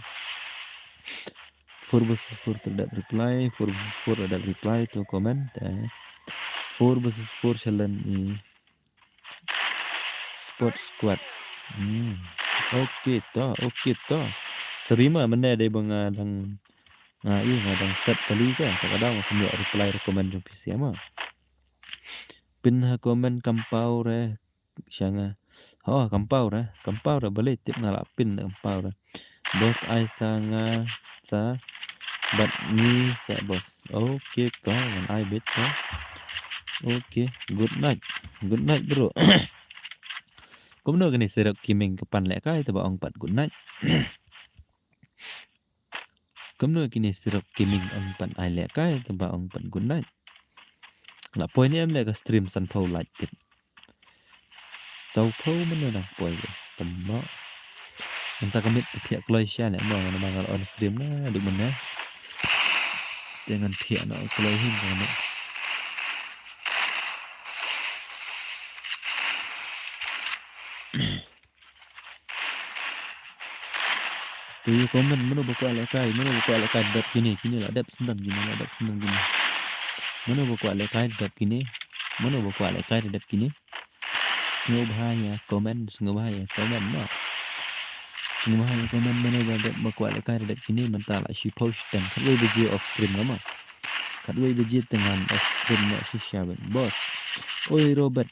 Four versus four tu la dep reply, four versus four la dep reply tu comment. Eh. Four versus four challenge ni. Spot squad. Hmm. Okay to, okay to. Sorry ma mynne dei ba nga dang nga i nga dang set kali ka. Ka dang nga kynnoh reply recommend jong P C ma. Pin ha comment kampaw re sha nga. Oh, kampaw re, kampaw re balei tip nga la pin kampaw re. Boss ai sa nga sa bad ngi sa boss. Okay to, ngan ai bit to. Okay, good night. Good night bro. Kumno kine sirok kiming ka pan lehkai te ba ong pat good night. Kumno kine sirok kiming ong pat ai lehkai te ba ong pat good night. La poi ne em leh ka stream sanphew like tip. Sawphew mano dang poi. Tama. Mynta ka miet ka thiah kloi sha leh mo ngan ma ngan on stream na duk mynne. Te ngan thiah na kloi hin ka miet. Te comment mano ba kwah lehkai, mano ba kwah lehkai dep kine, kine la dep sendang kine, la dep sendang kine. Mano ba kwah lehkai dep kine, mano ba kwah lehkai dep kine. Sngewbha ïa comment, sngewbha ïa comment mo. Sngewbha ïa comment mano ba dep ba kwah lehkai dep kine mynta la shiphew shiteng khatwei baje off stream mo. Khatwei baje te ngan off stream mo shisha ben. Boss. Oi Robert.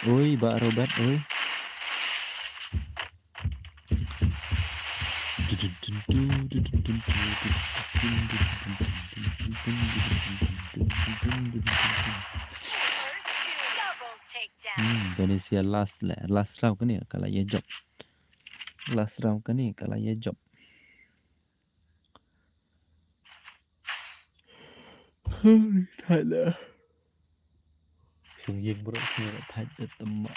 Oi, Bah Robert, oi. Hmm, Indonesia last leh, last round kane ka la ïa jop. Last round kane ka la ïa jop. Thait la. Shu ïing bro, shu thait da tama.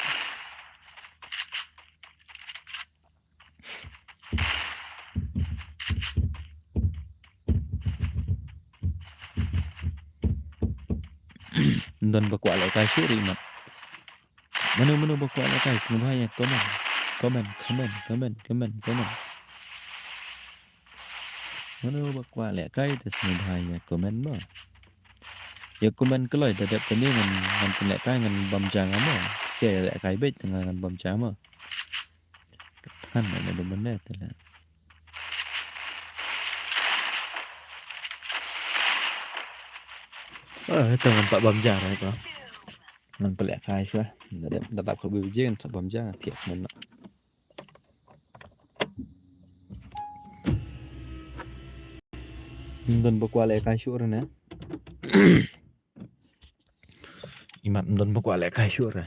Don ba kwah lehkai shuh ri mat. Mano mano ba kwah lehkai sngewbha ïa comment. Comment, comment, comment, comment, comment. Mano ba kwah lehkai te sngewbha ïa comment mo. Ïa comment kloi da dep kane ngan ngan pynlehkai ngan bam ja nga mo. Te lehkai beit te ngan bam ja mo. Kan na da mynne te leh. Ah, te ngan pat bam ja ra to. Ngan pynlehkai shuwa. Da dep da dap khatwei baje ngan sa bam ja nga thiah mynne. Don ba kwah lehkai shuh re ne. Imat don ba kwah lehkai shuh re.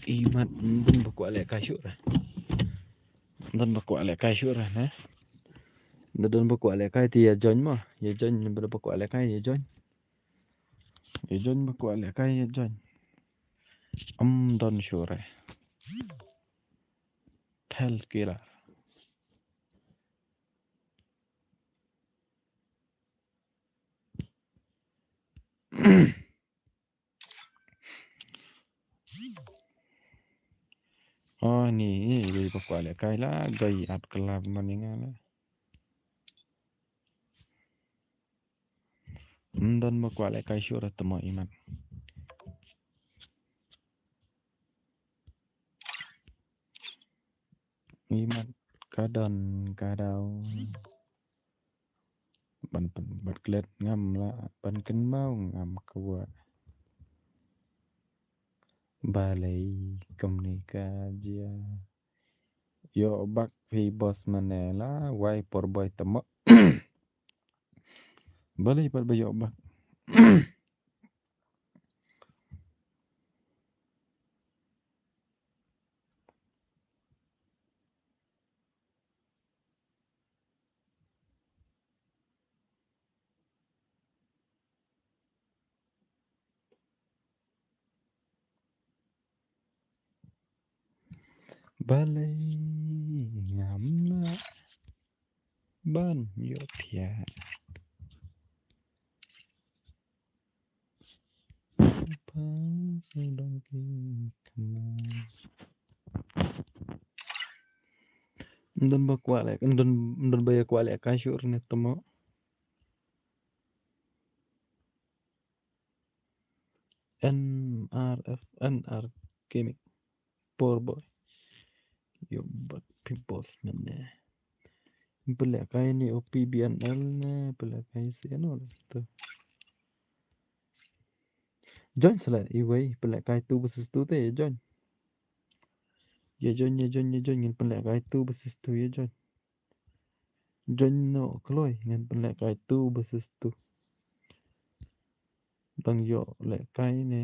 Imat don ba kwah lehkai shuh re. Don ba kwah lehkai shuh re ne. Don ba kwah lehkai te ïa join mo. Ïa join ba kwah lehkai ïa join. Ïa join ba kwah lehkai ïa join. Am don shuh re. Hell killer. Oh, ni, ni, iwei ba kwah lehkai la, doi at club mani nga la. Don ba kwah lehkai shuh re tama imat. Imat ka don ka dau. ban, ban, ban klet ngam lah ban kynmaw ngam kwah. Balei kumne ka jia. Ïoh bak phi boss mane la wai por boi tamo. Balei pat ba ïoh bak. Balei ngam lah ban ïoh thiah. Pas dong ki kena. Ndon ba kwah leh, ndon, ndon ba ïa kwah leh kai shuh ne tamo. N R F, N R Gaming. Poor boy. Yo, but people mane. Pynleh kai ne o P B N L ne, pynleh kai si ano tu. Join sala iwei, pynleh kai two versus two te, join. Ye join, ye join, ye join, ngin pynleh kai two versus two, ye join. Join no kloi, ngin pynleh kai two versus two. Dang ïoh leh kai ne.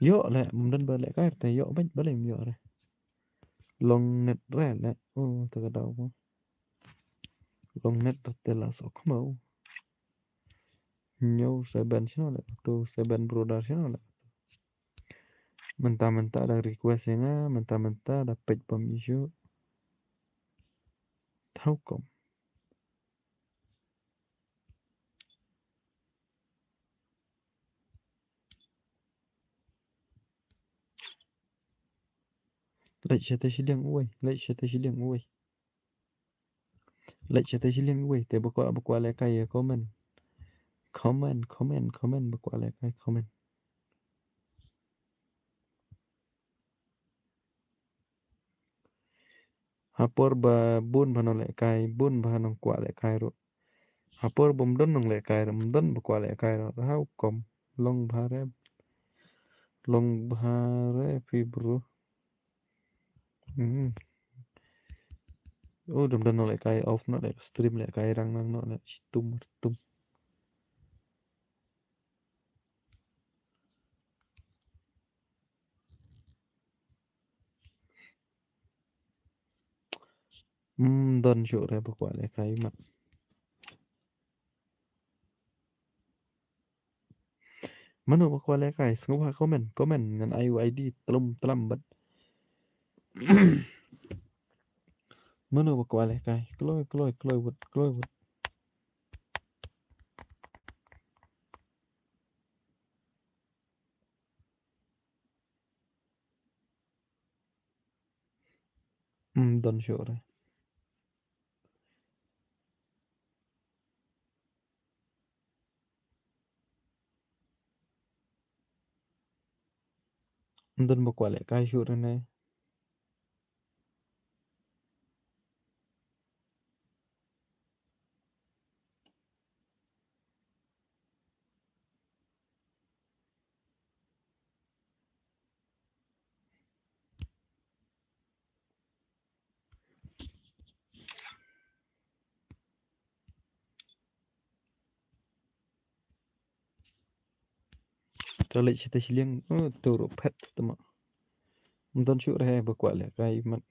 Ïoh leh, ym don ba leh kai te ïoh bad balei ym ïoh re. Long net re leh. Oh, te ka daw mo. Long net te la sok mo. Ñiew seven shano leh tu, seven brother shano leh tu. Mynta mynta da request ïa nga, mynta mynta da page bam issue. How come? Leit shatei shiliang uwei, leit shatei shiliang uwei. Leit shatei shiliang uwei, te ba kwah, ba kwah leh kai ïa comment. Comment, comment, comment, ba kwah leh kai comment. Ha por ba bun ba nong leh kai, bun ba nong kwah leh kai ruh. Ha por ba ym don nong leh kai ruh, ym don ba kwah leh kai ruh. How come? Long bha re. Long bha re phi bro. Hmm. Oh, dum don nong leh kai off noh leh stream leh kai rang nang noh leh shitum tum. Hmm, don shuh re ba kwah leh kai mat. Mano ba kwah leh kai, sngewbha comment, comment ngan ai u I D tlum tlam bad. Mano ba kwah leh kai, kloi, kloi, kloi wut, kloi wut. Hmm, don shuh re. Don ba kwah leh kai shuh re ne. Te leit shatei shiliang, oh, tu ruh phet te ma. Ym don shuh re ba kwah leh kai mat.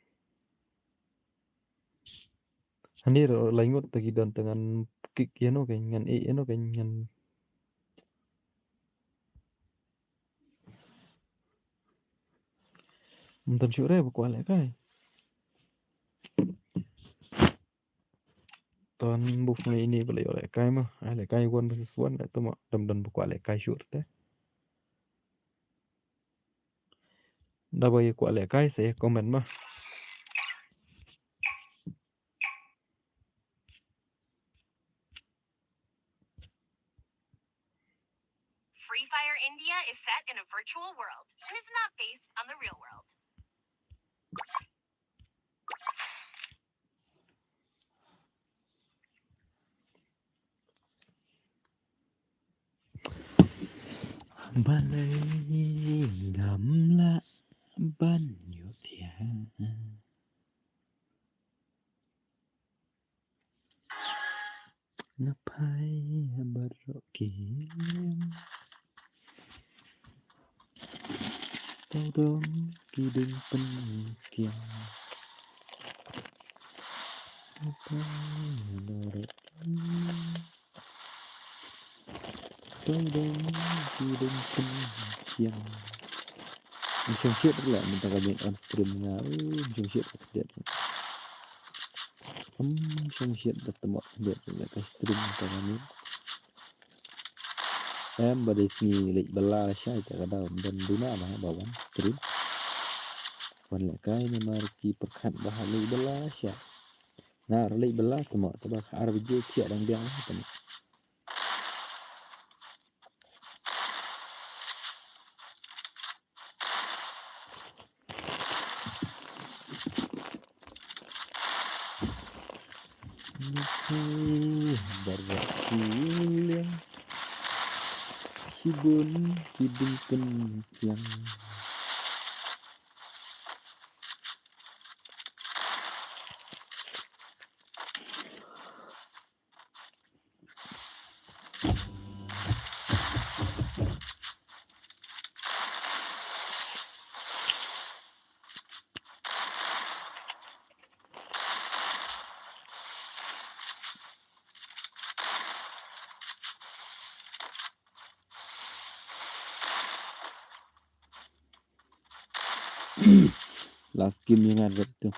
Hani ruh lai ngut te ki don te ngan kick ïano kein, ngan ïeh ïano kein, ngan. Ym don shuh re ba kwah leh kai. Ton buk ngi ini ba la ïoh leh kai ma. Ai leh kai one versus one leh tu ma. Dam don ba kwah leh kai shuh te. Da ba ïa kwah leh kai sa ïa comment ma. Free Fire India is set in a virtual world and is not based on the real world. Balei ngam lah ban ïohthiah. Nga phai baroh ki liang. Sawdong ki ding pynkiang. Nga phai baroh ki liang. Sawdong ki ding pynkiang. Ym shong shit ruh la mynta ka mic on stream nga. Ym shong shit ruh khyndiat. Ym shong shit da tymok khyndiat ruh la ka stream mynta ka mic. Em ba dei sngi leit bylla shai ta ka daw ym don duna ba ba wan stream. Wan lehkai namar ki pyrkhat ba ha leit bylla shai. Nga ruh leit bylla tymok taba kha ar baje thiah dang biang tymok. Baroh ki liang, shibun ki ding pynkiang. Last game ïa nga dep tu.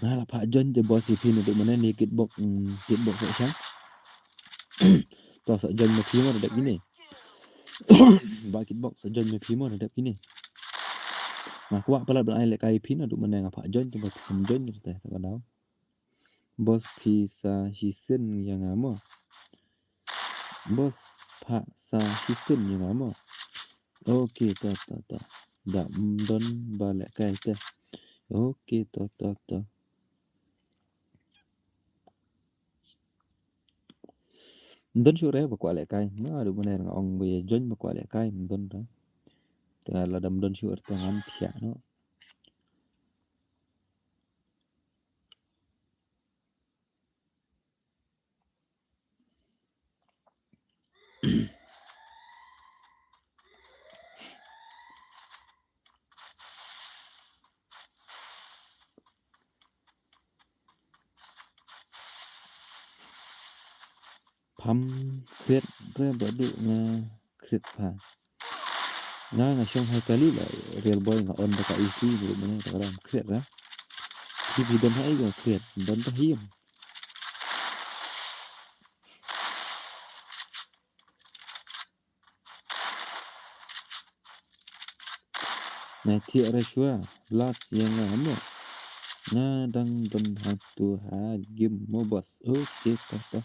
Nga la phah join te boss ïa phi naduh mynne ne kitbox, mm, kitbox sa shan. To sa join ma phi mo da dep kine. Ba kitbox sa join ma phi mo da dep kine. Nga kwah palat ban ai lehkai ïa phi naduh mynne nga phah join te ba phi kam join te ta ka daw. Boss phi sa shisien ïa nga mo. Boss phah sa shisien ïa nga mo. Ok to to to. Da ym don ba lehkai te. Ok to to to. Ym don shuh re ba kwah lehkai. Naduh mynne nga ong ba ïa join ba kwah lehkai ym don re. Te nga lada ym don shuh re te ngan thiah noh. Pham khriat re ba duh nga khriat pha. Nga nga shong ha kali la real boy nga on da ka isi ni ruh mynne ta ka dang khriat ra. Ki bi don ha i nga khriat don ta him. Nga thiah re shuwa last ïa nga mo. Nga dang don ha tu ha game mo boss. Ok ta ta.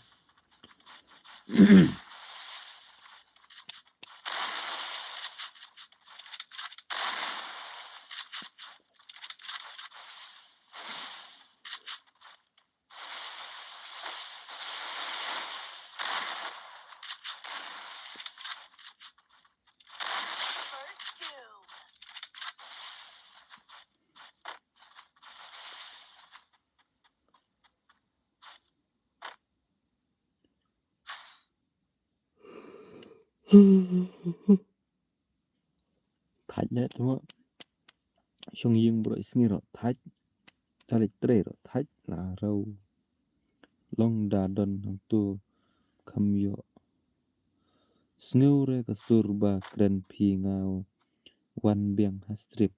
Thait ne tu. Shong ïing bro sngi ro thait. Talik tre ro thait la rau. Long da don hangtu kham ïoh. Sngew re ka sur ba kren phi nga wan biang ha strip.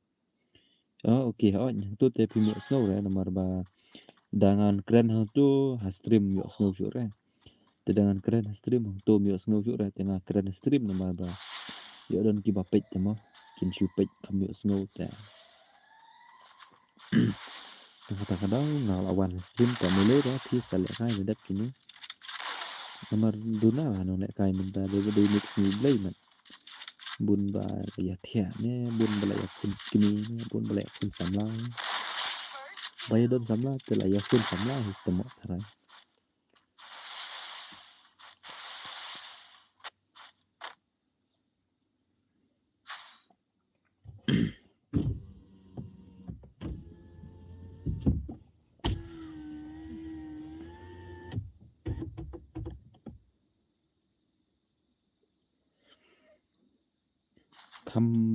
Oh, ok, oh, hangtu te phim ïoh sngew re namar ba da ngan kren hangtu ha stream ïoh sngew shuh re. Te da ngan kren ha stream hangtu ym ïoh sngew shuh re te nga kren ha stream namar ba ïoh don kiba peit te mo kin shu peit kham ïoh sngew te. Te kata ka daw nga la wan ha stream te mele re phi sa lehkai da dep kine. Namar duna la nong lehkai mynta dei ba dei mut sngi Blei mat. Bun ba la ïa thiah ne bun ba la ïa khun kmie ne bun ba la ïa khun samla. Ba ïa don samla te la ïa khun samla hi te mo tharai. Kham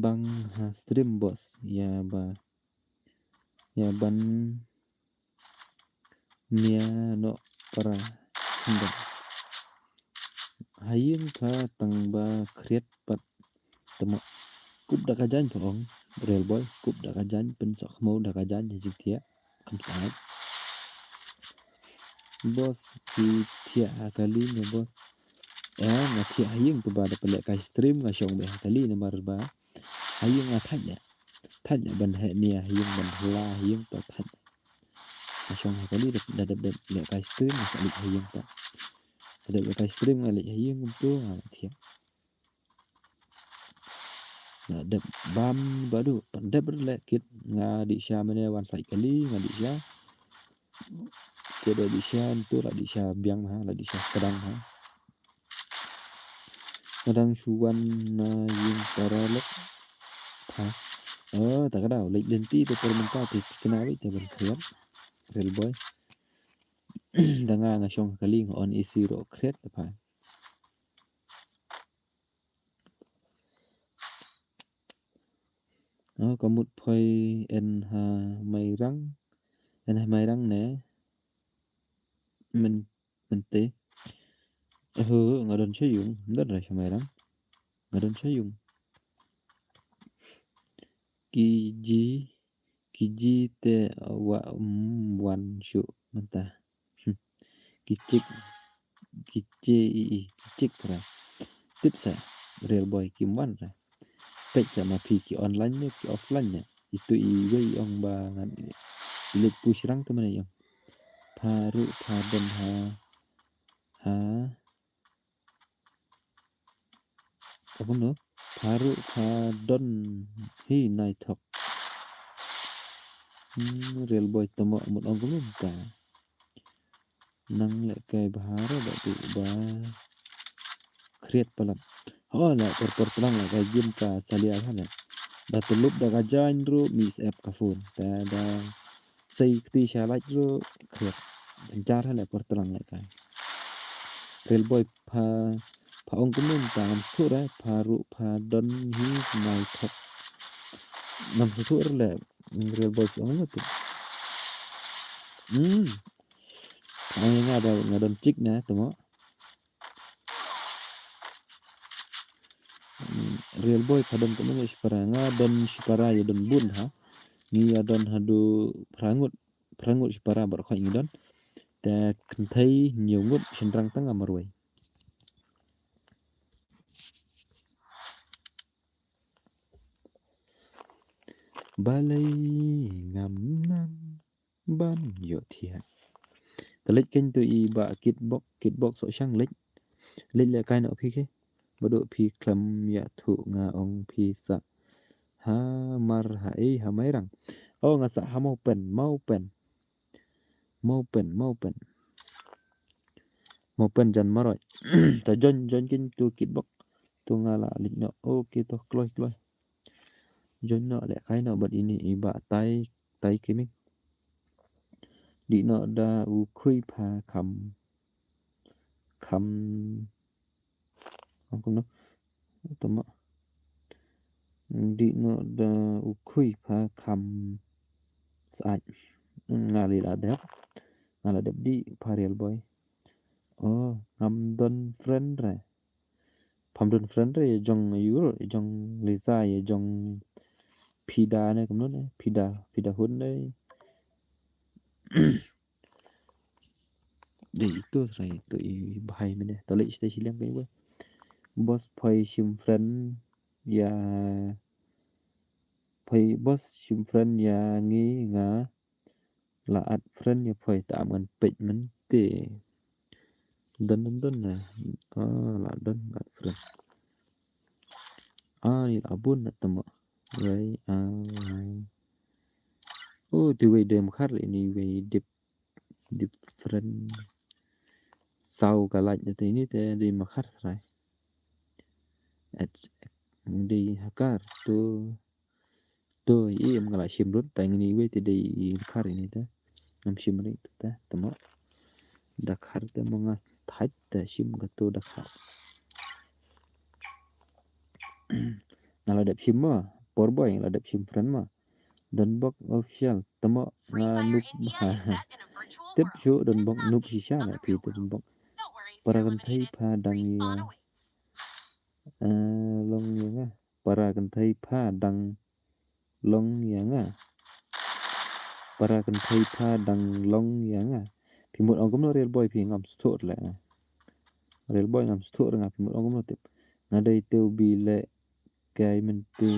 bang ha stream boss. Ïa ba, ïa ban nia noh para. Kham bang ha ïing ka tang ba khriat pat. Tama kup da ka jaiñ pha ong. Real boy, kup da ka jaiñ, pynsoh khmiew da ka jaiñ ha jingthiah. Kham sait. Boss, ki thiah ha kali ne boss? Eh, nga thiah ha ïing, tu ba da pynleh kai stream nga shong beit ha kali namar ba ha ïing nga thait ne. Thait ne ban heh nia ha ïing, ban hla ha ïing, tu thait. Nga shong ha kali da, da dep dep leh kai stream nga sa leit ha ïing, tu. Da dep leh kai stream nga leit ha ïing, kumtu nga thiah. Nga dep bam badu, dep leh kit, nga dih sha mane wan sait kali, nga dih sha. Kit da dih sha, ntu la dih sha biang ha, la dih sha kdang ha. Nga dang shu wan na ïing para lok. Ha. Oh, ta ka daw, leit lynti te por mynta te kena beit te ban khriat. Real boy. Da nga nga shong kali nga on A C ruh khriat te pha. Oh, ka mut phai en ha Mairang. En ha Mairang ne. Men, men te. Eh, nga don sha ïung, don ra sha Mairang. Nga don sha ïung. Ki ji, ki ji te wa, mm, wan shu mynta. Hmm. Ki chik, ki che i, i, ki chik ra. Tip sa, real boy kim wan ra. Peit sa ma phi ki online ne, ki offline ne. Itu i wei ong ba ngan i leit push rang tu mana ong. Pha ruh pha don ha, ha. Ka bun no? Pha ruh pha don hi nai thok. Hmm, real boy tama mut ong kumno ka. Nang leh kai bha ruh ba tu ba khriat palat. Ho la por por tlang leh kai gim ka salia ha leh. Da tulup da ka jaiñ ruh mi sep ka phone. Da da sei kti sha lait ruh khriat. Jar ha leh por tlang leh kai. Real boy pha, pha ong kumno ta ngam suk re, pha ruh pha don hi nai thok. Ngam suk re le, real boy ong kumno tu. Hmm. Pha ong nga da, nga don chik na, tama. Hmm, real boy pha don kumno shipara, nga don shipara ïa don bun ha. Ngi ïa don haduh phra ngut, phra ngut shipara baroh khoit ngi don. Te kynthei hynñiew ngut, shynrang tang nga marwei. Balei ngam nang ban ïohthiah. Te leit kein tu i bah Kitbok, Kitbok Sohshang leit. Leit leh kai noh phi ke. Baduh phi khlem ïathuh nga ong phi sah ha mar ha ei ha Mairang. Oh, nga sah ha Mawpen, Mawpen. Mawpen, Mawpen. Mawpen jan maroi. Ta join, join kein tu Kitbok. Tu nga la leit noh. Okay, to kloi, kloi. Join noh leh kai noh bad ine i bah Tai, Tai Kiming. Dih noh da u Khui pha Kham. Kham. Ong kumno? Tama. Dih noh da u Khui pha Kham. Sait. Nga lei la dep. Nga la dep dih pha real boy. Oh, ngam don friend re. Pham don friend re, ïa jong ïa u, ïa jong Lisa, ïa jong Pida ne, kumno ne, Pida, Pida Hun ne. Dei itu srai itu i bahai mene. Ta leit stai shiliang kai ba. Boss phai shim friend ïa, phai boss shim friend ïa ngi nga. La add friend ïa poi ta am ngan peit mynta. Don don don na. Ah, la don add friend. Ah, ni la bun na tama. Wei, ah, wei. Oh, tu wei dem khar le ni wei dip, dip friend. Sau ka like na te ni te di makhar srai. At di hakar tu. To i em nga la shim lut, ta ngin i wei te dei i dkhar ini te. Ngam shim ri te te mo. Dkhar te mo nga thait te shim ka to dkhar. Nga la dep shim mo, por boy nga la dep shim friend mo. Donbok official, te mo nga nuk ha. Tip shu Donbok nuk shisha na phi te Donbok. Para kan thei pha dang ya. Eh, long ya nga. Para kan thei pha dang long ya nga. Para kan thei pha dang long ya nga. Phi mut ong kumno Real Boy phi ngam sthur le nga. Real Boy ngam sthur nga phi mut ong kumno tip. Nga dei te u bi le kai men te.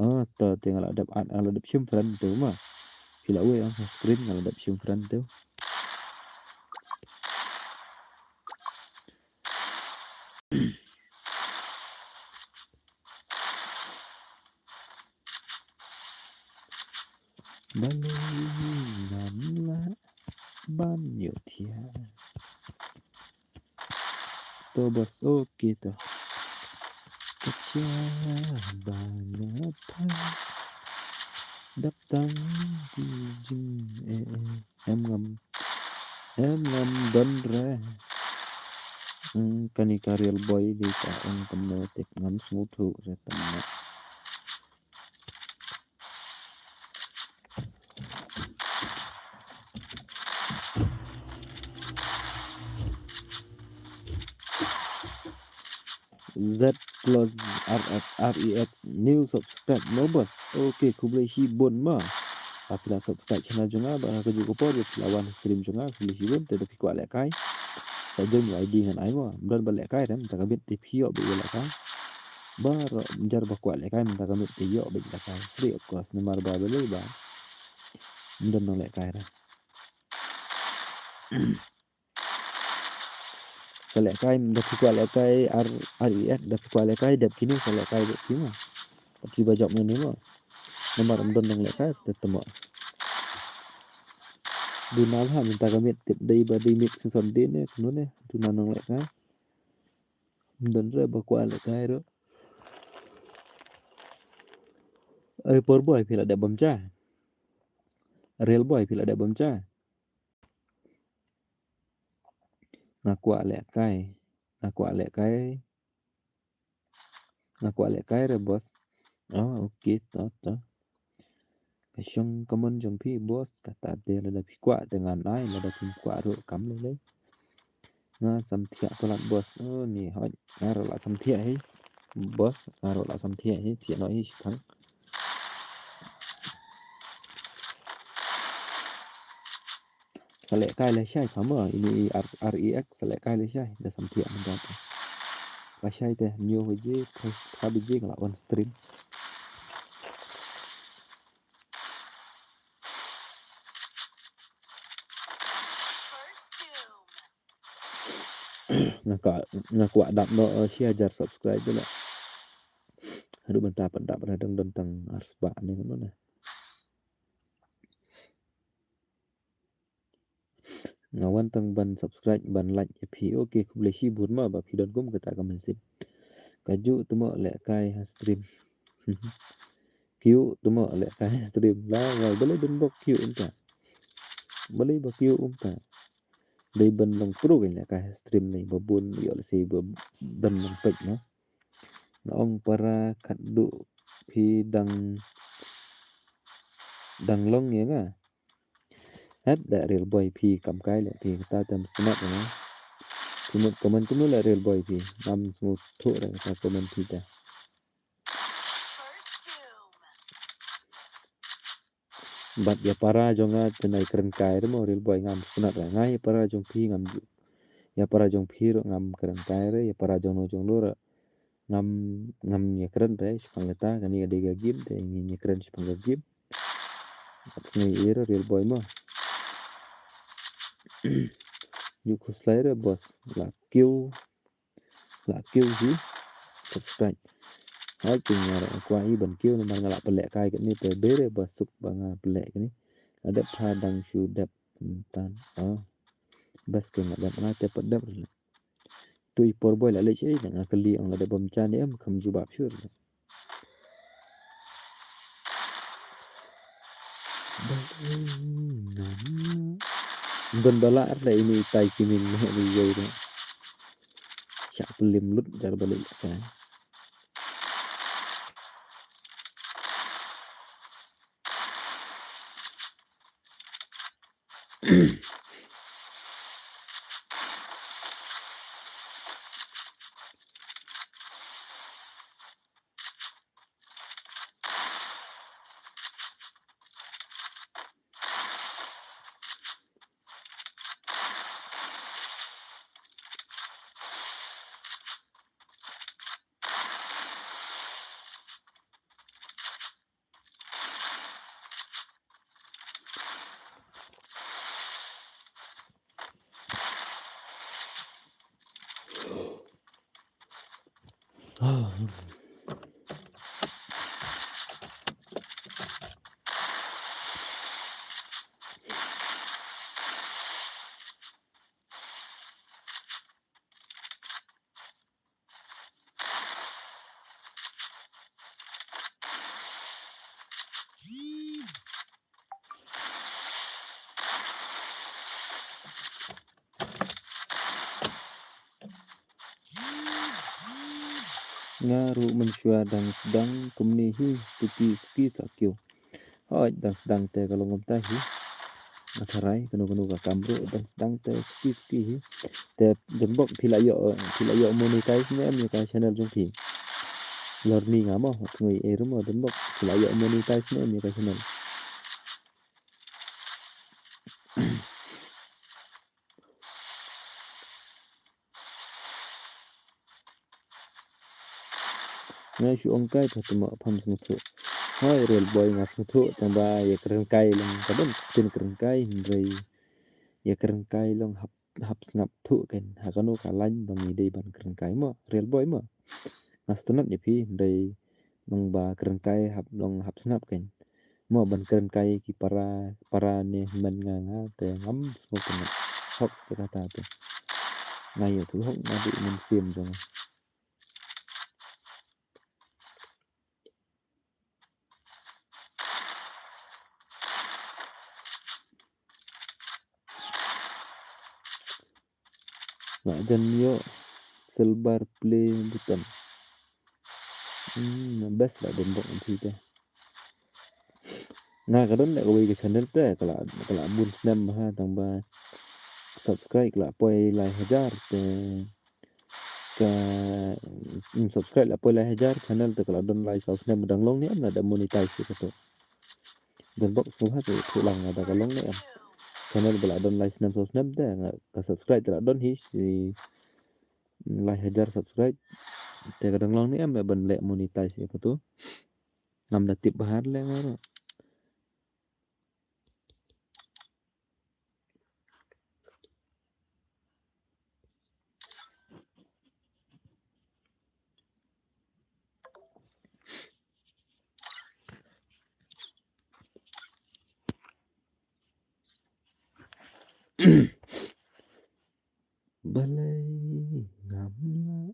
Ah, to te nga la dep at, nga la dep shim friend te ma. Phi la wei ong ha screen nga la dep shim friend te. Balei ngam lah ban ïohthiah. To bas, okay to. Kacha ba nga pha dap tang ki jing eh eh. Em ngam, em ngam don re. Hmm, kani ka Real Boy dei ka ong kumno te ngam sngewthuh re tang. Z plus R F R E X new subscribe mo bos. Okay, khublei shibun ma. Ba phi la subscribe channel jong nga, ba ha kajuh ka por ba phi la wan stream jong nga, khublei shibun, te da phi kwah lehkai. Sa jong I D ngan ai mo. Ym don ba lehkai re, mynta ka miet te phi ïoh ba ïa lehkai. Baroh ym jar ba kwah lehkai, mynta ka miet te ïoh ba ïa lehkai. Free of cost, namar ba balei ba ym don nonglehkai re. Sa lehkai, da phi kwah lehkai, R, R E X, da phi kwah lehkai, dep kine, sa lehkai, dep kine. Da phi ba jop ne mo. Namar ym don nonglehkai, te te mo. Duna bha, mynta ka miet, tip dei ba dei miet season dei ne, kano ne, duna nonglehkai. Ym don re, ba kwah lehkai re. Ai, por boy, phi la dep bam ja. Real Boy, phi la dep bam ja. Nga kwah lehkai. Nga kwah lehkai. Nga kwah lehkai re, bos. Oh, okay, to, to. Ka shong ka mon jong phi, bos. Kata te lada phi kwah te ngan ai, lada phim kwah ruh kam lei lei. Nga samthiah palat, bos. Oh, ni hoi. Nga ruh la samthiah hi. Bos, nga ruh la samthiah hi. Thiah noh hi shipang. Sa lehkai lehshai pha mo, ini R, R E X sa lehkai lehshai, da samthiah mynta. Ka shai te, hynñiew baje, phra baje nga la on stream. Nga ka, nga kwah dap noh, eh, shi hajar subscribe te la. Haduh mynta pat dap, haduh don tang ar spah ne kano ne. Nga wan tang ban subscribe, ban like ïa phi. Okay, khublei shibun ma ba phi don kum kata ka mynsiem. Kajuh te mo lehkai ha stream. Kiew te mo lehkai ha stream. La wai, balei Donbok kiew ynta. Balei ba kiew ynta. Dei ban long pro kein lehkai ha stream ne, ba bun ïoh lehse ba ban long peit mo. Nga ong para khatduh phi dang, dang long ïa nga. Hat da Real Boy phi kam kai leh phi kata te mesti mat ïa nga. Phi mut comment kumno leh Real Boy phi. Ngam sngewthuh re kata comment phi te. Bad ïa para jong nga te nai kren kai re mo Real Boy ngam sngewthuh re. Nga ïa para jong phi ngam ju. Ïa para jong phi ruh ngam kren kai re, ïa para jong no jong no ruh ngam, ngam ïa kren re, shaphang kata, kane ka dei ka game, te ngin ïa kren shaphang ka game. Kat sngi ïa re Real Boy mo. Ju khuslai re, bos, la kiew, la kiew hi, subscribe. Hai, pynïar, kwah i ban kiew, namar nga la pynlehkai kane, te dei re, ba suk ba nga pynleh kane. La dep pha dang shu dep, tan, oh. Bas ke nga dep, nga te pat dep re. Tu i por boy la leit ei, nga kylli ong la dep bam ja ne em, kham jubab shuh. Don ba lah da ini itai ki min ne di jai da. Sha pelim lut jar balik ka. Nga ruh mynshuwa dang sdang kumne hi, suki suki sa kiew. Hooid, dang sdang te ka long kumta hi. Nga tharai kano kano ka kam ruh dang sdang te suki suki hi. Te Donbok phi la ïoh, phi la ïoh monetize ne em ïa ka channel jong phi? Lorni nga mo, nga thngan ei ruh mo Donbok, phi la ïoh monetize ne em ïa ka channel? Nga shu ong kai pha tma pham sngewthuh. Hooid Real Boy, nga sngewthuh tang ba ïa kren kai long ka don ktien kren kai, hynrei ïa kren kai long hap hap sngap thuh kan ha kano ka lain ba ngi dei ban kren kai mo Real Boy mo. Nga sngewtynnat ïa phi, hynrei nang ba kren kai hap long hap sngap kan. Mo ban kren kai ki para, para ne hynmen nga nga te ngam sngewtynnat. Hok te kata te. Nga ïathuh hok nga dei mynsiem jong nga. Nga jan ïoh silver play button. Hmm, best la Donbok nti te. Nga ka don leh kawei ka channel te ka la, ka la bun snem bha tang ba subscribe ka la poi lai hajar te. Ka, mm, subscribe la poi lai hajar, channel te ka la don lai saw snem, dang long ne em la da monetize ïa kato. Donbok sngewbha te ïathuh lang da ka long ne em. Channel ba la don lai snem saw snem te nga ka subscribe te la don hi shi lai hajar subscribe. Te ka dang long ne em ban leh monetize ïa kato. Ngam da tip bha leh nga ruh. Balei ngam lah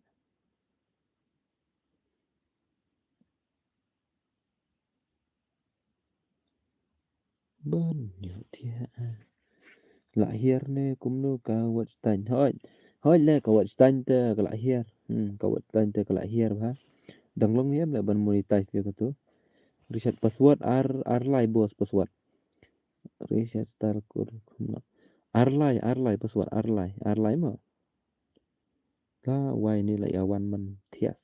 ban ïohthiah? Lah hiar ne kumno ka watch time? Hooid, hooid leh ka watch time te ka lah hiar. Hmm, ka watch time te ka lah hiar bha. Dang long ne em leh ban monetize ïa kato? Reset password ar, ar lai boss password. Reset star code kumno? Ar lai, ar lai password, ar lai, ar lai mo. La wai ne la ïa wan man thias.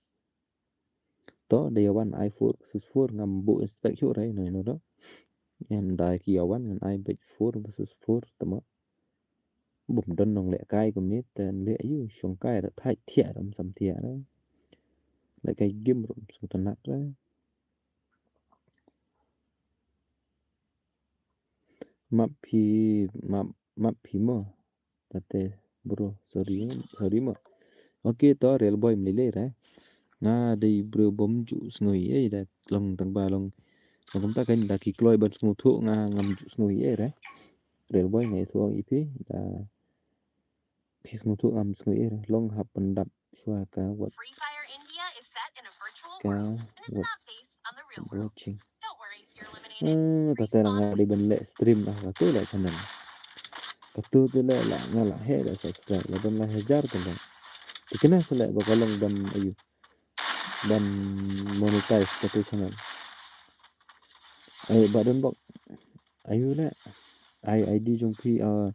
To da ïa wan ai four versus four ngam buh inspect shuh re no no to. Ngan dei ki ïa wan ngan ai beit four versus four tama. Bym don nong leh kai kumne te leh ïu shong kai ra thait thiah ram sam thiah ra. Leh kai game ram sngewtynnat ra. Map phi, map, map phi mo. Tate bro, sorry, sorry mo. Okay, to Real Boy mlei lei re. Nga dei bro bym ju sngew ei da long tang ba long. Long kumta kan da ki kloi ban sngewthuh nga ngam ju sngew ei re. Real Boy nga ïathuh ïa phi da phi sngewthuh ngam sngew ei re. Long hap pyndap shuwa ka wat ka watching. Hmm, kata nga dei ban leh stream ah, katu leh channel. Katu te leh la nga la heh da subscribe, la don lai hajar te leh. Te kane sa leh ba ka long ban ayu, ban monetize katu channel. Ai, ba don bok. Ayu leh. Ai, I D jong phi, ah,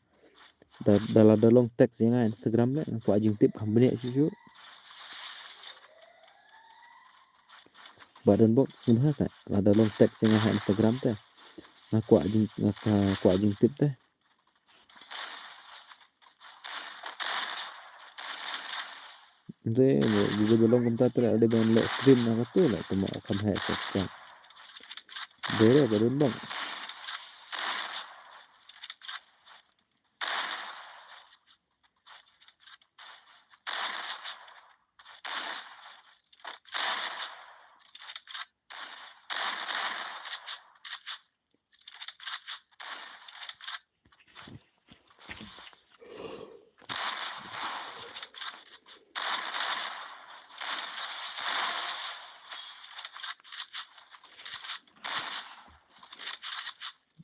da, da la da long text ïa nga Instagram leh, nga kwah jingtip kham bniah shuh shuh. Ba don bok, sngewbha sa, la da long text ïa nga ha Instagram te. Nga kwah jing, nga ka, kwah jingtip te. Te, ba don long kumta te la dei ban leh stream na katu leh, te mo kham heh sa ka. Dei re, ba don bok.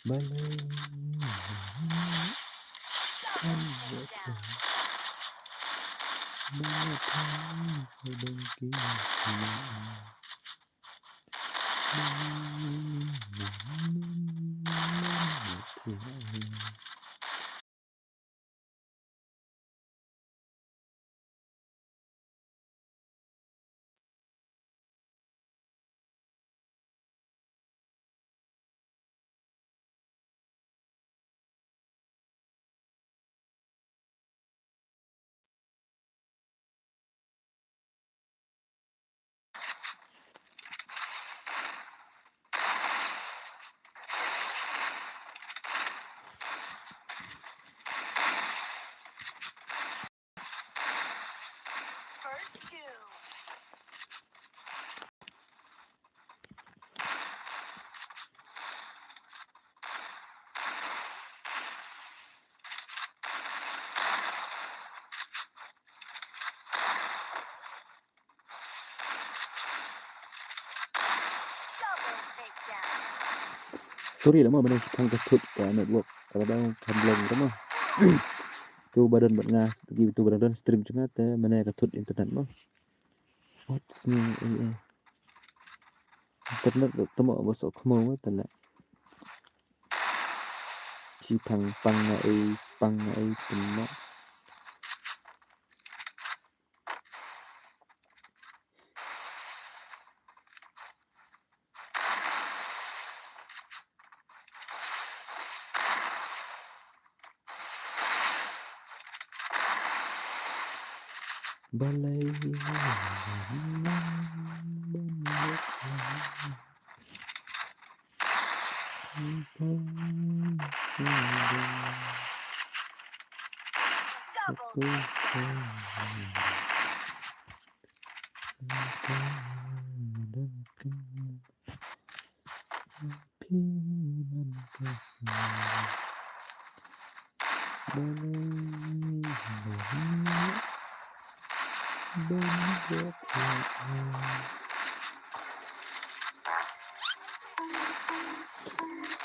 Balei? Sorry lah mo, mynne shi thang ka thut ka network. Ka la dang kham long ruh mo. Tu ba don bad nga, tu ba don stream jong nga te mynne ka thut internet mo. What's new, eh, eh. Internet ruh te mo ba soh khmo mo te leh. Shi thang pang nga ei, pang nga ei te mo. Balei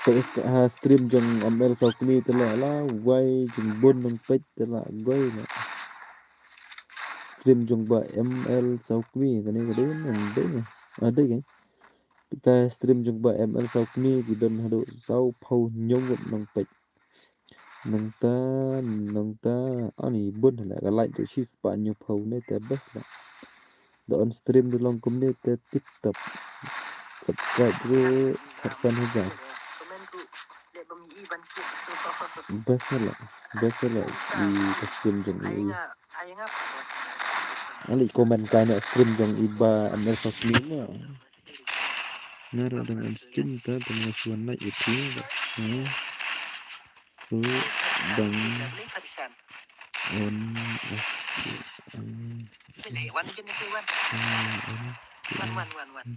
Te, ha, stream jong M L Sawkmie te la, la wai jingbun nongpeit te la goi na. Stream jong ba M L Sawkmie kane ka dei ne, dei ne. Ah, dei ke. Kita stream jong ba M L Sawkmie ki don haduh sawphew hynñiew ngut nongpeit. Nangta, nangta, ani bun la ka like tu shi spah hynñiewphew ne te best la. Da on stream da long kumne te tip top. Subscribe ruh khatsan hajar. Best la, best la i ka stream jong i. Ali comment kai na stream jong i ba M L Sawkmie na. Nga ruh dang on stream ta, dang nga shu wan like ïa phi. Hmm. Ku dang on, eh, on,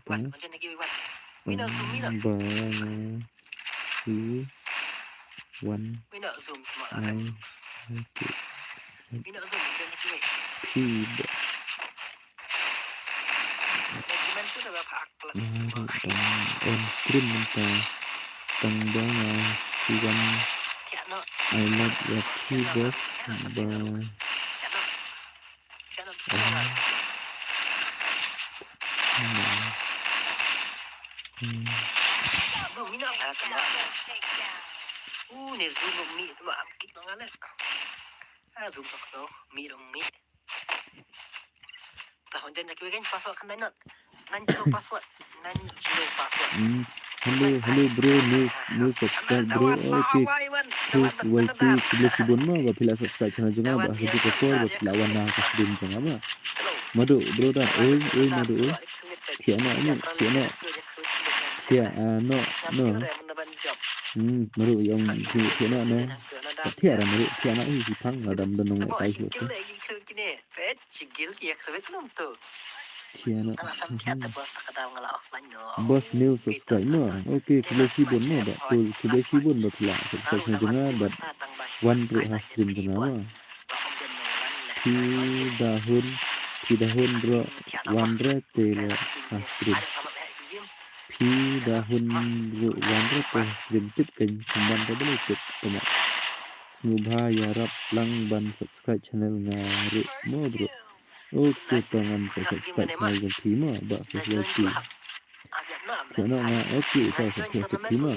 on, ba nga shu wan, ai, phi ba. Nga ruh dang on stream mynta. Tang ba nga siwan. I love your tea box ba. Hmm. Hmm. Hmm. Hello, hello bro, new, new subscribe bro. Okay. Thanks Y T, khublei shibun mo ba phi la subscribe channel jong nga ba ha kajuh ka por ba phi la wan ha ka stream jong nga ba. Madu bro da, oi, oi madu oi. Thiah noh ni, thiah noh. Thiah, ah, noh, noh. Hmm, madu ïong thiah, thiah noh ne. Thiah ra madu, thiah noh hi, hi phang la dam da nong leh kai shu. Thiah noh. Boss new subscribe mo. Okay, khublei shibun mo ba. Khublei shibun ba phi la subscribe channel jong nga bad wan ruh ha stream jong nga mo. Phi da hun, phi da hun ruh wan re te le ha stream. Phi da hun ruh wan re te ha stream tip kan kumban te beli tip tama. Sngewbha ïarap lang ban subscribe channel nga ruh mo bro. Okay, to ngan sa subscribe channel jong phi mo ba phi. Thiah noh nga, okay, to sa thiah sa phi mo.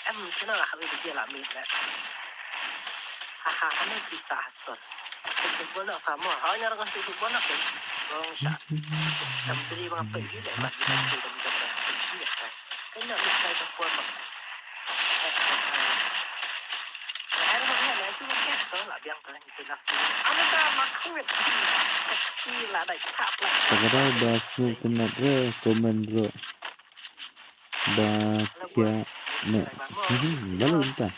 Em, kino lah kami dia lah mit lah. Haha, kami bisa asal. Football nak sama. Ha, nyarang kasi football nak kan. Bang sya. Tam beli bang apa ini dah mat kita tu dan kita dah pergi ya kan. Kena mit saya ke kuat bang. Ada bang ya, itu bang ya. Kalau lah biang tu lah kita last minute. Ada dah makut. Kecil lah dah tak lah. Tak ada dah snow kena re komen bro. Ba thiah noh. Mhm, balei mynta.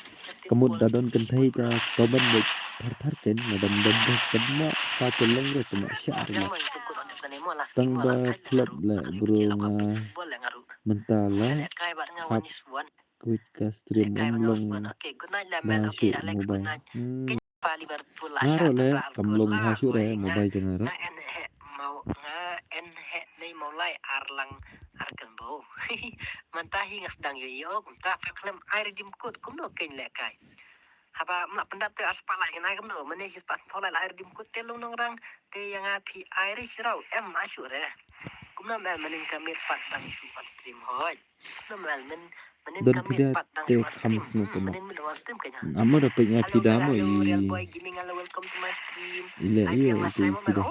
Ka mut da don kynthei ta comment beit thar thar kein, nga dang dang dang kynmaw ta te long re kynmaw shah re. Tang ba klop leh bro nga mynta la hap kwit ka stream ym long ba shu mobile. Hmm. Nga ruh leh kam long bha shuh re mobile jong nga ruh. Nga en heh mau, nga en heh nei mau lai ar lang ar kan bau. Mynta hi nga sdang ïoh ïoh mynta phi khlem ai redeem code kumno kein leh kai. Haba mla pyndap te ar spah lai ngan ai kumno, mynne shi spah san phew lai la ai redeem code te long nongrang te ïa nga phi ai re shi rau em ai shuh re. Kumno mel mynnin ka miet pat dang shu on stream hoi. Don phi da te kham sngewtynnat. Amo da peit nga phi da mo i. I leh ïa i phi da.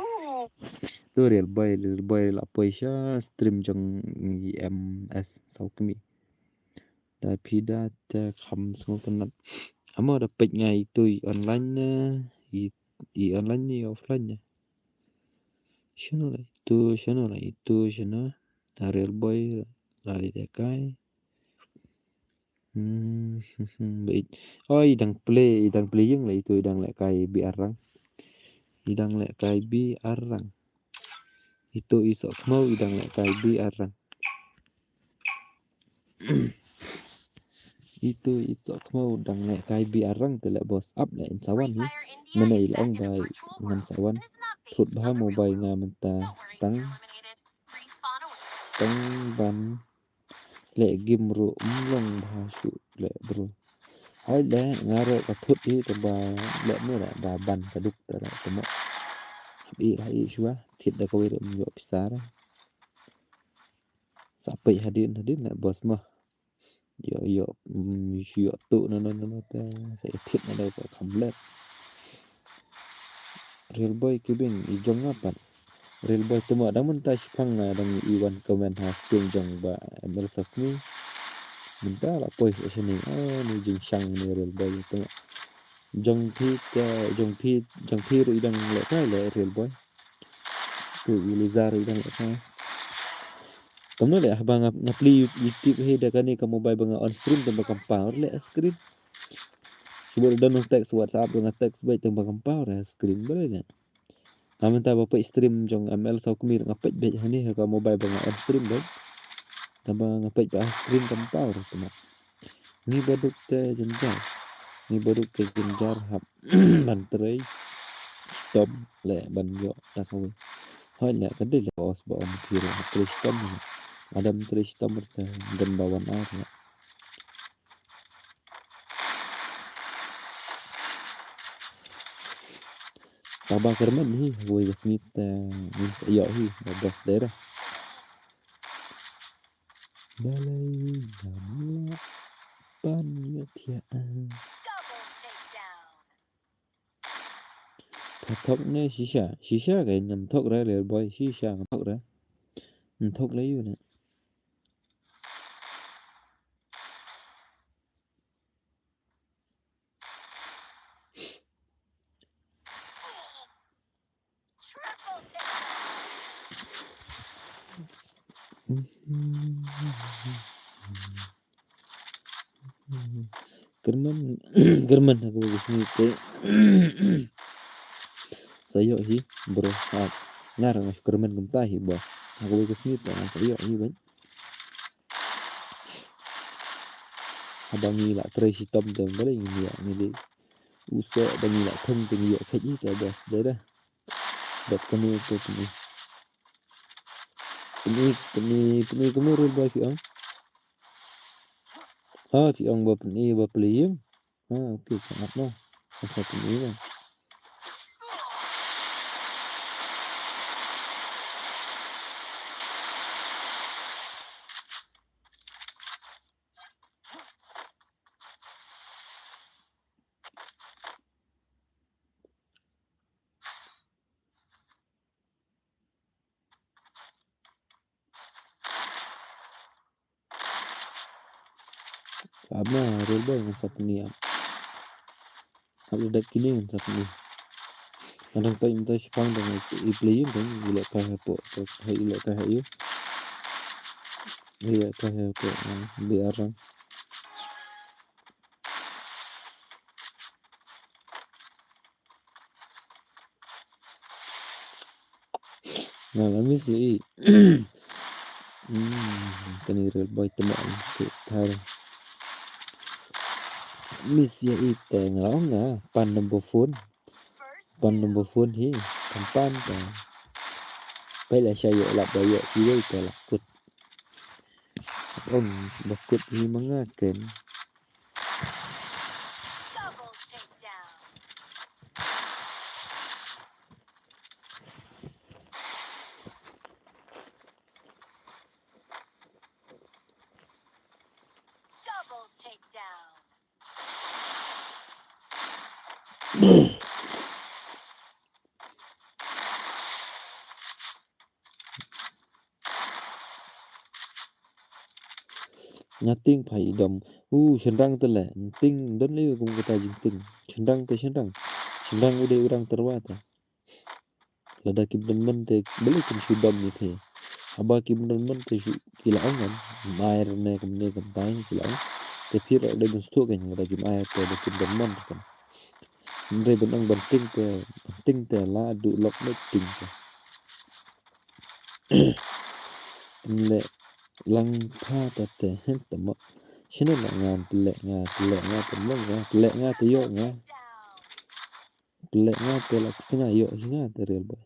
To Real Boy, Real Boy la poi sha stream jong i M S Sawkmie. Da phi da te kham sngewtynnat. Amo da peit nga itu i online ne i, i online ne i offline ne. Shano la itu, shano la itu, shano. A Real Boy la leh kai. Hmm, hmm, hmm, bait. Oh, i dang play, i dang play ïing la itu, i dang leh kai bi arang. I dang leh kai bi arang. Itu i Sohkhmaw, i dang leh kai bi arang. Itu i Sohkhmaw dang leh kai bi arang te leh boss ap leh in sawan hi. Mene i long bai ngan sawan. Thut bha mobile nga mynta tang. Tang ban leh game ruh ym long bha shuh leh bro. Hai leh nga ruh ka thut hi te ba leh me leh ba ban ka duk te leh te mo. Hap i ha i shuwa thied da kawei ruh ym ïoh pisa re. Sa peit hadien hadien leh boss mo. Ïoh ïoh, mm, ïoh tu na na na na te sa ïa thied na da ka kham leh. Real Boy ki bing i jong nga pat. Real Boy te mo dang mynta shipang nga dang i wan comment ha stream jong ba M L Sawkmie. Mynta la poi sa shane. Ah, ni jingshang ni Real Boy te mo. Jong phi te, jong phi, jong phi ruh i dang leh kai leh Real Boy. Tu i Lizar i dang leh kai. Kumno leh haba nga, nga plie YouTube hi da kane ka mobile ba nga on stream tang ba kam power leh screen. Shu bud da nong text WhatsApp da nga text beit tang ba kam power screen balei leh. Nga mynta ba peit stream jong M L Sawkmie nga peit beit hani ha ka mobile ba nga on stream beit. Tang ba nga peit ba screen kam power te mo. Ngi ba duk te jynjar. Ngi baroh ki jynjar hap ban trei shitom leh ban ïoh ta kawei. Hooid leh ka dei leh os ba ong ki ruh hap trei shitom. Lada trei shitom ruh te don ba wan ar leh. Taba kyrmen hi ha kawei ka sngi te ngin sa ïoh hi ba boss dei re. Balei ngam lah ban ïohthiah? Double takedown. Pha thok ne shisha? Shisha ka ngam thok re, Real Boy, shisha ngam thok re. Ngam thok le ïu ne. Kyrmen, kyrmen ha kawei ka sngi te sa ïoh hi, bro. Ha, nga ruh nga shu kyrmen kumta hi, bro. Ha kawei ka sngi te sa ïoh hi, bro. Haba ngi la trei shitom te balei ngi ïoh, ngi dei u soh, ba ngi la thung te ngi ïoh kheit hi te, bro. Dei da. Dep kane te pyni. Pyni, pyni, pyni kumno, Real Boy, phi ong? Ah, phi ong ba pyni ba plie ïing. Ah, okay, ka ngat mo. Ka sa pyni mo. Ap na, Real Boy, ngan sa pyni ap. Ap la dep kine ngan sa pyni. Ngan dang tai mynta shipang dang i plie ïing dang i leh kai hapoh, i leh kai ha ïing. I leh kai hapoh, eh, B R dang. Nga la miss ïa i. Hmm, kane Real Boy te ma ang te thar. Miss ïa i te nga la ong nga pan number phone. Pan number phone hi, pan pan te. Peit la sha ïoh lap ba ïoh kiwei te la kut. Ong ba kut hi ma nga ken. Double takedown. Double takedown. Nga tieng phai i dom. U, shynrang te leh. Tieng don lei kum kata jingtieng. Shynrang te shynrang. Shynrang u dei u rang tyrwa te. Lada kim don mon te balei kin shu dom ïa phi. Haba kim don mon te shu ki la ong ngan. Mai ne kumne kumtai ki la ong. Te phi ruh dei ban sngewthuh kein lada kim ai te da kim don mon te. Hynrei ban ong ban tieng te, ban tieng te la duh lok ne tieng te. Pynleh lang pha ta te, hen te mo. Shane la nga pynleh nga, pynleh nga te mo nga, pynleh nga te ïoh nga. Pynleh nga te la pynleh ïoh hi nga te Real Boy.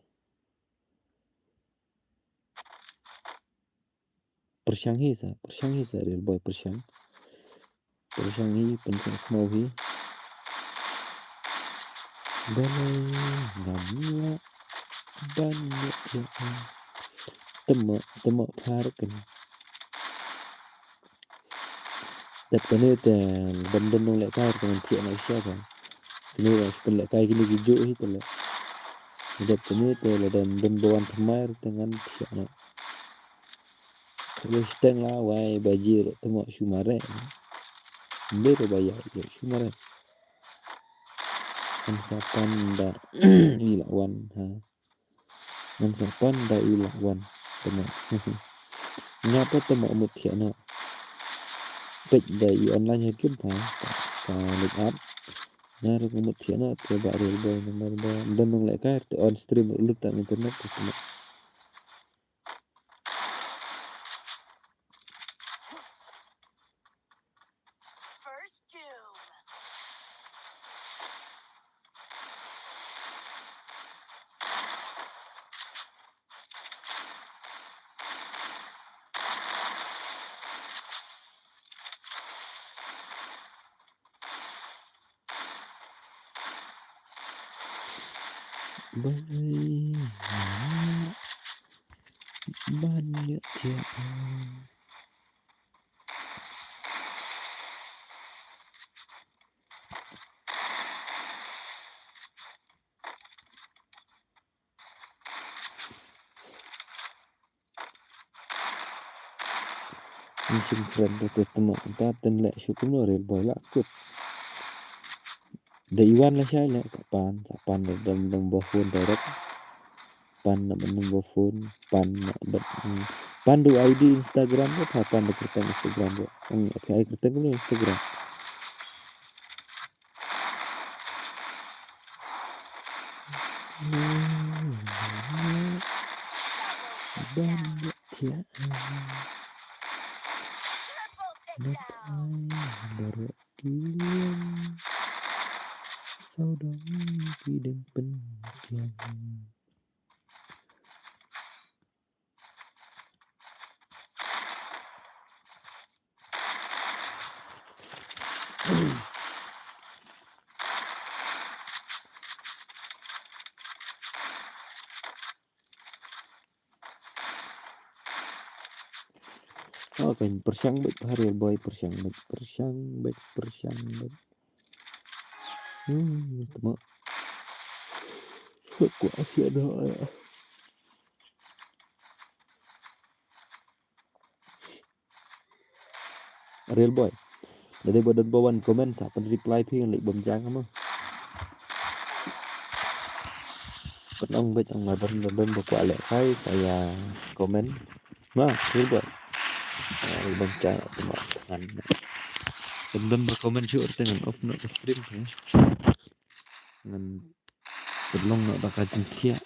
Pyrshang hi sa, pyrshang hi sa Real Boy, pyrshang. Pyrshang hi, pyrshang khmau hi. Balei ngam lah ban ïoh ïa. Te mo, te mo phar kan. Dep kane te dom dom nong lehkai te ngan thiah noh sha ka. Kane ba shu pynlehkai kine ki juh hi te leh. Dep kane te la dom dom ba wan thymmai te ngan thiah noh. Kane shiteng la wai ba ji ruh te mo shu mareh. Mbe ruh ba ïa ïa shu mareh. Ngan sa pan da i la wan ha. Ngan sa pan da i la wan. Te mo. Nga pat te mo mut thiah noh. Peit da i online ha kum pa. Pa leit ap. Nga ruh mut thiah noh te ba Real Boy namar ba don nong lehkai te on stream ruh lut tang internet te mo. First doom. Ban ïa ban ïa thiah. Mission friend da te tma da ten leh shu kumno Real Boy la kut. Da Iwan la shai leh sa pan sa pan da dam dam ba phone direct. Pan na ban number phone, pan na ban, pan du I D Instagram ba pha pan da kyrteng Instagram ba. Ang ai kyrteng kumno Instagram. Ban da thiah. Ban ai baroh ki liang. Sawdong ki dang pyntiang. Oh, kan pyrshang bad Real Boy, pyrshang bad, pyrshang bad, pyrshang bad. Hmm, tama. Ko asia da. Real Boy. Lada ba don ba wan comment sa pyn reply phi ngan leh bym jang mo. Pynong bad ang ma don don ba kwah leh kai sa ïa comment. Ma, Real Boy. Ah, bym jang ma ngan. Don don ba comment shu te ngan off noh ka stream phi. Ngan pynlong noh da ka jingthiah.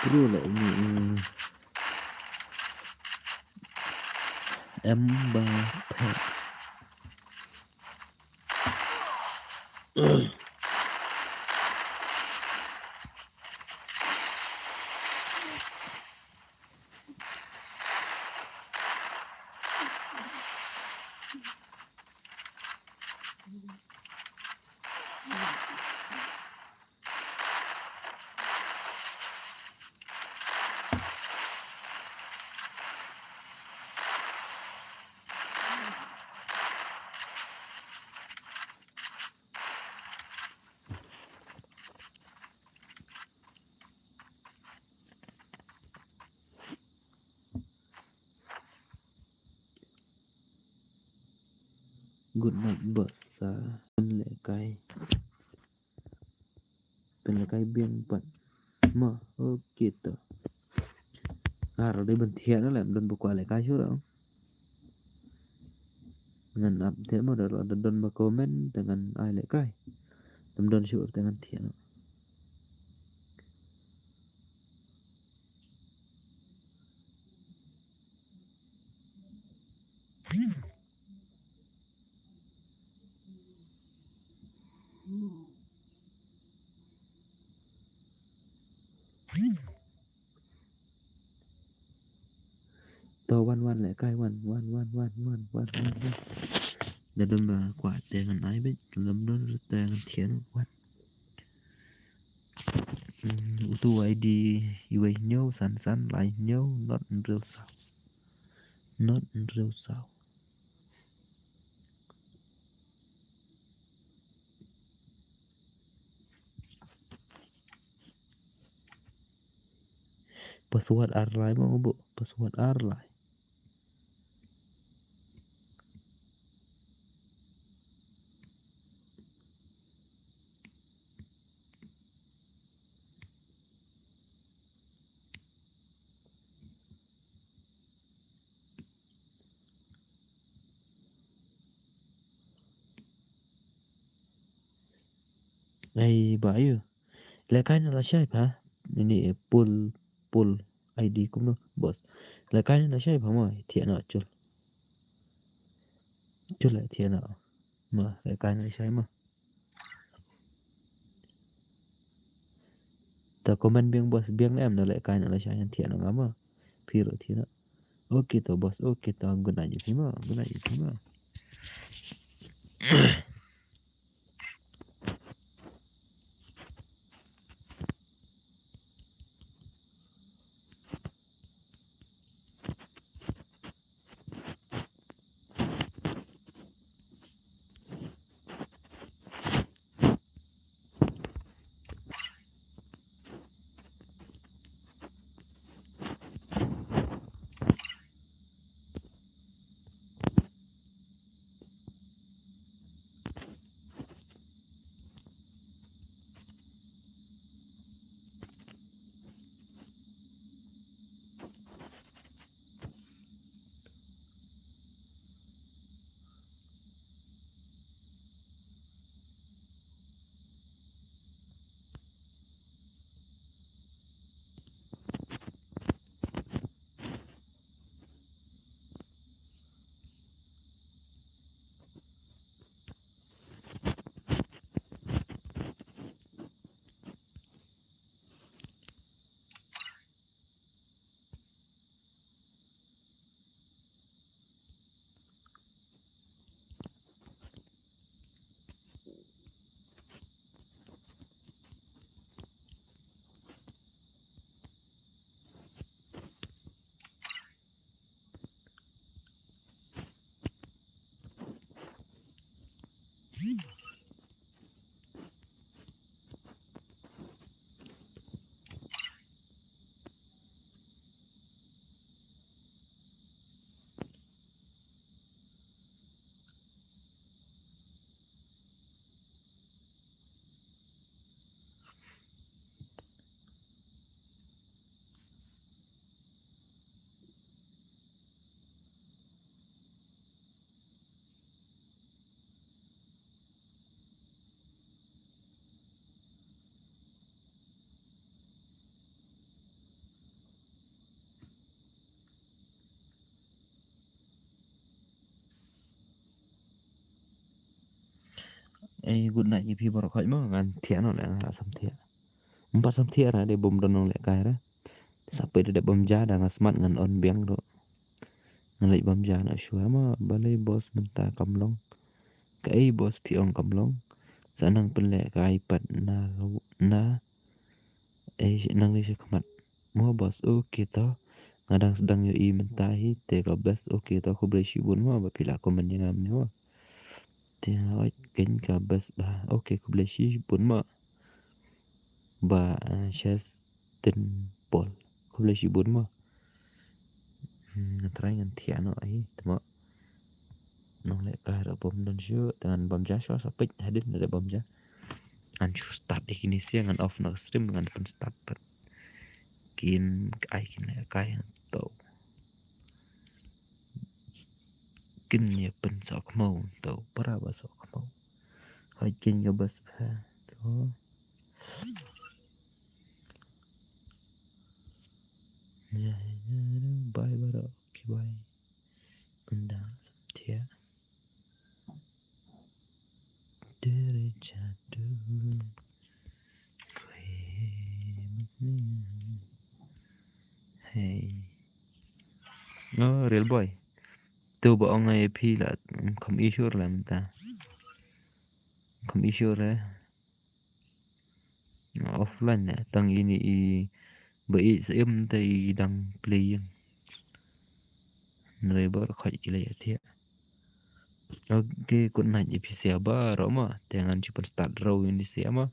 Pro lah ini, eh. Mbappe. Good night, boss. Ah, pynlehkai. Pynlehkai biang pat. Ma, okay to. Ar dei ban thiah na lem don ba kwah lehkai shuh. Ngan ap thiah ma da don ba comment te ngan ai lehkai. Dam don shuh te ngan thiah na. To wan wan lehkai wan wan wan wan wan wan wan wan. Da don ba kwah te ngan ai beit, da don te ngan thiah wan. Hmm, utu I D iwei hynñiew san san lai hynñiew not hynriew saw. Not hynriew saw. Password ar lai mo bu, password ar lai. Ai ba yu. Lehkai na lashai pha. Ini pul pul I D kumno boss. Lehkai na lashai pha mo thiah na chul. Chul thiah na. Ma lehkai na lashai ma. Ta comment biang boss biang na em na lehkai na lashai thiah na ngama. Phi ruh thiah na. Okay to boss, okay to good night ïa phi ma, good night ïa phi ma. Ai, good night ïa phi baroh khoit mo, ngan thiah noh leh, nga la sam thiah. Ym pat sam thiah ra, dei bym don nongleh kai ra. Sa peit da dep bam ja, da nga smat ngan on biang ruh. Ngan leit bam ja noh shuwa mo, balei boss mynta kam long. Kaei boss phi ong kam long. Sa nang pynleh kai pat na, na. Ei, nang leit sha khmat. Mo boss, okay to. Nga dang sdang ïohi mynta hi, te ka best, okay to, khublei shibun mo, ba phi la comment ïa nga mynne mo. Te hooid, kein ka best ba, okay, khublei shibun mo. Ba, eh, Shestin Paul. Khublei shibun mo. Hmm, nga try ngan thiah noh hi, te mo. Nongleh kai ruh bym don shuh, te ngan bam ja shuwa, sa peit hadien da dep bam ja. Ngan shu start ïa kine sha, ngan off noh ka stream, ngan pyn start pat. Kin ai kin leh kai to. Kin ïa pyn sohkhmaw to, para ba sohkhmaw. Hooid kein ka best ba to. Ïa, ïa, bye baroh, okay, bye. Ynda sam thiah. Dere jadu. Hey. Oh, real boy. Tu ba ong ai phi la, mm, kham issue la mynta. Kham issue re. Offline ne, tang ini i ba i sa im te i dang playing. Nrei baroh khoit ki la ïa thiah. Okay, good night ïa phi sha baroh mo. Te ngan shu pyn start rau ïa ni sha mo.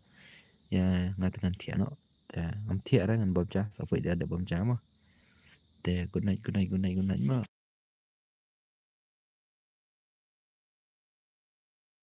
Ïa nga te ngan thiah noh. Te ngam thiah re, ngan bam ja, sa peit da dep bam ja mo. Te good night, good night, good night, good night mo.